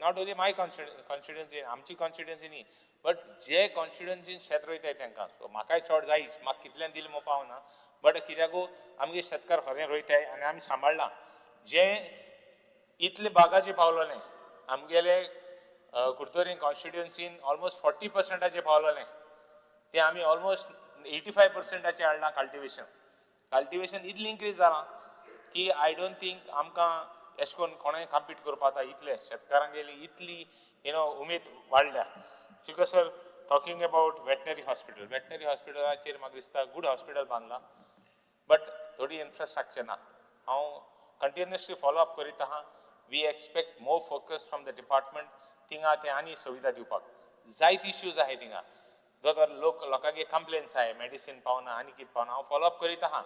not only my constituency, आमची कॉन्स्टिट्युएन्सी न्ही, बट जे कॉन्स्टिट्युएन्सीन शेत रोयताय तांकां. सो म्हाकाय चड जायच, म्हाका कितल्यान दिलें म्हूण पावना, बट कित्याकू आमगे शेतकार खरें रोयताय आनी आमी सांबाळ्ळां. जे इतले बागाचे पावलोलें आमगेले कुडतरी कॉन्स्टिट्युएन्सीन ऑलमोस्ट 40%-आचे पावलोलें, ते आमी ऑलमोस्ट 85%-आचे हाडलां कल्टिवेशन. कल्टिवेशन इतलें इन्क्रीज जालां की I don't think आमकां एशें करून कोणें कम्पीट करपाक जाता. इतले शेतकारांगेली इतली you know उमेद वाडल्या. Because sir talking about veterinary hospital, veterinary हॉस्पिटलाचेर म्हाका दिसता गूड हॉस्पिटल बांदलां, बट थोडी इन्फ्रास्ट्रक्चर ना. हांव कंटिन्युअसली फॉलो अप करीत आहा. We expect more focus from the department. थिंगा ते आनी सुविधा दिवपाक जायते इश्यूज आहाय थिंगा. दोतोर लोक लोकांगे कंप्लेन्स आहाय, मेडिसीन पावना आनी कितें पावना. हांव फॉलो अप करीत आहा.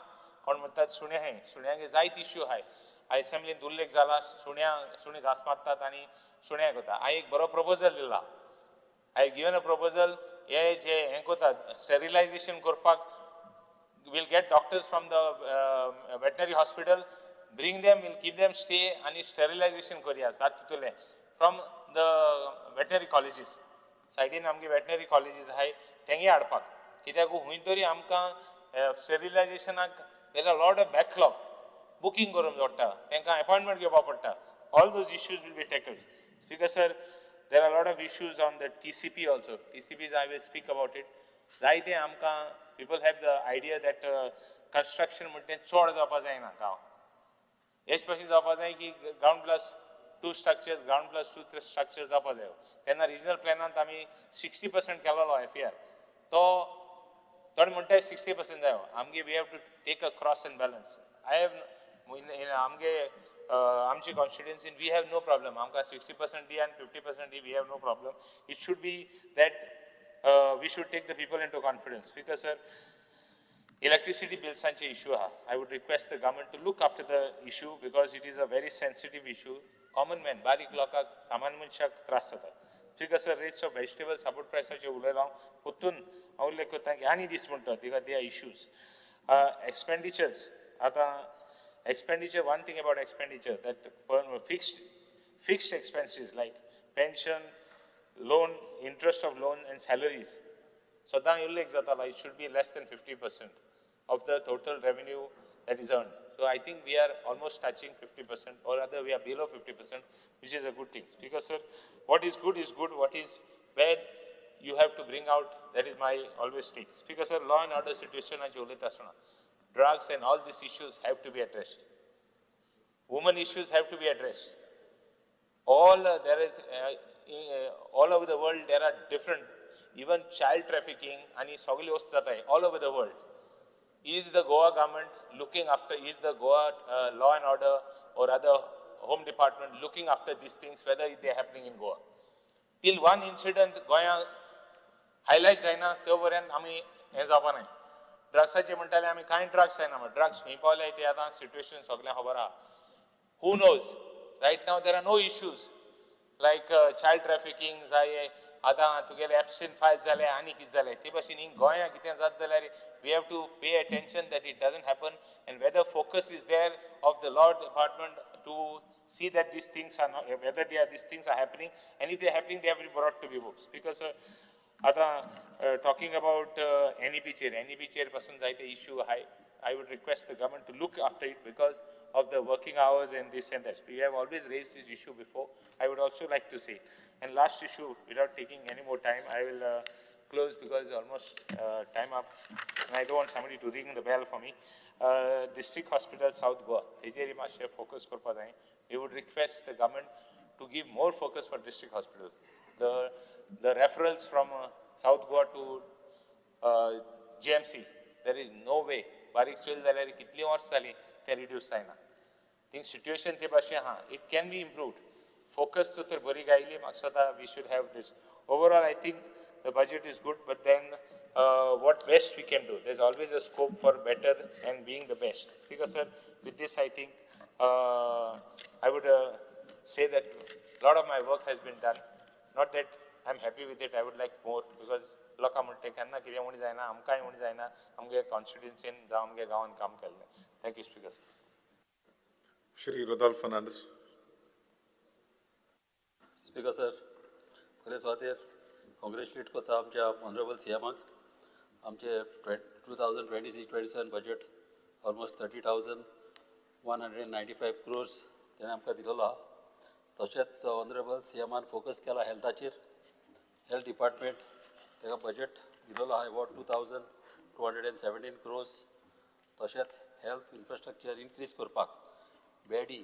कोण म्हणटात सुणे आहाय, सुण्यांगे जायते इश्यू आहाय. एसेंब्लींत उल्लेख जाला सुण्या सुणी घांस मारतात आनी सुण्यांक वता. हांवें एक बरो प्रपोजल दिला, I given a proposal. हे जे हें करतात स्टेरिलायजेशन करपाक, we'll get doctors from the veterinary hospital, bring them, we'll keep them stay आनी स्टेरिलायजेशन करया जाता तितूलें फ्रॉम the veterinary colleges. सायडीन आमगे वेटनरी कॉलेजीस आहाय तेंगे हाडपाक, कित्याक खूंय तरी आमकां स्टेरिलायजेशनाक there are lot of backlog, booking करूंक पडटा, तांकां एपॉयंटमेंट घेवपाक पडटा. All those issues will be tackled. Speaker sir, there are lot of issues on the TCP also. TCPs I will speak about it. जायते आमकां people have the idea that construction म्हणटा तें चड जावपा जायना गांव. हेच भाशेन जावपा जाय की ground plus 2 structures, ground plus 2 structures जावपा जाय. तेन्ना रिजनल प्लॅनांत आमी 60% केलोलो एफआर, तो थोडे म्हणटाय 60% जायो. आमगे we have to take a cross and balance. I have आमगे आमची कॉन्स्टिट्युएन्सीन we have no problem. आमकां 60% दी आनी 50% दी, we have no problem. It should be that we should take the people into confidence. Because sir, electricity बिल्सांचे issue आहा. I would request the government to look after the issue because it is a very sensitive issue. Common man, बारीक लोकांक, सामान्य मनशाक त्रास जाता. Because sir, rates of vegetable support प्रायसाचेर उलयलां हांव, परतून हांव उल्लेख करता की आनी दीस म्हणटा because they are issues. Expenditures, आतां expenditure, one thing about expenditure that fixed expenses like pension, loan, interest of loan and salaries, सदां उल्लेख जातालो it should be less than 50% of the total revenue that is earned. So I think we are almost touching 50%, or rather we are below 50%, which is a good thing. Because sir, what is good is good, what is bad you have to bring out. That is my always take. Because sir, law and order situation हाचेर उलयता आसतना drugs and all these issues have to be addressed. Women issues have to be addressed. All there is all over the world there are different, even child trafficking ani सगळे वस्तू जाताय all over the world. Is the Goa government looking after, is the Goa law and order or other home department looking after these things, whether they are happening in Goa? Till one incident Goa highlight जायना त्यो पर्यंत आमी हें जावपा नाय. ड्रग्साचे म्हणटाले आमी कांय ड्रग्स जायना, ड्रग्स खंय पावले ते आतां सिट्युएशन सगळें खबर आहा. Who knows? Right now there are no issues like child trafficking जाय, आतां तुगेले एबसेंट फायल जाले आनी कितें जालें. ते भाशेन हिंग गोंया कितें जात जाल्यार we have to pay attention that it doesn't happen, and whether focus is there of the law department to see that these things are not, whether they are, these things are happening, and if they are happening, they have to be brought to be books. Because आतां talking about NEP chair, NEP chair पासून जायते issue आहाय. I would request the government to look after it because of the working hours and this and that. We have always raised this issue before. I would also like to say. And last issue, without taking any more time, I will close because almost time up, and I don't want somebody to ring the bell for me. District Hospital South Goa, तेजेर मातशें focus करपा जाय. We would request the government to give more focus for district hospital. The referrals from South Goa to GMC, there is no way. बारीक चोयल जाल्यार कितलीं वर्सां जालीं तें रिड्यूस जायना. थिंग सिट्युएशन ते भाशेन आहा, it can be improved. Focus तर बरी गायली म्हाका दिसता we should have this. Overall I think the budget is good, but then what best we can do, there is always a scope for better and being the best. Speaker sir, with this I think I would say that lot of my work has been done. Not that I am happy with it, I would like more, because लोकां म्हणटा केन्ना कितें म्हूण जायना, आमकांय म्हूण जायना, आमगे कॉन्स्टिट्युन्सीन जावं आमगे गांवान काम केल्लें. Thank you speaker sir. Shri Rodolfo Fernandes. Speaker sir, पयले सुवातेर कॉंग्रेच्युलेट करता आमच्या ऑनरेबल सी एमाक. आमचे 2026-27 budget almost 30,195 crores तेणें आमकां दिलेलो आहा. तशेंच ऑनरेबल सी एमान फोकस केला हेल्थाचेर. हेल्थ डिपार्टमेंट ताका बजेट दिलेलो आहा अबावट 2,217 क्रोर्स. तशेंच हेल्थ इन्फ्रास्ट्रक्चर इन्क्रीज करपाक बेडी,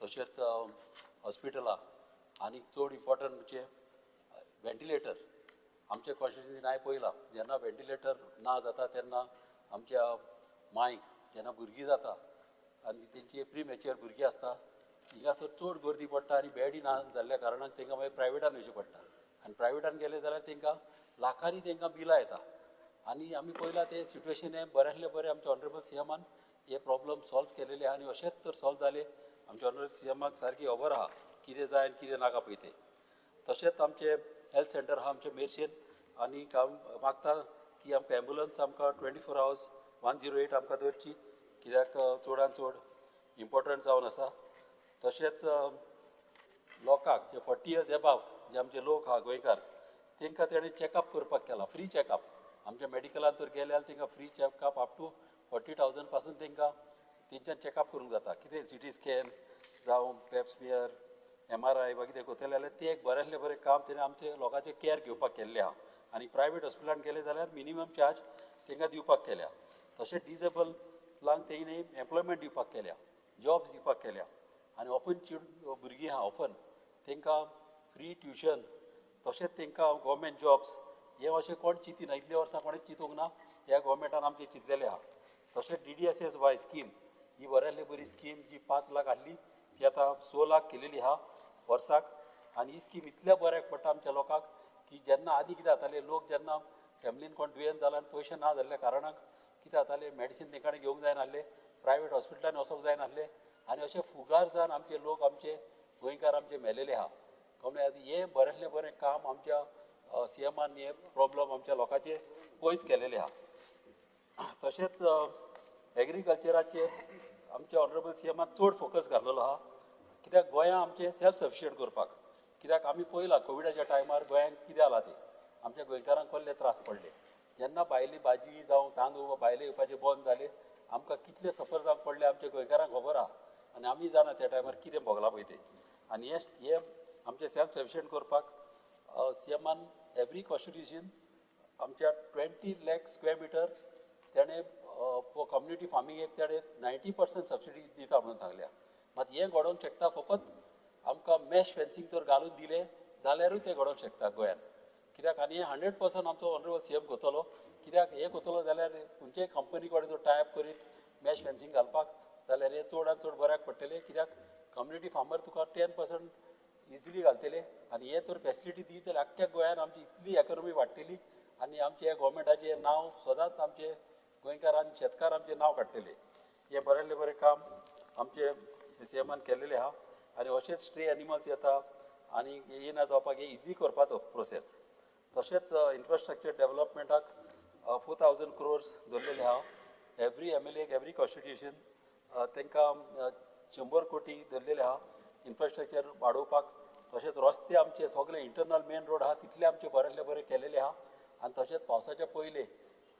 तशेंच हॉस्पिटलां, आनी चड इम्पॉर्टंट म्हणजे व्हेंटिलेटर. आमच्या कॉन्स्टिट्युन्सीन हांवें पळयलां, जेन्ना व्हेंटिलेटर ना जाता तेन्ना आमच्या मांयक जेन्ना भुरगीं जाता आनी तेंची प्री मॅच्युअर भुरगीं आसता, हिंगासर चड गर्दी पडटा आनी बेडी ना जाल्ल्या कारणान तांकां मागीर प्रायवेटान वयचें पडटा आनी प्रायवेटान गेले जाल्यार तांकां लाखांनी तांकां बिलां येता. आनी आमी पळयलां तें सिट्युएशन हें बऱ्यांतलें बरें आमच्या ऑनरेबल सी एमान हे प्रॉब्लम सॉल्व केलेले आहा आनी अशेंच तर सॉल्व जालें. आमच्या ऑनरेबल सी एमाक सारकी खबर आहा कितें जाय आनी कितें नाका पळय तें. तशेंच आमचें हेल्थ सेंटर आहा आमचें मेरशेन, आनी हांव मागता की आमकां एम्बुलन्स आमकां 24 hours 108 आमकां दवरची, कित्याक चडान चड इम्पॉर्टंट जावन आसा. तशेंच लोकांक जे 40 years above जे आमचे लोक आहा गोंयकार, तांकां तेणें चॅकअप करपाक केला, फ्री चॅकअप. आमच्या मेडिकलान तर गेले जाल्यार तांकां फ्री चॅकअप अप टू 40,000 पासून तांकां तेंच्यान चॅकअप करूंक जाता. कितें CT scan जावं पेप्समियर, MRI वा कितें करतले जाल्यार तें एक बऱ्यांतलें बरें काम तेणें आमचे लोकांचें कॅर घेवपाक केल्लें आहा. आनी प्रायवेट हॉस्पिटलान गेले जाल्यार मिनिमम चार्ज तांकां दिवपाक केल्या. तशें डिजेबलांक तेणें एम्प्लॉयमेंट दिवपाक केल्या, जॉब्स दिवपाक केल्या. आनी ऑफन भुरगीं आहा ऑफन, तांकां फ्री ट्युशन, तशेंच तांकां गव्हर्मेंट जॉब्स. हें अशें कोण चिंतिना, इतल्या वर्सां कोणें चिंतूंक ना, ह्या गव्हर्मेंटान आमचें चिंतलेलें आहा. तशेंच DDSSY scheme ही बऱ्यांतली बरी स्कीम जी 5 लाख आहली ती आतां 6 लाख केलेली आहा वर्साक. आनी ही स्कीम इतल्या बऱ्याक पडटा आमच्या लोकांक की जेन्ना आदीं कितें जातालें, लोक जेन्ना फॅमिलीन कोण दुयेंत जालां आनी पयशे ना जाल्ल्या कारणाक कितें जातालें, मेडिसीन तेंकां घेवंक जायनासलें, प्रायवेट हॉस्पिटलान वचोंक जायनासलें आनी अशें फुगार जावन आमचे लोक, आमचे गोंयकार आमचे मेलेले आहा. म्हणल्यार हें बऱ्यांतलें बरें काम आमच्या सी एमान हे प्रॉब्लम आमच्या लोकांचे पयस केलेले आहा. तशेंच एग्रीकल्चराचेर आमच्या ऑनरेबल सी एमान चड फोकस घातलेलो आहा, कित्याक गोंया आमचें सेल्फ सफिशियंट करपाक. कित्याक आमी पळयलां कोविडाच्या टायमार गोंयांत कितें जालां तें, आमच्या गोंयकारांक कसले त्रास पडले. जेन्ना भायली भाजी जावं तांदूळ भायले येवपाचें बंद जालें, आमकां कितले सफर जावंक पडले आमच्या गोंयकारांक खबर आहा आनी आमी जाणा त्या टायमार कितें भोगलां पळय तें. आनी हें आमचें सेल्फ सफिशियंट करपाक सी एमान एवरी कॉन्स्टिट्युशन आमच्या 20 lakh square metre तेणें कम्युनिटी फार्मींगेक तेणें 90% सबसिडी दिता म्हणून सांगल्या. मात हें घडोवंक शकता फकत आमकां मॅश फेन्सींग तर घालून दिलें जाल्यारूच हें घडोवंक शकता गोंयान. कित्याक आनी हें 100% आमचो ऑनरेबल सी एम करतलो. कित्याक हें करतलो जाल्यार खंयचेय कंपनी कडेन जर टायप करीत मॅश फेन्सींग घालपाक जाल्यार हें चडान चड बऱ्याक पडटलें. कित्याक कम्युनिटी फार्मर तुका 10% इजिली घालतले आनी हे तर फेसिलिटी दित जाल्यार आख्ख्या गोंयान आमची इतली इकॉनॉमी वाडटली आनी आमच्या गव्हर्मेंटाचें नांव सदांच आमचे गोंयकार आनी शेतकार आमचें नांव काडटले. हें बऱ्यांतलें बरें काम आमचे सी एमान केल्लेलें आहा. आनी अशेंच स्ट्रे एनिमल्स येता आनी येना जावपाक हें इजी करपाचो प्रोसेस. तशेंच इन्फ्रास्ट्रक्चर डेवलपमेंटाक 4,000 क्रोर्स दवरलेले आहा. एवरी एम एल एक एवरी कॉन्स्टिट्युशन तांकां 100 कोटी दवरलेले आहा इन्फ्रास्ट्रक्चर वाडोवपाक. तशेंच रस्ते आमचे सगळे इंटरनल मेन रोड आहा तितले आमचे बऱ्यांतले बरे केलेले आहा. आनी तशेंच पावसाच्या पयले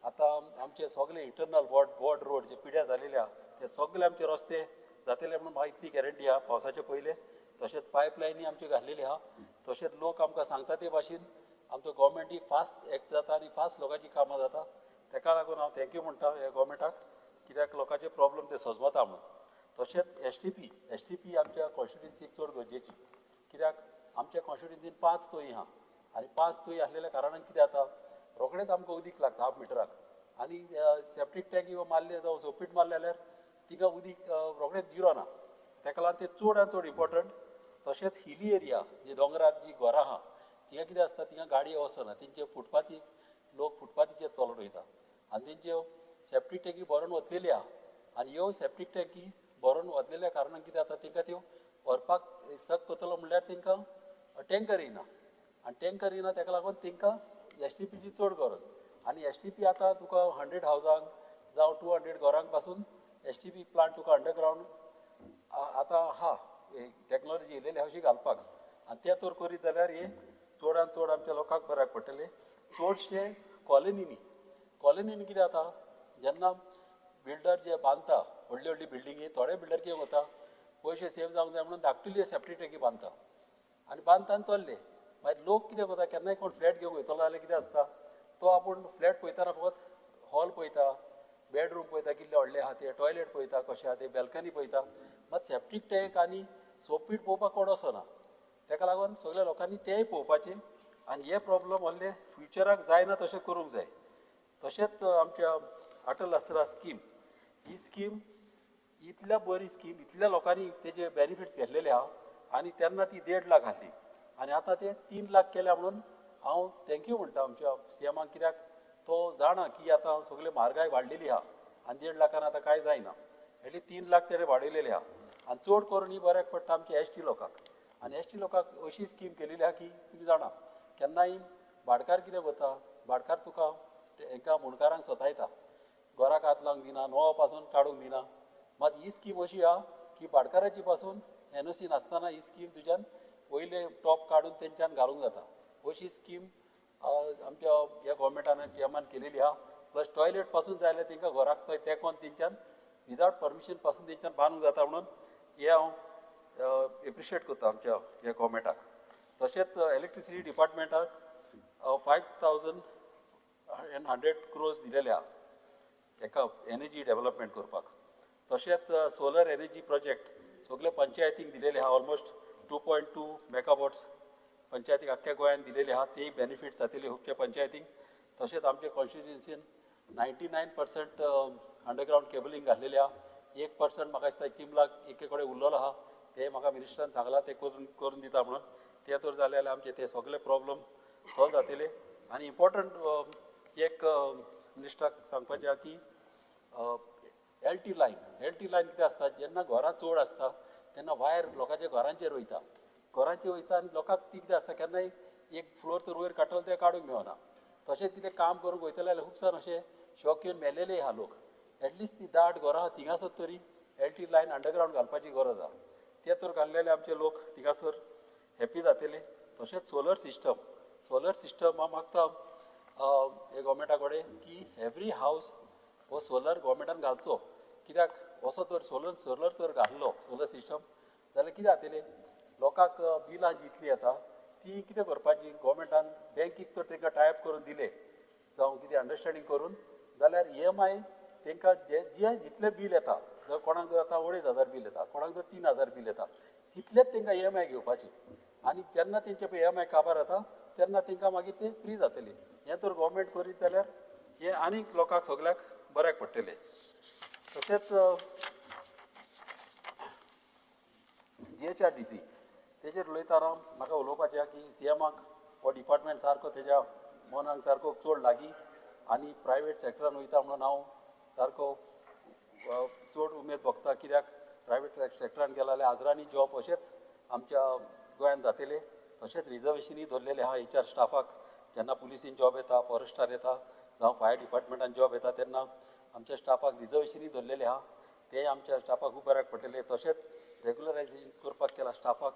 आतां आमचे सगळे इंटरनल वॉर्ड रोड जे पिड्या जालेले आहा ते सगळे आमचे रस्ते जातले म्हणून म्हाका इतली गॅरंटी आहा पावसाचे पयले. तशेंच पायपलायनी आमच्यो घातलेली आहा. तशेंच लोक आमकां सांगता ते भाशेन आमचो गव्हर्मेंटूय फास्ट एक्ट जाता आनी फास्ट लोकांची कामां जाता. ताका लागून हांव thank you म्हणटा ह्या गव्हर्मेंटाक, कित्याक लोकांचे प्रॉब्लम ते सजमता म्हणून. तशेंच एस टी पी आमच्या कॉन्स्टिट्युन्सीक चड गरजेची, कित्याक आमच्या कॉन्स्टिट्युन्सीन 5 तोयी आहा आनी 5 तोयी आसलेल्या कारणान कितें जाता, रोखडेंच आमकां उदीक लागता हाफ मिटराक आनी सेप्टीक टँक मारले जावं सोपीट मारले जाल्यार तिका उदीक रोखडेंच जिरो ना. ताका लागून तें चड आनी चड इम्पॉर्टंट. तशेंच हिली एरिया जी दोंगरार जी घरां आहा थिंगा कितें आसता, थिंगा गाडयो वचना, तेंचे फुटपाथी लोक फुटपाथीचेर चलोन वयता आनी तेंच्यो सेप्टीक टँकी भरून वतलेली आहा आनी ह्यो सेप्टीक टँकी भरून वतलेल्या कारणान कितें जाता, तेंकां त्यो व्हरपाक सक करतलो म्हणल्यार तेंकां टँकर येयना आनी टँकर येयना तेका लागून तेंकां एस टी पीची चड गरज. आनी एस टी पी आतां तुका 100 हावजांक जावं 200 घरांक पासून एस टी पी प्लांट तुका अंडरग्रावंड आतां आहा, टॅक्नोलॉजी येयलेली आहा अशी घालपाक. आनी ते तर करीत जाल्यार हे चडान चड आमच्या लोकांक बऱ्याक पडटलें. चडशे कॉलनीनी, कॉलनीनी कितें जाता, जेन्ना बिल्डर जे बांदता व्हडली व्हडली बिल्डिंगी, थोडे बिल्डर कितें करता, पयशे सेव जावंक जाय म्हणून धाकटुली सेप्टीक टँकी बांदता आनी बांदता आनी चल्ले. मागीर लोक कितें करता, केन्नाय कोण फ्लॅट घेवंक वयतलो जाल्यार कितें आसता, तो आपूण फ्लॅट पळयतना फकत हॉल पळयता, बेडरूम पळयता कितले व्हडले आहा ते, टॉयलेट पळयता कशें आहा ते, बॅल्कनी पळयता, मात सेप्टीक टँक आनी सोपीट पळोवपाक कोण वचना. तेका लागून सगल्या लोकांनी तेंय पळोवपाचें आनी हे प्रॉब्लम व्हडले फ्युचराक जायना तशें करूंक जाय. तशेंच आमच्या अटल आसरा स्कीम, ही स्कीम इतल्या बरी स्कीम, इतल्या लोकांनी तेजे बेनिफिट्स घेतलेले आहा आनी तेन्ना ती 1.5 लाख आसली आनी आतां ते 3 लाख केल्या म्हणून हांव thank you म्हणटा आमच्या सी एमाक, कित्याक तो जाणा की आतां सगळे म्हारगाय वाडलेली आहा आनी 1.5 लाखान आतां कांय जायना, एटलीस्ट 3 लाख तेणें वाडयलेले आहा. आनी चड करून ही बऱ्याक पडटा आमच्या एस टी लोकांक. आनी एस टी लोकांक अशी स्कीम केलेली आहा की तुमी जाणा, केन्नाय भाटकार कितें करता, भाटकार तुका हेंकां मुंडकारांक सतायता, घराक हात लावंक दिना, नवो पासून काडूंक दिना. मात ही स्कीम अशी आहा की भाटकाराची पासून एन ओ सी नासतना ही स्कीम तुज्यान वयले टॉप काडून तेंच्यान घालूंक जाता. अशी स्कीम आमच्या ह्या गोवोरमेंटान सी एमान केलेली आहा. प्लस टॉयलेट पासून जाय जाल्यार तेंकां घराक थंय तेंकोन तेंच्यान विदावट परमिशन पासून तेंच्यान बांदूंक जाता म्हणून हें हांव एप्रिशिएट करता आमच्या ह्या गोवोरमेंटाक. तशेंच इलेक्ट्रिसिटी डिपार्टमेंटाक 5100 crores दिलेले आहा एका एनर्जी डेवलपमेंट करपाक. तशेंच सोलर एनर्जी प्रोजेक्ट सगळे पंचायतींक दिलेले आहा, ऑलमोस्ट 2.2 मेगावॉट्स पंचायतीक आख्ख्या गोंयान दिलेले आहा, तेय बेनिफीट जातले खुबच्या पंचायतींक. तशेंच आमच्या कॉन्स्टिट्युन्सीन 99% अंडरग्रावंड केबलिंग घातलेलें आहा. 1% म्हाका दिसता चिंबलाक एके कडेन उरलेलो आहा, ते म्हाका मिनिस्टरान सांगलां ते करून करून दिता म्हणून. ते तर जालें जाल्यार आमचे ते सगळे प्रॉब्लम सॉल्व जातले. आनी इम्पॉर्टंट एक मिनिस्टराक सांगपाचें आहा की L T line, L T line कितें आसता, जेन्ना घरां चड आसता तेन्ना वायर लोकांच्या घरांचेर वयता, घरांचेर वयता आनी लोकांक ती कितें आसता, केन्नाय एक फ्लोर तर वयर काडटलो तें काडूंक मेळना. तशेंच कितें काम करूंक वयतले जाल्यार खूब जाण अशे शॉक येवन मेलेले आहा लोक. एटलिस्ट ती दाट घरां आहा थिंगासर तरी एल टी लायन अंडरग्रावंड घालपाची गरज आहा. ते तर घातलेले आमचे लोक थिंगासर हॅप्पी जातले. तशेंच सोलर सिस्टम, सोलर सिस्टम हांव मागता हे गोवोरमेंटा कडेन की एवरी हावस हो सोलर गोवोरमेंटान घालचो, कित्याक असो तर सोलर सोलर तर घातलो सोलर सिस्टम जाल्यार कितें जातलें, लोकांक बिलां जितलीं येता ती कितें करपाची, गोवोरमेंटान बँकीक तर तांकां टायप करून दिले जावं कितें अंडरस्टँडींग करून जाल्यार ई एम I तांकां जे जे जितलें बील येता, जर कोणाक जर आतां 2500 बील येता, कोणाक जर 3000 बील येता, तितलेच तांकां ई एम I घेवपाची आनी जेन्ना तेंचे पळय ई एम I काबार जाता तेन्ना तांकां मागीर ते फ्री जातली. हें तर गोवोरमेंट करीत जाल्यार हें आनीक लोकांक सगळ्याक बऱ्याक पडटलें. तशेंच जी H R D C तेजेर उलयतना म्हाका उलोवपाचें आहा की सी एमाक हो डिपार्टमेंट सारको तेज्या मनाक सारको चड लागीं आनी प्रायवेट सॅक्टरान वयता म्हणून हांव सारको चड उमेद भोगता, कित्याक प्रायवेट सॅक्टरान गेलो जाल्यार हजारांनी जॉब अशेंच आमच्या गोंयांत जातले. तशेंच रिजर्वेशनूय दवरलेलें आहा एच आर स्टाफाक, जेन्ना पुलिसीन जॉब येता, फॉरेस्टार येता जावं फायर डिपार्टमेंटान जॉब येता तेन्ना आमच्या स्टाफाक रिजर्वेशनूय दवरलेलें आहा, तें आमच्या स्टाफाक खूब बऱ्याक पडटलें. तशेंच रेगुलरायजेशन करपाक केलां स्टाफाक.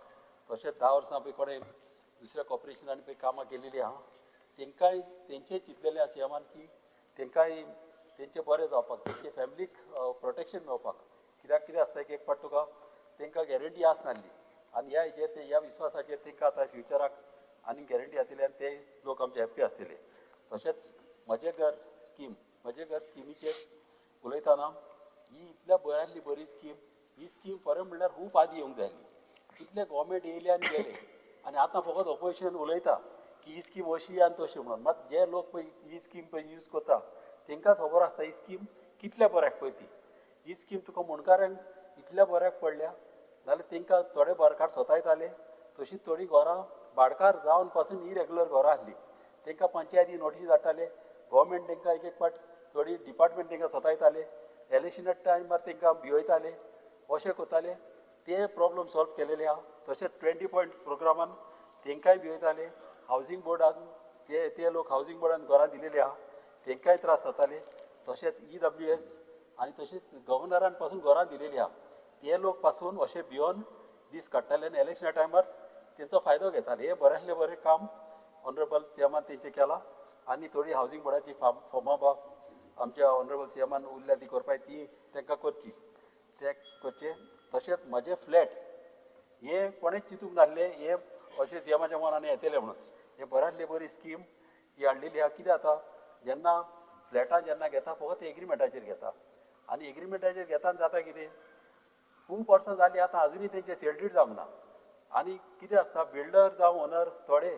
तशेंच 10 वर्सां पळय कोणें दुसऱ्या कॉर्पोरेशनान पळय कामां केलेलीं आहा तेंकांय तेंचें चिंतलेलें आसा सी एमान की तेंकांय तेंचें बरें जावपाक, तेंचे फॅमिलीक प्रोटेक्शन मेळपाक, कित्याक कितें आसता की एक फावट तुका तेंकां गॅरंटी आसनासली आनी ह्या हेजेर ते ह्या विस्वासाचेर तेंकां आतां फ्युचराक आनी गॅरंटी जातली आनी ते लोक आमचे हॅप्पी आसतले. तशेंच म्हजें घर स्कीम, म्हजें घर स्किमीचेर उलयतना ही इतल्या बऱ्यांतली बरी स्कीम, ही स्कीम खरें म्हणल्यार खूब आदीं येवंक जाय आसली. इतले गोवोरमेंट येयले आनी गेले आनी आतां फकत ओपोजिशन उलयता की ही स्कीम अशी आनी तशी म्हणून, मात जे लोक पळय ही स्कीम पळय यूज करता तेंकांच खबर आसता ही स्कीम कितल्या बऱ्याक पळय ती. ही स्कीम तुका मुंडकारांक इतल्या बऱ्याक पडल्या. जाल्यार तांकां थोडे बोरकार सोतायताले, तशीं थोडीं घरां भाडकार जावन पासून इरेगुलर घरां आसलीं, तांकां पंचायती नोटीस धाडटाले, गव्हर्मेंट तांकां एक एक फावट थोडी डिपार्टमेंट तांकां सोतायताले, इलेक्शना टायमार तांकां भिवयताले, अशें करताले. ते प्रॉब्लम सॉल्व केलेले आहा. तशेंच 20 पॉयंट प्रोग्रामान तांकांय भिवयताले, हावजींग बोर्डान ते लोक हावजींग बोर्डान घरां दिलेली आहा तांकांय त्रास जाताले. तशेंच EWS आनी तशेंच गव्हर्नरान पासून घरां दिलेली आहा, ते लोक पासून अशें भियोन दीस काडटाले आनी इलेक्शना टायमार तेंचो फायदो घेताले. हें बऱ्यांतलें बरें काम ऑनरेबल सीएमान तेंचें केलां आनी थोडी हावजींग बोर्डाची फॉर्मां बा आमच्या ऑनरेबल सीएमान उरल्या ती करपाक ती तांकां करची, ते करचें. तशेंच म्हजें फ्लॅट हें कोणेंच चिंतूंक नासलें हें अशें सीएमाच्या मनान येतलें म्हणून, हें बऱ्यांतली बरी स्कीम ही हाडलेली आहा. कितें जाता जेन्ना फ्लॅटां जेन्ना घेता फकत एग्रीमेंटाचेर घेता आनी एग्रीमेंटाचेर घेता जाता कितें खूब वर्सां जालीं आतां आजुनूय तेंचे सेल जावंक ना. आनी कितें आसता बिल्डर जावं ओनर थोडे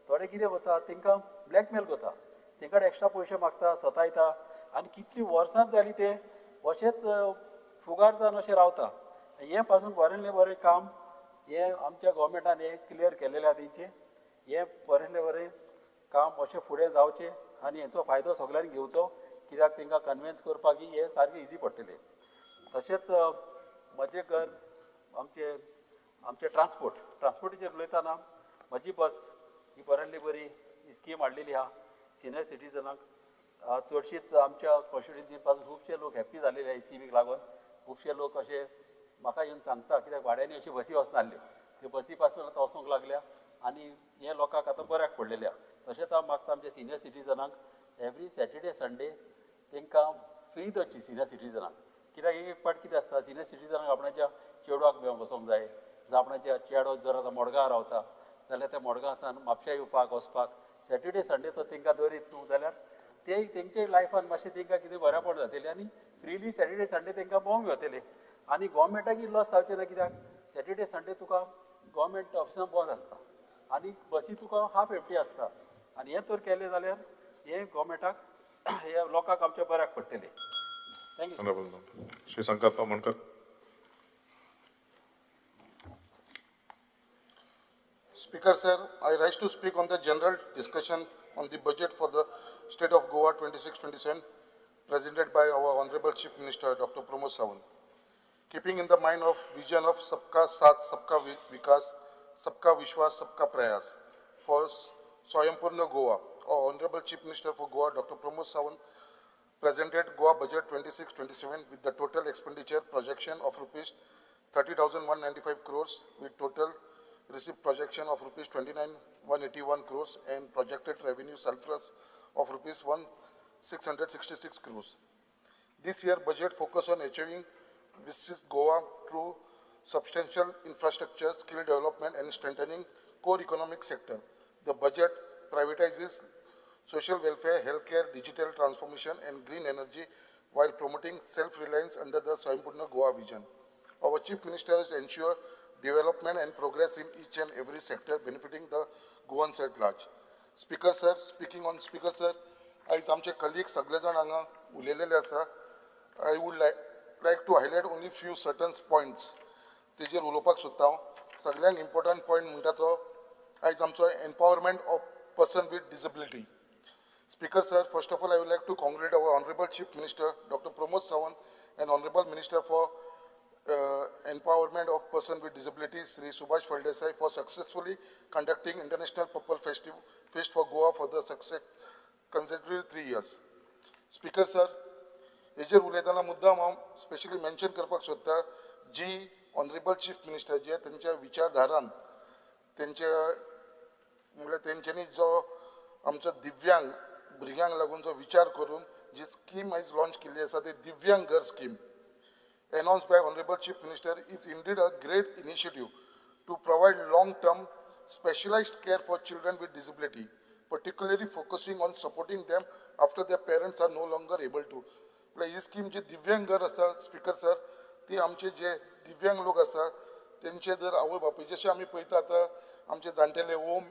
थोडे कितें करता तांकां ब्लॅकमेल करता, तांकां एक्स्ट्रा पयशे मागता, सतायता आनी कितलीं वर्सांच जालीं ते अशेंच फुगार जावन अशें रावता. हें पासून बरेंतलें बरें काम हें आमच्या गव्हर्मेंटान हें क्लियर केलेलें आहा तेंचें, हें बरेंतलें बरें काम अशें फुडें जावचें आनी हेचो फायदो सगल्यांनी घेवचो, कित्याक तांकां कन्विन्स करपाक हें सारकें इजी पडटलें. तशेंच म्हजें घर आमचें आमचें ट्रान्सपोर्ट ट्रान्सपोर्टाचेर उलयतना म्हजी बस ही बऱ्यांतली बरी स्कीम हाडलेली आहा सिनियर सिटीजनाक. चडशीच आमच्या कॉन्स्टिट्युएन्सी पासून खुबशे लोक हॅप्पी जालेले ह्या स्किमीक लागून. खुबशे लोक अशे म्हाका येवन सांगता कित्याक भाड्यांनी अशी बसी वचनासल्यो, त्यो बसी पासून आतां वचूंक लागल्या आनी हे लोकांक आतां बऱ्याक पडलेले आहा. तशेंच हांव मागता आमच्या सिनियर सिटीजनाक एवरी सॅटर्डे संडे तांकां फ्री दवरची सिनियर सिटीजनाक, कित्याक एक एक पाट कितें आसता सिनियर सिटीजनाक आपणाच्या चेडवाक मेळोवंक वचोंक जाय, जावं आपणाच्या चेडो जर आतां मडगांव रावता जाल्यार त्या मडगांव सावन म्हापशा येवपाक वचपाक सॅटर्डे संडे तो तांकां दवरीत न्हू जाल्यार ते तेंच्या लायफान मातशें तांकां कितें बरेंपण जातलें आनी फ्रिली सॅटर्डे संडे तांकां भोंवंक वतलें आनी गव्हर्मेंटाकय लॉस जावचें ना, कित्याक सॅटर्डे संडे तुका गव्हर्मेंट ऑफिसान बंद आसता आनी बसी तुका हाफ एम्प्टी आसता आनी हें तर केलें जाल्यार हें गव्हर्मेंटाक हे लोकांक आमच्या बऱ्याक पडटलें. Thank you. Shri Sankalp Amonkar. Speaker sir, I rise to speak on the general discussion on the budget for the state of Goa 26-27 presented by our Honorable Chief Minister Dr. Pramod Sawant. Keeping in the mind of vision of Sabka Saath, Sabka Vikas, Sabka Vishwas, Sabka Prayas for Swayampurna Goa, our Honorable Chief Minister for Goa Dr. Pramod Sawant presented Goa Budget 26-27 with the total expenditure projection of rupees 30,195 crores with total receipt projection of rupees 29,181 crores and projected revenue surplus of rupees 1,666 crores. This year budget focus on achieving Viksit Goa through substantial infrastructure, skill development and strengthening core economic sector. The budget privatizes social welfare, healthcare, digital transformation and green energy while promoting self-reliance under the Swayampurna Goa vision. Our Chief Minister has ensured development and progress in each and every sector benefiting the Goans at large. Speaker sir, speaking on Speaker sir, आयज आमचे colleague सगळे जाण हांगा उलयलेले आसा. I would like to highlight only few certain points. तेजेर उलोवपाक सोदता हांव. सगळ्यांत इम्पॉर्टंट पॉयंट म्हणटा तो आयज आमचो empowerment of person with disability. Speaker sir, first of all I would like to congratulate our Honorable Chief Minister Dr. Pramod Sawant and Honorable Minister for Empowerment of Person with Disabilities, Sri Subhash Phaldesai, for successfully conducting International Purple Fest for Goa for the consecutive 3 years. Speaker sir, हेजेर उलयतना मुद्दाम हांव specially mention करपाक सोदता जी honourable chief minister जे तेंच्या विचारधारान तेंच्या म्हणल्यार तेंच्यांनी जो आमचो दिव्यांग भुरग्यांक लागून जो विचार करून जी स्कीम आयज लॉन्च केल्ली आसा ती दिव्यांग घर scheme announced by Honorable Chief Minister is indeed a great initiative to provide long-term specialized care for children with disability, particularly focusing on supporting them after their parents are no longer able to. He scheme जी दिव्यांग घर आसा speaker sir, ती आमचे जे दिव्यांग लोक आसा तेंचे जर आवय बापूय जशें आमी पळयता आतां आमचे जाणटेले home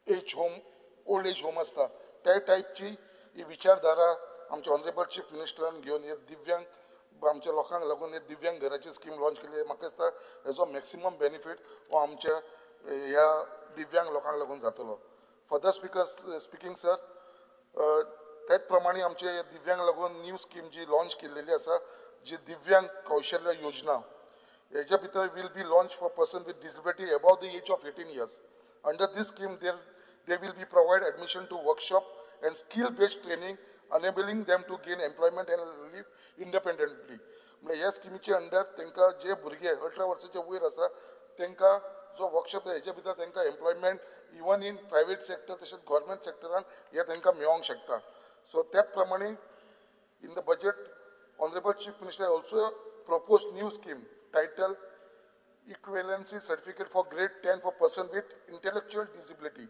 age home old age home आसता त्या टायपची ही विचारधारा आमच्या ऑनरेबल चीफ मिनिस्टरान घेवन हे दिव्यांग आमच्या लोकांक लागून हे दिव्यांग घराची स्कीम लॉन्च केली. म्हाका दिसता हेजो मॅक्सिमम बेनिफीट हो आमच्या ह्या दिव्यांग लोकांक लागून जातलो. फर्दर स्पीकर स्पिकींग सर, त्याच प्रमाणे आमचे दिव्यांग लागून न्यू स्कीम जी लॉन्च केलेली आसा, जी दिव्यांग कौशल्य योजना, हेच्या भितर will be launch for person with disability above the age of 18 years. Under this scheme they will be provide admission to workshop and skill based training enabling them to gain employment and live independently. म्हणजे ह्या स्किमीचे under तांकां जे भुरगे 18 वर्साचे वयर आसा तांकां जो workshop हेच्या भितर तांकां employment even in private sector तशेंच गव्हर्मेंट सेक्टरान हे तांकां मेळोंक शकता. सो त्याच प्रमाणे in the budget honourable chief minister also propose new scheme title equivalency certificate for grade 10 for person with intellectual disability.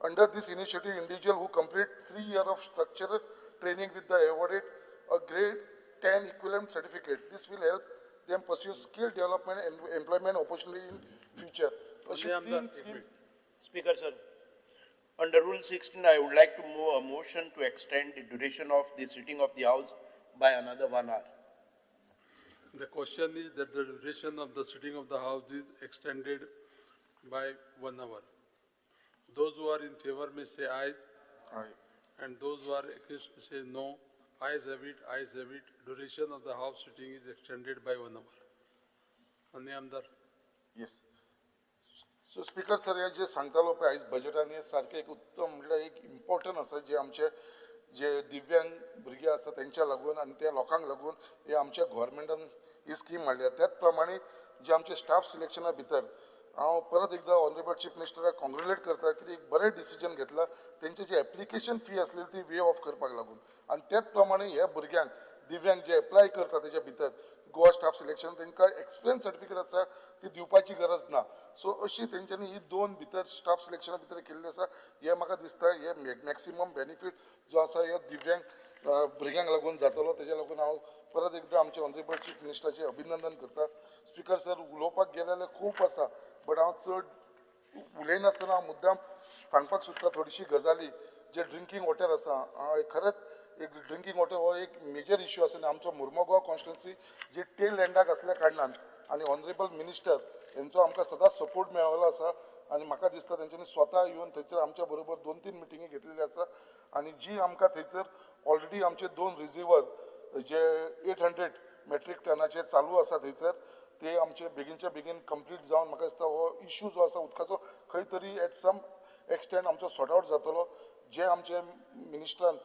Under this initiative, individual who complete 3 years of structural training with the awarded a grade 10 equivalent certificate. This will help them pursue skill development and employment opportunity in future. Speaker sir, under Rule 16, I would like to move a motion to extend the duration of the sitting of the House by another 1 hour. The question is that the duration of the sitting of the House is extended by 1 hour. Those who are in favor may say ayes. Aye. And those who are against may say no. Ayes have it, ayes have it. Duration of the House sitting is extended by 1 hour. Anya Amdar. Yes. So Speaker sir, हे जे सांगतालो पळय आयज बजेटान हे सारकें एक उत्तम म्हणल्यार एक important आसा जे आमचे जे दिव्यांग भुरगे आसा तेंच्या लागून आनी त्या लोकांक लागून हे आमच्या गव्हर्मेंटान ही स्कीम हाडल्या. त्याच प्रमाणे जे आमचे स्टाफ सिलेक्शना भितर हांव परत एकदां ऑनरेबल चीफ मिनिस्टराक कॉंग्रेच्युलेट करता की एक बरें डिसिजन घेतलां. तेंची जी एप्लिकेशन फी आसलेली ती वे ऑफ करपाक लागून आनी त्याच प्रमाणे ह्या भुरग्यांक दिव्यांग जे एप्लाय करता तेच्या भितर गोवा स्टाफ सिलेक्शन तांकां एक्सपिरियन्स सर्टिफिकेट आसा ती दिवपाची गरज ना. सो अशी तेंच्यांनी ही दोन भितर स्टाफ सिलेक्शना भितर केल्ली आसा. हे म्हाका दिसता हे मॅक्सिमम बेनिफीट जो आसा हे दिव्यांग भुरग्यांक लागून जातलो. तेज्या लागून हांव परत एकदां आमचे ऑनरेबल चीफ मिनिस्टराचें अभिनंदन करता. स्पीकर सर, उलोवपाक गेले जाल्यार खूब आसा, बट हांव चड उलयनासतना हांव मुद्दाम सांगपाक सोदता थोडीशी गजाली. जे ड्रिंकींग वॉटर आसा, खरेंच एक ड्रिंकींग वॉटर हो एक मेजर इश्यू आसा आनी आमचो मुर्मोगांव कॉन्स्टिट्युएन्सी जी टेल एंडाक आसल्या कारणान आनी ऑनरेबल मिनिस्टर हेंचो आमकां सदांच सपोर्ट मेळिल्लो आसा आनी म्हाका दिसता तेंच्यांनी स्वता येवन थंयसर आमच्या बरोबर 2-3 मिटिंगी घेतलेली आसा आनी जी आमकां थंयसर ऑलरेडी आमचे 2 रिझिवर जे 800 मेट्रीक टनाचे चालू आसा थंयसर ते आमचे बेगीनच्या बेगीन कंप्लीट जावन म्हाका दिसता हो इश्यू जो आसा उदकाचो खंय तरी एट सम एक्सटेंट आमचो सॉर्ट आवट जातलो. जे आमचे मिनिस्टरान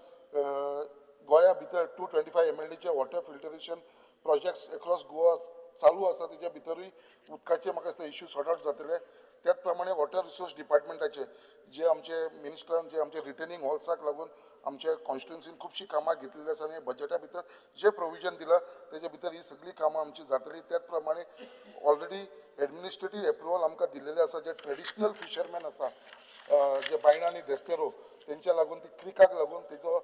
गोंया भितर 225 MLDचे water filtration projects across Goa चालू आसा तेच्या भितरूय उदकाचे म्हाका दिसता इश्यू सॉर्ट आवट जातले. त्याच प्रमाणे वॉटर रिसोर्स डिपार्टमेंटाचे जे आमचे मिनिस्टरान जे आमचे रिटेनिंग हॉल्साक लागून आमच्या कॉन्स्टिट्युएन्सीन खुबशीं कामां घेतलेली आसा आनी बजेटा भितर जे प्रोविजन दिलां तेच्या भितर ही सगळीं कामां आमची जातली. त्याच प्रमाणे ऑलरेडी एडमिनिस्ट्रेटीव एप्रुवल आमकां दिल्लेलें आसा. जे ट्रेडिशनल फिशरमॅन आसा जे बायणा आनी देस्तेरो तेंच्या लागून ती क्रिकाक लागून तेजो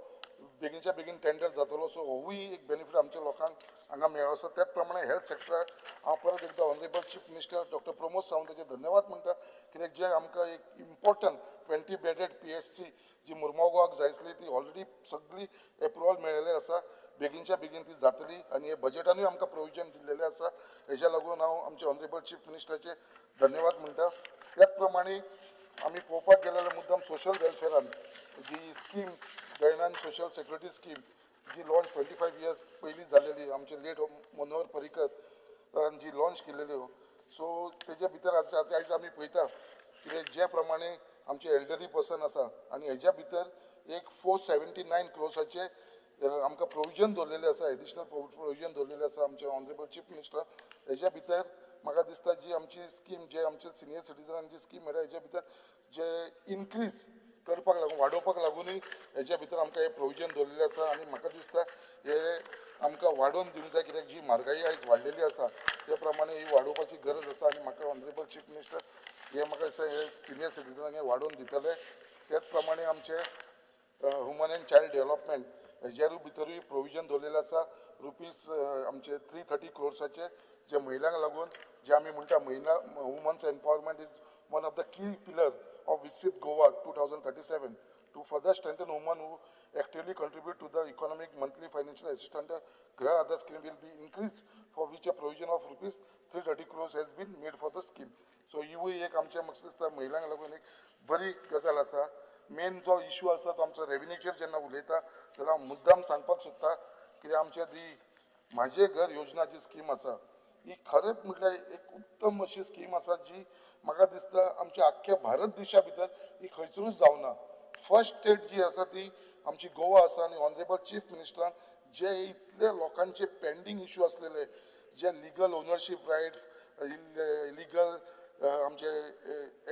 बेगीनच्या बेगीन टेंडर जातलो. सो होवूय एक बेनिफीट आमच्या लोकांक हांगा मेळो आसा. त्याच प्रमाणे हेल्थ सेक्टराक हांव परत एकदां honourable chief minister doctor Pramod सावंताचें धन्यवाद म्हणटा, कित्याक जे आमकां एक इम्पॉर्टंट 20 बेडेड PSC जी मुर्मोगांवाक जाय आसली ती ऑलरेडी सगळी एप्रुवल मेळिल्ली आसा. बेगीनच्या बेगीन ती जातली आनी हे बजेटानूय आमकां प्रोविजन दिल्लेलें आसा. हेज्या लागून हांव आमचे ऑनरेबल चीफ मिनिस्टराचे धन्यवाद म्हणटा. त्याच प्रमाणे आमी पळोवपाक गेले जाल्यार मुद्दाम सोशल वेलफेरान जी स्कीम गैनान सोशल सेक्युरिटी स्कीम जी लॉन्च 25 इयर्स पयलीं जालेली आमचे लेट मनोहर पर्रीकर जी लॉन्च केलेल्यो, सो तेज्या भितर आयज आमी पळयता कितें जे प्रमाणे आमचे एल्डरली पर्सन आसा आनी हेज्या भितर एक 479 क्रोर्साचे आमकां प्रोविजन दवरलेलें आसा, एडिशनल प्रोविजन दवरलेलें आसा आमचे ऑनरेबल चीफ मिनिस्टर. हेज्या भितर म्हाका दिसता जी आमची स्कीम जे आमचे सिनियर सिटीजनांची स्कीम म्हणल्यार हेज्या भितर जे इनक्रीज करपाक लागून वाडोवपाक लागूनय हेज्या भितर आमकां हें प्रोविजन दवरलेलें आसा आनी म्हाका दिसता हे आमकां वाडोवन दिवंक जाय, कित्याक जी म्हारगाई आयज वाडलेली आसा त्या प्रमाणे ही वाडोवपाची गरज आसा आनी म्हाका ऑनरेबल चीफ मिनिस्टर हे म्हाका दिसता हे सिनियर सिटीजनांक हे वाडोवन दितले. त्याच प्रमाणे आमचे ह्युमन एंड चायल्ड डेव्हलपमेंट हेज्या भितरूय प्रोविजन दवरलेलें आसा रुपीज आमचे 330 क्रोर्साचे जे महिलांक लागून जे आमी म्हणटा महिला women's empowerment is one of the key pillar of Viksit Goa 2037 to further strengthen women who Actively contribute to the economic monthly financial assistance Gruha Aadhar scheme will be increase for which a provision of rupees 330 crores has been made for the scheme. So हिवूय एक आमच्या म्हाका दिसता महिलांक लागून एक बरी गजाल आसा. मेन जो इशू आसा तो आमचो रेविन्यूचेर जेन्ना उलयता जाल्यार हांव मुद्दाम सांगपाक सोदता कित्याक आमच्या जी म्हाजें घर योजना जी स्कीम आसा ही खरेंच म्हटल्यार एक उत्तम अशी स्कीम आसा जी म्हाका दिसता आमच्या आख्ख्या भारत देशा भितर ही खंयसरूच जावना. फर्स्ट स्टेट जी आसा ती आमची गोवा आसा आनी ऑनरेबल चीफ मिनिस्टरान जे इतले लोकांचे पेंडींग इशू आसलेले जे लिगल ओनरशीप रायट, लिगल आमचे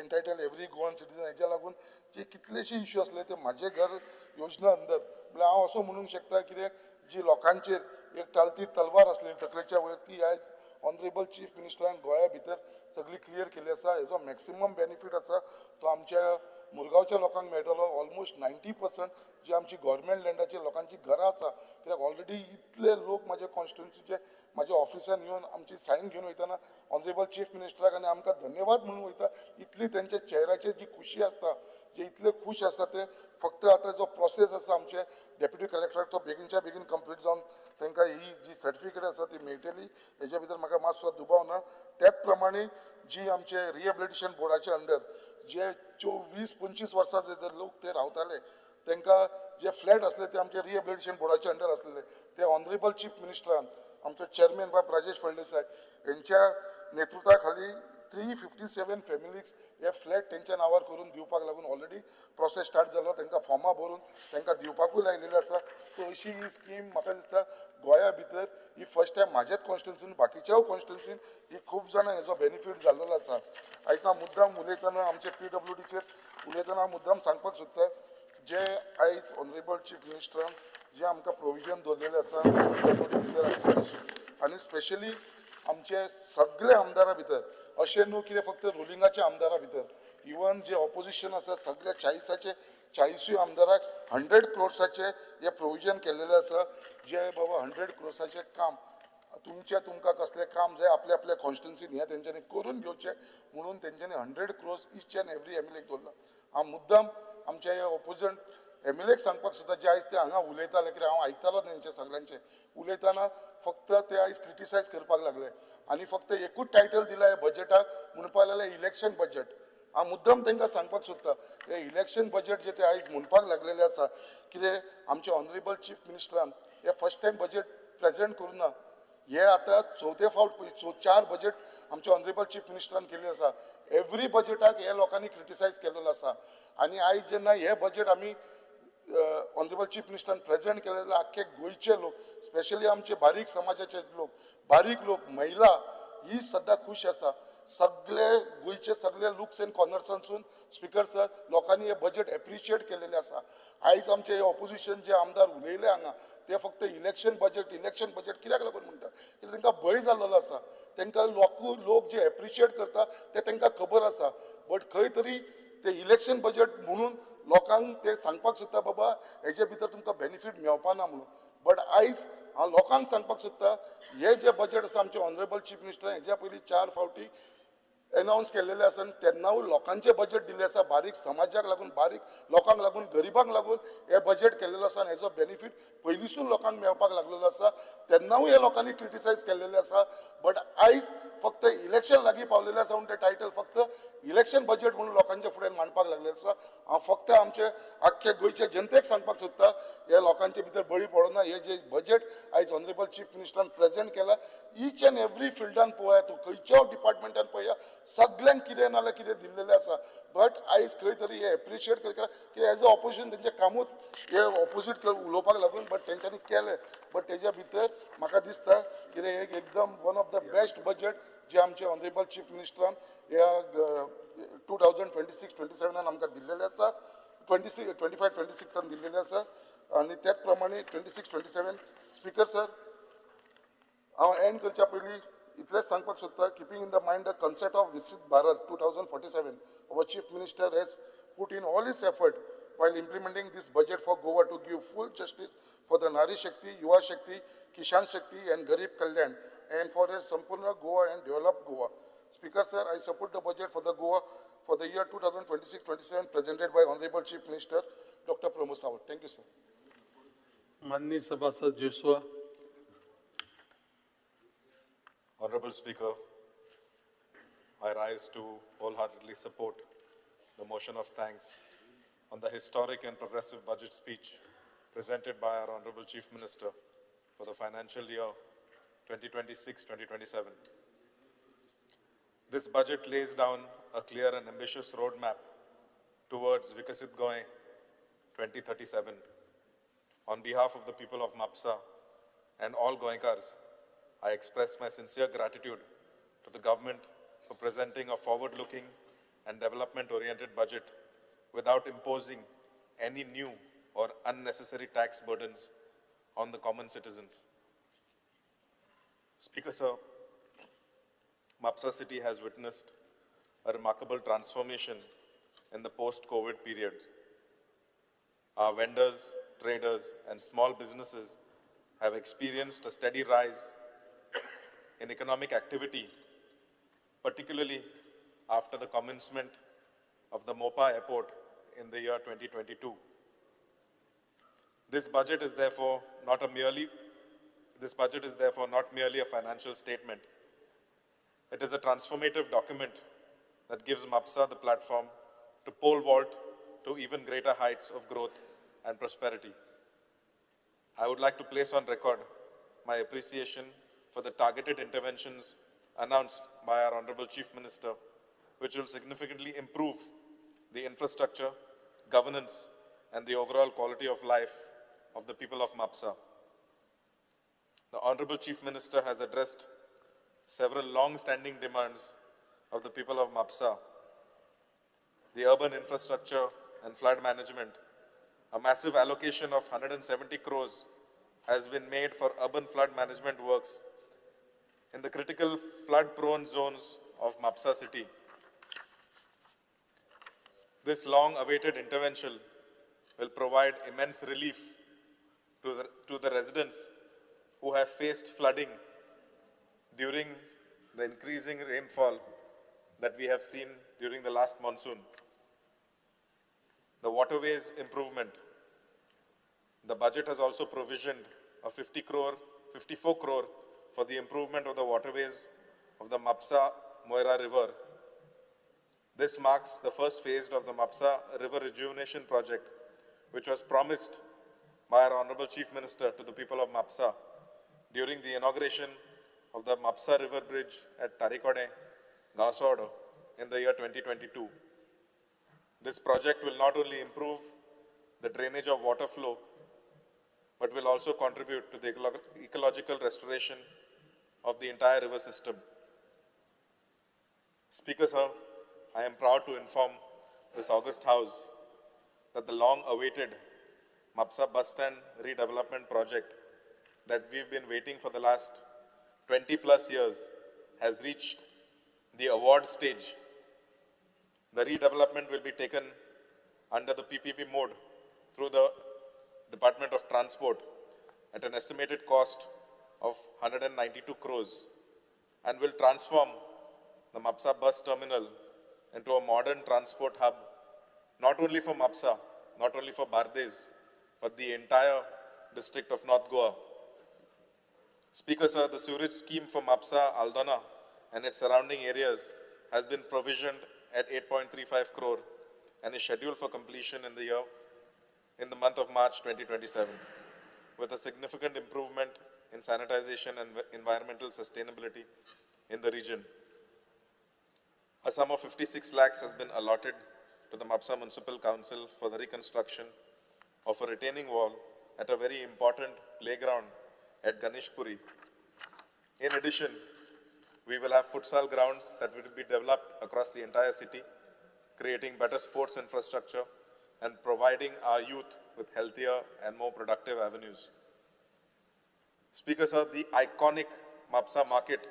एन्टायटल एवरी गोवन सिटीजन हेज्या लागून जे कितलेशे इशू आसले ते म्हाजें घर योजना अंदर म्हळ्यार हांव असो म्हणूंक शकता कित्याक जी लोकांचेर एक टालती तलवार आसलेली तकलेच्या वयर ती आयज ऑनरेबल चीफ मिनिस्टरान गोंया भितर सगळी क्लियर केल्ली आसा. हेजो मॅक्सिमम बेनिफीट आसा तो आमच्या मुरगांवच्या लोकांक मेळटलो. ऑलमोस्ट 90% जी आमची गव्हर्मेंट लँडाची लोकांची घरां आसा कित्याक ऑलरेडी इतले लोक म्हाज्या कॉन्स्टिट्युन्सीचे म्हाज्या ऑफिसान येवन आमची सायन घेवन वयतना ऑनरेबल चीफ मिनिस्टराक आनी आमकां धन्यवाद म्हणून वयता. इतली तेंच्या चेहऱ्याचेर जी खुशी आसता, जे इतले खूश आसता ते फक्त आतां जो प्रोसेस आसा आमचे डेप्युटी कलेक्टराक तो बेगीनच्या बेगीन कंप्लीट जावन तांकां ही जी सर्टिफिकेट आसा ती मेळटली हेज्या भितर म्हाका मातसो दुबाव ना. त्याच प्रमाणे जी आमचे रिहेबिलिटेशन बोर्डाचे अंडर जे 24-25 वर्सां जे लोक ते रावताले तांकां जे फ्लॅट आसले ते आमचे रिहेबिलिटेशन बोर्डाचे अंडर आसलेले ते ऑनरेबल चीफ मिनिस्टरान आमचो चेअरमॅन बाब राजेश फळदेसाय हेंच्या नेतृत्वा खाली 357 फॅमिलीज हे फ्लॅट तेंच्या नांवार करून दिवपाक लागून ऑलरेडी प्रोसेस स्टार्ट जालो. तांकां फॉर्मां भरून तांकां दिवपाकूय लायलेली आसा. सो अशी ही स्कीम म्हाका दिसता गोंया भितर ही फर्स्ट टायम म्हाज्याच कॉन्स्टिट्युन्सीन बाकीच्याय कॉन्स्टिट्युन्सीन ही खूब जाणां हेजो बेनिफीट जाल्लो आसा. आयज हांव मुद्दाम उलयतना आमचे PWDचेर उलयतना हांव मुद्दाम सांगपाक सोदता जे आयज ऑनरेबल चीफ मिनिस्टरान जे आमकां प्रोविजन दवरलेलें आसा आनी स्पेशली आमचे सगळे आमदारा भितर अशें न्हू कितें फक्त रुलिंगाच्या आमदारा भितर इवन जे ऑपोजिशन आसा सगळ्या 40च्या 40 आमदाराक 100 क्रोर्साचे हे प्रोविजन केल्लेलें आसा. जे बाबा 100 क्रोर्साचें काम तुमचें तुमकां कसलें काम जाय आपल्या आपल्या कॉन्स्टिट्युन्सीन हें तेंच्यांनी करून घेवचें म्हणून तेंच्यांनी 100 क्रोर्स इच एन्ड एवरी MLAक दवरला. हांव मुद्दाम आमच्या हे ऑपोजिशन MLAक सांगपाक सोदता जे आयज ते हांगा उलयताले कित्याक हांव आयकतालो तेंचे सगळ्यांचे उलयतना फक्त ते आयज क्रिटिसायज करपाक लागले आनी फक्त एकूच टायटल दिला ह्या बजेटाक म्हणपाक लागले इलेक्शन बजेट. हांव मुद्दाम तांकां सांगपाक सोदता हे इलेक्शन बजेट जे ते आयज म्हणपाक लागलेले आसा कितें आमचे ऑनरेबल चीफ मिनिस्टरान हे फर्स्ट टायम बजेट प्रेजेंट करूं ना, हे आतां चवथे फावट 4 बजेट आमचे ऑनरेबल चीफ मिनिस्टरान केल्ले आसा. एवरी बजेटाक हे लोकांनी क्रिटिसायज केल्लो आसा आनी आयज जेन्ना हे बजेट आमी ऑनरेबल चीफ मिनिस्टरान प्रेजेंट केलें जाल्यार आख्खे गोंयचे लोक स्पेशली आमचे बारीक समाजाचे लोक, बारीक लोक, महिला ही सद्दां खूश आसा. सगळे गोंयचे सगळे लुक्स एंड कॉर्नर्सांसून स्पीकर सर लोकांनी हे बजेट एप्रिशिएट केलेलें आसा. आयज आमचे हे ऑपोजिशन जे आमदार उलयले हांगा ते फक्त इलेक्शन बजेट इलेक्शन बजेट कित्याक लागून म्हणटा कित्याक तांकां भंय जाल्लो आसा. तांकां लोक जे एप्रिशिएट करता ते तांकां खबर आसा बट खंय तरी ते इलेक्शन बजेट म्हणून लोकांक ते सांगपाक सोदता बाबा हेजे भितर तुमकां बेनिफीट मेळपा ना म्हणून. बट आयज हांव लोकांक सांगपाक सोदता हे जे बजेट आसा आमचे ऑनरेबल चीफ मिनिस्टर हेज्या पयलीं 4 फावटी एनावन्स केल्लेले आसा आनी तेन्नाय लोकांचें बजेट दिल्लें आसा. बारीक समाजाक लागून, बारीक लोकांक लागून, गरिबांक लागून हें बजेट केल्लें आसा आनी हेजो बेनिफीट पयलींसून लोकांक मेळपाक लागलेलो आसा. तेन्नाय हे लोकांनी क्रिटिसायज केल्लेलें आसा बट आयज फक्त इलेक्शन लागीं पावलेलें आसा म्हणून तें टायटल फक्त इलेक्शन बजेट म्हणून लोकांच्या फुड्यान मांडपाक लागलेलें आसा. हांव फक्त आमचे आख्खे गोंयचे जनतेक सांगपाक सोदता हे लोकांचे भितर बळी पडना. हे जे बजेट आयज ऑनरेबल चीफ मिनिस्टरान प्रेजेंट केला इच एंड एवरी फिल्डान पळया तूं खंयच्या डिपार्टमेंटान पळया सगळ्यांक कितें ना जाल्यार कितें दिल्लेलें आसा. बट आयज खंय तरी हे एप्रिशिएट करता की एज अ ऑपोजिशन तेंचें कामूच हे ऑपोजीट उलोवपाक लागून बट तेंच्यांनी केलें. बट तेज्या भितर म्हाका दिसता कितें एक एकदम one of the best budget जे आमचे ऑनरेबल चीफ मिनिस्टरान ह्या 2026-27 आमकां दिल्लेलें आसा, 25-26 दिल्लेलें आसा आनी त्याच प्रमाणे 26-27. स्पीकर सर हांव एंड करच्या पयलीं इतलेंच सांगपाक सोदता keeping in the mind the concept of Viksit Bharat 2047 our chief minister has put in all his effort while implementing this budget for Goa to give full justice for the Nari Shakti, Yuva Shakti, Kishan Shakti and Garib Kalyan and for a Sampurna Goa and developed Goa. Speaker sir, I support the budget for the Goa for the year 2026-27 presented by Honorable Chief Minister Dr. Pramod Sawant. Thank you, sir. माननीय सभासद Joshua. Honorable Speaker, I rise to wholeheartedly support the motion of thanks on the historic and progressive budget speech presented by our Honorable Chief Minister for the financial year 2026-2027. This budget lays down a clear and ambitious roadmap towards Vikasit Goa 2037. On behalf of the people of Mapsa and all Goenkars, I express my sincere gratitude to the government for presenting a forward-looking and development-oriented budget without imposing any new or unnecessary tax burdens on the common citizens. Speaker, sir, Mapsa city has witnessed a remarkable transformation in the post-COVID periods. Our vendors, traders, and small businesses have experienced a steady rise in economic activity, particularly after the commencement of the Mopa Airport in the year 2022. This budget is therefore not merely a financial statement. It is a transformative document that gives Mapsa the platform to pole vault to even greater heights of growth and prosperity. I would like to place on record my appreciation for the targeted interventions announced by our Honorable Chief Minister, which will significantly improve the infrastructure, governance, and the overall quality of life of the people of Mapsa. The Honorable Chief Minister has addressed several long-standing demands of the people of Mapsa: the urban infrastructure and flood management. A massive allocation of 170 crores has been made for urban flood management works in the critical flood-prone zones of Mapsa city. This long-awaited intervention will provide immense relief to the residents who have faced flooding during the increasing rainfall that we have seen during the last monsoon. The waterways improvement. The budget has also provisioned a 54 crore for the improvement of the waterways of the Mapsa Moira River. This marks the first phase of the Mapsa River Rejuvenation Project, which was promised by our Honorable Chief Minister to the people of Mapsa during the inauguration of the Mapsa River Bridge at Tarikode, Gaosodo in the year 2022. This project will not only improve the drainage of water flow, but will also contribute to the ecological restoration of the entire river system. Speaker, sir, I am proud to inform this august house that the long-awaited Mapsa bus stand redevelopment project that we've been waiting for the last 20 plus years has reached the award stage. The redevelopment will be taken under the PPP mode through the Department of Transport at an estimated cost of 192 crores and will transform the Mapsa bus terminal into a modern transport hub, not only for Mapsa, not only for Bardez, but the entire district of North Goa. Speaker, sir, the sewerage scheme for Mapsa, Aldona and its surrounding areas has been provisioned at 8.35 crore and is scheduled for completion in the month of March 2027, with a significant improvement in sanitization and environmental sustainability in the region. A sum of 56 lakhs has been allotted to the Mapsa Municipal Council for the reconstruction of a retaining wall at a very important playground at Ganeshpuri. In addition, we will have futsal grounds that will be developed across the entire city, creating better sports infrastructure and providing our youth with healthier and more productive avenues. Speaker, sir, the iconic Mapsa market,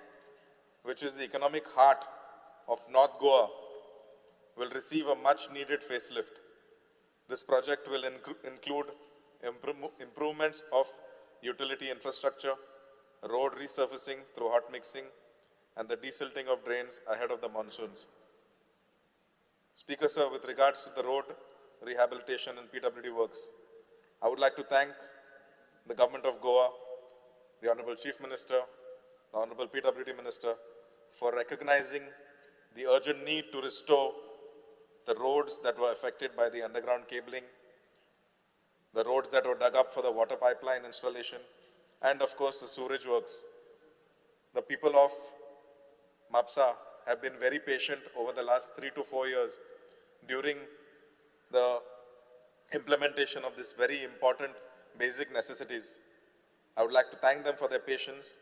which is the economic heart of North Goa, will receive a much needed facelift. This project will include improvements of utility infrastructure, road resurfacing through hot mixing, and the desilting of drains ahead of the monsoons. Speaker, sir, with regards to the road rehabilitation and PWD works, I would like to thank the government of Goa, the Honorable Chief Minister, the Honorable PWD Minister, for recognizing the urgent need to restore the roads that were affected by the underground cabling, the roads that were dug up for the water pipeline installation, and of course the sewerage works. The people of Mapsa have been very patient over the last 3 to 4 years during the implementation of this very important basic necessities. I would like to thank them for their patience.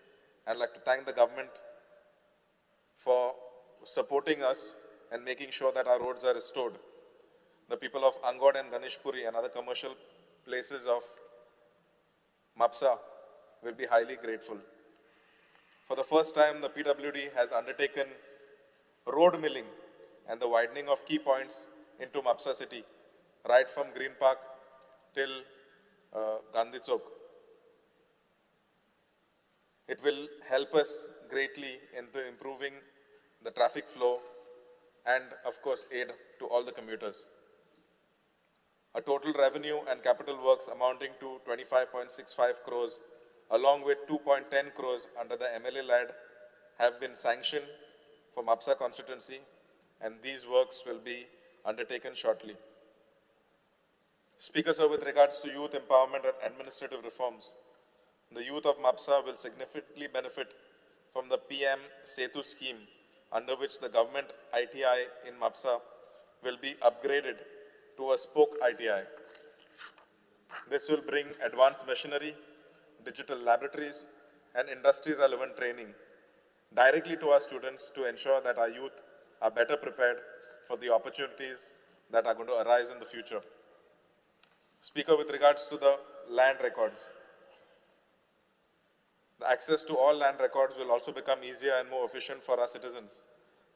I'd like to thank the government for supporting us and making sure that our roads are restored. The people of Angod and Ganeshpuri and other commercial places of Mapsa will be highly grateful. For the first time, the PWD has undertaken road milling and the widening of key points into Mapsa city, right from Green Park till Gandhi Chowk. It will help us greatly in the improving the traffic flow and of course aid to all the commuters. A total revenue and capital works amounting to 25.65 crores along with 2.10 crores under the MLA LAD have been sanctioned for Mapsa constituency, and these works will be undertaken shortly. Speaker sir, with regards to youth empowerment and administrative reforms, the youth of Mapsa will significantly benefit from the PM Setu scheme, under which the government ITI in Mapsa will be upgraded to a spoke ITI. This will bring advanced machinery, digital laboratories, and industry-relevant training directly to our students to ensure that our youth are better prepared for the opportunities that are going to arise in the future. Speaker, with regards to the land records, the access to all land records will also become easier and more efficient for our citizens.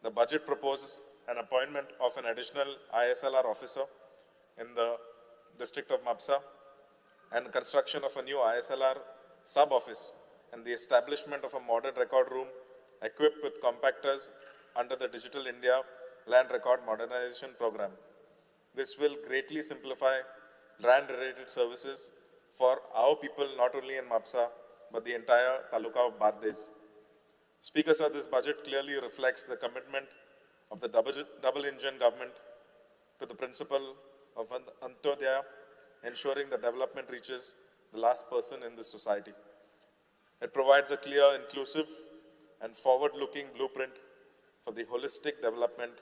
The budget proposes an appointment of an additional ISLR officer in the district of Mapsa and construction of a new ISLR sub-office and the establishment of a modern record room equipped with compactors under the Digital India Land Record Modernization Program. This will greatly simplify land-related services for our people, not only in Mapsa, but the entire taluka of Bardez. Speaker sir, this budget clearly reflects the commitment of the double engine government to the principle of Antyodaya, ensuring the development reaches the last person in this society. It provides a clear, inclusive, and forward-looking blueprint for the holistic development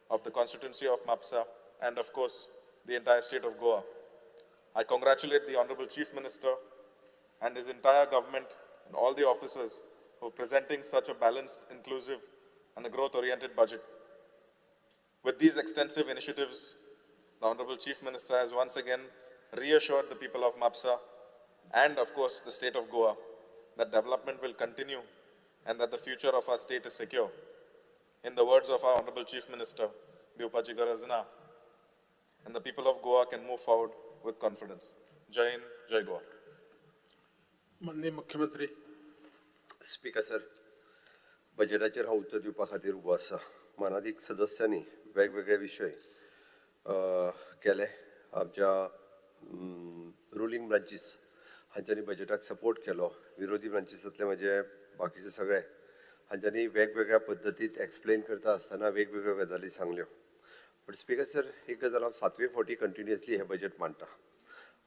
of the constituency of Mapsa and, of course, the entire state of Goa. I congratulate the Honorable Chief Minister and his entire government and all the officers for presenting such a balanced, inclusive, and a growth-oriented budget. With these extensive initiatives, the Honorable Chief Minister has once again reassured the people of Mapsa and, of course, the state of Goa that development will continue and that the future of our state is secure. In the words of our Honorable Chief Minister, भिवपाची गरज ना, and the people of Goa can move forward with confidence. Jai Hind, Jai Goa. माननीय मुख्यमंत्री. Speaker sir, बजेटाचेर हांव उत्तर दिवपा खातीर उबो आसा. मानादीक सदस्यांनी वेगवेगळे विशय केले. आमच्या रुलींग ब्रांचीस हांच्यांनी बजेटाक सपोर्ट केलो. विरोधी ब्रांचीसांतले म्हजे बाकीचे सगळे हांच्यांनी वेगवेगळ्या पद्दतीत एक्सप्लेन करता आसतना वेगवेगळ्यो गजाली सांगल्यो. बट स्पीकर सर, एक गजाल हांव सातवे फावटी कंटिन्युअसली हें बजेट मांडटा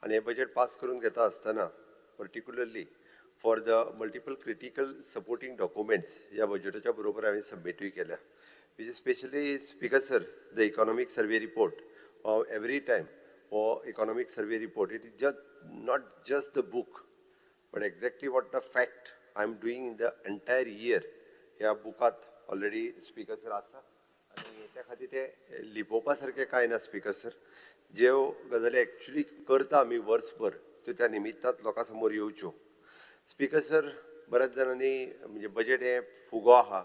आनी हें बजेट पास करून घेता आसतना particularly for the multiple critical supporting documents ह्या बजेटाच्या बरोबर हांवें सबमिटूय केल्या, which is specially speaker sir the economic survey report. Every time हो economic survey report, it is just not just the book but exactly what the fact I am doing in the entire year ह्या बुकात already speaker sir आसा आनी त्या खातीर ते लिपोवपा सारकें कांय ना. स्पीकर सर, ज्यो गजाली एक्चुली करता आमी वर्सभर त्यो त्या निमित्तात लोकां समोर येवच्यो. स्पीकर सर, बऱ्याच जाणांनी म्हणजे बजेट हें फुगो आहा,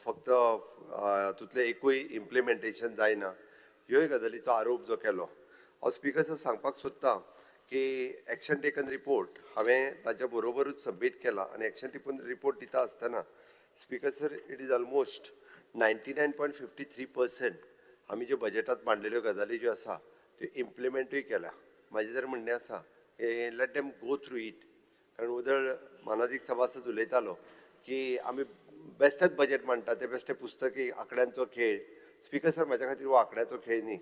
फक्त हातूंतलें एकूय इम्प्लिमेंटेशन जायना, ह्योय गजालीचो आरोप जो केलो. हांव स्पीकर सर सांगपाक सोदता की एक्शन टेकन रिपोर्ट हांवें ताच्या बरोबरूच सबमीट केला आनी एक्शन टेकन रिपोर्ट दिता आसतना speaker sir it is almost 99.53% आमी ज्यो बजेटांत मांडलेल्यो गजाली ज्यो आसा त्यो इम्प्लिमेंटूय केल्या. म्हाजें जर म्हणणें आसा Let them go through it. कारण उदळ मानादीक सभासद उलयतालो की आमी बेस्टच बजेट मांडटा, ते बेश्टे पुस्तकी आंकड्यांचो खेळ. स्पीकर सर, म्हाज्या खातीर हो आंकड्याचो खेळ न्ही,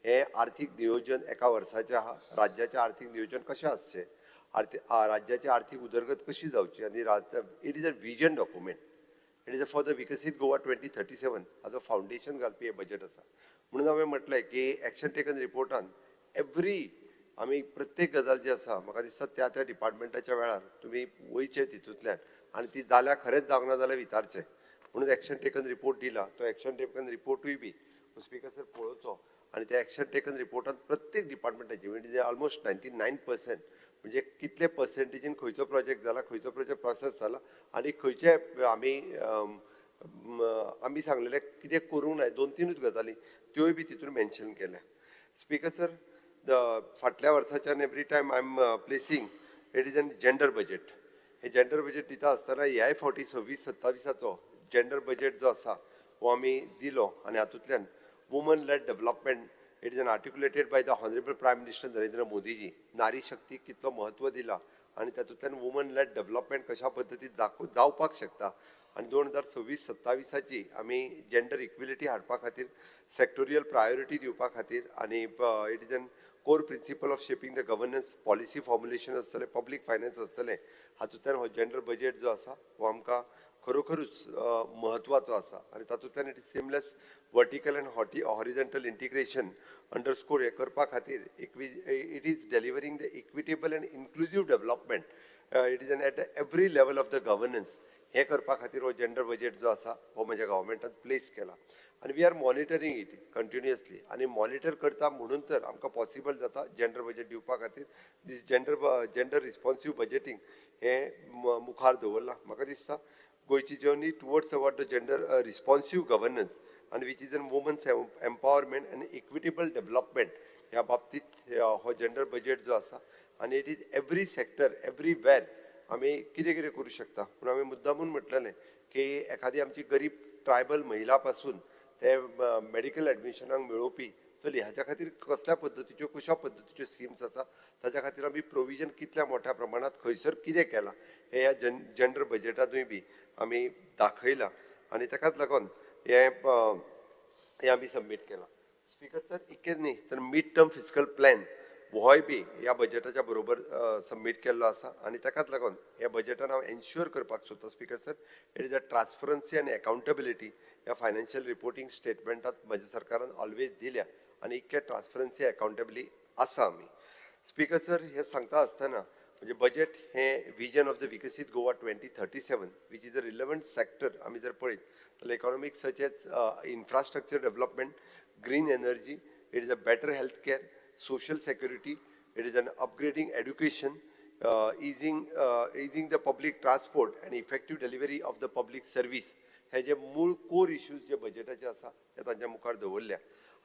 हें आर्थीक नियोजन एका वर्साच्या राज्याचें आर्थीक नियोजन कशें आसचें, राज्याची आर्थीक उदरगत कशी जावची, आनी it is a vision document. It is a for the Viksit Goa 2037 हाजो फावंडेशन घालपी हें बजेट आसा. म्हणून हांवें म्हटलें की एक्शन टेकन रिपोर्टान एवरी आमी प्रत्येक गजाल जी आसा म्हाका दिसता त्या त्या डिपार्टमेंटाच्या वेळार तुमी वयचे तितूंतल्यान आनी ती जाल्यार खरेंच जावंक ना जाल्यार विचारचें. म्हणून एक्शन टेकन रिपोर्ट दिला, तो एक्शन टेकन रिपोर्टूय बी स्पीकर सर पळोवचो आनी त्या एक्शन टेकन रिपोर्टान प्रत्येक डिपार्टमेंटाची म्हणजे ऑलमोस्ट 99% म्हणजे कितले पर्सेंटेजीन खंयचो प्रोजेक्ट जाला, खंयचो प्रोजेक्ट प्रोसेस जाला आनी खंयचे आमी आमी सांगलेले कितें करूंक ना, दोन तिनूच गजाली त्योय बी तितून मेन्शन केल्या. स्पीकर सर, फाटल्या वर्साच्यान every time I am placing it is an gender budget. Hey gender budget दिता आसतना ह्याय फावटी 26-27 जेंडर बजेट जो आसा हो आमी दिलो आनी हातूंतल्यान woman led development it is an articulated by the honourable prime minister Narendra Modiji. नारी शक्तीक कितलो महत्व दिला आनी तातूंतल्यान वुमन लेड डेव्हलपमेंट कशा पद्दतीन जावपाक शकता आनी 2026-27 आमी जेंडर इक्विलिटी हाडपा खातीर सेक्टोरियल प्रायोरिटी दिवपा खातीर आनी it is an core principle of shaping the governance policy formulation आसतलें, पब्लीक फायनान्स आसतलें. हातूंतल्यान हो जेंडर बजेट जो आसा हो आमकां खरोखरूच म्हत्वाचो आसा आनी तातूंतल्यान it is seamless vertical and horizontal integration underscore हें करपा खातीर it is delivering the equitable and inclusive development. It is an at every level of the governance हें करपा खातीर हो जेंडर बजेट जो आसा हो म्हज्या गव्हर्मेंटान प्लेस केला आनी we are monitoring it continuously आनी मॉनिटर करता म्हणून तर आमकां पॉसिबल जाता जेंडर बजेट दिवपा खातीर. दीस जेंडर रिस्पॉन्सीव बजेटींग हें मुखार दवरलां. म्हाका दिसता गोंयची journey towards about the gender responsive governance आनी which is an women's empowerment and equitable development ह्या बाबतींत हो जेंडर बजेट जो आसा आनी it is every sector everywhere आमी कितें कितें करूं शकता. पूण हांवें मुद्दामून म्हटलेलें की एखादी आमची गरीब ट्रायबल महिला पासून ते मेडिकल एडमिशनाक मेळोवपी चली हाच्या खातीर कसल्या पद्दतीच्यो कशा पद्दतीच्यो स्किम्स आसा ताच्या खातीर आमी प्रोविजन कितल्या मोठ्या प्रमाणांत खंयसर कितें केलां हें ह्या जेंडर बजेटांतूय बी आमी दाखयलां आनी ताकाच लागून हें आमी सबमीट केलां. स्पीकर सर, इतकेंच न्ही तर मिड टर्म फिस्कल प्लॅन होय बी ह्या बजेटाच्या बरोबर सबमीट केल्लो आसा आनी ताकाच लागून ह्या बजेटान हांव एन्श्योर करपाक सोदता speaker sir, it is a transparency आनी अकाउंटेबिलिटी ह्या फायनान्शियल रिपोर्टींग स्टेटमेंटात म्हज्या सरकारान ऑलवेज दिल्या आनी इतके ट्रान्सपरन्सी अकाउंटेबिलिटी आसा आमी. स्पीकर सर, हें सांगता आसतना म्हणजे बजेट हें vision of the Viksit Goa 2037 which is a relevant sector आमी जर पळयत जाल्यार economic such as infrastructure development, green energy, it is a better health care, social security, it is an upgrading education, easing the public transport and effective delivery of the public service. हे जे मूळ कोर issues जे बजेटाचे आसा ते तांच्या मुखार दवरल्या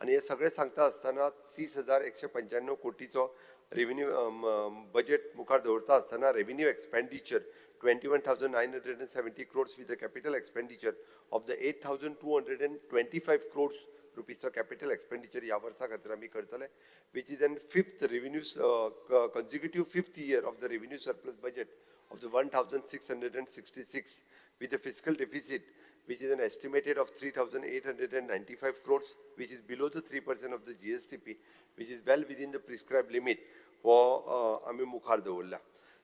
आनी हे सगळें सांगता आसतना 30,195 कोटीचो रेवेन्यू बजेट मुखार दवरता आसतना revenue expenditure 21,970 crores with the capital expenditure of the 8,225 crores रुपीजचो capital expenditure ह्या वर्सा खातीर आमी करतले, which is an fifth revenue consecutive fifth year of the revenue surplus budget of the 1,666 with the fiscal deficit which is an estimated of 3,895 crores, which is below the 3% of the GSDP, which is well within the prescribed limit हो आमी मुखार दवरला.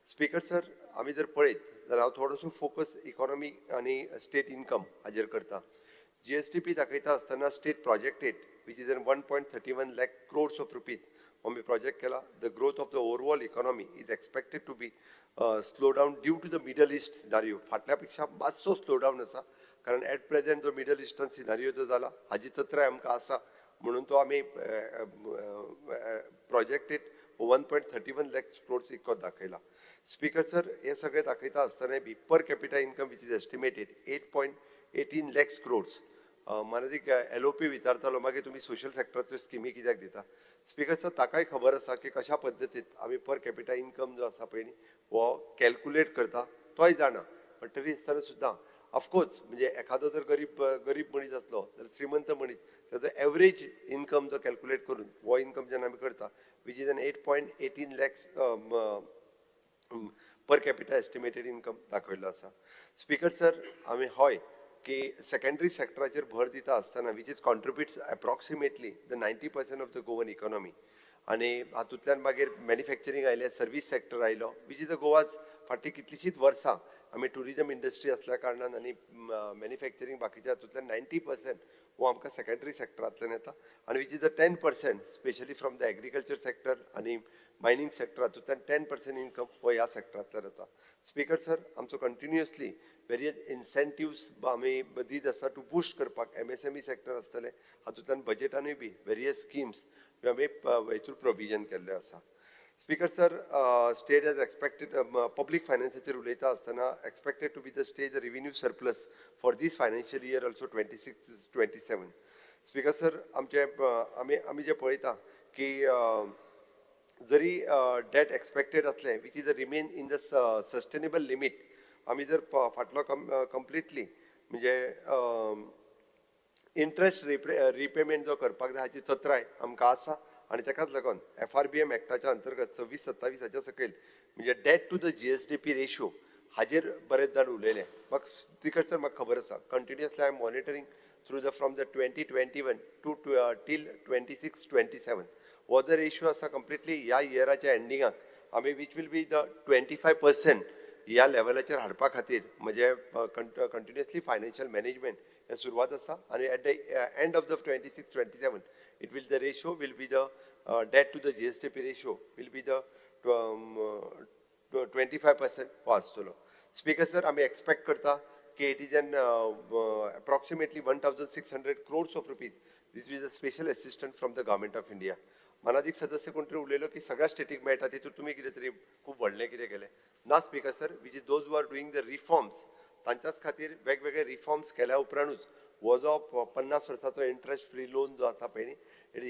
Speaker sir, आमी जर पळयत जाल्यार हांव थोडोसो फोकस इकॉनॉमी आनी स्टेट इन्कम हाजेर करता. GSDP दाखयता आसतना state projected which is an 1.31 lakh crores of rupees आमी प्रोजेक्ट केला. The growth of the overall economy is expected to be slow down due to the Middle East scenario. फाटल्या पेक्षा मातसो slow down आसा कारण eight present जो middle eastern scenario जो जाला हाजी तत्राय आमकां आसा म्हणून तो आमी प्रोजेक्टेड 1.31 लॅक क्रोर्स इतको दाखयला. स्पीकर सर, हे सगळें दाखयता आसतना बी per capita income which is estimated 8.18 lakhs crores. मानादीक LOP विचारतालो मागीर तुमी सोशल सेक्टरांतल्यो स्किमी कित्याक दिता. स्पीकर सर, ताकाय खबर आसा की कशा पद्दतीन आमी पर कॅपिटा इन्कम जो आसा पळय न्ही हो कॅल्कुलेट करता तोय जाणा, पण तरी आसतना सुद्दां ऑफकोर्स म्हणजे एखादो जर गरीब गरीब मनीस आसलो जाल्यार श्रीमंत मनीस ताजो एवरेज इनकम जो कॅल्कुलेट करून हो इनकम जेन्ना आमी करता which is an 8.18 lakhs per capita estimated income दाखयल्लो आसा. स्पीकर सर, आमी हय की सेकेंडरी सेक्टराचेर भर दिता आसतना which is contributes approximately the 90% of the Goan economy आनी हातूंतल्यान मागीर मॅन्युफॅक्चरींग आयलें, सर्वीस सेक्टर आयलो which is a Goa's फाटलीं कितलींशींच वर्सां आमी ट्युरिजम इंडस्ट्री आसल्या कारणान आनी मॅन्युफॅक्चरींग बाकीच्या हातूंतल्यान 90% हो आमकां सेकेंडरी सेक्टरांतल्यान येता आनी which is a 10% specially from the agriculture sector आनी मायनींग सेक्टर हातूंतल्यान 10% इनकम हो ह्या सेक्टरांतल्यान येता. स्पीकर सर, आमचो कंटिन्युअसली वेरियस इन्सेंटिव्स आमी दीत आसा टू बूस्ट करपाक MSME sector आसतलें, हातूंतल्यान बजेटानूय बी वेरियस स्किम्स आमी हेतूर प्रोविजन केल्लें आसा. Speaker sir, state has expected public फायनान्साचेर उलयता आसतना expected to be the state revenue surplus for this financial year also 26-27. Speaker sir, आमचे आमी आमी जे पळयता की जरी डेट एक्सपेक्टेड आसलें which is a remain in the sustainable limit, आमी जर फाटलो कंप्लिटली म्हणजे इंट्रस्ट रिपेमेंट जो करपाक जाय हाची चत्राय आमकां आसा आनी ताकाच लागून FRBM एक्टाच्या अंतर्गत 26-27 हाच्या सकयल म्हणजे debt to the GSDP ratio हाजेर बरेच जाण उलयले. म्हाका स्पीकर सर म्हाका खबर आसा continuously I am monitoring through the from the 2021 to till 26-27 हो जो रेशियो आसा कंप्लिटली ह्या इयराच्या एंडिंगाक आमी which will be the 25% ह्या लेवलाचेर हाडपा खातीर म्हणजे कंटिन्युअसली फायनान्शियल मॅनेजमेंट हें सुरवात आसा आनी at the end of the 26-27 it will the ratio will be the debt to the GSDP ratio will be the 25% हो आसतलो. स्पीकर सर, आमी एक्सपेक्ट करता की it is an approximately 1,600 crores of rupees this is a special assistant from the government of India. मानादीक सदस्य कोण तरी उलयलो की सगळ्या स्टेटीक मेळटा तितून तुमी कितें तरी खूब व्हडलें कितें केलें ना. Speaker sir, which is those who are doing the reforms तांच्याच खातीर वेगवेगळे रिफॉर्म्स केल्या उपरांतूच हो जो 50 वर्साचो इंट्रस्ट फ्री लोन जो आसा पळय न्ही,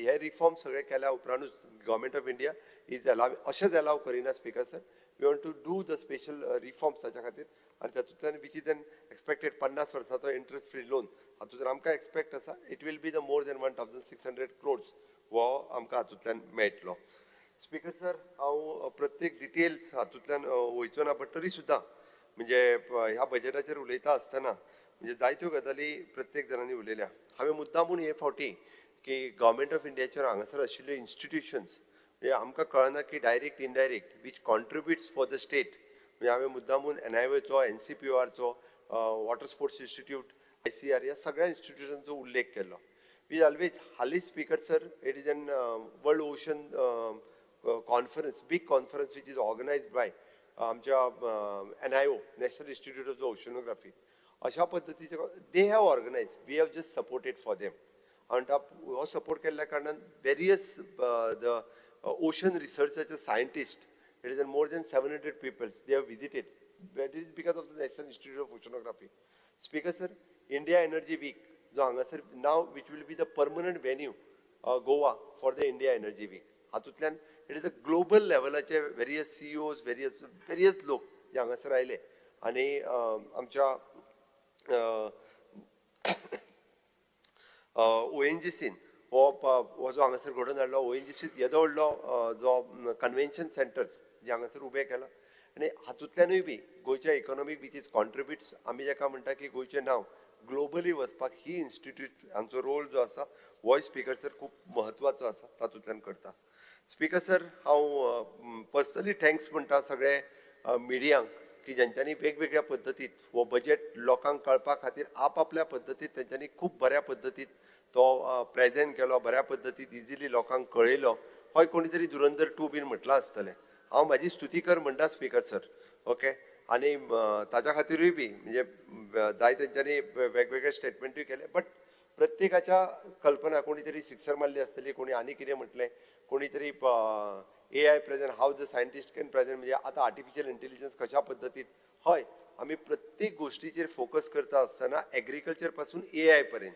हे रिफॉर्म सगळे केल्या उपरांतूच government of India is allow अशेंच अलाव करिना. Speaker sir, we want to do the special reforms ताच्या खातीर आनी तातूंतल्यान which is an expected 50 वर्साचो इंट्रस्ट फ्री लोन हातूंतल्यान आमकां एक्सपेक्ट आसा it will be the more than 1,600 crores हो आमकां हातूंतल्यान मेळटलो. स्पीकर सर, हांव प्रत्येक डिटेल्स हातूंतल्यान वयचो ना, बट तरी सुद्दां म्हणजे ह्या बजेटाचेर उलयता आसतना म्हणजे जायत्यो गजाली प्रत्येक जाणांनी उलयल्या. हांवें मुद्दामून हे फावटी की गव्हर्मेंट ऑफ इंडियाचेर हांगासर आशिल्ल्यो इन्स्टिट्युशन्स म्हणजे आमकां कळना की direct indirect which contributes for the state म्हणजे हांवें मुद्दामून NIOचो, NCPORचो, वॉटर स्पोर्ट्स इन्स्टिट्यूट, ICR ह्या सगळ्या इन्स्टिट्युशनचो उल्लेख केल्लो. We always हालींच speaker sir, it is an world ocean conference, big conference which is organized by आमच्या NIO, national institute of oceanography, अशा पद्दतीचे they have organize, we have just supported for them. म्हणटा हो सपोर्ट केल्ल्या कारणान various the ocean रिसर्चाचे scientist, it is more than 700 peoples they have visited, that is because of the national institute of oceanography. Speaker sir, India energy week जो हांगासर now which will be the permanent venue Goa for the India energy week, हातूंतल्यान it is a global लेवलाचे various CEOs, various various लोक जे हांगासर आयले आनी आमच्या ONGCन हो जो हांगासर घडोवन हाडलो, ONGCत येदो व्हडलो जो कन्व्हेन्शन सेंटर्स जे हांगासर उबें केलां आनी हातूंतल्यानूय बी गोंयच्या इकॉनॉमीक which is contributes आमी जाका म्हणटा की गोंयचें नांव ग्लोबली वचपाक ही इन्स्टिट्यूट हांचो रोल जो आसा होय स्पीकर सर खूब म्हत्वाचो आसा, तातूंतल्यान करता. स्पीकर सर, हांव पर्सनली thanks म्हणटा सगळे मिडियांक की जेंच्यांनी वेगवेगळ्या पद्दतीत हो बजेट लोकांक कळपा खातीर आपआपल्या पद्दतीत तेंच्यांनी खूब बऱ्या पद्दतीत तो प्रेजेंट केलो, बऱ्या पद्दतीत इजिली लोकांक कळयलो. हय कोणी तरी धुरंधर 2 बीन म्हटलां आसतलें, हांव म्हाजी स्तुती कर म्हणटा स्पीकर सर, ओके. आनी ताच्या खातीरूय बी म्हणजे जाय तेंच्यांनी वेगवेगळे स्टेटमेंटूय केले, बट प्रत्येकाच्या कल्पना कोणी तरी सिक्सर मारली आसतली, कोणी आनी कितें म्हटलें, कोणी तरी AI present, how the scientist can present, म्हणजे आतां आर्टिफिशियल इंटेलिजन्स कशा पद्दतीत. हय आमी प्रत्येक गोश्टीचेर फोकस करता आसतना एग्रीकल्चर पासून AI पर्यंत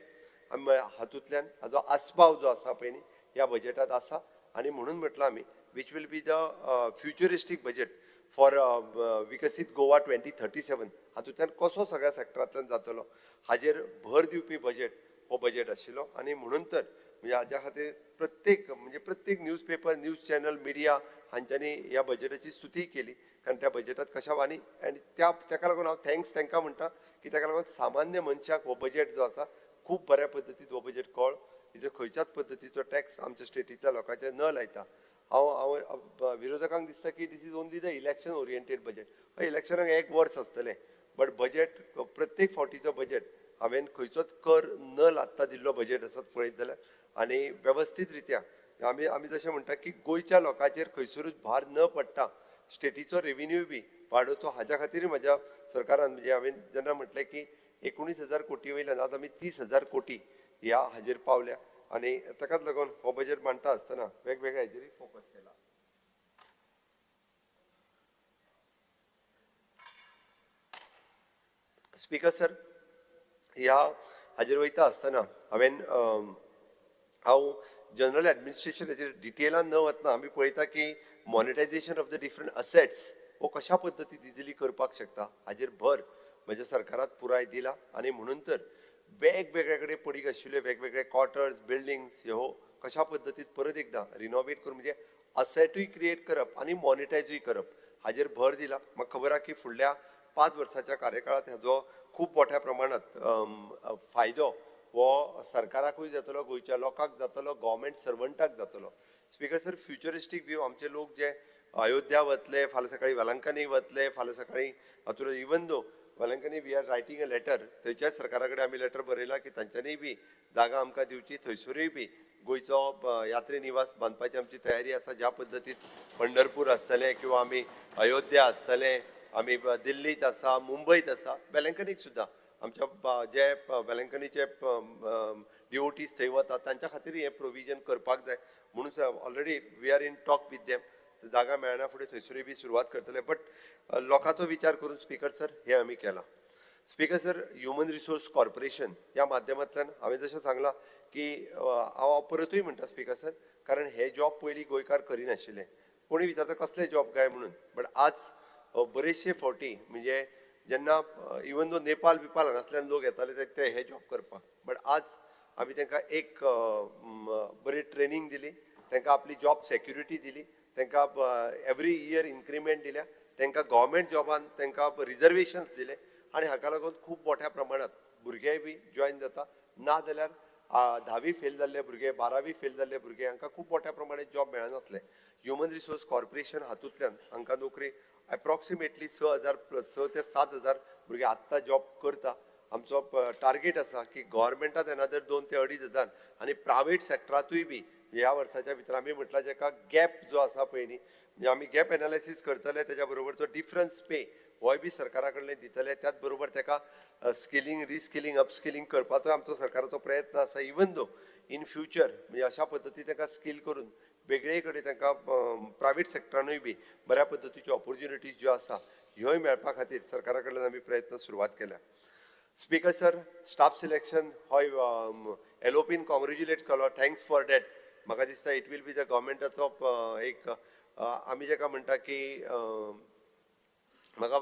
आमी हातूंतल्यान हाजो आस्पाव जो आसा पळय न्ही ह्या बजेटांत आसा आनी म्हणून म्हटलां आमी which will be the futuristic budget. For विकसीत गोवा 2037 हातूंतल्यान कसो सगळ्या सेक्टरांतल्यान जातलो हाजेर भर दिवपी बजेट हो बजेट आशिल्लो. आनी म्हणून तर म्हणजे हाज्या खातीर प्रत्येक म्हणजे प्रत्येक news paper, news channel, media हांच्यांनी ह्या बजेटाची स्तुती केली, कारण त्या बजेटात कशा आनी आनी त्या ताका लागून हांव thanks तांकां म्हणटा की ताका लागून सामान्य मनशाक हो बजेट जो आसा खूब बऱ्या पद्दतीन हो बजेट कळ, हिजो खंयच्याच पद्दतीचो टॅक्स आमच्या स्टेटींतल्या लोकांचेर न लायता. हांव हांव विरोधकांक दिसता की this is only the election oriented budget. इलेक्शनाक एक वर्स आसतलें, बट बजेट प्रत्येक फावटीचो बजेट हांवें खंयचोच कर न लादता दिल्लो बजेट आसा पळयत जाल्यार. आनी वेवस्थीत रित्या आमी आमी जशें म्हणटा की गोंयच्या लोकांचेर खंयसरूच भार न पडटा स्टेटीचो रेविन्यू बी वाडोवचो हाज्या खातीर म्हज्या सरकारान म्हणजे हांवें जेन्ना म्हटलें की 19,000 कोटी वयल्यान आतां आमी 30,000 कोटी ह्या हाजेर पावल्या आनी ताकाच लागून हो बजेट मांडटा आसतना वेगवेगळ्या हाजेरूय फोकस केला. स्पीकर सर, ह्या हाजेर वयता आसतना हांवें हांव जनरल एडमिनिस्ट्रेशन हाजेर डिटेलान न वतना आमी पळयता की monetisation of the different assets हो कशा पद्दतीन इजिली करपाक शकता हाजेर भर म्हज्या सरकारात पुराय दिला. आनी म्हणून तर वेगवेगळ्या कडेन पडीक आशिल्ल्यो वेगवेगळे क्वॉर्टर्स, बिल्डिंग्स ह्यो कशा पद्दतीन परत एकदां रिनोवेट करून म्हणजे असेटूय क्रिएट करप आनी मॉनिटायजूय करप हाजेर भर दिला. म्हाका खबर आहा की फुडल्या 5 वर्साच्या कार्यकाळांत हाजो खूब मोठ्या प्रमाणांत फायदो हो सरकाराकूय जातलो, गोंयच्या लोकांक जातलो, गव्हर्मेंट सर्वंटाक जातलो. स्पीकर सर, फ्युचरिस्टीक व्यू आमचे लोक जे अयोध्या वतले, फाल्यां सकाळीं वेलंकनी वतले, फाल्यां सकाळीं हातूंत even though Velankanni we are writing a letter, थंयच्याच सरकारा कडेन आमी लेटर बरयलां की तांच्यांनीय बी जागा आमकां दिवची, थंयसरूय बी गोंयचो यात्री निवास बांदपाची आमची तयारी आसा. ज्या पद्दतीन पंढरपूर आसतलें किंवा आमी अयोध्या आसतलें, आमी दिल्लीत आसा, मुंबयत आसा, वेलंकनीक सुद्दां आमच्या जे वेलंकनीचे डिओटीज थंय वतात तांच्या खातीर हें प्रोविजन करपाक जाय म्हणून already we are in talk with them. जागा मेळना फुडें थंयसरूय बी सुरवात करतले, बट लोकांचो विचार करून स्पीकर सर हें आमी केलां. Speaker sir, human resource corporation ह्या माध्यमांतल्यान हांवें जशें सांगलां की हांव परतूय म्हणटा स्पीकर सर, कारण हे जॉब पयलीं गोंयकार करिनाशिल्ले, कोणी विचारता कसले जॉब काय म्हणून, बट आज बरेचशे फावटी म्हणजे जेन्ना इवन दो नेपाल बिपाल हांगांतल्यान लोक येताले ते हे जॉब करपाक, बट आज आमी तांकां एक बरी ट्रेनींग दिली, तांकां आपली जॉब सेक्युरिटी दिली, तांकां एवरी इयर इन्क्रिमेंट दिल्या, तांकां गव्हर्मेंट जॉबान तांकां रिजर्वेशन्स दिले आनी हाका लागून खूब मोठ्या प्रमाणांत भुरगेय बी जॉयन जाता. ना जाल्यार 10वी फेल जाल्ले भुरगे, 12वी फेल जाल्ले भुरगे हांकां खूब मोठ्या प्रमाणांत जॉब मेळनासले. ह्युमन रिसोर्स कॉर्पोरेशन हातूंतल्यान हांकां नोकरी एप्रॉक्सिमेटली 6,000 प्लस 6 ते 7,000 भुरगे आत्तां जॉब करता. आमचो टार्गेट आसा की गव्हर्मेंटात एनादर 2 ते 2,500 आनी प्रायवेट सेक्टरांतूय बी ह्या वर्साच्या भितर आमी म्हटलां जेका गॅप जो आसा पळय न्ही, म्हणजे आमी गॅप एनालिसीस करतले, तेज्या बरोबर तो डिफरन्स पे होय बी सरकारा कडल्यान दितले, त्याच बरोबर ताका स्किलिंग, रिस्किलिंग, अपस्किलिंग करपाचो आमचो सरकाराचो प्रयत्न आसा. इवन दो इन फ्युचर म्हणजे अशा पद्दतीन तांकां स्किल करून वेगळे कडेन तांकां प्रायवेट सेक्टरानूय बी बऱ्या पद्दतीच्यो ऑपोर्च्युनिटीज ज्यो आसा ह्योय मेळपा खातीर सरकारा कडल्यान आमी प्रयत्न सुरवात केल्या. स्पीकर सर, स्टाफ सिलेक्शन होय एलओपीन कॉंग्रेच्युलेट केलो, thanks for that. म्हाका दिसता it will be the गव्हर्मेंटाचो एक आमी जेका म्हणटा की म्हाका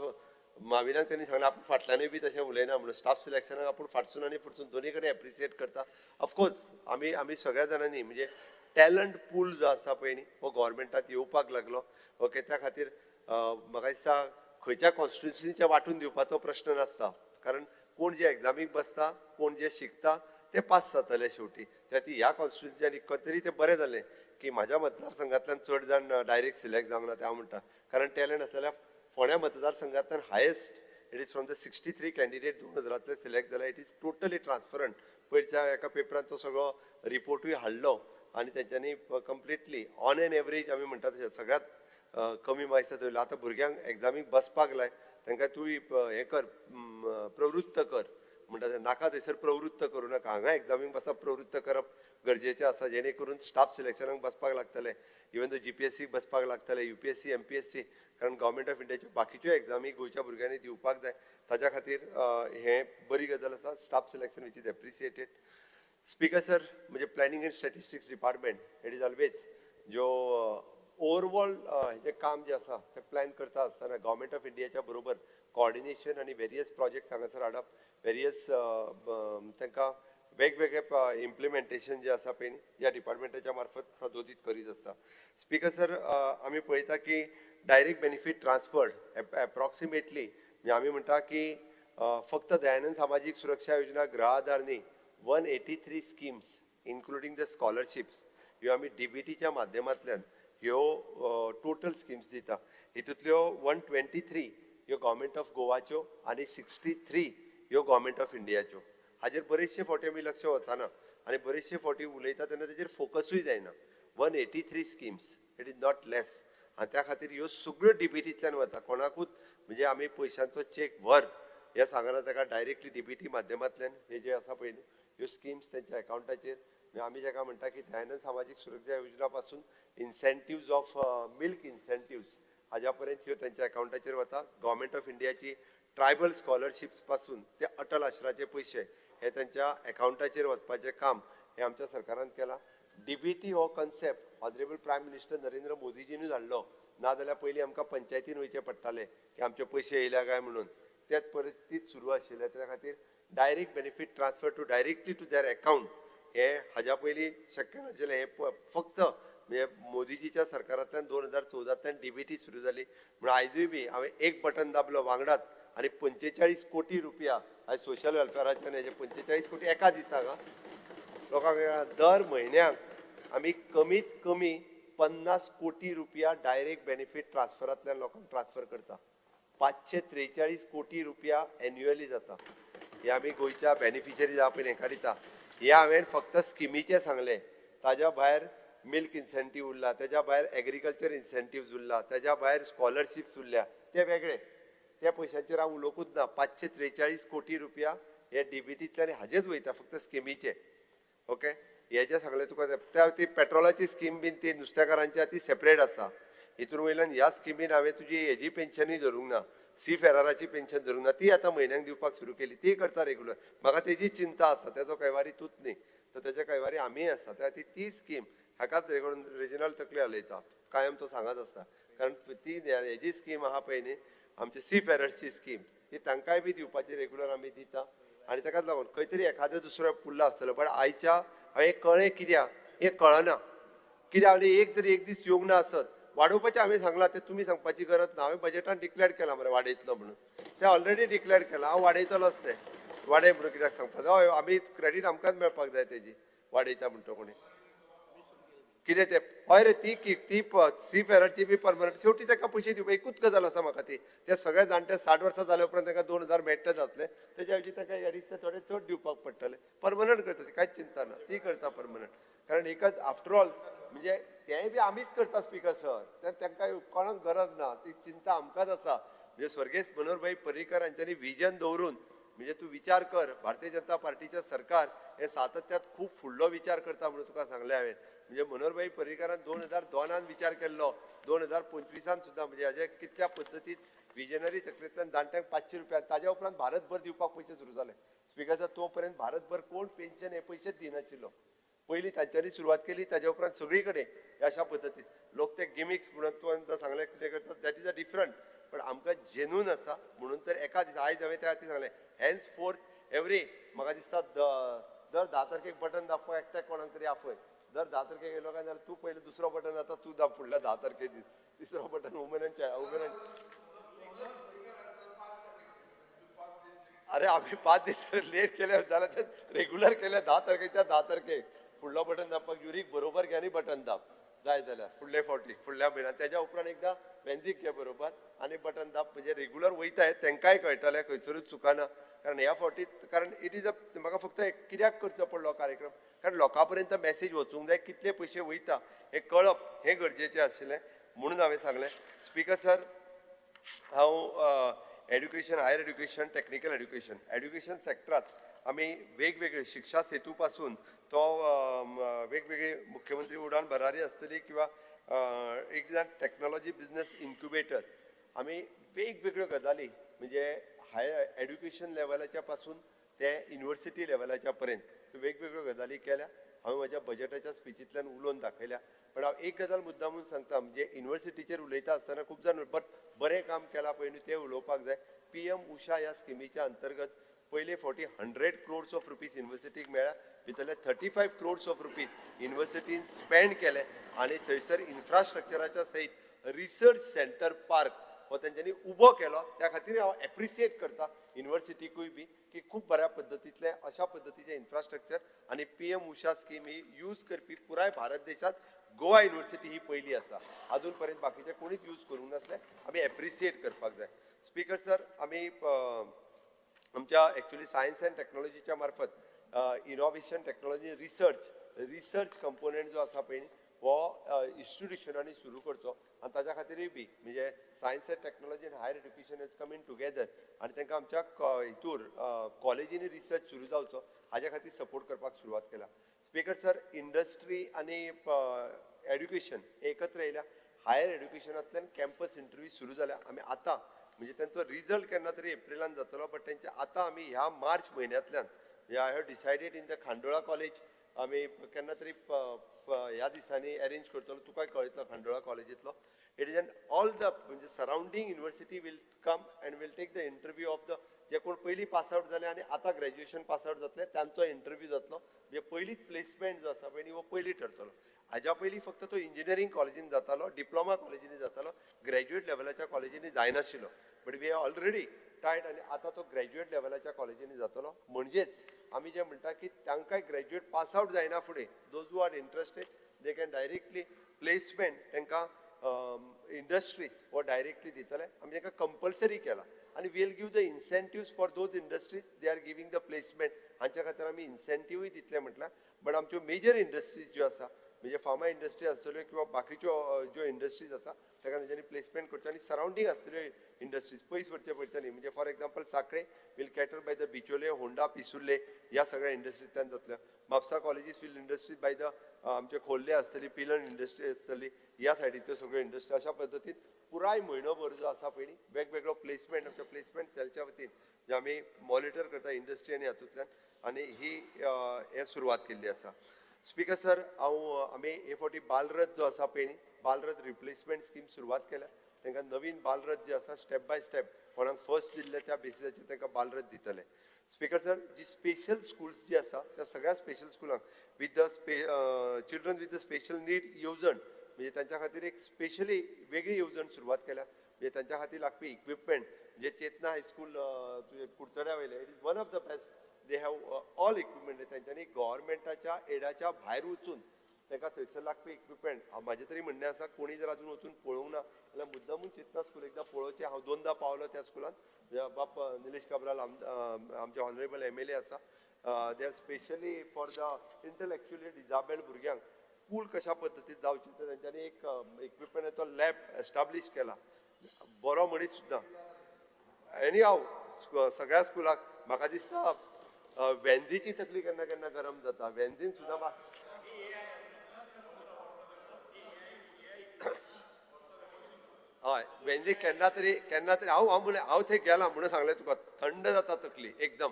माविनाक तेणी सांगलें आपूण फाटल्यानूय बी तशें उलयना म्हणून, स्टाफ सिलेक्शनाक आपूण फाटसून आनी फुडसून दोनी कडेन एप्रिसिएट करता. ऑफकोर्स आमी आमी सगळ्या जाणांनी म्हणजे टॅलंट पूल जो आसा पळय न्ही हो गव्हर्मेंटात येवपाक लागलो. ओके, त्या खातीर म्हाका दिसता खंयच्या कॉन्स्टिट्युन्सीच्या वांटून दिवपाचो प्रश्न नासता, कारण कोण जे एग्जामीक बसता, कोण जे शिकता ते पास जातले शेवटी. त्या ती ह्या कॉन्स्टिट्युन्सीच्या तरी ते बरें जालें की म्हाज्या मतदारसंघांतल्यान चड जाण डायरेक्ट सिलेक्ट जावंक ना ते हांव म्हणटा, कारण टॅलंट आसलेल्या फोंड्या मतदारसंघांतल्यान highest it is from the 63 candidate 2000 select जाल्या. It is totally transparent. पयरच्या एका पेपरान तो सगळो रिपोर्टूय हाडलो आनी तेंच्यांनी कंप्लिटली ऑन एन एवरेज आमी म्हणटा तशें सगळ्यांत कमी मार्क्स दवरले. आतां भुरग्यांक एग्जामीक बसपाक लाय, तांकां तूं हें कर, प्रवृत्त कर म्हणटा तें नाका थंयसर प्रवृत्त करूं नाका, हांगा एग्जामीक बसप प्रवृत्त करप गरजेचें आसा, जेणे करून स्टाफ सिलेक्शनाक बसपाक लागतले, इवन दो GPSC बसपाक लागतले, UPSC, MPSC, कारण गव्हर्मेंट ऑफ इंडियाच्यो बाकीच्यो एग्जामी गोंयच्या भुरग्यांनी दिवपाक जाय. ताच्या खातीर हें बरी गजाल आसा, staff selection which is appreciated. Speaker sir, म्हणजे planning and statistics department it is always ज्यो ओवरऑल हेजें काम जें आसा तें प्लॅन करता आसतना गव्हर्मेंट ऑफ इंडियाच्या बरोबर कॉर्डिनेशन आनी वेरियस प्रोजेक्ट्स हांगासर हाडप, वेरियस तांकां वेगवेगळे इम्प्लिमेंटेशन जे आसा पळय ह्या डिपार्टमेंटाच्या मार्फत सदोदीत करीत आसता. स्पीकर सर, आमी पळयता की डायरेक्ट बेनिफीट ट्रान्सफर एप्रॉक्सिमेटली म्हणजे आमी म्हणटा की फक्त दयानंद सामाजीक सुरक्षा योजना गृह आधार न्ही, 183 स्किम्स इन्क्लुडींग the scholarships ह्यो आमी डीबीटीच्या माध्यमांतल्यान ह्यो टोटल स्किम्स दिता. हितूंतल्यो 123 ह्यो गव्हर्मेंट ऑफ गोवाच्यो आनी 63 ह्यो गव्हर्मेंट ऑफ इंडियाच्यो. हाजेर बरेचशे फावटी आमी लक्ष वचना आनी बरेचशे फावटी उलयता तेन्ना तेजेर फोकसूय जायना. 183 schemes, it is not less. आनी त्या खातीर ह्यो सगळ्यो डीबीटींतल्यान वता. कोणाकूच म्हणजे आमी पयशांचो चॅक व्हर हें सांगना, ताका डायरेक्टली डीबीटी माध्यमांतल्यान हे जे आसा पळय ह्यो स्किम्स तेंच्या एकावंटाचेर. आमी जाका म्हणटा की दयानंद सामाजीक सुरक्षा योजना पासून इन्सेंटिव्ज ऑफ मिल्क इन्सेंटिव्ज हाज्या पर्यंत ह्यो तेंच्या एकावंटाचेर वता. गव्हर्मेंट ऑफ इंडियाची ट्रायबल स्कॉलरशिप्स पासून ते अटल आश्राचे पयशे हे तेंच्या एकावंटाचेर वचपाचें काम हें आमच्या सरकारान केलां. डीबीटी हो concept honourable prime minister Narendra मोदीजीनूच हाडलो, नाजाल्यार पयलीं आमकां पंचायतीन वयचें पडटालें की आमचे पयशे येयल्या काय म्हणून. तेच परिस्थितीत सुरू आशिल्लें. त्या खातीर direct benefit transfer to directly to their account हे हाज्या पयलीं शक्य नाशिल्लें. हें फक्त म्हणजे मोदीजीच्या सरकारांतल्यान 2014 डीबीटी सुरू जाली. म्हणून आयजूय बी हांवें एक बटन दाबलो वांगडात आनी 45 कोटी रुपया आयज सोशल वेलफेराच्यान हेजे 45 कोटी एका दिसाक लोकांक दर म्हयन्याक आमी कमीत कमी 50 कोटी रुपया डायरेक्ट बेनिफीट ट्रान्सफरांतल्यान लोकांक ट्रान्सफर करता. 543 कोटी रुपया एन्युअली जाता. हे आमी गोंयच्या बेनिफिशरीज आहा पळय हेंकां दिता. हे हांवें फक्त स्किमीचें सांगलें, ताज्या भायर मिल्क इन्सेंटीव उरला, ताज्या भायर एग्रीकल्चर इन्सेंटिव्ज उरला, ताज्या भायर स्कॉलरशिप्स उरल्या, ते वेगळे. त्या पयशांचेर हांव उलोवंकूच ना. 543 कोटी रुपया हे डीबीटींतल्यान हाजेच वयता फक्त स्किमीचे. ओके, हे जे सांगलें तुका त्या ती पेट्रोलाची स्कीम बीन ती नुस्तेकारांची ती सेपरेट आसा. हितून वयल्यान ह्या स्किमीन हांवें तुजी हेजी पेन्शनूय धरूंक ना, सी फेराराची पेन्शन धरूंक ना, ती आतां म्हयन्याक दिवपाक सुरू केली, ती करता रेगुलर. म्हाका तेजी चिंता आसा, तेजो कैवारी तूंच न्ही तर तेज्या कैवारी आमीय आसा. त्या खातीर ती स्कीम हाकाच रेजिनल तकली हालयता, कायम तो सांगत आसता. कारण ती हेजी स्कीम आहा पळय न्ही आमची सी फेरर्सची स्कीम, ती तांकांय बी दिवपाची रेगुलर आमी दिता. आनी ताकाच लागून खंय तरी एखादो दुसरो पुल्ला आसतलो. बट आयच्या हांवें कळ्ळें कित्याक हें कळना, कित्याक हांवें एक तरी एक दीस येवंक ना आसत वाडोवपाचें हांवें सांगलां, तें तुमी सांगपाची गरज ना. हांवें बजेटान डिक्लेअर केलां मरे वाडयतलो म्हणून, तें ऑलरेडी डिक्लेअर केलां, हांव वाडयतलोच तें. वाडय म्हणून कित्याक सांगपाक, हय आमी क्रेडीट आमकांच मेळपाक जाय तेजी, वाडयता म्हणटा कोणी कितें तें. हय रे, ती ती सी फेररची बी परमनंट शेवटी ताका पयशे दिवपा एकूच गजाल आसा म्हाका ती, ते सगळे जाणटे 60 वर्सां जाल्या उपरांत ताका 2000 मेळटलेच आसले, तेज्या ऐवजी ताका एडिशनल थोडे चड दिवपाक पडटले. परमनंट करता ती, कांयच चिंता ना, ती करता परमनंट. कारण एकच आफ्टर ऑल म्हणजे तेंय बी आमीच करता स्पीकर सर, तांकां कोणाक गरज ना, ती चिंता आमकांच आसा. म्हणजे स्वर्गेस्त मनोहरभाई पर्रीकर हांच्यांनी विजन दवरून, म्हणजे तूं विचार कर, भारतीय जनता पार्टीचें सरकार हे सातत्यात खूब फुडलो विचार करता म्हणून तुका सांगलें हांवें. म्हणजे मनोहरभाई पर्रीकरान 2002 विचार केल्लो, 2025 सुद्दां म्हणजे हाजे कितल्या पद्दतीत विजनरी तकलेंतल्यान जाणट्यांक 500 रुपया, ताज्या उपरांत भारतभर दिवपाक पयशे सुरू जाले. स्पीकर सर, तो पर्यंत भारतभर कोण पेन्शन हे पयशेच दिनाशिल्लो. पयलीं तांच्यांनी सुरवात केली, ताज्या उपरांत सगळी कडेन अशा पद्दतीन लोक ते गिमिक्स म्हणून तुवें सांगलें कितें करतात, that is a different. पण आमकां जेन्यून आसा म्हणून तर एका दिसा आयज हांवें त्या खातीर सांगलें, हेन्स फोर्थ एवरी म्हाका दिसता दर 10 तारखेक बटन दाबपाक एकट्याक कोणाक तरी आफय, दर 10 तारखेक येयलो काय जाल्यार तूं पयलीं दुसरो बटन जाता, तूं दाब फुडल्या 10 तारखे दीस तिसरो बटन वुमेन एंड वुमेन. अरे आमी 5 दीस लेट केले जाल्यार ते रेगुलर केले 10 तारखेच्या 10 तारखेक फुडलो बटन दाबपाक युरीक बरोबर घे आनी बटन दाब जाय जाल्यार फुडले फावटी फुडल्या म्हयन्यान, तेज्या उपरांत एकदां वेंजीक घे बरोबर आनी बटन दाब. म्हणजे रेगुलर वयताय तांकांय कळटलें खंयसरूच चुकना. कारण ह्या फावटी कारण it is a म्हाका फक्त कित्याक करचो पडलो कार्यक्रम, कारण लोकां पर्यंत मॅसेज वचूंक जाय कितले पयशे वयता हें कळप हें गरजेचें आशिल्लें म्हणून हांवें सांगलें. स्पीकर सर, हांव education, higher education, technical education, education सेक्टरांत आमी वेगवेगळे शिक्षा सेतू पासून तो वेगवेगळे मुख्यमंत्री उडान भरारी आसतली किंवा एक जाण टॅक्नोलॉजी बिजनेस इन्क्युबेटर, आमी वेगवेगळ्यो गजाली म्हणजे हायर एड्युकेशन लेवलाच्या पासून ते युनिवर्सिटी लेवलाच्या पर्यंत वेगवेगळ्यो गजाली केल्या. हांवें म्हज्या बजेटाच्या स्पिचींतल्यान उलोवन दाखयल्या. पण हांव एक गजाल मुद्दामून सांगता, म्हणजे युनिवर्सिटीचेर उलयता आसतना खूब जाण बरें काम केलां पळय न्हू तें उलोवपाक जाय. PM उषा ह्या स्किमीच्या अंतर्गत पयले फावटी 100 crores of rupees युनिवर्सिटीक मेळ्ळ्या. भितरले 35 crores of rupees युनिवर्सिटीन स्पेंड केले आनी थंयसर इन्फ्रास्ट्रक्चराच्या सयत रिसर्च सेंटर पार्क हो तेंच्यांनी उबो केलो. त्या खातीर हांव एप्रिसिएट करता युनिवर्सिटीकूय बी की खूब बऱ्या पद्दतींतलें अशा पद्दतीचें इन्फ्रास्ट्रक्चर आनी PM उषा स्कीम ही यूज करपी पुराय भारत देशांत गोवा युनिवर्सिटी ही पयली आसा. अजून पर्यंत बाकीचे कोणीच यूज करूंक नासले. आमी एप्रिसिएट करपाक जाय. स्पीकर सर, आमी आमच्या एक्चुअली सायन्स अँड टॅक्नोलॉजीच्या मार्फत इनोवेशन टॅक्नोलॉजी रिसर्च कंपोनंट जो आसा पळय हो इन्स्टिट्युशनांनी सुरू करचो आनी ताच्या खातीरूय बी म्हणजे science and technology and higher education is coming together आनी तांकां आमच्या हितूर कॉलेजींनी रिसर्च सुरू जावचो हाज्या खातीर सपोर्ट करपाक सुरवात केला. स्पीकर सर, इंडस्ट्री आनी एड्युकेशन एकत्र येयल्या. हायर एड्युकेशनांतल्यान कॅम्पस इंटरव्यू सुरू जाल्या. आमी आतां म्हणजे तेंचो रिजल्ट केन्ना तरी एप्रिलान जातलो, बट तेंचे आतां आमी ह्या मार्च म्हयन्यांतल्यान I have decided in the Khandola college आमी केन्ना तरी ह्या दिसांनी अरेंज करतलो. तुकाय कळयतलो Khandola कॉलेजींतलो. It is an all the म्हणजे surrounding university will come and will take the interview of the जे कोण पयलीं पास आवट जाले आनी आतां ग्रॅज्युएशन पास आवट जातले तांचो इंटरव्यू जातलो. म्हणजे पयलींच प्लेसमेंट जो आसा पळय हो पयलीं ठरतलो. हाज्या पयलीं फक्त तो इंजिनियरींग कॉलेजीन जातालो, डिप्लोमा कॉलेजींनी जातालो, graduate लेवलाच्या कॉलेजींनी जायनाशिल्लो. But we have already tied आनी आतां तो ग्रॅज्युएट लेवलाच्या कॉलेजींनी जातलो. म्हणजेच आमी जे म्हणटा की तांकांय ग्रॅज्युएट पास आवट जायना फुडें those who are interested they can directly placement तांकां इंडस्ट्री हो डायरेक्टली दितले. आमी तांकां कंपल्सरी केला आनी we'll give the incentives for those industries they are giving the placement. हांच्या खातीर आमी इन्सेंटिव्हूय दितले म्हटल्यार. बट आमच्यो मेजर इंडस्ट्रीज ज्यो आसा म्हणजे फार्मा इंडस्ट्री आसतल्यो किंवा बाकीच्यो ज्यो इंडस्ट्रीज आसा ताका तेंच्यांनी प्लेसमेंट करच्यो आनी सरावंडींग आसतल्यो इंडस्ट्रीज पयस वचचें पडचें न्ही. म्हणजे for example Sanquelim will cater by the Bicholim, Honda, Pissurlem ह्या सगळ्या इंडस्ट्रींतल्यान जातल्यो. Mapusa colleges will industries by the आमचे खोर्ले आसतली, पिलन इंडस्ट्री आसतली, ह्या सायडींतल्यो सगळ्यो इंडस्ट्री. अशा पद्दतीन पुराय म्हयनोभर जो आसा पळय वेगवेगळो प्लेसमेंट आमच्या प्लेसमेंट सेलच्या वतीन जे आमी मॉनिटर करता इंडस्ट्री आनी हातूंतल्यान आनी ही हें सुरवात केल्ली आसा. स्पीकर सर, हांव आमी हे फावटी बालरथ जो आसा पळय बालरथ रिप्लेसमेंट स्कीम सुरवात केल्या. तांकां नवीन बालरथ जे आसा स्टेप बाय स्टेप कोणाक फर्स्ट दिल्ले त्या बेसिसाचेर तांकां बालरथ दितले. स्पीकर सर, जी स्पेशल स्कूल्स जी आसा त्या सगळ्या special स्कुलांक with the children with the special need येवजण म्हणजे तांच्या खातीर एक स्पेशली वेगळी येवजण सुरवात केल्या. म्हणजे तांच्या खातीर लागपी इक्विपमेंट म्हणजे चेतना हायस्कूल तुजें कुडचड्या वयलें it is one of the best. They have all equipment. तांच्यांनी गव्हर्मेंटाच्या एडाच्या भायर वचून तांकां थंयसर लागपी इक्विपमेंट. म्हाजें तरी म्हणणें आसा कोणी जर अजून वचून पळोवंक ना जाल्यार मुद्दामून चेतना स्कूल एकदां पळोवचें. हांव दोनदां पावलो त्या स्कुलान. बाप निलेश काब्राल आमचे ऑनरेबल MLA आसा. They are specially for the intellectually disabled भुरग्यांक कूल कशा पद्दतीन जावचें तर तांच्यांनी एक इक्विपमेंटाचो लॅब एस्टाब्लीश केला. बरो मनीस सुद्दां. एनी हांव सगळ्या स्कुलाक म्हाका दिसता वेंदीची तकली केन्ना केन्ना गरम जाता. वेंदीन सुद्दां हय वेंदी केन्ना तरी हांव हांव म्हणलें हांव थंय गेला म्हणून सांगलें तुका थंड जाता तकली एकदम.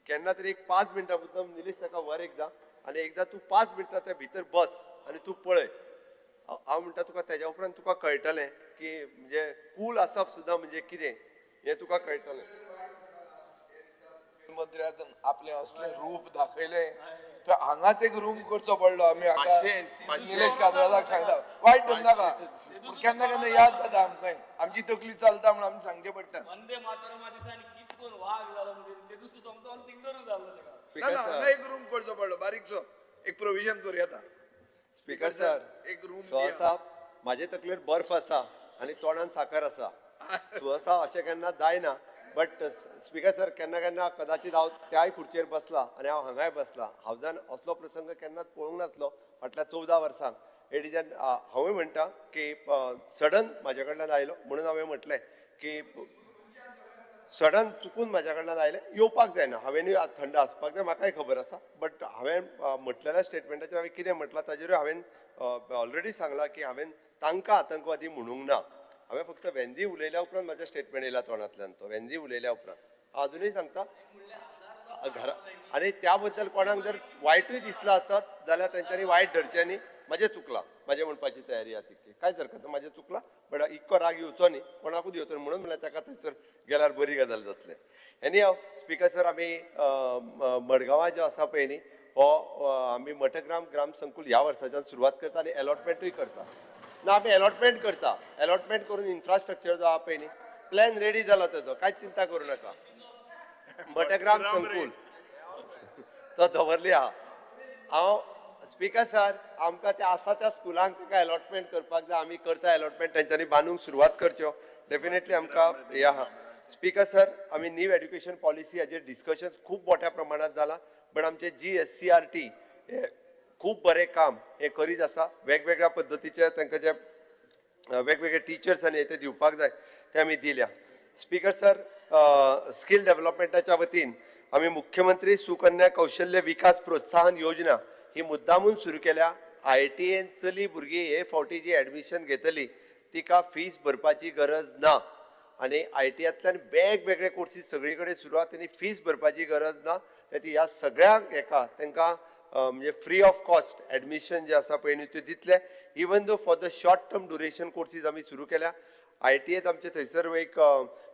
केन्ना तरी एक 5 मिनटां मुद्दम निलेश ताका व्हर एकदां आनी एकदां तूं 5 मिनटां त्या भितर बस आनी तूं पळय. हांव म्हणटा तुका तेज्या उपरांत तुका कळटलें की म्हणजे कूल आसप सुद्दां म्हणजे कितें हें तुका कळटलें. मंत्र्याक आपलें असलें रूप दाखयलें तर हांगाच एक रूम करचो पडलो. आमी आतां निलेश काब्रालाक सांगता वायट धरू नाका, केन्ना केन्ना याद जाता आमकां, आमची तकली चलता म्हणून आमी सांगचें पडटा. ना ना हांगा एक रूम करचो पडलो बारीकसो एक प्रोविजन करूं येता. स्पीकर सर, एक रूम सहसा म्हाजे तकलेर बर्फ आसा आनी तोंडान साकर आसा. सहसा अशें केन्ना जायना. बट स्पीकर सर, केन्ना केन्ना कदाचित हांव त्याय खुर्चेर बसला आनी हांव हांगाय बसला. हांवजान असलो प्रसंग केन्नाच पळोवंक नासलो फाटल्या 14 वर्सांक. It is an हांवूय म्हणटा की सडन म्हाज्या कडल्यान आयलो म्हणून हांवें म्हटलें की सडन चुकून म्हाज्या कडल्यान आयलें येवपाक जायना. हांवेंनूय थंड आसपाक जाय, म्हाकाय खबर आसा. बट हांवें म्हटलेल्या स्टेटमेंटाचेर हांवें कितें म्हटलां ताजेरूय हांवें ऑलरेडी सांगलां की हांवें तांकां आतंकवादी म्हणूंक ना. हांवें फक्त वेंदी उलयल्या उपरांत म्हाजें स्टेटमेंट येयला तोंडांतल्यान. तो वेंदी उलयल्या उपरांत हांव अजुनूय सांगता घरा आनी त्या बद्दल कोणाक जर वायटूय दिसलां आसत जाल्यार तेंच्यांनी वायट धरचें न्ही. म्हाजें चुकलां, म्हाजें म्हणपाची तयारी आहा तितकी, कांयच हरकत ना, म्हाजें चुकलां, बट इतको राग येवचो न्ही, कोणाकूच येवचो न्ही, म्हणून म्हणल्यार ताका थंयसर गेल्यार बरी गजाल जातलें. एनी हाव स्पीकर सर, आमी मडगांवां जो आसा पळय न्ही हो आमी मठग्राम ग्राम संकुल ह्या वर्साच्यान सुरवात करता आनी एलॉटमेंटूय करता. ना आमी एलॉटमेंट करता, एलॉटमेंट करून इन्फ्रास्ट्रक्चर जो आहा पळय न्ही प्लॅन रेडी जाला तेजो, कांयच चिंता करूं नाका. मठग्राम संकुल तो दवरली आहा. हांव स्पीकर सर आमकां ते आसा त्या स्कुलांक ताका एलॉटमेंट करपाक जाय, आमी करता एलॉटमेंट, तेंच्यांनी बांदूंक सुरवात करच्यो डेफिनेटली आमकां हें आहा. स्पीकर सर आमी न्यू एड्युकेशन पॉलिसी हाजेर डिस्कशन खूब मोठ्या प्रमाणांत जालां, बट आमचे GSCRT हे खूब बरें काम हें करीत आसा. वेगवेगळ्या पद्दतीचे तांकां जे वेगवेगळे टिचर्स आनी ते दिवपाक जाय ते आमी दिल्या. स्पीकर सर स्कील डेव्हलपमेंटाच्या वतीन आमी मुख्यमंत्री सुकन्या कौशल्य विकास प्रोत्साहन योजना ही मुद्दामून सुरू केल्या. ITN चली भुरगीं हे फावटी जी एडमिशन घेतली तिका फीस भरपाची गरज ना आनी ITIंतल्यान वेगवेगळे कोर्सीस सगळे कडेन सुरू आहा, तेणी फीस भरपाची गरज ना. ते ह्या सगळ्यांक हेका तांकां म्हणजे फ्री ऑफ कॉस्ट एडमिशन जे आसा पळय न्ही त्यो दितले. Even though for the short term duration courses आमी सुरू केल्या. ITIंत आमचे थंयसर एक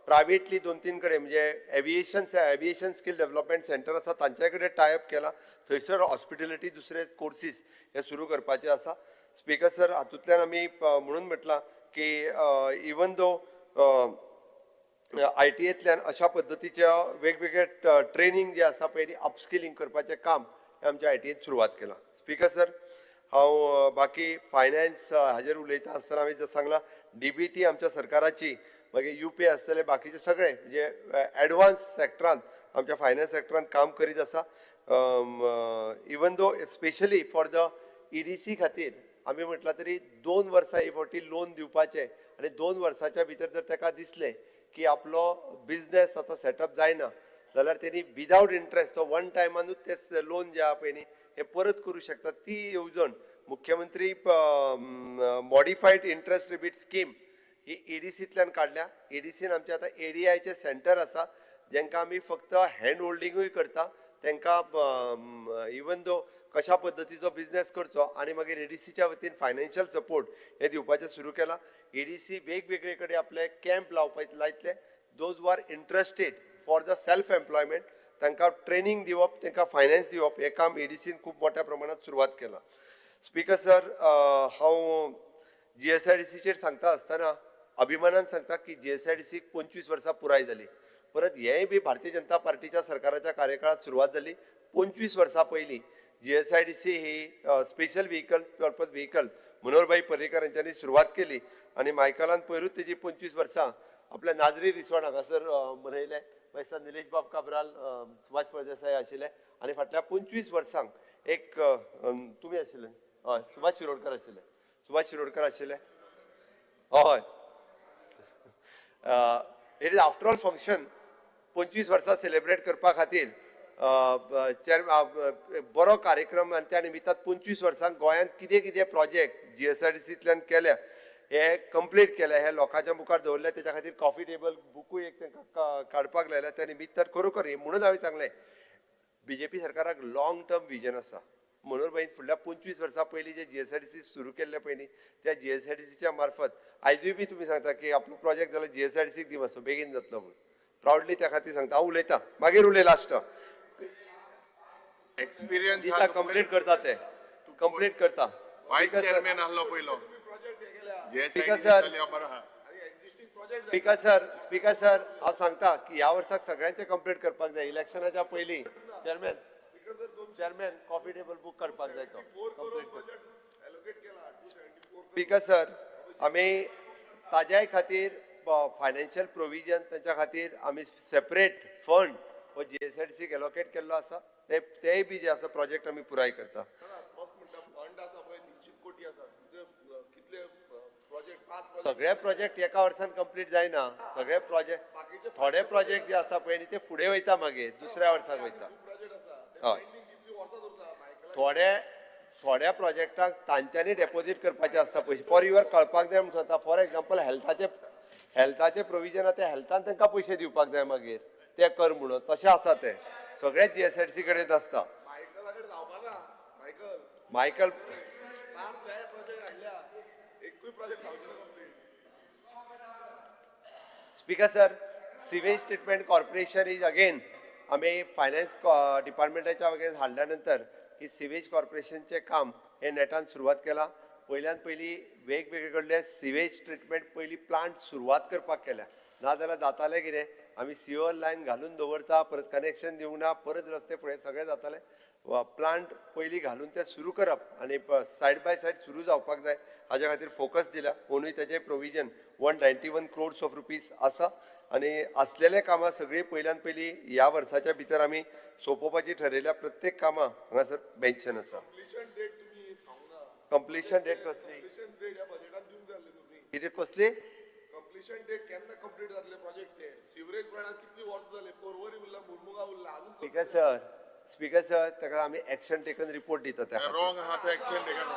प्रायवेटली 2-3 कडेन म्हणजे एविएशन स्कील डेव्हलपमेंट सेंटर आसा तांचे कडेन टायअप केला, थंयसर हॉस्पिटलिटी दुसरे कोर्सीस हे सुरू करपाचे आसा. स्पीकर सर हातूंतल्यान आमी म्हणून म्हटलां की इवन दो ITIंतल्यान अशा पद्दतीच्या वेगवेगळे ट्रेनींग जे आसा पळय न्ही अपस्किलींग करपाचें काम हें आमच्या ITIन सुरवात केलां. स्पीकर सर हांव बाकी फायनान्स हाजेर उलयता आसतना हांवें जर सांगलां DBT आमच्या सरकाराची, मागीर UP आसतले, बाकीचे सगळे म्हणजे एडवान्स सेक्टरांत आमच्या फायनान्स सेक्टरांत काम करीत आसा. Even though specially for the EDC खातीर आमी म्हटलां तरी 2 वर्सां ही फावटी लोन दिवपाचें आनी 2 वर्साच्या भितर जर ताका दिसलें की आपलो बिजनेस आतां सेटअप जायना जाल्यार तेणी विदावट इंट्रस्ट तो वन टायमानूच ते लोन जे आहा पळय न्ही हे परत करूं शकता. ती येवजण मुख्यमंत्री मॉडिफायड इंट्रस्ट रिबीट स्कीम ही EDCंतल्यान काडल्या. EDCन आमचे आतां ADIचे सेंटर आसा जेंकां आमी फक्त हँड होल्डिंगूय करता, तांकां इवन दो कशा पद्दतीचो बिजनेस करचो आनी मागीर EDCच्या वतीन फायनान्शियल सपोर्ट हे दिवपाचें सुरू केलां. EDC वेगवेगळे कडेन आपले कॅम्प लावपा लायतले, those who are interested for the self employment तांकां ट्रेनींग दिवप, तांकां फायनान्स दिवप हें काम EDCन खूब मोठ्या प्रमाणांत सुरवात केलां. स्पीकर सर हांव GSIDCचेर सांगता आसतना अभिमानान सांगता की GSIDCक 25 वर्सां पुराय जाली. परत हेंय बी भारतीय जनता पार्टीच्या सरकाराच्या कार्यकाळांत सुरवात जाली. 25 वर्सां पयलीं GSIDC ही special vehicle purpose vehicle Manoharbhai Parrikar हांच्यांनी सुरवात केली आनी मायकलान पयरूच तेजी 25 वर्सां आपल्या नाजरी रिसॉर्ट हांगासर मनयले. मागीर निलेश बाब काब्राल, सुभाष फळदेसाय आशिल्ले आनी फाटल्या 25 वर्सांक एक तुमी आशिल्ले, हय सुभाष शिरोडकर आशिल्ले, सुभाष शिरोडकर आशिल्ले, हय. It is after all function 25 वर्सां सेलिब्रेट करपा खातीर बरो कार्यक्रम आनी त्या निमित्तान 25 वर्सांक गोंयांत कितें कितें प्रोजेक्ट GSIDCंतल्यान केल्या हे कंप्लीट केल्या हे लोकांच्या मुखार दवरले. तेच्या खातीर कॉफी टेबल बुकूय एक तांकां काडपाक लायल्या. त्या निमित्तान खरोखर म्हणून हांवें सांगलें BJP सरकाराक लाँग टर्म विजन आसा. मनोहरभाईन फुडल्या 25 वर्सां पयलीं जे GSIDC सुरू केल्ले पळय न्ही त्या GSIDCच्या मार्फत आयजूय बी तुमी सांगता की आपलो प्रोजेक्ट जाल्यार GSIDCक दी मातसो बेगीन जातलो म्हणून प्रावडली त्या खातीर सांगता. हांव उलयतां मागीर उलय लास्ट एक्सपिरियन्स दिता, कंप्लीट करता, ते कंप्लीट करता. वायस चेअरमॅन आहलो पयलो. Speaker sir, speaker sir, speaker sir हांव सांगता की ह्या वर्साक सगळ्यांचे कंप्लीट करपाक जाय. इलेक्शनाच्या पयलीं chairman chairman coffee table book करपाक जाय तो complete. Speaker sir आमी ताज्याय खातीर फायनान्शियल प्रोविजन तांच्या खातीर आमी सेपरेट फंड हो GSIDCक एलोकेट केल्लो आसा. तेय बी जे आसा प्रोजेक्ट आमी पुराय करता. सगळे प्रोजेक्ट एका वर्सान कंप्लीट जायना, सगळे प्रोजेक्ट थोडे प्रोजेक्ट जे आसा पळय न्ही ते फुडें वयता, मागीर दुसऱ्या वर्साक वयता. हय, थोडे थोड्या प्रोजेक्टांक तांच्यांनी डेपोजीट करपाचे आसता पयशे. फॉर your कळपाक जाय म्हणून सांगता, फॉर एग्जाम्पल हेल्थाचे प्रोविजन आसा, त्या हेल्थान तांकां पयशे दिवपाक जाय मागीर ते कर म्हणून, तशें आसा तें. सगळे जीएसआयडीसी कडेन आसता. Michael speaker sir, sewage treatment corporation is again आमी फायनान्स डिपार्टमेंटाच्या अगेन्स्ट हाडल्या नंतर की सिवेज कॉर्पोरेशनचें काम हे नेटान सुरवात केलां. पयल्यान पयलीं वेगवेगळे कडले सिवेज ट्रिटमेंट पयलीं प्लांट सुरवात करपाक केल्या, नाजाल्यार जातालें कितें आमी सिवर लायन घालून दवरता, परत कनेक्शन दिवंक ना, परत रस्ते फुडें सगळें जातालें. प्लांट पयलीं घालून ते सुरू करप आनी सायड बाय सायड सुरू जावपाक जाय हाज्या खातीर फोकस दिला. ओनूय तेजें प्रोविजन 191 crores of rupees आसा आनी आसलेले कामां सगळीं पयल्यान पयलीं ह्या वर्साच्या भितर आमी सोंपोवपाची ठरयल्या. प्रत्येक कामां हांगासर मेन्शन आसा. कंप्लिशन डेट कसली? कितें कसली? कंप्लिशन डेट केन्ना कंप्लीट जातले प्रोजेक्ट ते? सिवरेज प्लांटाक कितली वर्सां जाले? पोरवरी उरला, मुरमुगा उरला, अजून. स्पीकर सर, स्पीकर सर, ताका आमी एक्शन टेकन रिपोर्ट दिता त्या खातीर. रॉंग आहा तो एक्शन टेकन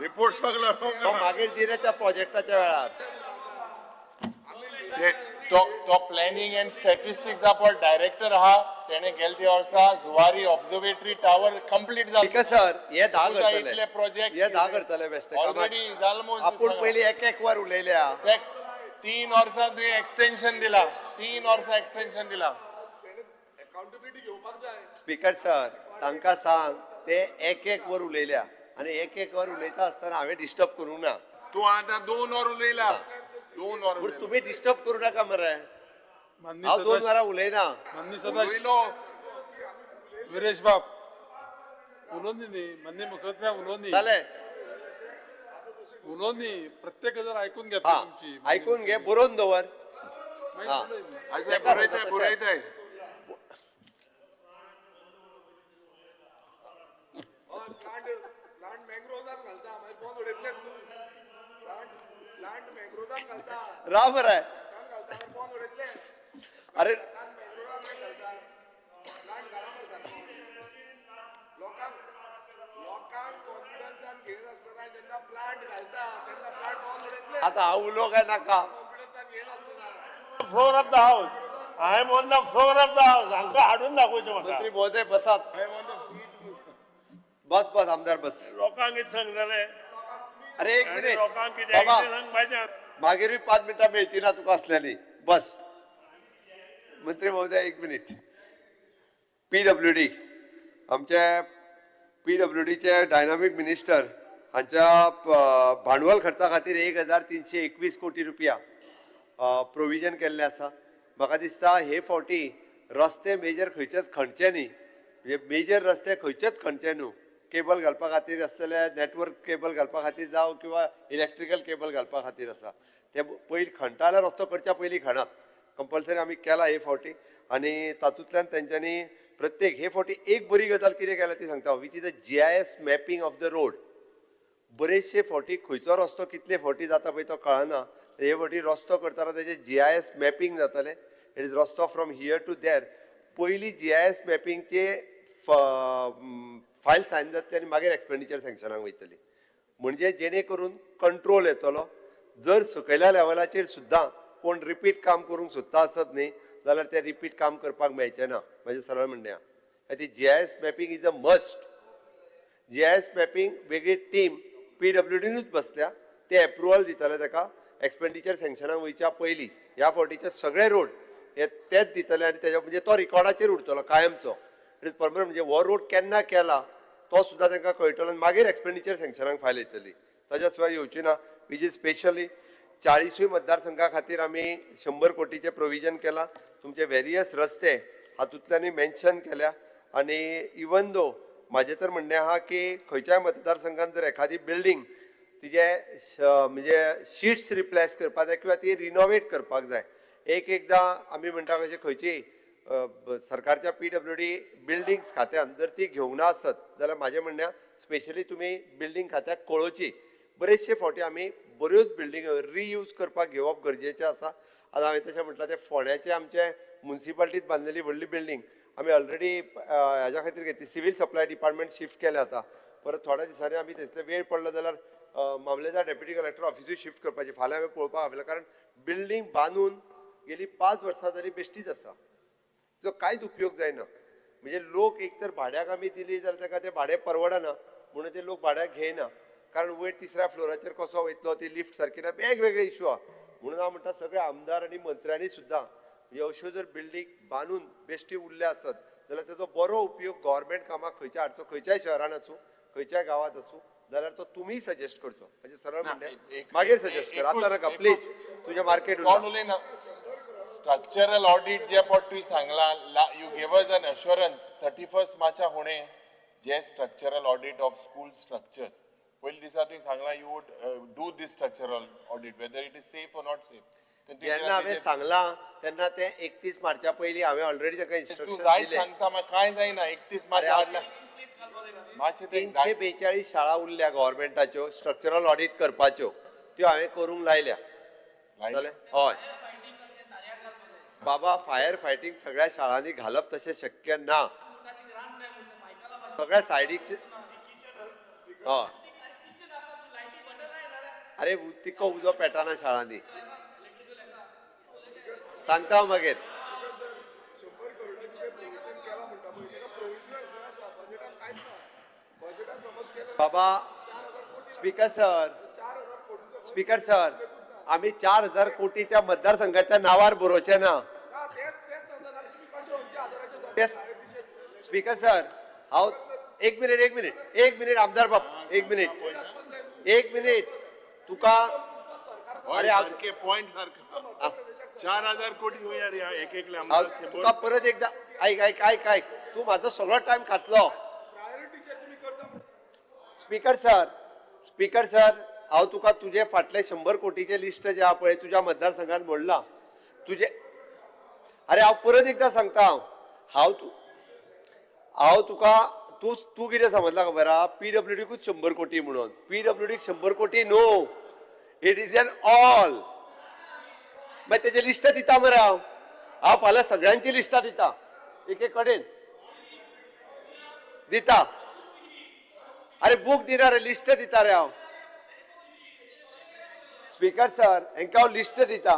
रिपोर्ट सगळो रॉंग. तो मागीर दिले त्या प्रोजेक्टाच्या वेळार. तो प्लॅनिंग अँड स्टॅटिस्टिक्स पळय डायरेक्टर आहा, तेणे गेले त्या वर्सा जुवारी ऑब्झर्वेटरी टावर कंप्लीट जालो. स्पीकर सर, हे 10 करतले प्रोजेक्ट, हे 10 करतले बेश्टे ऑलरेडी जाल. आपूण पयलीं एक एक वर उलयल्या. 3 वर्सां तुवें एक्सटेन्शन दिला, 3 वर्सां एक्सटेन्शन दिला. स्पीकर सर, तांकां सांग ते एक एक वर उलयल्या आनी एक एक वर उलयता आसतना हांवें डिस्टर्ब करूंक ना. तूं आतां 2 वर उलयला, 2 वर तुमी डिस्टर्ब करूं नाका मरे. हांव 2 वरां उलयना. विरेश बाब उलोवनी न्ही, माननीय मुख्यमंत्री उलोवनी जालें, उलोवनी. प्रत्येक गजाल आयकून घेता तुमची, आयकून घे, बरोवन दवर. बरयताय राव बरं. अरे आता हांव उलोवंक काय नाका? Floor of the house, I am on the floor of the house. हांकां हाडून दाखोवचें म्हाका. मंत्री महोदय बसात, बस बस आमदार बस. लोकांक कितें सांगतले? अरे एक मिनिट बाबा, मागीरूय 5 मिनटां मेळची ना तुका आसलेली. बस मंत्री महोदय एक मिनिट. पीडब्ल्यूडी, आमचे पीडब्ल्यूडीचे डायनामीक मिनिस्टर हांच्या भांडवल खर्चा खातीर 1321 कोटी रुपया प्रोविजन केल्लें आसा. म्हाका दिसता हे फावटी रस्ते मेजर खंयचेच खणचे न्ही, म्हणजे मेजर रस्ते खंयचेच खणचे न्हू. केबल घालपा खातीर आसतले, नेटवर्क केबल घालपा खातीर जावं किंवा इलेक्ट्रिकल केबल घालपा खातीर आसा. ते पयलीं खणटा जाल्यार रस्तो करच्या पयलीं खणात, कंपल्सरी आमी केला हे फावटी. आनी तातूंतल्यान तेंच्यांनी प्रत्येक हे फावटी एक बरी गजाल कितें केल्या ती सांगता, which is the GIS mapping of the road. बरेचशे फावटी खंयचो रस्तो कितले फावटी जाता पळय तो कळना. हे फावटी रस्तो करतना तेजें GIS mapping जातलें. It is रस्तो फ्रॉम here to there. पयलीं GIS मॅपिंगचे फायल सायन जातली आनी मागीर एक्सपेंडिचर सँक्शनाक वयतली, म्हणजे जेणे करून कंट्रोल येतलो. जर सकयल्या लेवलाचेर सुद्दां कोण रिपीट काम करूंक सोदता आसत न्ही जाल्यार तें रिपीट काम करपाक मेळचें ना. म्हाजें सरळ म्हणणें आहा, खातीर GIS mapping is a must. GIS mapping वेगळी टीम PWDनूच बसल्या, ते एप्रुवल दितले ताका एक्सपेंडिचर सँक्शनाक वयच्या पयलीं. ह्या फावटीचे सगळे रोड हे तेच दितले आनी तेज्या म्हणजे तो रिकॉर्डाचेर उरतलो कायमचो. It is permanent, म्हणजे हो रोड केन्ना केला तो सुद्दां तांकां कळटलो आनी मागीर एक्सपेंडिचर सँक्शनाक फायल येतली, ताज्या शिवाय येवची ना. Which is specially 40 मतदारसंघा खातीर आमी 100 कोटीचें प्रोविजन केलां. तुमचे वेरियस रस्ते हातूंतल्यानूय मेन्शन केल्या. आनी इवन दो म्हाजें तर म्हणणें आहा की खंयच्याय मतदारसंघान जर एखादी बिल्डींग तिजे म्हणजे शिट्स रिप्लेस करपाक जाय किंवा ती रिनोवेट करपाक जाय. एक एकदां आमी म्हणटा कशें खंयची सरकारच्या PWD buildings खात्यान जर ती घेवंक ना आसत जाल्यार म्हाजें म्हणणें स्पेशली तुमी बिल्डींग खात्याक कळोवची. बरेचशे फावटी आमी बऱ्योच बिल्डींग रियूज करपाक घेवप गरजेचें आसा. आतां हांवें तशें म्हटलां तें फोंड्याचें आमचें मुन्सिपाल्टीत बांदलेली व्हडली बिल्डींग आमी ऑलरेडी हेज्या खातीर घेतली, सिवील सप्लाय डिपार्टमेंट शिफ्ट केलें. आतां परत थोड्या दिसांनी आमी थंयसर वेळ पडलो जाल्यार मामलेदार डेप्युटी कलेक्टर ऑफिसूय शिफ्ट करपाची फाल्यां हांवें पळोवपाक आपलें, कारण बिल्डींग बांदून गेली 5 वर्सां जाली बेश्टीच आसा, तिचो कांयच उपयोग जायना. म्हणजे लोक एक तर भाड्याक आमी दिली जाल्यार ताका तें भाडें परवडना म्हणून ते लोक भाड्याक घेयना, कारण वयर तिसऱ्या फ्लोराचेर कसो वयतलो, ती लिफ्ट सारकी ना, वेगवेगळे इशू आहा. म्हणून हांव म्हणटा सगळ्या आमदार आनी मंत्र्यांनी सुद्दां म्हणजे अश्यो जर बिल्डींग बांदून बेश्टी उरल्या आसत जाल्यार तेजो बरो उपयोग गव्हर्मेंट कामाक खंयच्या हाडचो, खंयच्याय शहरान आसूं खंयच्याय गांवांत आसूं, जाल्यार तो तुमी सजेस्ट करचो. म्हणजे सरळ म्हणलें मागीर सजेस्ट कर, आतां नाका प्लीज. तुजें मार्केट उरला. स्ट्रक्चरल ऑडिट जे पट तुवें सांगलां, you gave us an assurance 31 मार्चा हुणे जे structural audit of school structures पयले दिसा तुवें सांगलां you would do this structural audit whether it is safe or not safe. जेन्ना हांवें सांगलां तेन्ना ते 31 मार्चा पयलीं हांवें ऑलरेडी ताका इन्स्ट्रक्शन दिलें. सांगता मागीर कांय जायना. 31 मार्चा 342 शाळा उरल्या गव्हर्मेंटाच्यो स्ट्रक्चरल ऑडिट करपाच्यो, त्यो हांवें करूंक लायल्या. जालें? हय बाबा, फायर फायटींग सगळ्या शाळांनी घालप तशें शक्य ना, सगळ्या सायडीक. हय, अरे तिको उजो पेटाना शाळांनी, सांगता हांव मागीर. बाबा स्पीकर सर, स्पीकर सर, आमी 4000 कोटी त्या मतदारसंघाच्या नावार बरोवचे ना. स्पीकर सर, हांव एक मिनिट एक मिनिट एक मिनिट आमदार बाब, एक मिनिट एक मिनिट तुका. अरे पॉइंट सारखं 4000 कोटी हो यार एक एक तुका परत एकदा ऐक ऐक ऐक ऐक, तू माझो सगळो टायम खातलो. स्पीकर सर, स्पीकर सर, हांव तुका तुजे फाटले 100 कोटीचे लिस्ट जे आहा पळय तुज्या मतदारसंघात मोडला तुजे. अरे हांव परत एकदां सांगता, हांव हांव तुका तूं तूं कितें समजला खबर आहा, पीडब्ल्यूडीकूच 100 कोटी म्हणून. पीडब्ल्यूडीक 100 कोटी न्हू, it is an all. मागीर तेजें लिस्ट दिता मरे हांव, हांव फाल्यां सगळ्यांची लिस्टां दिता, एक एक कडेन दिता. अरे बूक दिना रे, लिस्ट दिता रे हांव. स्पीकर सर, हेंकां हांव लिस्ट दिता.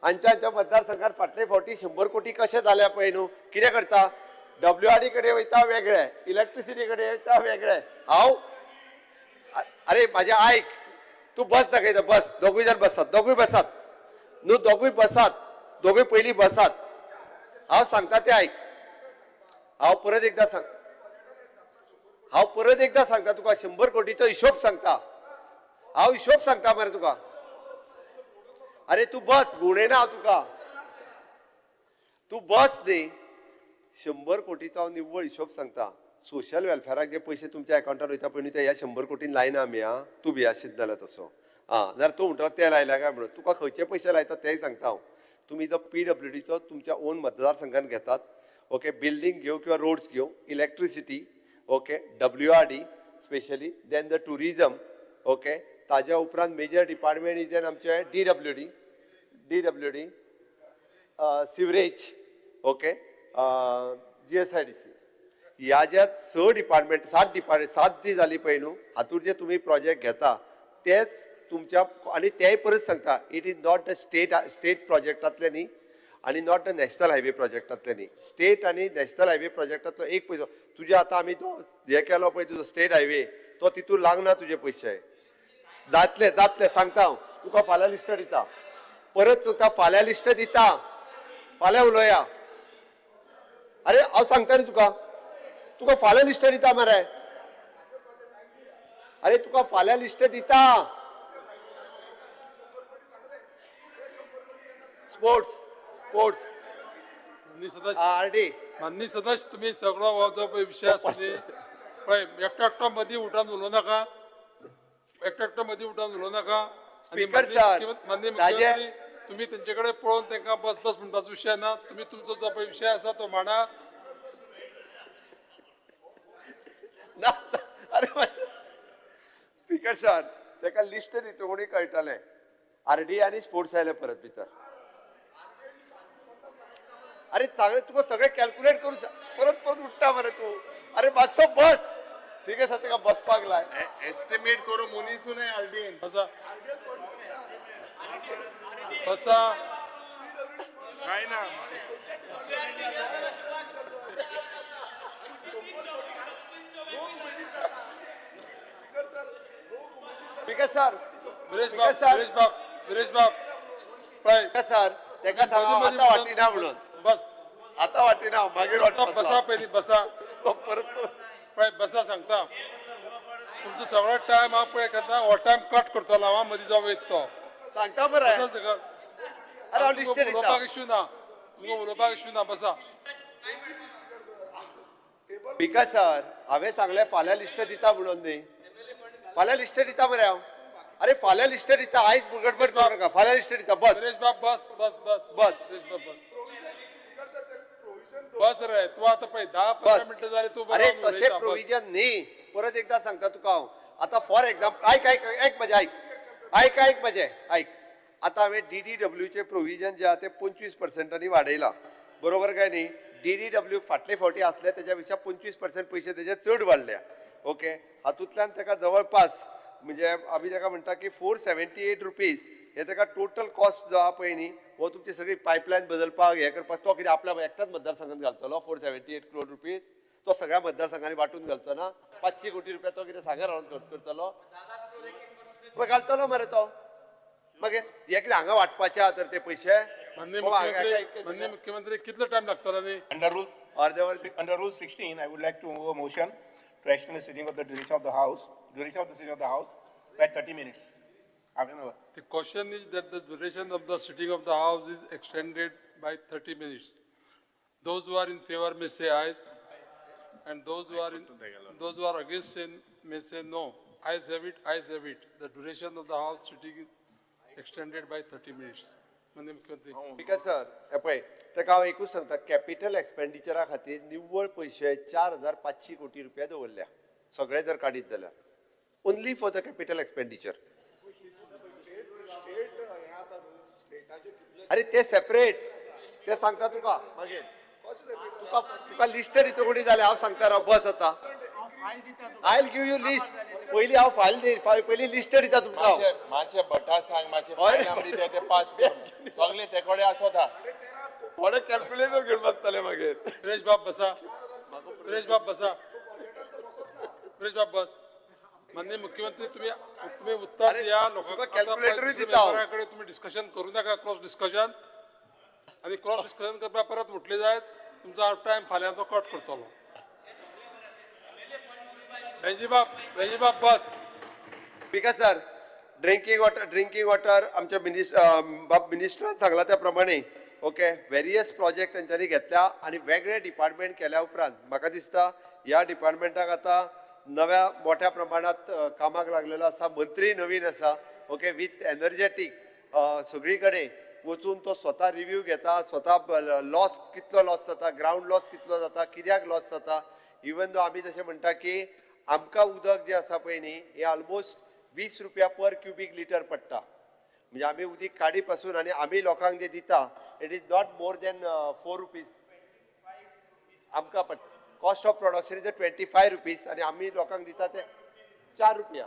हांच्या हांच्या मतदारसंघात फाटले फावटी 100 कोटी कशें जाल्या पळय न्हू. कितें करता, डब्ल्यू आर डी कडेन वयता वेगळे, इलेक्ट्रिसिटी कडेन वयता वेगळे. हांव अरे म्हाजें आयक, तूं बस दाखयता, बस. दोगूय जाण बसात, दोगूय बसात न्हू, दोगूय बसात, दोगूय पयलीं बसात. हांव सांगता तें आयक. हांव परत एकदां सांग, हांव परत एकदां सांगता तुका, 100 कोटीचो हिशोब सांगता हांव, हिशोब सांगता मरे तुका. अरे तूं बस, गुणयना हांव तुका, तूं बस न्ही. 100 कोटीचो हांव निव्वळ हिशोब सांगता. सोशल वेलफेराक जे पयशे तुमच्या अकावंटार वयता पळय न्हू, ते ह्या 100 कोटीन लायना आमी. आं, तूं भियाशीत जाल्यार तसो. आं, जाल्यार तूं म्हणटा ते लायल्या काय म्हणून, तुका खंयचे पयशे लायता तेय सांगता हांव. तुमी जो पीडब्ल्यूडीचो तुमच्या ओन मतदारसंघान घेतात, ओके, बिल्डींग घेवं किंवा रोड्स घेवं, electricity, okay, WRD specially, then the tourism, okay, ताज्या उपरांत मेजर डिपार्टमेंट is आमचे DWD, DWD, sewerage, okay, GSIDC. ह्या ज्या 6 डिपार्टमेंट, 7 डिपार्टमेंट, 7 जी जाली पळय न्हू, हातूंत जे तुमी प्रोजेक्ट घेता तेच तुमच्या. आनी तेय परत सांगता, it is not the state state प्रोजेक्टांतले न्ही आनी not the national highway प्रोजेक्टांतले न्ही. स्टेट आनी नॅशनल हायवे प्रोजेक्टांतलो एक पयसो तुजे आतां आमी तो हे केलो पळय तुजो स्टेट हायवे, तो तितून लागना तुजे पयशे. जातले जातले सांगता हांव तुका, फाल्यां लिस्ट दिता. परत तुका फाल्यां लिस्ट दिता, फाल्यां उलोवया. अरे हांव सांगता न्ही तुका, तुका फाल्यां लिस्ट दिता मरे. अरे तुका फाल्यां लिस्ट दिता. Sports sports RD. माननीय सदस्य, तुमी सगळो हो जो पळय विशय आसा न्ही पळय, एकटो एकटो मदीं उठान उलोवं नाका, एकटो एकटो मदीं उठान उलोवं नाका. स्पीकर सर, माननीय मुख्यमंत्री, तुमी तेंचे कडेन पळोवन तांकां बस बस म्हणपाचो विशय ना. तुमी तुमचो जो पळय विशय आसा तो मांडा. ना, अरे स्पीकर सर, ताका लिस्ट दिता कोणी कळटलें. आरडी आनी स्पोर्ट्स आयले परत भितर. अरे चांगले तुका सगळें कॅल्क्युलेट करून परत परत उठ्ठा मरे तूं. अरे मातसो बस, ठीक आसा, ताका बसपाक लाय. एस्टिमेट करूं मनीसूय न्हय आरडीएन. बसा बसा, काय ना. Speaker sir, Viresh बाब, विरेश बाब, पळय. सर, तेका सांग आतां वाटिना म्हणून. बस. आतां वाटिना, मागीर वाटपाचो. बसा, पयलीं बसा. परत परत. पळय, बसा सांगता. तुमचो सगळो टायम हांव पळय करता, हो टायम कट करतलो हांव, मदीं जो वयता तो. सांगता मरे. बसा सगळं. अरे, हांव लिस्ट दिता. उलोवपाक इश्यू ना, तुमकां उलोवपाक इश्यू ना, बसा. स्पीकर सर, हांवें सांगलें फाल्यां लिस्ट दिता म्हणून न्ही. फाल्यां लिस्ट दिता मरे हांव. अरे, फाल्यां लिस्ट दिता. आयज गडबड करूं नाका. फाल्यां लिस्ट दिता, बस. विरेश बाब, बस बस बस. बस. विरेश बाब, बस बस रे. तूं आतां पळय, 10-15 बस. मिनटां जाली तूं. अरे, बरोबर तशें उलयता, बस. प्रोविजन न्ही. परत एकदां सांगता तुका हांव. आतां फॉर एक्झाम्पल, आयक आयक आयक म्हजें, आयक आयक आयक म्हजें आयक. आतां हांवें डीडीडब्ल्यूचें प्रोविजन जें आहा तें 25 पर्संटांनी वाडयलां, बरोबर काय न्ही? डीडीडब्ल्यू फाटले फावटी आसले तेज्या पेक्षा 25% पयशे तेजे चड वाडल्या. ओके, हातूंतल्यान ताका जवळपास म्हणजे आमी ताका म्हणटा की 478 रुपीज हे ताका टोटल कॉस्ट जो आहा पळय न्ही, हो तुमची सगळी पायपलायन बदलपाक, हें करपाक. तो कितें आपल्या एकटाच मतदारसंघात घालतलो 478 क्रोड रुपीज? तो सगळ्या मतदारसंघांनी वांटून घालचो ना? 500 कोटी रुपया तो कितें सांगार हाडून खर्च करतलो? मागीर घालतलो मरे तो. मागीर हे कितें हांगा वांटपाचे आहा तर ते पयशे? माननीय बाबा, हांगा मुख्यमंत्री, माननीय मुख्यमंत्री, कितलो टायम लागतलो न्ही? Under Rule, अर्दे वर. Under Rule 16, I would like to move a motion to extend the sitting of the duration of the House, duration of the sitting of the House by 30 minutes. Half an hour. The question is that the duration of the sitting of the House is extended by 30 minutes. Those who are in favor may say ayes, and those who are against may say no. Ayes have it, ayes have it. The duration of the House sitting is extended by 30 minutes. माननीय मुख्यमंत्री. Speaker sir, हे पळय, ताका हांव एकूच सांगता, capital एक्सपेंडिचरा खातीर निव्वळ पयशे 4500 कोटी रुपया दवरल्या. सगळे जर काडीत जाल्यार, only for the capital expenditure. अरे, ते सेपरेट ते सांगता तुका मागीर. तुका तुका लिस्ट दिता कोणी जाल्यार हांव सांगता. राव, बस आतां. I give you list. पयलीं हांव फायल दी, पयलीं लिस्ट दिता तुमकां हांव. मातशें मातशें भटा सांग मातशें. हय. फायल आमची ते ते पास कर, सगळे ते कडेन आसता. थोडे कॅल्क्युलेटर घेवन बसतले मागीर. विरेश बाब, बसा. विरेश बाब, बसा. विरेश बाब, बस. माननीय मुख्यमंत्री, तुम्ही तुम्ही उत्तर द्या तुका calculator दिता हांव. लोकांकडे. तुम्ही डिस्कशन करू नका, क्रॉस डिस्कशन. आनी क्रॉस डिस्कशन करपाक परत उठले जायत, तुमचो हांव टायम फाल्यांचो कट करतलो. वेंजी बाब, वेंजी बाब, बस. Speaker sir, drinking water आमच्या बाब मिनिस्टरान सांगला त्या प्रमाणे, ओके, वेरियस प्रोजेक्ट तेंच्यांनी घेतल्या आनी वेगळे डिपार्टमेंट केल्या उपरांत म्हाका दिसता ह्या डिपार्टमेंटाक आतां नव्या मोठ्या प्रमाणात कामाक लागलेलो आसा. मंत्री नवीन आसा, ओके, विथ एनर्जेटीक सगळी कडेन वचून तो स्वता रिव्यू घेता, स्वता लॉस कितलो लॉस जाता, ग्रावंड लॉस कितलो जाता, कित्याक लॉस जाता. इवन दो आमी जशें म्हणटा की आमकां उदक जें आसा पळय न्ही, हें ऑलमोस्ट 20 रुपया पर क्युबीक लिटर पडटा. म्हणजे आमी उदीक काडी पासून आनी आमी लोकांक जें दिता, it is not more than 4 rupees आमकां पडटा. Cost of production is 25 rupees आनी आमी लोकांक दिता ते 4 रुपया,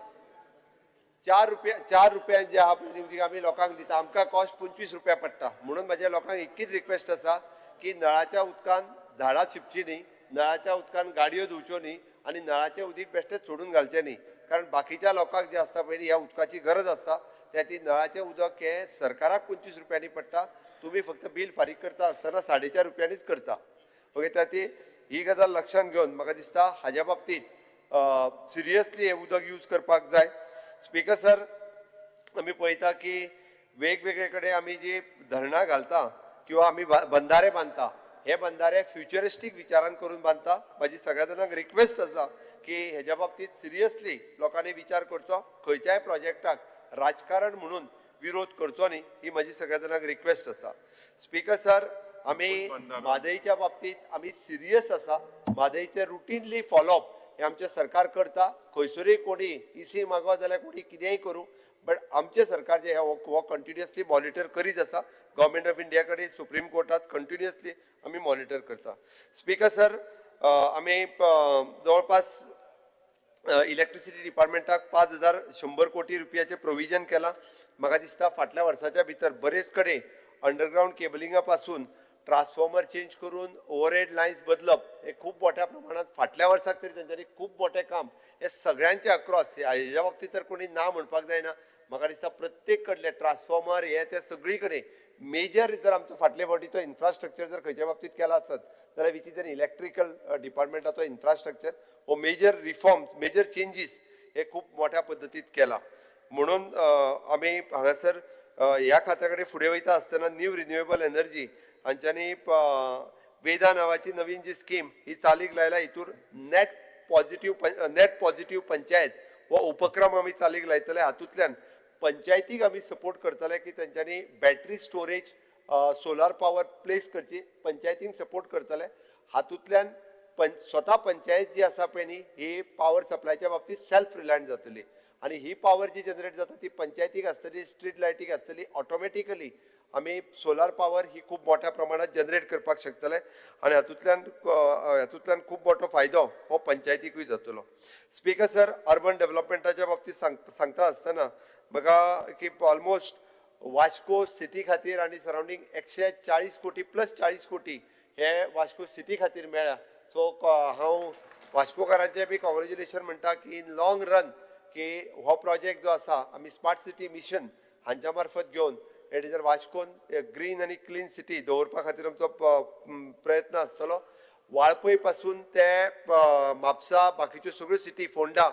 4 रुपया. 4 रुपयान जे आहा पळय न्ही उदीक आमी लोकांक दिता, आमकां कॉस्ट 25 रुपया पडटा. म्हणून म्हाज्या लोकांक एकूच रिक्वेस्ट आसा की नळाच्या उदकान झाडां शिंपची न्ही, नळाच्या उदकान गाडयो धुवच्यो न्ही आनी नळाचें उदीक बेश्टेच सोडून घालचें न्ही. कारण बाकीच्या लोकांक जे आसता पळय न्ही, ह्या उदकाची गरज आसता. त्या ती नळाचें उदक हें सरकाराक 25 रुपयांनी पडटा, तुमी फक्त बील फारीक करता आसतना 4.5 रुपयांनीच करता. ओके, त्या ती ही गजाल लक्षांत घेवन म्हाका दिसता हाज्या बाबतींत सिरियसली हें उदक यूज करपाक जाय. स्पीकर सर, आमी पळयता की वेगवेगळे कडेन आमी जी धरणां घालता किंवा आमी बंधारे बांदता, हे बंधारे फ्युचरिस्टीक विचारान करून बांदता. म्हाजी सगळ्या जाणांक रिक्वेस्ट आसा की हेज्या बाबतींत सिरियसली लोकांनी विचार करचो. खंयच्याय प्रोजेक्टाक राजकारण म्हणून विरोध करचो न्ही, ही म्हजी सगळ्या जाणांक रिक्वेस्ट आसा. स्पीकर सर, आमी म्हादयच्या बाबतींत आमी सिरियस आसा. म्हादयचे रुटीनली फॉलोअप हे आमचें सरकार करता. खंयसरूय कोणी इसी मागो जाल्यार कोणी कितेंय करूं, बट आमचें सरकार जें हो कंटिन्युअसली मॉनिटर करीत आसा. गव्हर्मेंट ऑफ इंडिया कडेन, सुप्रीम कोर्टात कंटिन्युअसली आमी मॉनिटर करता. स्पीकर सर, आमी जवळपास इलेक्ट्रिसिटी डिपार्टमेंटाक 5100 कोटी रुपयाचें प्रोविजन केलां. म्हाका दिसता फाटल्या वर्साच्या भितर बरेच कडेन अंडरग्रावंड केबलिंगा पासून ट्रान्सफॉर्मर चेंज करून ओवरहेड लायन्स बदलप हे खूब मोठ्या प्रमाणात फाटल्या वर्साक तरी तेंच्यांनी खूब मोठें काम हे सगळ्यांचे अक्रॉस हेज्या बाबतींत तर कोणी ना म्हणपाक जायना. म्हाका दिसता प्रत्येक कडले ट्रान्सफॉर्मर हे ते सगळी कडेन मेजर जर आमचो फाटले फावटीचो इन्फ्रास्ट्रक्चर जर खंयच्या बाबतींत केला आसत जाल्यार which is an electrical डिपार्टमेंटाचो infrastructure हो मेजर रिफॉर्म्स मेजर चेंजीस हे खूब मोठ्या पद्दतीत केला. म्हणून आमी हांगासर ह्या खात्या कडेन फुडें वयता आसतना न्यू रिन्युएबल एनर्जी हांच्यांनी वेदा नांवाची नवीन जी स्कीम ही चालीक लायला. हितूर नेट पॉझिटिव्ह पंचायत हो उपक्रम आमी चालीक लायतले. हातूंतल्यान पंचायतीक आमी सपोर्ट करतले की तेंच्यांनी battery storage solar power place करची, पंचायतींक सपोर्ट करतले. हातूंतल्यान स्वता पंचायत जी आसा पळय न्ही ही पावर सप्लायच्या बाबतींत सेल्फ रिलायंट जातली आनी ही पावर जी जनरेट जाता ती पंचायतीक आसतली, स्ट्रीट लायटीक आसतली. ऑटोमॅटिकली आमी सोलार पावर ही खूब मोठ्या प्रमाणात जनरेट करपाक शकतले आनी हातूंतल्यान खूब मोठो फायदो हो पंचायतीकूय जातलो. स्पीकर सर, अर्बन डेव्हलपमेंटाच्या बाबतींत सांगता आसतना म्हाका की ऑलमोस्ट वास्को सिटी खातीर आनी सरावंडींग 140 कोटी प्लस 40 कोटी हे वास्को सिटी खातीर मेळ्ळ्या. सो हांव वास्कोकारांचें बी कॉंग्रेच्युलेशन म्हणटा की इन लॉंग रन की हो प्रोजेक्ट जो आसा आमी स्मार्ट सिटी मिशन हांच्या मार्फत घेवन it is वास्कोन ग्रीन आनी क्लीन सिटी दवरपा खातीर आमचो प्रयत्न आसतलो. वाळपय पासून ते म्हापसा बाकीच्यो सगळ्यो सिटी फोंडा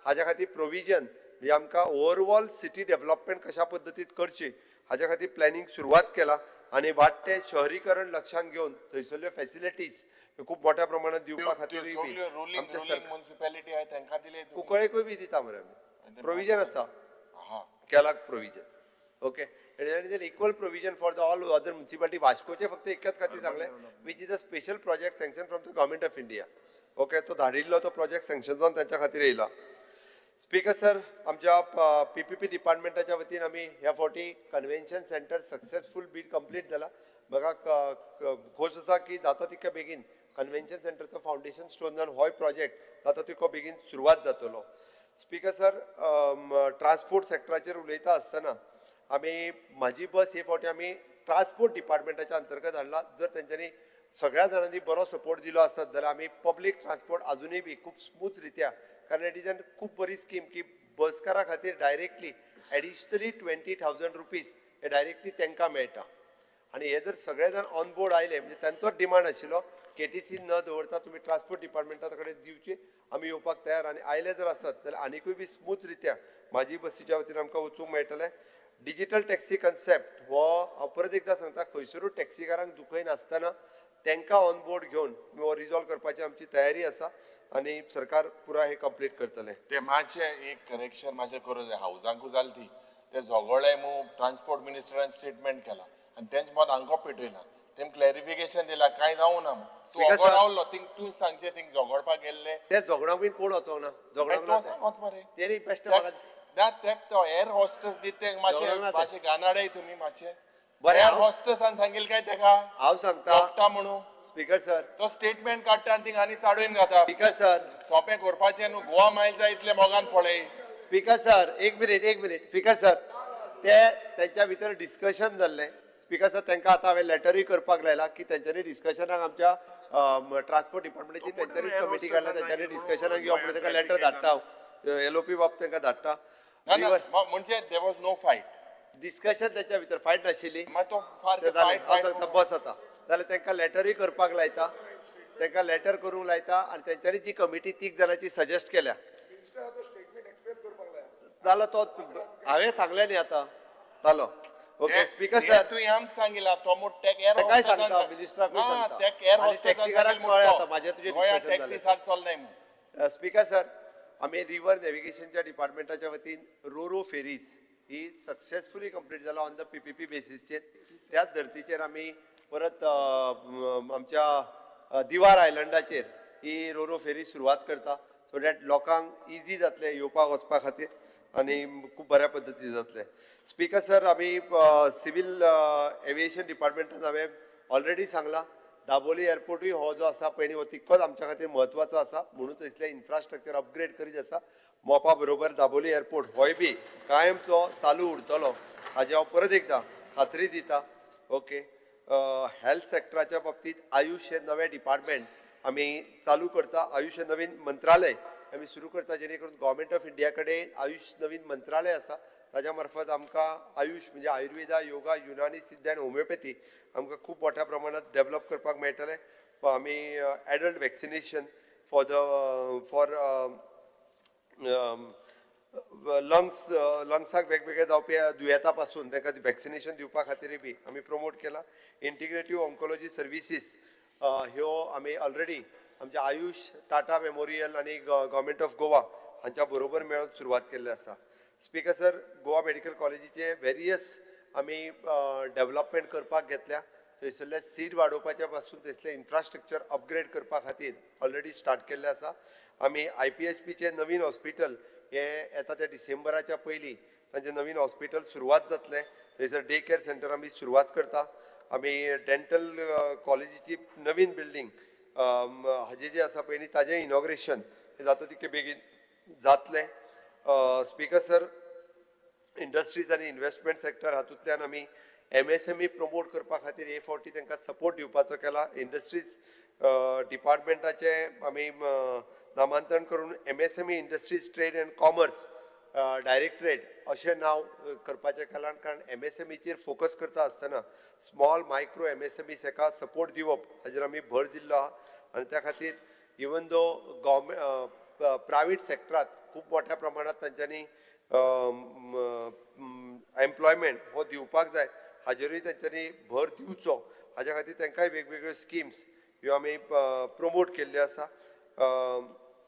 हाज्या खातीर प्रोविजन म्हणजे आमकां ओवरऑल सिटी डेव्हलपमेंट कशा पद्दतीत करची हाज्या खातीर प्लॅनिंग सुरवात केला आनी वाडटे शहरीकरण लक्षांत घेवन थंयसरल्यो फॅसिलिटीज खूब मोठ्या प्रमाणात दिवपा खातीरूय बी आमच्या सरकार कुंकळेकूय बी दिता मरे आमी प्रोविजन आसा केलाक provision. Okay, it is an equal provision for the all other municipality. वास्कोचे फक्त एकाच खातीर सांगलें which is a special project sanction from the government of India. Okay, तो धाडिल्लो तो प्रोजेक्ट सँक्शन जावन तांच्या खातीर येयला. स्पीकर सर, आमच्या PPP डिपार्टमेंटाच्या वतीन आमी ह्या फावटी convention centre successful bid complete जाला. म्हाका खोस आसा की जाता तितक्या बेगीन कन्व्हेन्शन सेंटरचो फावंडेशन स्टोन जावन होय प्रोजेक्ट जाता तितको बेगीन सुरवात जातलो. स्पीकर सर, ट्रान्सपोर्ट सेक्टराचेर उलयता आसतना आमी म्हाजी बस हे फावटी आमी ट्रान्सपोर्ट डिपार्टमेंटाच्या अंतर्गत हाडला. जर तेंच्यांनी सगळ्या जाणांनी बरो सपोर्ट दिलो आसत जाल्यार आमी पब्लीक ट्रान्सपोर्ट आजुनूय बी खूब स्मूथ रित्या, कारण it is an खूब बरी स्कीम की बसकारा खातीर डायरेक्टली एडिशनली 20,000 रुपीज हे डायरेक्टली तांकां मेळटा. आनी हे जर सगळे जाण ऑन बोर्ड आयले म्हणजे तांचोच डिमांड आशिल्लो केटीसी न दवरता तुमी ट्रान्सपोर्ट डिपार्टमेंटा कडेन दिवची, आमी येवपाक तयार. आनी आयले जर आसत जाल्यार आनिकूय बी स्मूथ रित्या म्हाजी बसीच्या वतीन आमकां वचूंक मेळटलें. डिजिटल टॅक्सी कन्सेप्ट हो हांव परत एकदां सांगता, खंयसरूय टॅक्सीकारांक दुखयनासतना तांकां ऑन बोर्ड घेवन हो रिजॉल्व करपाची आमची तयारी आसा आनी सरकार पुराय हे कंप्लीट करतलें. ते मातशें एक करेक्शन मातशें करूं जाय. हावजांकूय जालें ती ते झगडले मू ट्रान्सपोर्ट मिनिस्टरान स्टेटमेंट केला आनी तेंच मत हांकां पेटयला, तेम क्लॅरिफिकेशन दिला कांय जावं ना. तूं रावलो थिंग तूं सांगचें थिंग झगडपाक गेल्ले ते झगडांक बीन कोण वचोंक ना, झगडांक सांगत मरे तेणी बेश्टें म्हाका ना तो एअर हॉस्टेस दित ते मातशें मातशें गानाडे तुमी मातशें बरें. एअर हॉस्टेसान सांगील काय तेका हांव सांगता म्हणून स्पीकर सर तो स्टेटमेंट काडटा आनी थिंग आनी चाडून घाता. स्पीकर सर सोंपें करपाचें न्हू, गोवा मायल्सा इतले मोगान पळय. स्पीकर सर एक मिनीट, एक मिनीट. स्पीकर सर ते तेंच्या भितर डिस्कशन जाल्लें. स्पीकर सर तांकां आतां हांवें लेटरूय करपाक लायला की तेंच्यांनी डिस्कशनाक आमच्या ट्रान्सपोर्ट डिपार्टमेंटाची तेंच्यांनीच कमिटी काडल्या, तेंच्यांनी डिस्कशनाक यो म्हणून तांकां लेटर धाडटा हांव, LOP बाब तांकां धाडटा. म्हणजे there was no fight, discussion तेच्या भितर फायट नाशिल्ली. हांव सांगता बस आतां जाल्यार तांकां लेटरूय करपाक लायता, तांकां लेटर करूंक लायता आनी तेंच्यांनी जी कमिटी 3 जाणांची सजेस्ट केल्या जालो तो हांवें सांगलें न्ही आतां जालो. ओके स्पीकर सर, तूं आमकां सांगिला तो काय सांगता मिनिस्टराकूय सांगता आनी टॅक्सीकारांक कळ्ळें आतां म्हाजें तुजें डिस्कशन जालें. स्पीकर सर, आमी रिवर नॅविगेशनच्या डिपार्टमेंटाच्या वतीन रोरो फेरीज ही सक्सेसफुली कंप्लीट जाला ऑन the PPP बेसीसचेर. त्याच धर्तीचेर आमी परत आमच्या दिवार आयलंडाचेर ही रोरो फेरी सुरवात करता, सो that लोकांक इजी जातलें येवपाक वचपा खातीर आनी खूब बऱ्या पद्दतीन जातलें. स्पीकर सर, आमी सिवील एविएशन डिपार्टमेंटान हांवें ऑलरेडी सांगलां दाबोली एअरपोर्टूय हो जो आसा पळय न्ही हो तितकोच आमच्या खातीर म्हत्वाचो आसा, म्हणून थंयसलें इन्फ्रास्ट्रक्चर अपग्रेड करीत आसा. मोपा बरोबर दाबोली एअरपोर्ट होय बी कायमचो चालू उरतलो हाजी हांव परत एकदां खात्री दिता. ओके, हेल्थ सेक्टराच्या बाबतींत आयुष हे नवें डिपार्टमेंट आमी चालू करता, आयुष हे नवीन मंत्रालय आमी सुरू करता, जेणे करून गव्हर्मेंट ऑफ इंडिया कडेन आयुष नवीन मंत्रालय आसा, ताज्या मार्फत आमकां आयुष म्हणजे आयुर्वेदा, योगा, युनानी, सिद्ध आनी होमिओपॅथी आमकां खूब मोठ्या प्रमाणात डेवलप करपाक मेळटलें. आमी adult vaccination for the for lungs लंग्साक वेगवेगळे जावपी दुयेंता पासून तांकां वॅक्सिनेशन दिवपा खातीरय बी आमी प्रमोट केला. इंटिग्रेटीव ऑन्कोलॉजी सर्विसीस ह्यो आमी ऑलरेडी आमच्या आयुष, टाटा मेमोरियल आनी गव्हर्मेंट ऑफ गोवा हांच्या बरोबर मेळून सुरवात केल्ली आसा. स्पीकर सर, गोवा मेडिकल कॉलेजीचे वेरियस आमी डेवलपमेंट करपाक घेतल्या. थंयसरले सीट वाडोवपाच्या पासून थंयसरलें इन्फ्रास्ट्रक्चर अपग्रेड करपा खातीर ऑलरेडी स्टार्ट केल्लें आसा. आमी IPHPचें नवीन हॉस्पिटल हे येता त्या डिसेंबराच्या पयलीं तांचें नवीन हॉस्पिटल सुरवात जातलें. थंयसर डे केअर सेंटर आमी सुरवात करता. आमी डेंटल कॉलेजीची नवीन बिल्डींग हाजें जें आसा पळय न्ही ताजें इनॉग्रेशन हें जाता तितके बेगीन जातलें. स्पीकर सर, इंडस्ट्रीज आनी इन्वेस्टमेंट सेक्टर हातूंतल्यान आमी MSME promote करपा खातीर हे फावटी तांकां सपोर्ट दिवपाचो केला. इंडस्ट्रीज डिपार्टमेंटाचें आमी नामांतरण करून MSME industries trade and commerce directorate अशें नांव करपाचें केलां, कारण MSMEचेर फोकस करता आसतना स्मॉल मायक्रो MSMEs हेका सपोर्ट दिवप हाजेर आमी भर दिल्लो आहा. आनी त्या खातीर इवन दो गव्हर्मेंट प्रायवेट सेक्टरांत खूब मोठ्या प्रमाणांत तांच्यांनी एम्प्लॉयमेंट हो दिवपाक जाय, हाजेरूय तांच्यांनी भर दिवचो, हाज्या खातीर तांकांय वेगवेगळ्यो स्किम्स ह्यो आमी प्रमोट केल्ल्यो आसा.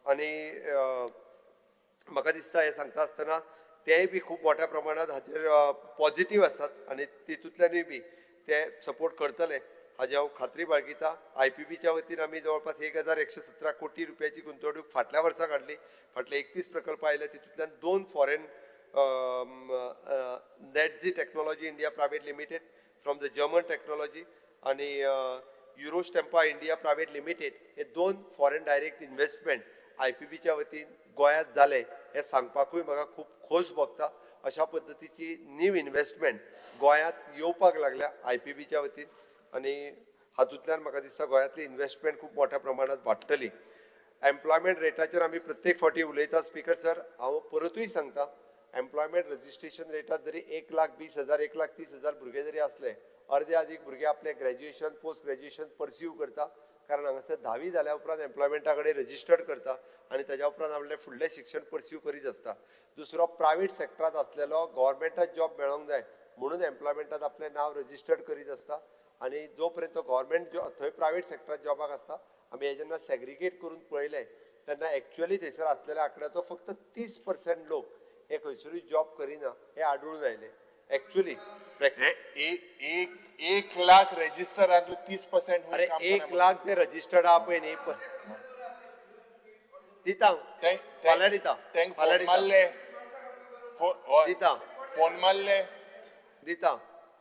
आनी म्हाका दिसता हें सांगता आसतना तेय बी खूब मोठ्या प्रमाणांत हाजेर पॉजिटीव आसात आनी तितूंतल्यानूय बी ते सपोर्ट करतले हाजी हांव खात्री बाळगिता. IPBच्या वतीन आमी जवळपास 1117 कोटी रुपयाची गुंतवणूक फाटल्या वर्सा काडली. फाटले 31 प्रकल्प आयले, तितूंतल्यान 2 foreign Netze technology India private limited from the German technology आनी युरोस्टेम्पा इंडिया प्रायवेट लिमिटेड हे 2 फॉरेन डायरेक्ट इन्व्हेस्टमेंट IPBच्या वतीन गोंयांत जाले हें सांगपाकूय म्हाका खूब खोस भोगता. अशा पद्दतीची न्यू इन्व्हेस्टमेंट गोंयांत येवपाक लागल्या IPBच्या वतीन आनी हातूंतल्यान म्हाका दिसता गोंयांतली इन्व्हेस्टमेंट खूब मोठ्या प्रमाणांत वाडटली. एम्प्लॉयमेंट रेटाचेर आमी प्रत्येक फावटी उलयता स्पीकर सर, हांव परतूय सांगता, एम्प्लॉयमेंट रजिस्ट्रेशन रेटात जरी 1,20,000 1,30,000 भुरगे जरी आसले, अर्दे अदीक भुरगे आपले ग्रॅज्युएशन पोस्ट ग्रॅज्युएशन परस्यू करता, कारण हांगासर 10वी जाल्या उपरांत एम्प्लॉयमेंटा कडेन रजिस्टर्ड करता आनी ताज्या उपरांत आपलें फुडलें शिक्षण परस्यू करीत आसता. दुसरो प्रायवेट सेक्टरांत आसलेलो गव्हर्मेंटात जॉब मेळोंक जाय म्हणून एम्प्लॉयमेंटात आपलें नांव रजिस्टर्ड करीत आसता आनी जो पर्यंत गव्हर्मेंट जॉब थंय प्रायवेट सेक्टरांत जॉबाक आसता. आमी हें जेन्ना सेग्रिगेट करून पळयलें तेन्ना एक्चुअली थंयसर आसलेल्या आंकड्याचो फक्त 30% लोक हे खंयसरूय जॉब करिना हें आढळून आयलें. Actually 1 lakh register 30%. अरे 1 लाख जे रजिस्टर्ड आहा पळय न्ही दिता, फाल्यां दिता, फाल्यां दिता, फोन मारले दिता,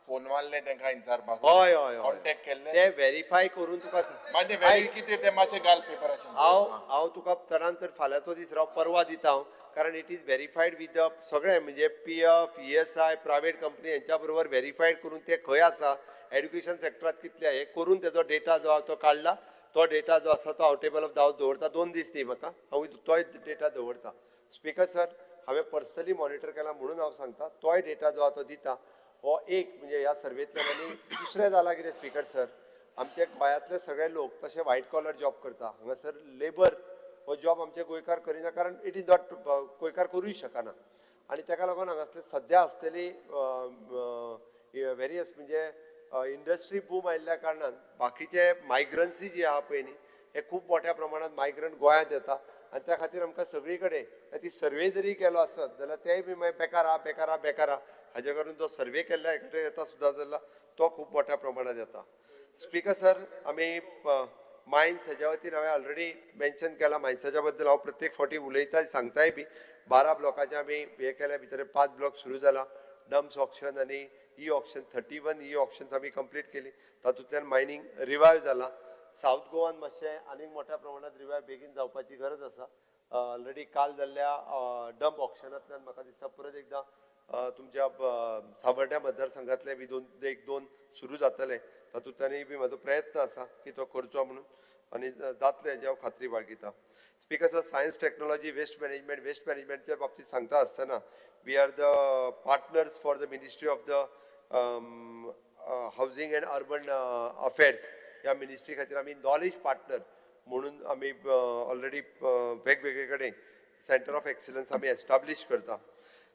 फोन मारले तांकां विचारपाक. हय हय, कॉन्टेक्ट केल्ले ते व्हेरीफाय करून तुका मागीर कितें तें मातशें घाल पेपराचेर. हांव तुका चडान चड फाल्यांचो दीस राव, परवा दिता हांव, कारण it is verified with the सगळें म्हणजे PF, ESI, private company हेंच्या बरोबर व्हेरीफायड करून ते खंय आसा, एड्युकेशन सेक्टरांत कितले हे करून तेजो डेटा जो आहा तो काडला. तो डेटा जो आसा तो हांव टेबल ऑफ the house दवरता. 2 दीस दी म्हाका, हांव तोय डेटा दवरता. स्पीकर सर, हांवें पर्सनली मॉनिटर केला म्हणून हांव सांगता, तोय डेटा जो आहा तो दिता. हो एक म्हणजे ह्या सर्वेंतल्यान. आनी दुसरें जालां कितें स्पीकर सर, आमचे गोंयांतले सगळे लोक तशे व्हायट कॉलर जॉब करता. हांगासर लेबर हो जॉब आमचे गोंयकार करिना, कारण it is not, गोंयकार करूय शकना. आनी ताका लागून हांगासले सद्या आसलेली वेरियस म्हणजे इंडस्ट्री बूम आयिल्ल्या कारणान बाकीचे मायग्रन्सी जी आहा पळय न्ही, हे खूब मोठ्या प्रमाणांत मायग्रंट गोंयांत येता आनी त्या खातीर आमकां सगळी कडेन ती सर्वे जरी केलो आसत जाल्यार तेय बी मागीर बेकार आहा, बेकार आहा, बेकार आहा, हाजे करून जो सर्वे केल्ल्या कडेन येता सुद्दां जाल्यार तो खूब मोठ्या प्रमाणांत येता. स्पीकर सर, आमी मायन्स हेज्या वतीन हांवें ऑलरेडी मेन्शन केला. मायन्साच्या बद्दल हांव प्रत्येक फावटी उलयता, सांगताय बी. 12 ब्लॉकाचे आमी हे केल्या, भितर 5 ब्लॉक सुरू जाला. डम्स ऑक्शन आनी ई ऑक्शन 31 ई ऑक्शन्स आमी कंप्लीट केली. तातूंतल्यान मायनींग रिवायव जाला. सावथ गोवान मातशें आनीक मोठ्या प्रमाणांत रिवायव बेगीन जावपाची गरज आसा. ऑलरेडी काल जाल्ल्या डंप ऑक्शनांतल्यान म्हाका दिसता परत एकदां तुमच्या सावर्ड्या मतदारसंघातले बी 2 सुरू जातले. तातूंतल्यानूय बी म्हाजो प्रयत्न आसा की तो करचो म्हणून आनी जातलें हेजी हांव खात्री बाळगिता. Speaker sir, science technology waste management, waste मॅनेजमेंटच्या बाबतींत सांगता आसतना we are the partners for the ministry of the housing and urban affairs. ह्या मिनिस्ट्री खातीर आमी नॉलेज पार्टनर म्हणून आमी ऑलरेडी वेगवेगळे कडेन सेंटर ऑफ एक्सिलन्स आमी एस्टाब्लीश करता.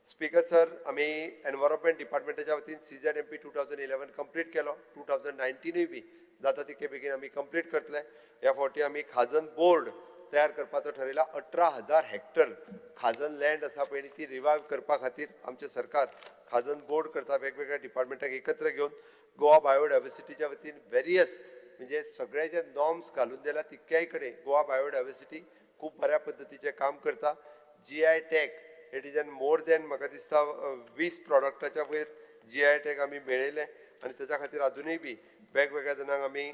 स्पीकर सर, आमी एनवायरमेंट डिपार्टमेंटाच्या वतीन CZMP 2011 complete केलो. 2019ूय बी जाता तितके बेगीन आमी कंप्लीट करतले. ह्या फावटी आमी खाजन बोर्ड तयार करपाचो ठरयला. 18,000 हेक्टर खाजन लँड आसा पळय ती रिवायव करपा खातीर आमचें सरकार खाजन बोर्ड करता, वेगवेगळ्या डिपार्टमेंटाक एकत्र घेवन. गोवा बायोडायवर्सिटीच्या वतीन वेरियस म्हणजे सगळे जे नॉर्म्स घालून दिला तितक्याय कडेन गोवा बायोडायवर्सिटी खूब बऱ्या पद्दतीचें काम करता. GI tag it is an more than म्हाका दिसता 20 प्रॉडक्टाच्या वयर GI tag आमी मेळयले आनी ताच्या खातीर अजुनूय बी वेगवेगळ्या जाणांक आमी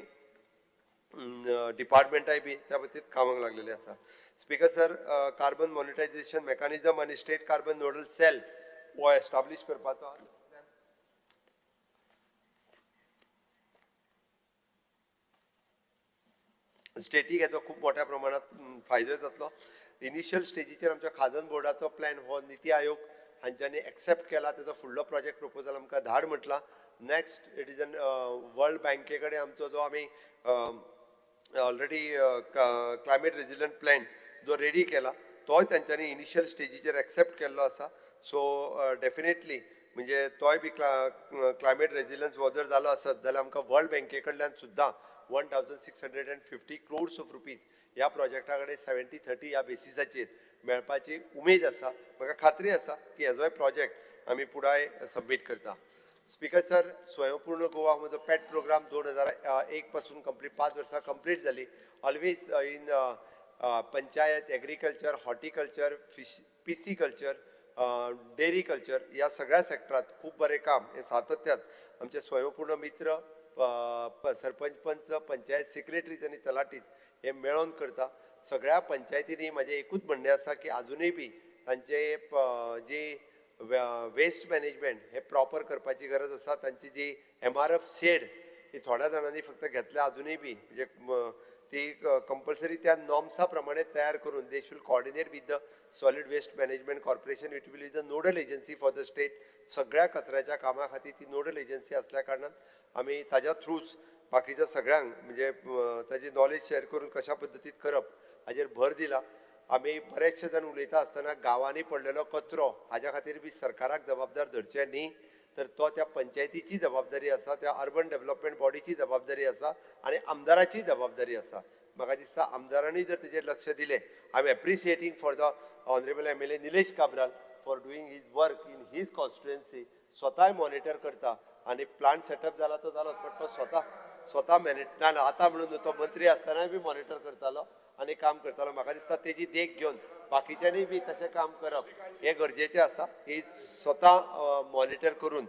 डिपार्टमेंटाय बी त्या बाबतींत कामाक लागलेले आसा. Speaker sir, carbon monetisation mechanism आनी स्टेट कार्बन नोडल सेल हो एस्टाब्लीश करपाचो. स्टेटीक हेचो खूब मोठ्या प्रमाणात फायदो जातलो. इनिशियल स्टेजीचेर आमच्या खाजन बोर्डाचो प्लॅन हो निती आयोग हांच्यांनी एक्सेप्ट केला. तेजो फुडलो प्रोजेक्ट प्रपोजल आमकां धाड म्हटला. Next it is an world बँके कडेन आमचो जो आमी ऑलरेडी क्लायमेट रेजिलंट प्लॅन जो रेडी केला तोय तांच्यांनी इनिशियल स्टेजीचेर एक्सेप्ट केल्लो आसा. सो डेफिनेटली म्हणजे तोय बी क्लायमेट रेजिलन्स हो जर जालो आसत जाल्यार आमकां वर्ल्ड बँके कडल्यान सुद्दां 1,650 crores of rupees ह्या प्रोजेक्टा कडेन 70-30 ह्या बेसिसाचेर मेळपाची उमेद आसा. म्हाका खात्री आसा की हेजोय प्रोजेक्ट आमी पुराय सबमीट करता. स्पीकर सर, स्वयंपूर्ण गोवा म्हजो पेट प्रोग्राम 2001 पासून कंप्लीट 5 वर्सां कंप्लीट जाली. Always in panchayat, agriculture, horticulture, fish, pisciculture, dairy culture ह्या सगळ्या सेक्टरांत खूब बरें काम हें सातत्यान आमचे स्वयंपूर्ण मित्र, सरपंच, पंच, पंचायत सेक्रेटरीज आनी तलाठीज हे मेळोन करता. सगळ्या पंचायतींनी म्हाजें एकूच म्हणणें आसा की आजुनूय बी तांचे जी वेस्ट मॅनेजमेंट हे प्रॉपर करपाची गरज आसा. तांची जी MRF shade ही थोड्या जाणांनी फक्त घेतल्या आजुनूय बी म्हणजे ती कंपल्सरी त्या नॉर्म्सा प्रमाणे तयार करून they should coordinate with the solid waste management corporation. It will be the nodal agency for the state. सगळ्या कचऱ्याच्या कामा खातीर ती नोडल एजन्सी आसल्या कारणान आमी ताज्या थ्रूच बाकीच्या सगळ्यांक म्हणजे ताजी नॉलेज शेअर करून कशा पद्दतीन करप हाजेर भर दिला. आमी बरेचशे जाण उलयता आसतना गांवांनी पडलेलो कचरो हाज्या खातीर बी सरकाराक जबाबदार धरचें न्ही, तर तो त्या पंचायतीची जबाबदारी आसा, त्या अर्बन डेव्हलपमेंट बॉडीची जबाबदारी आसा आनी आमदाराची जबाबदारी आसा. म्हाका दिसता आमदारांनी जर तेजेर लक्ष दिलें, I am appreciating for the honourable MLA Nilesh Cabral for doing his work in his constituency. स्वताय monitor करता आनी प्लांट सेटअप जाला तो जालोच, बट तो स्वता स्वता मॅनेज ना आतां म्हणून तो मंत्री आसतनाय बी मॉनिटर करतालो आनी काम करतालो. म्हाका दिसता तेजी देख घेवन बाकीच्यांनी बी तशें काम करप हें गरजेचें आसा. ही स्वता मॉनिटर करून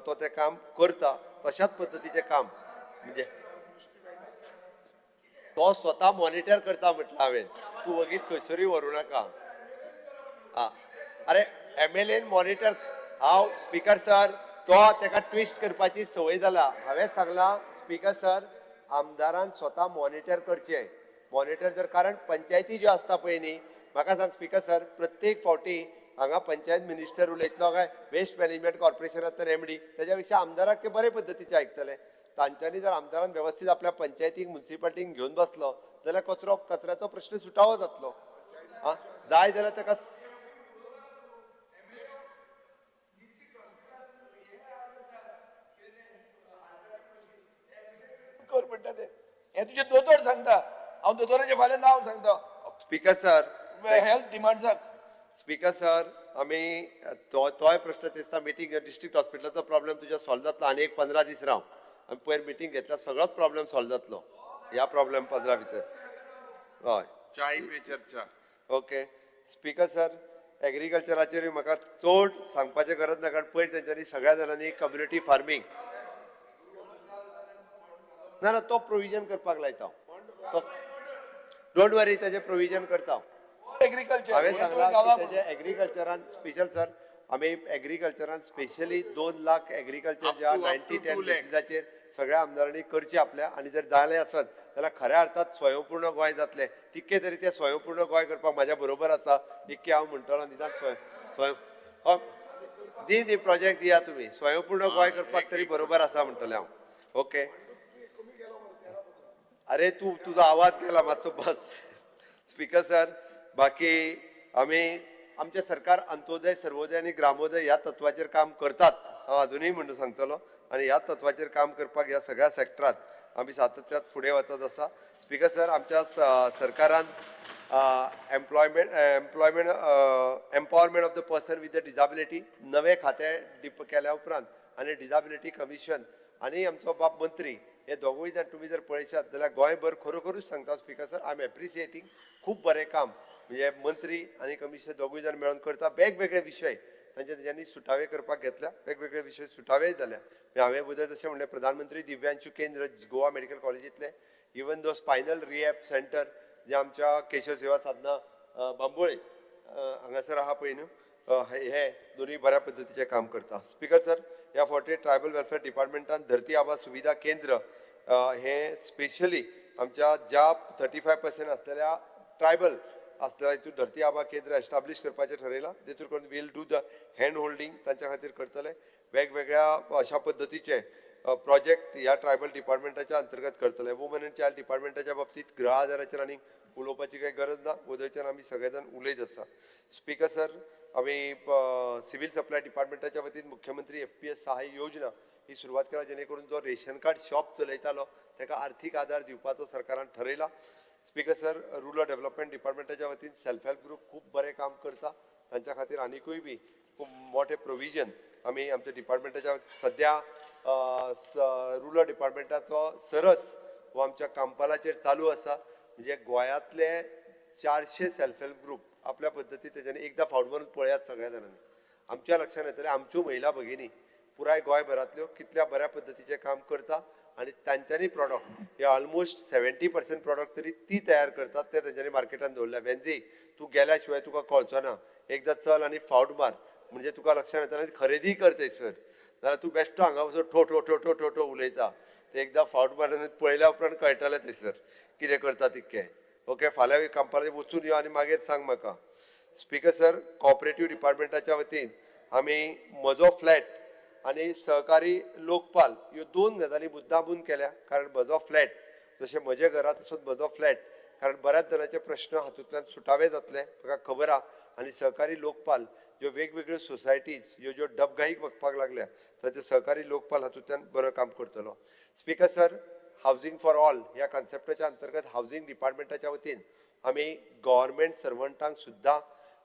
तो तें काम करता, तशाच पद्दतीचें काम म्हणजे तो स्वता मॉनिटर करता म्हटलं हांवें, तूं वगीत खंयसरूय व्हरूं नाका. आं, अरे MLA monitor हांव स्पीकर सर तो ताका ट्विस्ट करपाची संवय जाला. हांवें सांगलां स्पीकर सर, आमदारान स्वता मॉनिटर करचें. मॉनिटर जर कारण पंचायती ज्यो आसता पळय न्ही, म्हाका सांग स्पीकर सर, प्रत्येक फावटी हांगा पंचायत मिनिस्टर उलयतलो काय वेस्ट मॅनेजमेंट कॉर्पोरेशनांतल्यान MD, तेज्या पेक्षा आमदाराक ते बरे पद्दतीचे आयकतले. तांच्यांनी जर आमदारान व्यवस्थीत आपल्या पंचायतीक मुन्सिपालिटीक घेवन बसलो जाल्यार कचरो कचऱ्याचो प्रश्न सुटावो जातलो. आं, जाय जाल्यार ताका कर म्हणटा ते हें तुजें दोतोर सांगता, हांव दोतोराचें फाल्यां नांव सांगता. स्पीकर सर, हेल्थ डिमांड्साक स्पीकर सर, आमी तोय प्रश्न दिसता मिटींग डिस्ट्रिक्ट हॉस्पिटलाचो प्रॉब्लेम तुज्या सॉल्व जातलो आनी एक 15 दीस राव, आमी पयर मिटींग घेतल्या सगळोच प्रॉब्लेम सॉल्व जातलो ह्या प्रॉब्लेम 15 भितर. हय, चाय पे चर्चा. ओके स्पीकर सर, एग्रीकल्चराचेरूय म्हाका चड सांगपाचें गरज ना, कारण पयर तेंच्यांनी सगळ्या जाणांनी कम्युनिटी फार्मींग ना ना तो प्रोविजन करपाक लायता, तो don't वरी तेजें प्रोविजन करता. एग्रीकल्चर हांवें सांगलां तेजें एग्रीकल्चरान स्पेशल सर, आमी एग्रीकल्चरान स्पेशली 2 लाख एग्रीकल्चर ज्या 90-10 बेसिसाचेर सगळ्या आमदारांनी करचें आपल्या आनी जर जालें आसत जाल्यार खऱ्या अर्थात स्वयंपूर्ण गोंय जातलें. तितकें तरी तें स्वयंपूर्ण गोंय करपाक म्हाज्या बरोबर आसा इतकें हांव म्हणटलो. निदान स्वयं दी दी प्रोजेक्ट दिया तुमी, स्वयंपूर्ण गोंय करपाक तरी बरोबर आसा म्हणटलें हांव. ओके, अरे तूं तुजो आवाज गेला मातसो बस. स्पीकर सर, बाकी आमी आमचें सरकार अंत्योदय, सर्वोदय आनी ग्रामोदय ह्या तत्वाचेर काम करतात, हांव अजुनूय म्हणून सांगतलो. आनी ह्या तत्वाचेर काम करपाक ह्या सगळ्या सेक्टरांत आमी सातत्यात फुडें वचत आसा. स्पीकर सर, आमच्या सरकारान employment employment empowerment of the person with the disability नवें खातें डिप केल्या उपरांत आनी डिजाबिलिटी कमिशन आनी आमचो बाब मंत्री हे दोगूय जाण तुमी जर पळयशात जाल्यार गोंयभर खरोखरूच सांगता speaker sir, I am appreciating खूब बरें काम म्हणजे मंत्री आनी कमिशनर दोगूय जाण मेळून करता. वेगवेगळे विशय तांचे तेंच्यांनी सुटावे करपाक घेतल्या, वेगवेगळे विशय सुटावेय जाल्या. हांवें वदळ जशें म्हणलें प्रधानमंत्री दिव्यांशू केंद्र गोवा मेडिकल कॉलेजींतलें, even though spinal rehab centre जे आमच्या केशव सेवा साधना बांबोळे हांगासर आहा पळय न्हू, हे दोनूय बऱ्या पद्दतीचें काम करता. स्पीकर सर, ह्या फावटी ट्रायबल वेलफेअर डिपार्टमेंटान धरती आबा सुविधा केंद्र हे स्पेशली आमच्या ज्या 35% आसलेल्या ट्रायबल आसलेल्या हितून धरती आबा केंद्र एस्टाब्लीश करपाचें ठरयलां. तेतूर करून we'll do the hand holding तांच्या खातीर करतले. वेगवेगळ्या अशा पद्दतीचे प्रोजेक्ट ह्या ट्रायबल डिपार्टमेंटाच्या अंतर्गत करतले. वुमन एंड चायल्ड डिपार्टमेंटाच्या बाबतींत गृह आदाराचेर आनी उलोवपाची काही गरज ना, वदळच्यान आमी सगळे जाण उलयत आसा. स्पीकर सर, आमी सिव्हिल सप्लाय डिपार्टमेंटाच्या वतीन मुख्यमंत्री FPS सहाय्य योजना ही सुरवात केला, जेणे करून जो रेशन कार्ड शॉप चलयतालो ताका आर्थीक आदार दिवपाचो सरकारान ठरयला. स्पीकर सर, रुरल डेव्हलपमेंट डिपार्टमेंटाच्या वतीन सेल्फ हेल्प ग्रुप खूब बरें काम करता, तांच्या खातीर आनिकूय बी खूब मोठे प्रोविजन आमी आमच्या डिपार्टमेंटाच्या सद्या रुरल डिपार्टमेंटाचो सरस हो आमच्या कांपालाचेर चालू आसा. म्हणजे गोंयांतले 400 सेल्फ हेल्प ग्रुप आपल्या पद्दती तेज्यानी एकदां फावट मारून पळयात सगळ्या जाणांनी. आमच्या लक्षांत येतलें आमच्यो महिला भगिनी पुराय गोंयभरांतल्यो कितल्या बऱ्या पद्दतीचें काम करता आनी तांच्यांनी प्रॉडक्ट हे ऑलमोस्ट 70% प्रॉडक्ट तरी ती तयार करतात, ते तेंच्यांनी मार्केटान दवरल्या. वेंजी तूं गेल्या शिवाय तुका कळचो ना, एकदां चल आनी फावट मार म्हणजे तुका लक्षांत येतलें आनी खरेदी कर थंयसर, नाल्यार तूं बेश्टो हांगा वचून ठो ठो ठो ठो ठो ठो उलयता. ते एकदां फावट मारल्यार पळयल्या उपरांत कळटलें थंयसर कितें करता तितकें. ओके, फाल्यां कांपालाचेर वचून यो आनी मागीर सांग म्हाका. स्पीकर सर, कॉपरेटीव डिपार्टमेंटाच्या वतीन आमी म्हजो फ्लॅट आनी सहकारी लोकपाल ह्यो दोन गजाली मुद्दामून केल्या, कारण म्हजो फ्लॅट जशें म्हज्या घरा तसोच म्हजो फ्लॅट, कारण बऱ्याच जाणांचे प्रश्न हातूंतल्यान सुटावे जातले म्हाका खबर आहा. आनी सहकारी लोकपाल ज्यो वेगवेगळ्यो सोसायटीज ह्यो ज्यो डबघाईक वचपाक लागल्या ताचे सहकारी लोकपाल हातूंतल्यान बरो काम करतलो. Speaker sir, housing for all ह्या कॉन्सेप्टाच्या अंतर्गत हावजींग डिपार्टमेंटाच्या वतीन आमी गव्हर्मेंट सर्वंटांक सुद्दां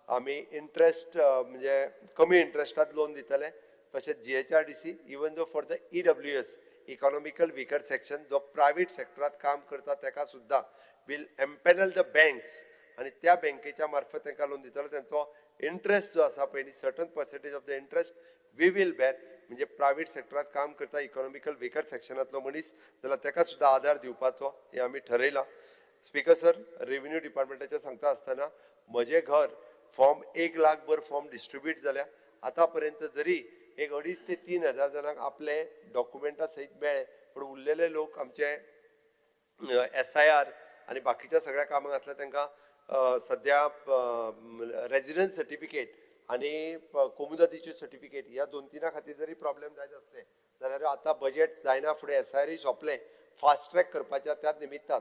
आमी इंट्रस्ट म्हणजे कमी इंट्रस्टात लोन दितले. तशेंच GHRDC even though for the EWS economical weaker section जो प्रायवेट सेक्टरात काम करता ताका सुद्दां वील एम्पॅनल the banks आनी त्या बँकेच्या मार्फत तांकां लोन दितलो. तांचो इंट्रस्ट जो आसा पळय certain percentage of the interest we will bear, म्हणजे प्रायवेट सेक्टरात काम करता इकॉनॉमिकल विकर सेक्शनांतलो मनीस जाल्यार ताका सुद्दां आदार दिवपाचो हें आमी ठरयलां. स्पीकर सर, रेव्हेन्यू डिपार्टमेंटाचें सांगता आसतना म्हजें घर फॉर्म 1 लाख भर फॉर्म डिस्ट्रिब्यूट जाल्या. आतां पर्यंत जरी एक 2.5 ते 3 हजार जाणांक आपले डॉक्युमेंटां सयत मेळ्ळे, पूण उरलेले लोक आमचे SIR आनी बाकीच्या सगळ्या कामाक आसल्या तांकां सद्या रेजिडन्स सर्टिफिकेट आनी कोमुदादीच्यो सर्टिफिकेट ह्या 2-3 खातीर जरी प्रॉब्लेम जायत आसले जाल्यार आतां बजेट जायना फुडें SIR सोंपलें, फास्ट ट्रॅक करपाच्या त्याच निमित्तान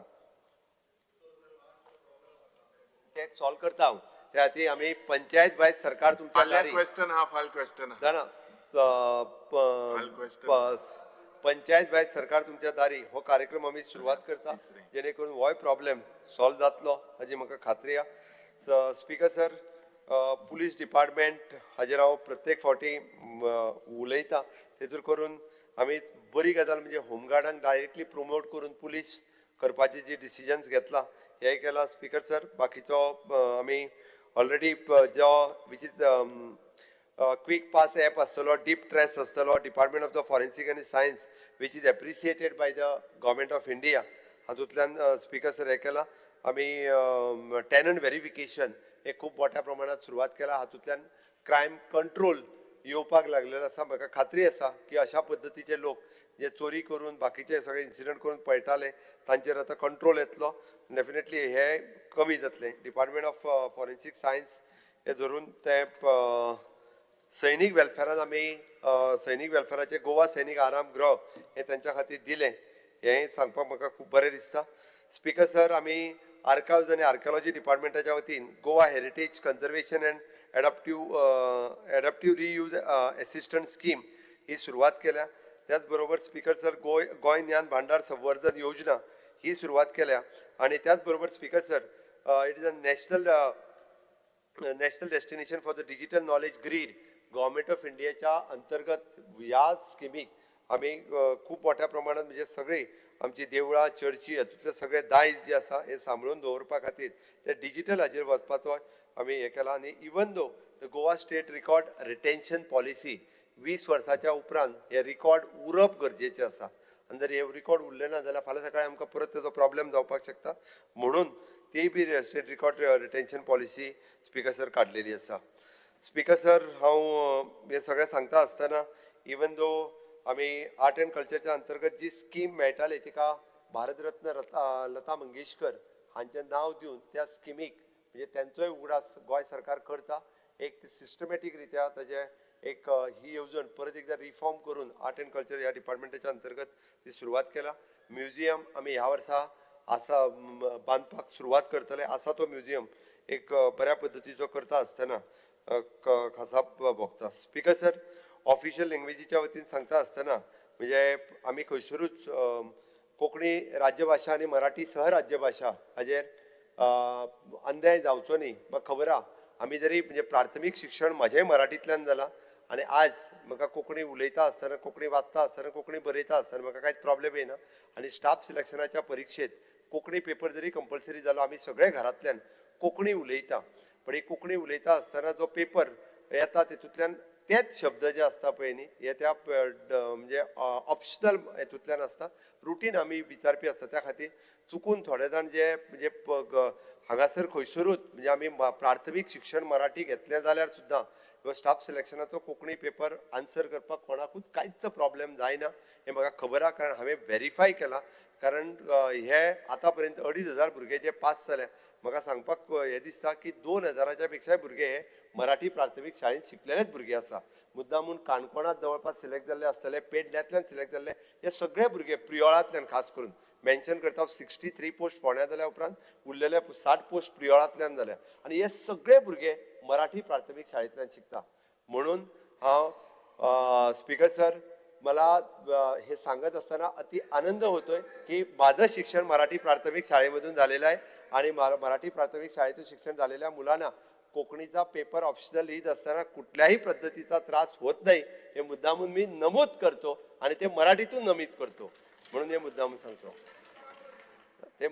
तें सॉल्व करता हांव. त्या खातीर आमी पंचायत बाय सरकार तुमच्या दारी जाणा पंचायत बाय सरकार तुमच्या दारी हो कार्यक्रम आमी सुरवात करता, जेणे करून होय प्रॉब्लेम सॉल्व जातलो हाजी म्हाका खात्री आहा. स्पीकर सर, पुलीस डिपार्टमेंट हाजेर हांव प्रत्येक फावटी उलयता, तेतूर करून आमी बरी गजाल म्हणजे होमगार्डांक डायरेक्टली प्रोमोट करून पुलीस करपाची जी डिसिजन्स घेतला हें केलां. स्पीकर सर, बाकीचो आमी ऑलरेडी जो which is quick pass app आसतलो, डीप ट्रेस आसतलो, डिपार्टमेंट ऑफ the forensic आनी science which is appreciated by the government of India हातूंतल्यान स्पीकर सर हें केलां. आमी टेनंट वेरिफिकेशन हे खूब मोठ्या प्रमाणात सुरवात केला, हातूंतल्यान क्रायम कंट्रोल येवपाक लागलेलो आसा. म्हाका खात्री आसा की अशा पद्दतीचे लोक जे चोरी करून बाकीचे सगळे इन्सिडंट करून पळटाले तांचेर आतां कंट्रोल येतलो. डेफिनेटली हे कमी जातले. डिपार्टमेंट ऑफ फॉरेन्सीक सायन्स हे धरून ते सैनीक वेलफेरान आमी सैनीक वेलफेराचे गोवा सैनीक आराम गृह हे तांच्या खातीर दिलें, हें सांगपाक म्हाका खूब बरें दिसता. स्पीकर सर, आमी आर्कायव्ज आनी आर्किओलॉजी डिपार्टमेंटाच्या वतीन Goa heritage conservation and adaptive reuse assistant scheme ही सुरवात केल्या. त्याच बरोबर स्पीकर सर, गोंय ज्ञान भांडार संवर्धन योजना ही सुरवात केल्या. आनी त्याच बरोबर speaker sir, it is a national destination for the digital knowledge grid government of इंडियाच्या अंतर्गत ह्या स्किमीक आमी खूब मोठ्या प्रमाणात म्हणजे सगळी आमची देवळां चर्ची हातूंतले सगळे दायज जे आसा हे सांबाळून दवरपा खातीर ते डिजीटल हाजेर वचपाचो आमी हें केलां. आनी even though the Goa state record retention policy 20 वर्साच्या उपरांत हे रिकॉर्ड उरप गरजेचें आसा आनी जर हे रिकॉर्ड उरले ना जाल्यार फाल्यां सकाळीं आमकां परत तेजो प्रॉब्लेम जावपाक शकता, म्हणून ती बी state record retention policy speaker sir काडलेली आसा. स्पीकर सर, हांव हें सगळें सांगता आसतना इवन दो आमी आर्ट एंड कल्चरच्या अंतर्गत जी स्कीम मेळटाली तिका भारतरत्न लता मंगेशकर हांचें नांव दिवन त्या स्किमीक म्हणजे तेंचोय उगडास गोंय सरकार करता. एक सिस्टमॅटीक रित्या ताजें एक ही येवजण परत एकदा रिफॉर्म करून आर्ट एंड कल्चर ह्या डिपार्टमेंटाच्या अंतर्गत ती सुरवात केला. म्युझियम आमी ह्या वर्सा आसा बांदपाक सुरवात करतले. आसा तो म्युझियम एक बऱ्या पद्दतीचो करता आसतना खासा भोगता. स्पीकर सर, ऑफिशियल लँग्वेजीच्या वतीन सांगता आसतना म्हणजे आमी खंयसरूच कोंकणी राज्यभाशा आनी मराठी सहराज्यभाशा हाजेर अन्याय जावचो न्ही. म्हाका खबर आहा आमी जरी म्हणजे प्राथमीक शिक्षण म्हजें मराठींतल्यान जालां आनी आज म्हाका कोंकणी उलयता आसतना, कोंकणी वाचता आसतना, कोंकणी बरयता आसतना म्हाका कांयच प्रॉब्लेम येना. आनी स्टाफ सिलेक्शनाच्या परिक्षेत कोंकणी पेपर जरी कंपल्सरी जालो आमी सगळे घरांतल्यान कोंकणी उलयता, पण ही कोंकणी उलयता आसतना जो पेपर येता तेतूंतल्यान तेच शब्द जे आसता पळय न्ही हे त्या म्हणजे ऑप्शनल हेतूंतल्यान आसता, रुटीन आमी विचारपी आसता. त्या खातीर चुकून थोडे जाण जे म्हणजे हांगासर खंयसरूच म्हणजे आमी प्राथमीक शिक्षण मराठी घेतलें जाल्यार सुद्दां किंवा स्टाफ सिलेक्शनाचो कोंकणी पेपर आन्सर करपाक कोणाकूच कांयच प्रॉब्लेम जायना हें म्हाका खबर आहा, कारण हांवें वेरीफाय केलां. कारण हे आतां पर्यंत 2500 भुरगे जे पास जाले, म्हाका सांगपाक हें दिसता की 2000 पेक्षाय भुरगे हे मराठी प्राथमीक शाळेंत शिकलेलेच भुरगे आसा. मुद्दामून काणकोणांत जवळपास सिलेक्ट जाल्ले आसतले, पेडण्यांतल्यान सिलेक्ट जाल्ले हे सगळे भुरगे प्रियोळांतल्यान खास करून मेन्शन करता. 63 पोस्ट फोंड्या जाल्या उपरांत उरलेले 60 पोस्ट प्रियोळांतल्यान जाल्या आनी हे सगळे भुरगे मराठी प्राथमीक शाळेंतल्यान शिकता. म्हणून हांव स्पीकर सर मला हे सांगत असताना अति आनंद होतोय की माझं शिक्षण मराठी प्राथमिक शाळेमधून झालेलं आहे आणि मराठी प्राथमिक शाळेतून शिक्षण झालेल्या मुलांना कोकणीचा पेपर ऑप्शनल लिहित असताना कुठल्याही पद्धतीचा त्रास होत नाही हे मुद्दामून मी नमूद करतो आणि ते मराठीतून नमूद करतो, म्हणून हे मुद्दामून सांगतो. ते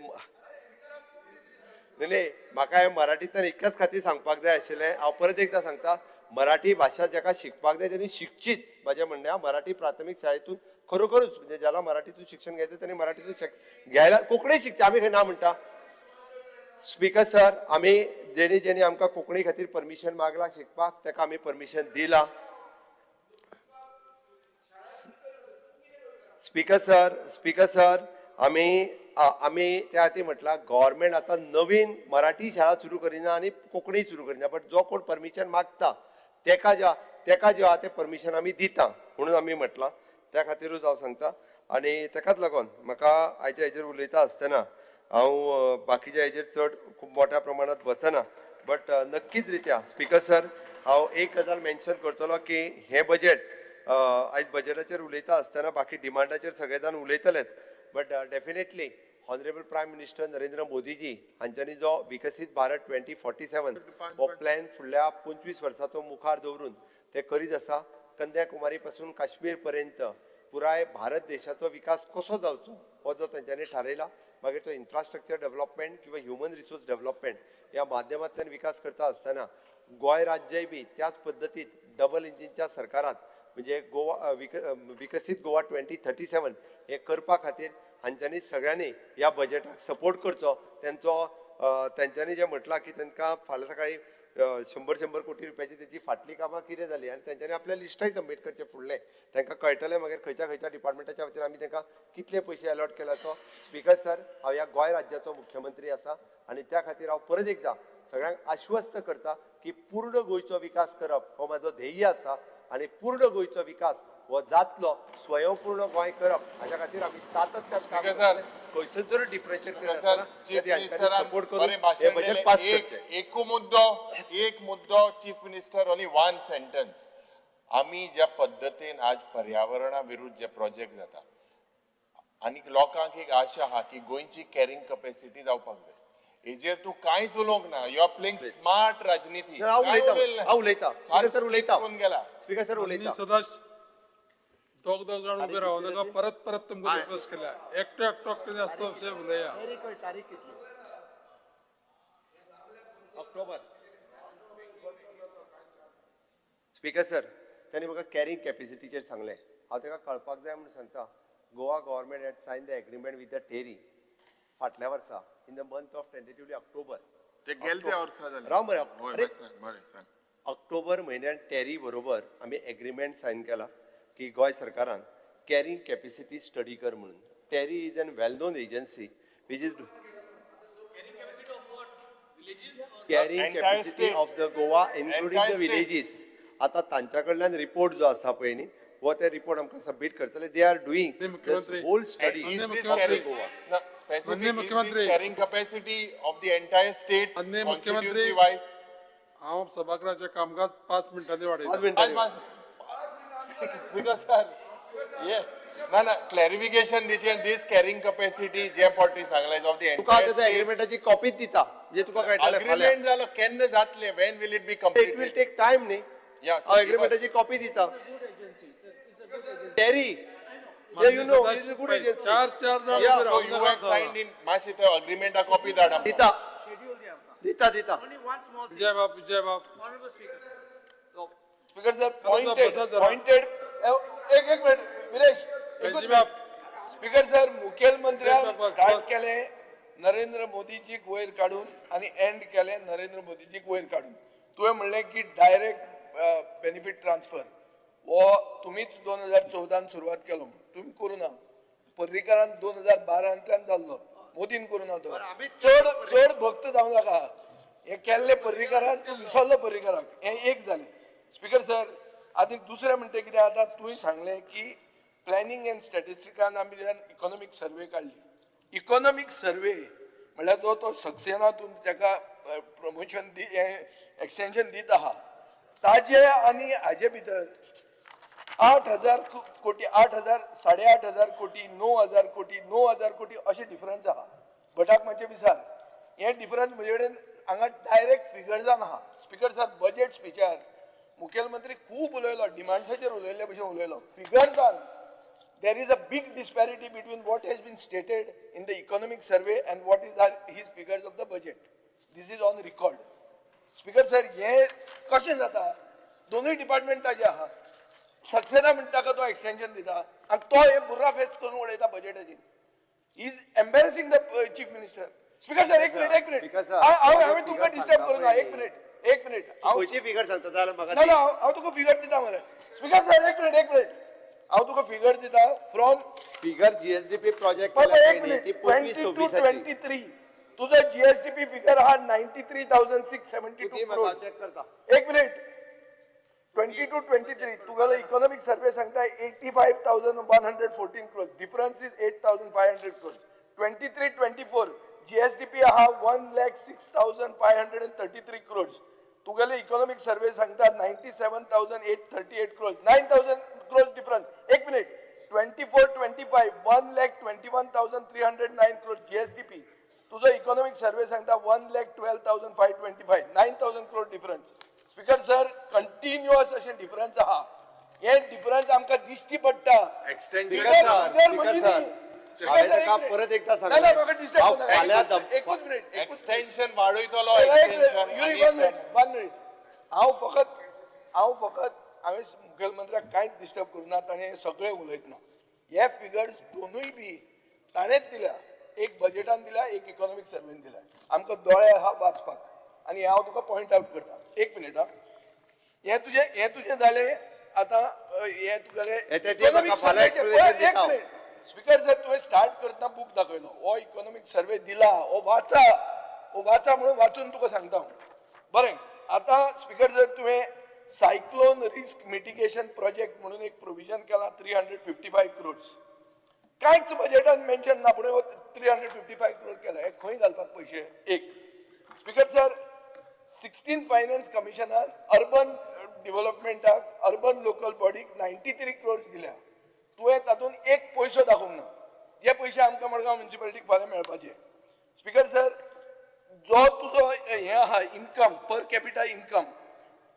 नाही म्हाका हे मराठींतल्यान इतक्याच खातीर सांगपाक जाय आशिल्लें. हांव परत एकदा सांगता, मराठी भाशा जाका शिकपाक जाय तेणी शिकचीच. म्हजें म्हणणें, मराठी प्राथमीक शाळेतून खरोखरूच म्हणजे ज्याला मराठीतून शिक्षण घ्यायचं त्यांनी मराठीतून घ्यायला, कोंकणी शिकची आमी खंय ना म्हणटा. स्पीकर सर, आमी जेणी जेणी आमकां कोंकणी खातीर परमिशन मागला शिकपाक ताका आमी परमिशन दिला. स्पीकर सर, आमी आमी त्या खातीर म्हटलां गव्हर्मेंट आतां नवीन मराठी शाळा सुरू करिना आनी कोंकणी सुरू करिना, बट जो कोण परमिशन मागता तेका जे आहा तें परमिशन आमी दिता म्हणून आमी म्हटलां. त्या खातीरूच हांव सांगता आनी तेकाच लागून म्हाका आयच्या हेजेर उलयता आसतना हांव बाकीच्या हेजेर चड खूब मोठ्या प्रमाणांत वचना, बट नक्कीच रित्या स्पीकर सर हांव एक गजाल मेन्शन करतलो की हें बजेट आयज बजेटाचेर उलयता आसतना बाकी डिमांडाचेर सगळे जाण उलयतलेच, but definitely honourable prime minister Narendra Modiji हांच्यांनी जो विकसीत भारत 2047 हो प्लॅन फुडल्या 25 वर्साचो मुखार दवरून ते करीत आसा. कन्याकुमारी पासून काश्मीर पर्यंत पुराय भारत देशाचो विकास कसो जावचो हो जो तेंच्यांनी थारयला, मागीर तो इन्फ्रास्ट्रक्चर डेव्हलपमेंट किंवा ह्युमन रिसोर्स डेव्हलपमेंट ह्या माध्यमांतल्यान विकास करता आसतना गोंय राज्यय बी त्याच पद्दतीत डबल इंजिनच्या सरकारात म्हणजे गोवा विकसीत गोवा 2037 हे करपा खातीर हांच्यांनी सगळ्यांनी ह्या बजेटाक सपोर्ट करचो. तेंच्यांनी जें म्हटलां की तांकां फाल्यां सकाळीं 100-100 कोटी रुपयाची तेची फाटली कामां कितें जाली आनी तेंच्यांनी आपल्या लिस्टय सबमीट करचें फुडलें तांकां कळटलें मागीर खंयच्या खंयच्या डिपार्टमेंटाच्या वतीन आमी तांकां कितले पयशे अलॉट केला तो. स्पीकर सर, हांव ह्या गोंय राज्याचो मुख्यमंत्री आसा आनी त्या खातीर हांव परत एकदां सगळ्यांक आश्वस्त करता की पूर्ण गोंयचो विकास करप हो म्हाजो ध्येय आसा आनी पूर्ण गोंयचो विकास हो जातलो. स्वयंपूर्ण गोंय करप हाज्या खातीर आमी सातत्यान काम करतले. खंयसर जर डिफरन्शिएट करतना सपोर्ट करून हे बजेट पास करचें. एक मुद्दो chief minister only one sentence. आमी ज्या पद्दतीन आज पर्यावरणा विरुद्ध जे प्रोजेक्ट जाता आनी लोकांक एक आशा आहा की गोंयची कॅरिंग कपॅसिटी जावपाक जाय, हेजेर तूं कांयच उलोवंक ना. You are playing smart राजनीती. हांव उलयता स्पीकर उलयता स्पीकर सर उलयता. सदांच दोग दोग जाण उबे राव नाका, परत परत तुमकां रिक्वेस्ट केल्या. एकटो एकटो कितें आसता अशें उलया. तारीख कितली? ऑक्टोबर. स्पीकर सर, त्यांनी म्हाका कॅरिंग कॅपेसिटीचेर सांगलें. हांव ताका कळपाक जाय म्हणून सांगता. Goa government had sign the agreement with the TERI फाटल्या वर्सा in the month of tentatively October. ते गेले वर्सा जालें. राव मरे, ऑक्टोबर म्हयन्यान टेरी बरोबर आमी एग्रीमेंट सायन केला की गोंय सरकारान कॅरिंग कॅपेसिटी स्टडी कर म्हणून. TERI is an well known agency which is carrying capacity of the Goa including the villages. आतां तांच्या कडल्यान रिपोर्ट जो आसा पळय न्ही, हो ते रिपोर्ट आमकां सबमीट करतले. They are doing this whole study of the Goa. Specific carrying capacity of the entire state constituency wise. हांव सभागृहाचें कामकाज 5 मिनटांनी वाडयतां. स्पीकर सर, ना ना क्लॅरिफिकेशन दिचें. दीस कॅरिंग कपॅसिटी जे पाटी सांगलां ऑफ the तुका ताच्या एग्रीमेंटाची कॉपीच दिता म्हणजे तुका कळटलें. एग्रीमेंट जालो केन्ना जातलें? When will it be complete? It will take time न्ही. हांव एग्रीमेंटाची कॉपी दिता. TERI, you know, it is a good agency. चार चार जाण so you have signed in. मातशें ते एग्रीमेंटा कॉपी धाड आमकां. दिता दिता दिता. विजय बाब, विजय बाब. स्पीकर सर, पॉइंटेड एक एक मिनिट विरेश. स्पीकर सर, मुखेलमंत्र्यान स्टार्ट केलें नरेंद्र मोदीजीक वयर काडून आनी एंड केलें नरेंद्र मोदीजीक वयर काडून. तुवें म्हणलें की डायरेक्ट बेनिफीट ट्रान्सफर हो तुमीच 2014 सुरवात केलो, तुमी करूं ना. पर्रीकारान 2012 जाल्लो, मोदीन करूं ना. तो चड चड भक्त जावं नाका. हें केल्लें पर्रीकारान, तूं विसरलो पर्रीकाराक. हें एक जालें. स्पीकर सर, आनी दुसरें म्हणटा कितें, आतां तुवें सांगलें की प्लॅनिंग एंड स्टॅटिस्टिकान आमी इकॉनॉमीक सर्वे काडली. इकॉनॉमीक सर्वे म्हणल्यार जो तो सक्सेना तूं ताका प्रमोशन दी, एक्सटेंशन दीत आहा, ताजे आनी हाजे भितर 8,000 कोटी, 8,000, 8,500 कोटी, 9,000 कोटी, 9,000 कोटी अशें डिफरन्स आहा. भटाक मातशें विचार. हें डिफरन्स म्हजे कडेन हांगा डायरेक्ट फिगर्सान आहा. स्पीकर सर, बजेट स्पिचार मुखेलमंत्री खूब उलयलो, डिमांड्साचेर उलयल्ले भशेन उलयलो. फिगर्सान there is a big disparity between what has been stated in the economic survey and what is his figures of the budget. This is on record. Speaker sir, हें कशें जाता? दोनूय department ताजे आहा. सक्सेना म्हणटा ताका तो एक्सटेंशन दिता आनी तो हे बुर्रा फेस्त करून उडयता बजेटाचेर. Is embarrassing the chief minister. Speaker sir, एक मिनिट, एक मिनिट, हांवें तुमकां डिस्टर्ब करूं ना. एक मिनिट, एक मिनिट. हांव फिगर सांगता जाल्यार म्हाका. ना ना, हांव तुका फिगर दिता मरे. स्पीकर सर, एक मिनिट, एक मिनिट. हांव तुका फिगर दिता फ्रॉम फिगर जीएसडीपी प्रोजेक्ट एक मिनिट. 22-23 तुजो जीएसडीपी फिगर आहा 93,672 क्रोर. एक मिनिट. 22-23 तुगेलो इकॉनॉमीक सर्वे सांगता 85,114 crore. Difference is 8,500 crore. 23-24 GSDP आहा 1,06,533 क्रोर. तुगेले इकॉनॉमीक सर्वे सांगता 97,838 क्रोर. 9,000 क्रोर डिफरन्स. एक मिनिट. 24-25 1,21,309 क्रोर जीएसडीपी. तुजो इकॉनॉमीक सर्वे सांगता 1,12,525. 9,000 crore difference. Speaker sir, continuous अशें डिफरन्स आहा. हे डिफरन्स आमकां दिश्टी पडटा. परत एकदा सांगलें, एक्सटेंशन वाडयतलो. One minute. हांव फकत हांवें मुखेलमंत्र्याक कांयच डिस्टर्ब करूं ना. ताणें सगळें उलयतना हे फिगर्स दोनूय बी ताणेंच दिल्या. एक बजेटान दिल्या, एक इकॉनॉमीक सर्वेन दिल्या. आमकां दोळे आहा वाचपाक आनी हांव तुका पॉयंट आवट करता. एक मिनिट हा. हे तुजें जालें आतां हे तुगेलें इकॉनॉमीक सर्वेचें. एक मिनिट स्पीकर सर, तुवें स्टार्ट करतना बूक दाखयलो, हो इकॉनॉमीक सर्वे दिला, हो वाचा, हो वाचा म्हणून वाचून तुका सांगता हांव. बरें, आतां स्पीकर सर तुवें सायक्लोन रिस्क मिटिगेशन प्रोजेक्ट म्हणून एक प्रोविजन केलां 355 क्रोर्स. कांयच बजेटान मेन्शन ना, पूण 355 क्रोर केला. हे खंय घालपाक पयशे? एक स्पीकर सर, 16 फायनान्स कमिशनान अर्बन डिव्हलपमेंटाक, अर्बन लोकल बॉडीक 93 क्रोर्स दिल्या. तुवें तातूंत एक पयसो दाखोवंक ना, जे पयशे आमकां मडगांव म्युनिसिपालिटीक फाल्यां मेळपाचे. स्पीकर सर, जो तुजो हें आहा इन्कम, पर कॅपिटा इन्कम,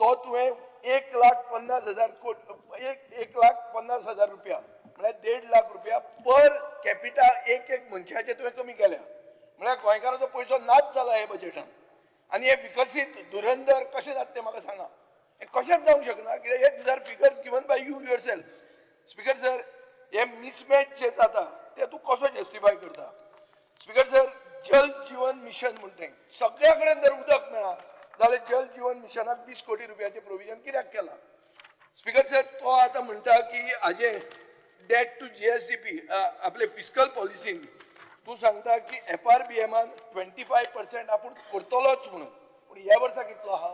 तो तुवें 1,50,000 कोट, 1,50,000 रुपया, म्हळ्यार 1.5 लाख रुपया पर कॅपिटा एक एक मनशाचे तुवें कमी केल्या. म्हळ्यार गोंयकाराचो पयसो नाच जाला हे बजेटान. आनी हे विकसीत धुरंधर कशें जाता तें म्हाका सांगा. हें कशेंच जावंक शकना, कित्याक हे these are figures given by you yourself. Speaker sir, हे मिसमॅच जे जाता ते तूं कसो जस्टिफाय करता? स्पीकर सर, जल जीवन मिशन म्हणटा तें, सगळ्या कडेन जर उदक मेळ्ळा जाल्यार जल जीवन मिशनाक 20 कोटी रुपयाचें प्रोविजन कित्याक केलां? स्पीकर सर, तो आतां म्हणटा की हाजें डेट टू GSDP आपले फिस्कल पॉलिसीन तूं सांगता की FRBM 25% आपूण करतलोच म्हणून, पूण ह्या वर्सा कितलो आहा?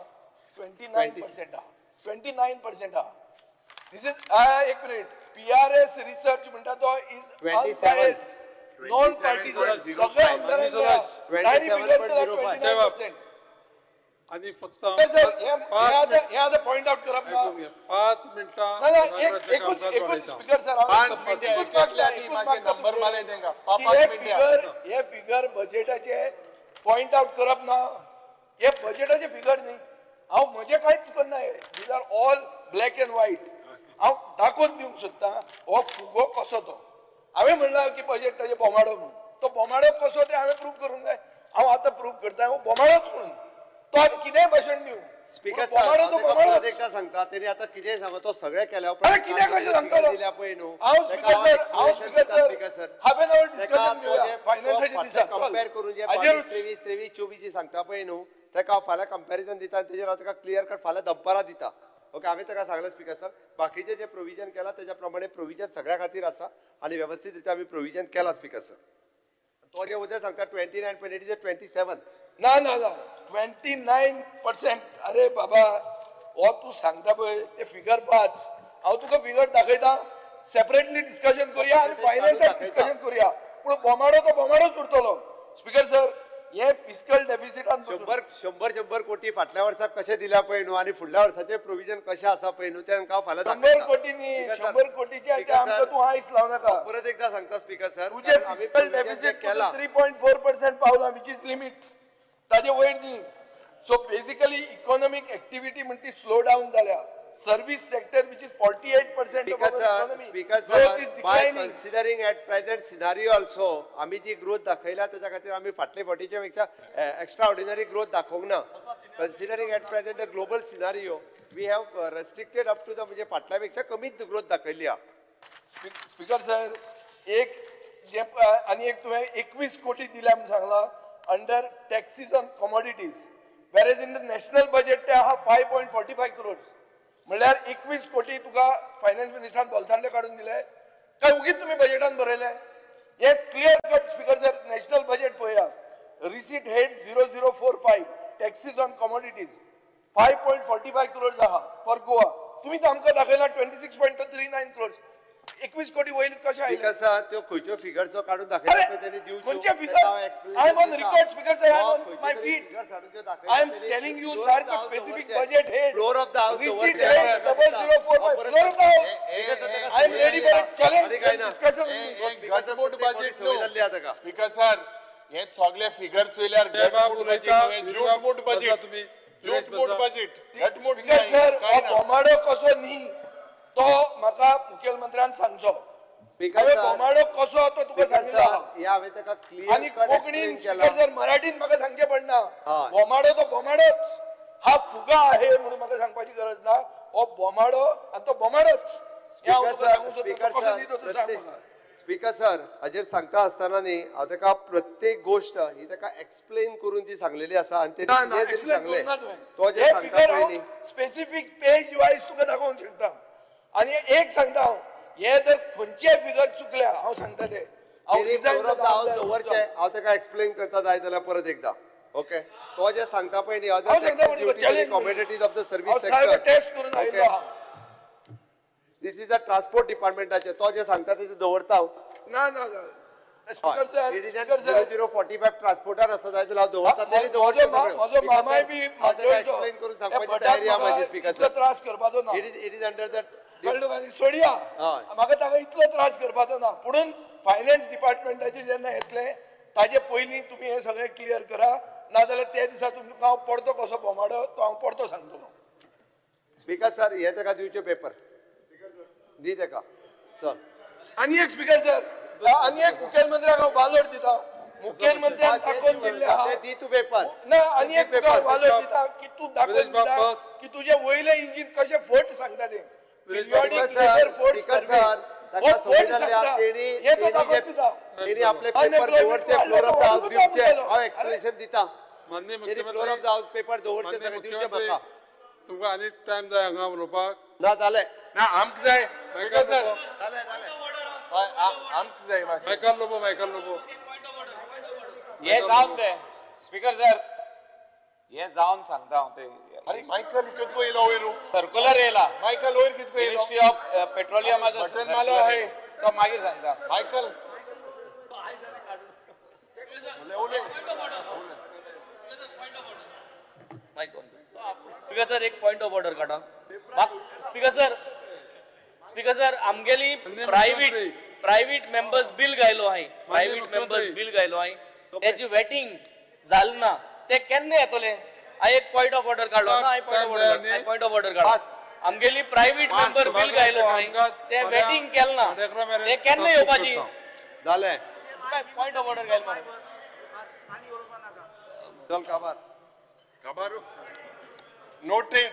29% आहा, 29% आहा. This is एक मिनिट, PRS research म्हणटा तो is unbiased, non partisan, सगळ्या आमदारांक 29%. आनी फक्त हे आतां पॉयंट आउट करप ना. 5 मिनटां एकूच स्पीकर सर, हे फिगर बजेटाचे पॉयंट आउट करप ना. हे बजेटाचे फिगर न्ही, हांव म्हजें कांयच करना. These are all black and white. हांव दाखोवन दिवंक सोदता हो फुगो कसो तो. हांवें म्हणलां की बजेट ताजें बोमाडो म्हणून, तो बोमाडो कसो तें हांवें प्रूव करूंक जाय. हांव आतां प्रूव करता हो बोमाडोच म्हणून. तो आतां कितेंय भाशण दिवं, स्पीकर सर एकदा सांगता तेणी आतां कितेंय सांगो, तो सगळें केल्या उपरांत कितें कशें सांगतलो? हांव speaker sir, half an our discussion घेवया फायनान्साच्या दिसा, कंपेर करून जे 23, 23, 24 सांगता पळय न्हू, ताका हांव फाल्यां कंपेरिजन दिता आनी तेजेर हांव ताका क्लियर कट फाल्यां दनपारां दिता. ओके, हांवें ताका सांगलें स्पीकर सर, बाकीचें जें प्रोविजन केलां तेज्या प्रमाणे प्रोविजन सगळ्या खातीर आसा आनी वेवस्थीत रित्या आमी प्रोविजन केलां स्पीकर सर. तो जे उद्या सांगता 29.8 27. ना ना ना 29%. अरे बाबा, हो तूं सांगता पळय ते फिगर पाच, हांव तुका फिगर दाखयता, सेपरेटली डिस्कशन करुया आनी फायनान्साक डिस्कशन करुया, पूण बोमाडो तो बोमाडोच उरतलो. स्पीकर सर, हे फिस्कल डेफिसिटान 100 कोटी फाटल्या वर्साक कशें दिल्या पळय न्हू आनी फुडल्या वर्साचें प्रोविजन कशें आसा पळय न्हू तें हांव फाल्यां 100 कोटी न्ही, 100 कोटीचे आमकां तूं आयस लावं नाका. परत एकदां सांगता स्पीकर सर, तुजें फिस्कल डेफिसीट 3.4% पावलां, which is limit, ताजे वयर न्ही. सो बेसिकली इकॉनॉमीक एक्टिविटी म्हणटा ती स्लो डावन जाल्या. Service sector which is 48% of our economy, speaker sir, by considering at present scenario also, आमी जी ग्रोथ दाखयल्या तेच्या खातीर आमी फाटले फावटीच्या पेक्षा एक्स्ट्रा ऑर्डिनरी ग्रोथ दाखोवंक ना. Considering at present the global scenario, we have restricted up to the, म्हणजे फाटल्या पेक्षा कमीच ग्रोथ दाखयल्ली आहा. स्पीकर सर, एक जे आनी एक तुवें 21 कोटी दिल्या म्हूण सांगलां under taxes on commodities, whereas in the national budget ते आहा 5.45 क्रोर्स. म्हणल्यार 21 कोटी तुका फायनान्स मिनिस्टरान बोल्सांतले काडून दिले काय उगीच तुमी बजेटान बरयले? हेच clear cut speaker sir, national budget पळया, receipt head 0045 taxes on commodities 5.45 crores आहा फॉर गोवा. तुमी तर आमकां दाखयला 26.39 क्रोर्स. 21 कोटी वयर कशें आयले? स्पीकर सर, त्यो खंयच्यो फिगर्सो काडून दाखयला तेणी दिवच्यो. खंयचे figure? I am on record speaker sir, I am on my feet, I am telling you सारको specific budget head, floor of the house, receipt head 0045, floor of the house. I am ready for a challenge discussion. Speaker sir, हे सगळे figure चोयल्यार झूटमूट budget, झूटमूट budget, घटमूट. Speaker sir, हो बोमाडो कसो न्ही तो म्हाका मुखेलमंत्र्यान सांगचो. बोमाडो कसो तो तुका सांगिल्लो. आनी कोंकणीन स्पीकर सर, मराठीन म्हाका सांगचें पडना. बोमाडो तो बोमाडोच, हा फुगा आहे म्हणून म्हाका सांगपाची गरज ना. हो बोमाडो आनी तो बोमाडोच. स्पीकर सर, हाजेर सांगता आसतना न्ही हांव ताका प्रत्येक गोश्ट ही ताका एक्सप्लेन करून ती सांगलेली आसा आनी तेणी कितें तरी सांगलें तो जें सांगता पळय न्ही स्पेसिफीक पेज वायज तुका दाखोवंक शकता. आनी एक सांगता हांव, हे जर खंयचे फिगर चुकल्या हांव सांगता ते हांव दवरचे, हांव ताका एक्सप्लेन करता जाय जाल्यार परत एकदा. ओके, तो जे सांगता पळय न्ही commodities of the service sector test करून आयिल्लो. This is a transport डिपार्टमेंटाचे, तो जे सांगता ते दवरता हांव. ना ना ना 0045 ट्रान्सपोर्टर आसा जाय जाल्यार हांव दवरता, तेणी दवरचें. म्हजो मामाय बी एक्सप्लेन करून सांगपाची तयारी आहा म्हाजी. स्पीकर सर, त्रास करपाचो ना. It is under the कळ्ळें सोडया, म्हाका ताका इतलो त्रास करपाचो ना. पुणून फायनान्स डिपार्टमेंटाचे जेन्ना येतलें ताजे पयलीं तुमी हें सगळें क्लियर करा, नाजाल्यार त्या दिसा तुमकां हांव परतो कसो बोमाडो तो हांव परतो सांगतलो. स्पीकर सर, हे ताका दिवचे पेपर दी ताका सर. आनी एक स्पीकर सर, आनी एक मुखेलमंत्र्याक हांव वालोर दिता. मुखेलमंत्र्यान दाखोवन दिल्लें आहा दी तूं पेपर ना. आनी एक तुका वालोर दिता की तूं दाखोवन दिता की तुजें वयलें इंजीन कशें फट सांगता तें. पिरियॉडीक लेबर फोर्स सर्वे ताका संवय जाल्ली आहा. तेणी आपले पेपर दवरचे, फ्लोर ऑफ the house दिवचे. हांव एक्सप्लेनेशन दिता. तेणी floor of the house paper दवरचे, सगळें दिवचे म्हाका. तुमकां आनी टायम जाय हांगा उलोवपाक? ना जालें ना आमकां जाय. स्पीकर सर जालें जालें आमकां जाय. मायकल लोबो, मायकल लोबो हे जावन दे. स्पीकर सर, हे जावन सांगता हांव ते. अरे मायकल कितको येयलो वयर? सर्कुलर येयला. मायकल वयर कितको येयलो? मिनिस्ट्री ऑफ पेट्रोलियमाचो बटन मारलो आहे तो मागीर सांगता. मायकल स्पीकर सर, एक पॉयंट ऑफ ऑर्डर काडा. स्पीकर सर, स्पीकर सर, आमगेली प्रायव्हेट मेंबर्स बिल घायलो हांवें, प्रायव्हेट मेंबर्स बिल घायलो हांवें, तेजी वेटिंग जाल ना, ते केन्ना येतले? हांवें एक पॉयंट ऑफ ऑर्डर काडलो ना. हांवें पॉयंट ऑफ ऑर्डर काडलो. आमगेली प्रायव्हेट मेंबर बिल घायलो हांवें, ते वेटिंग केल ना, ते केन्ना येवपाची? जालें पॉयंट ऑफ ऑर्डर घायल मरे. चल काबार काबार नोटेड.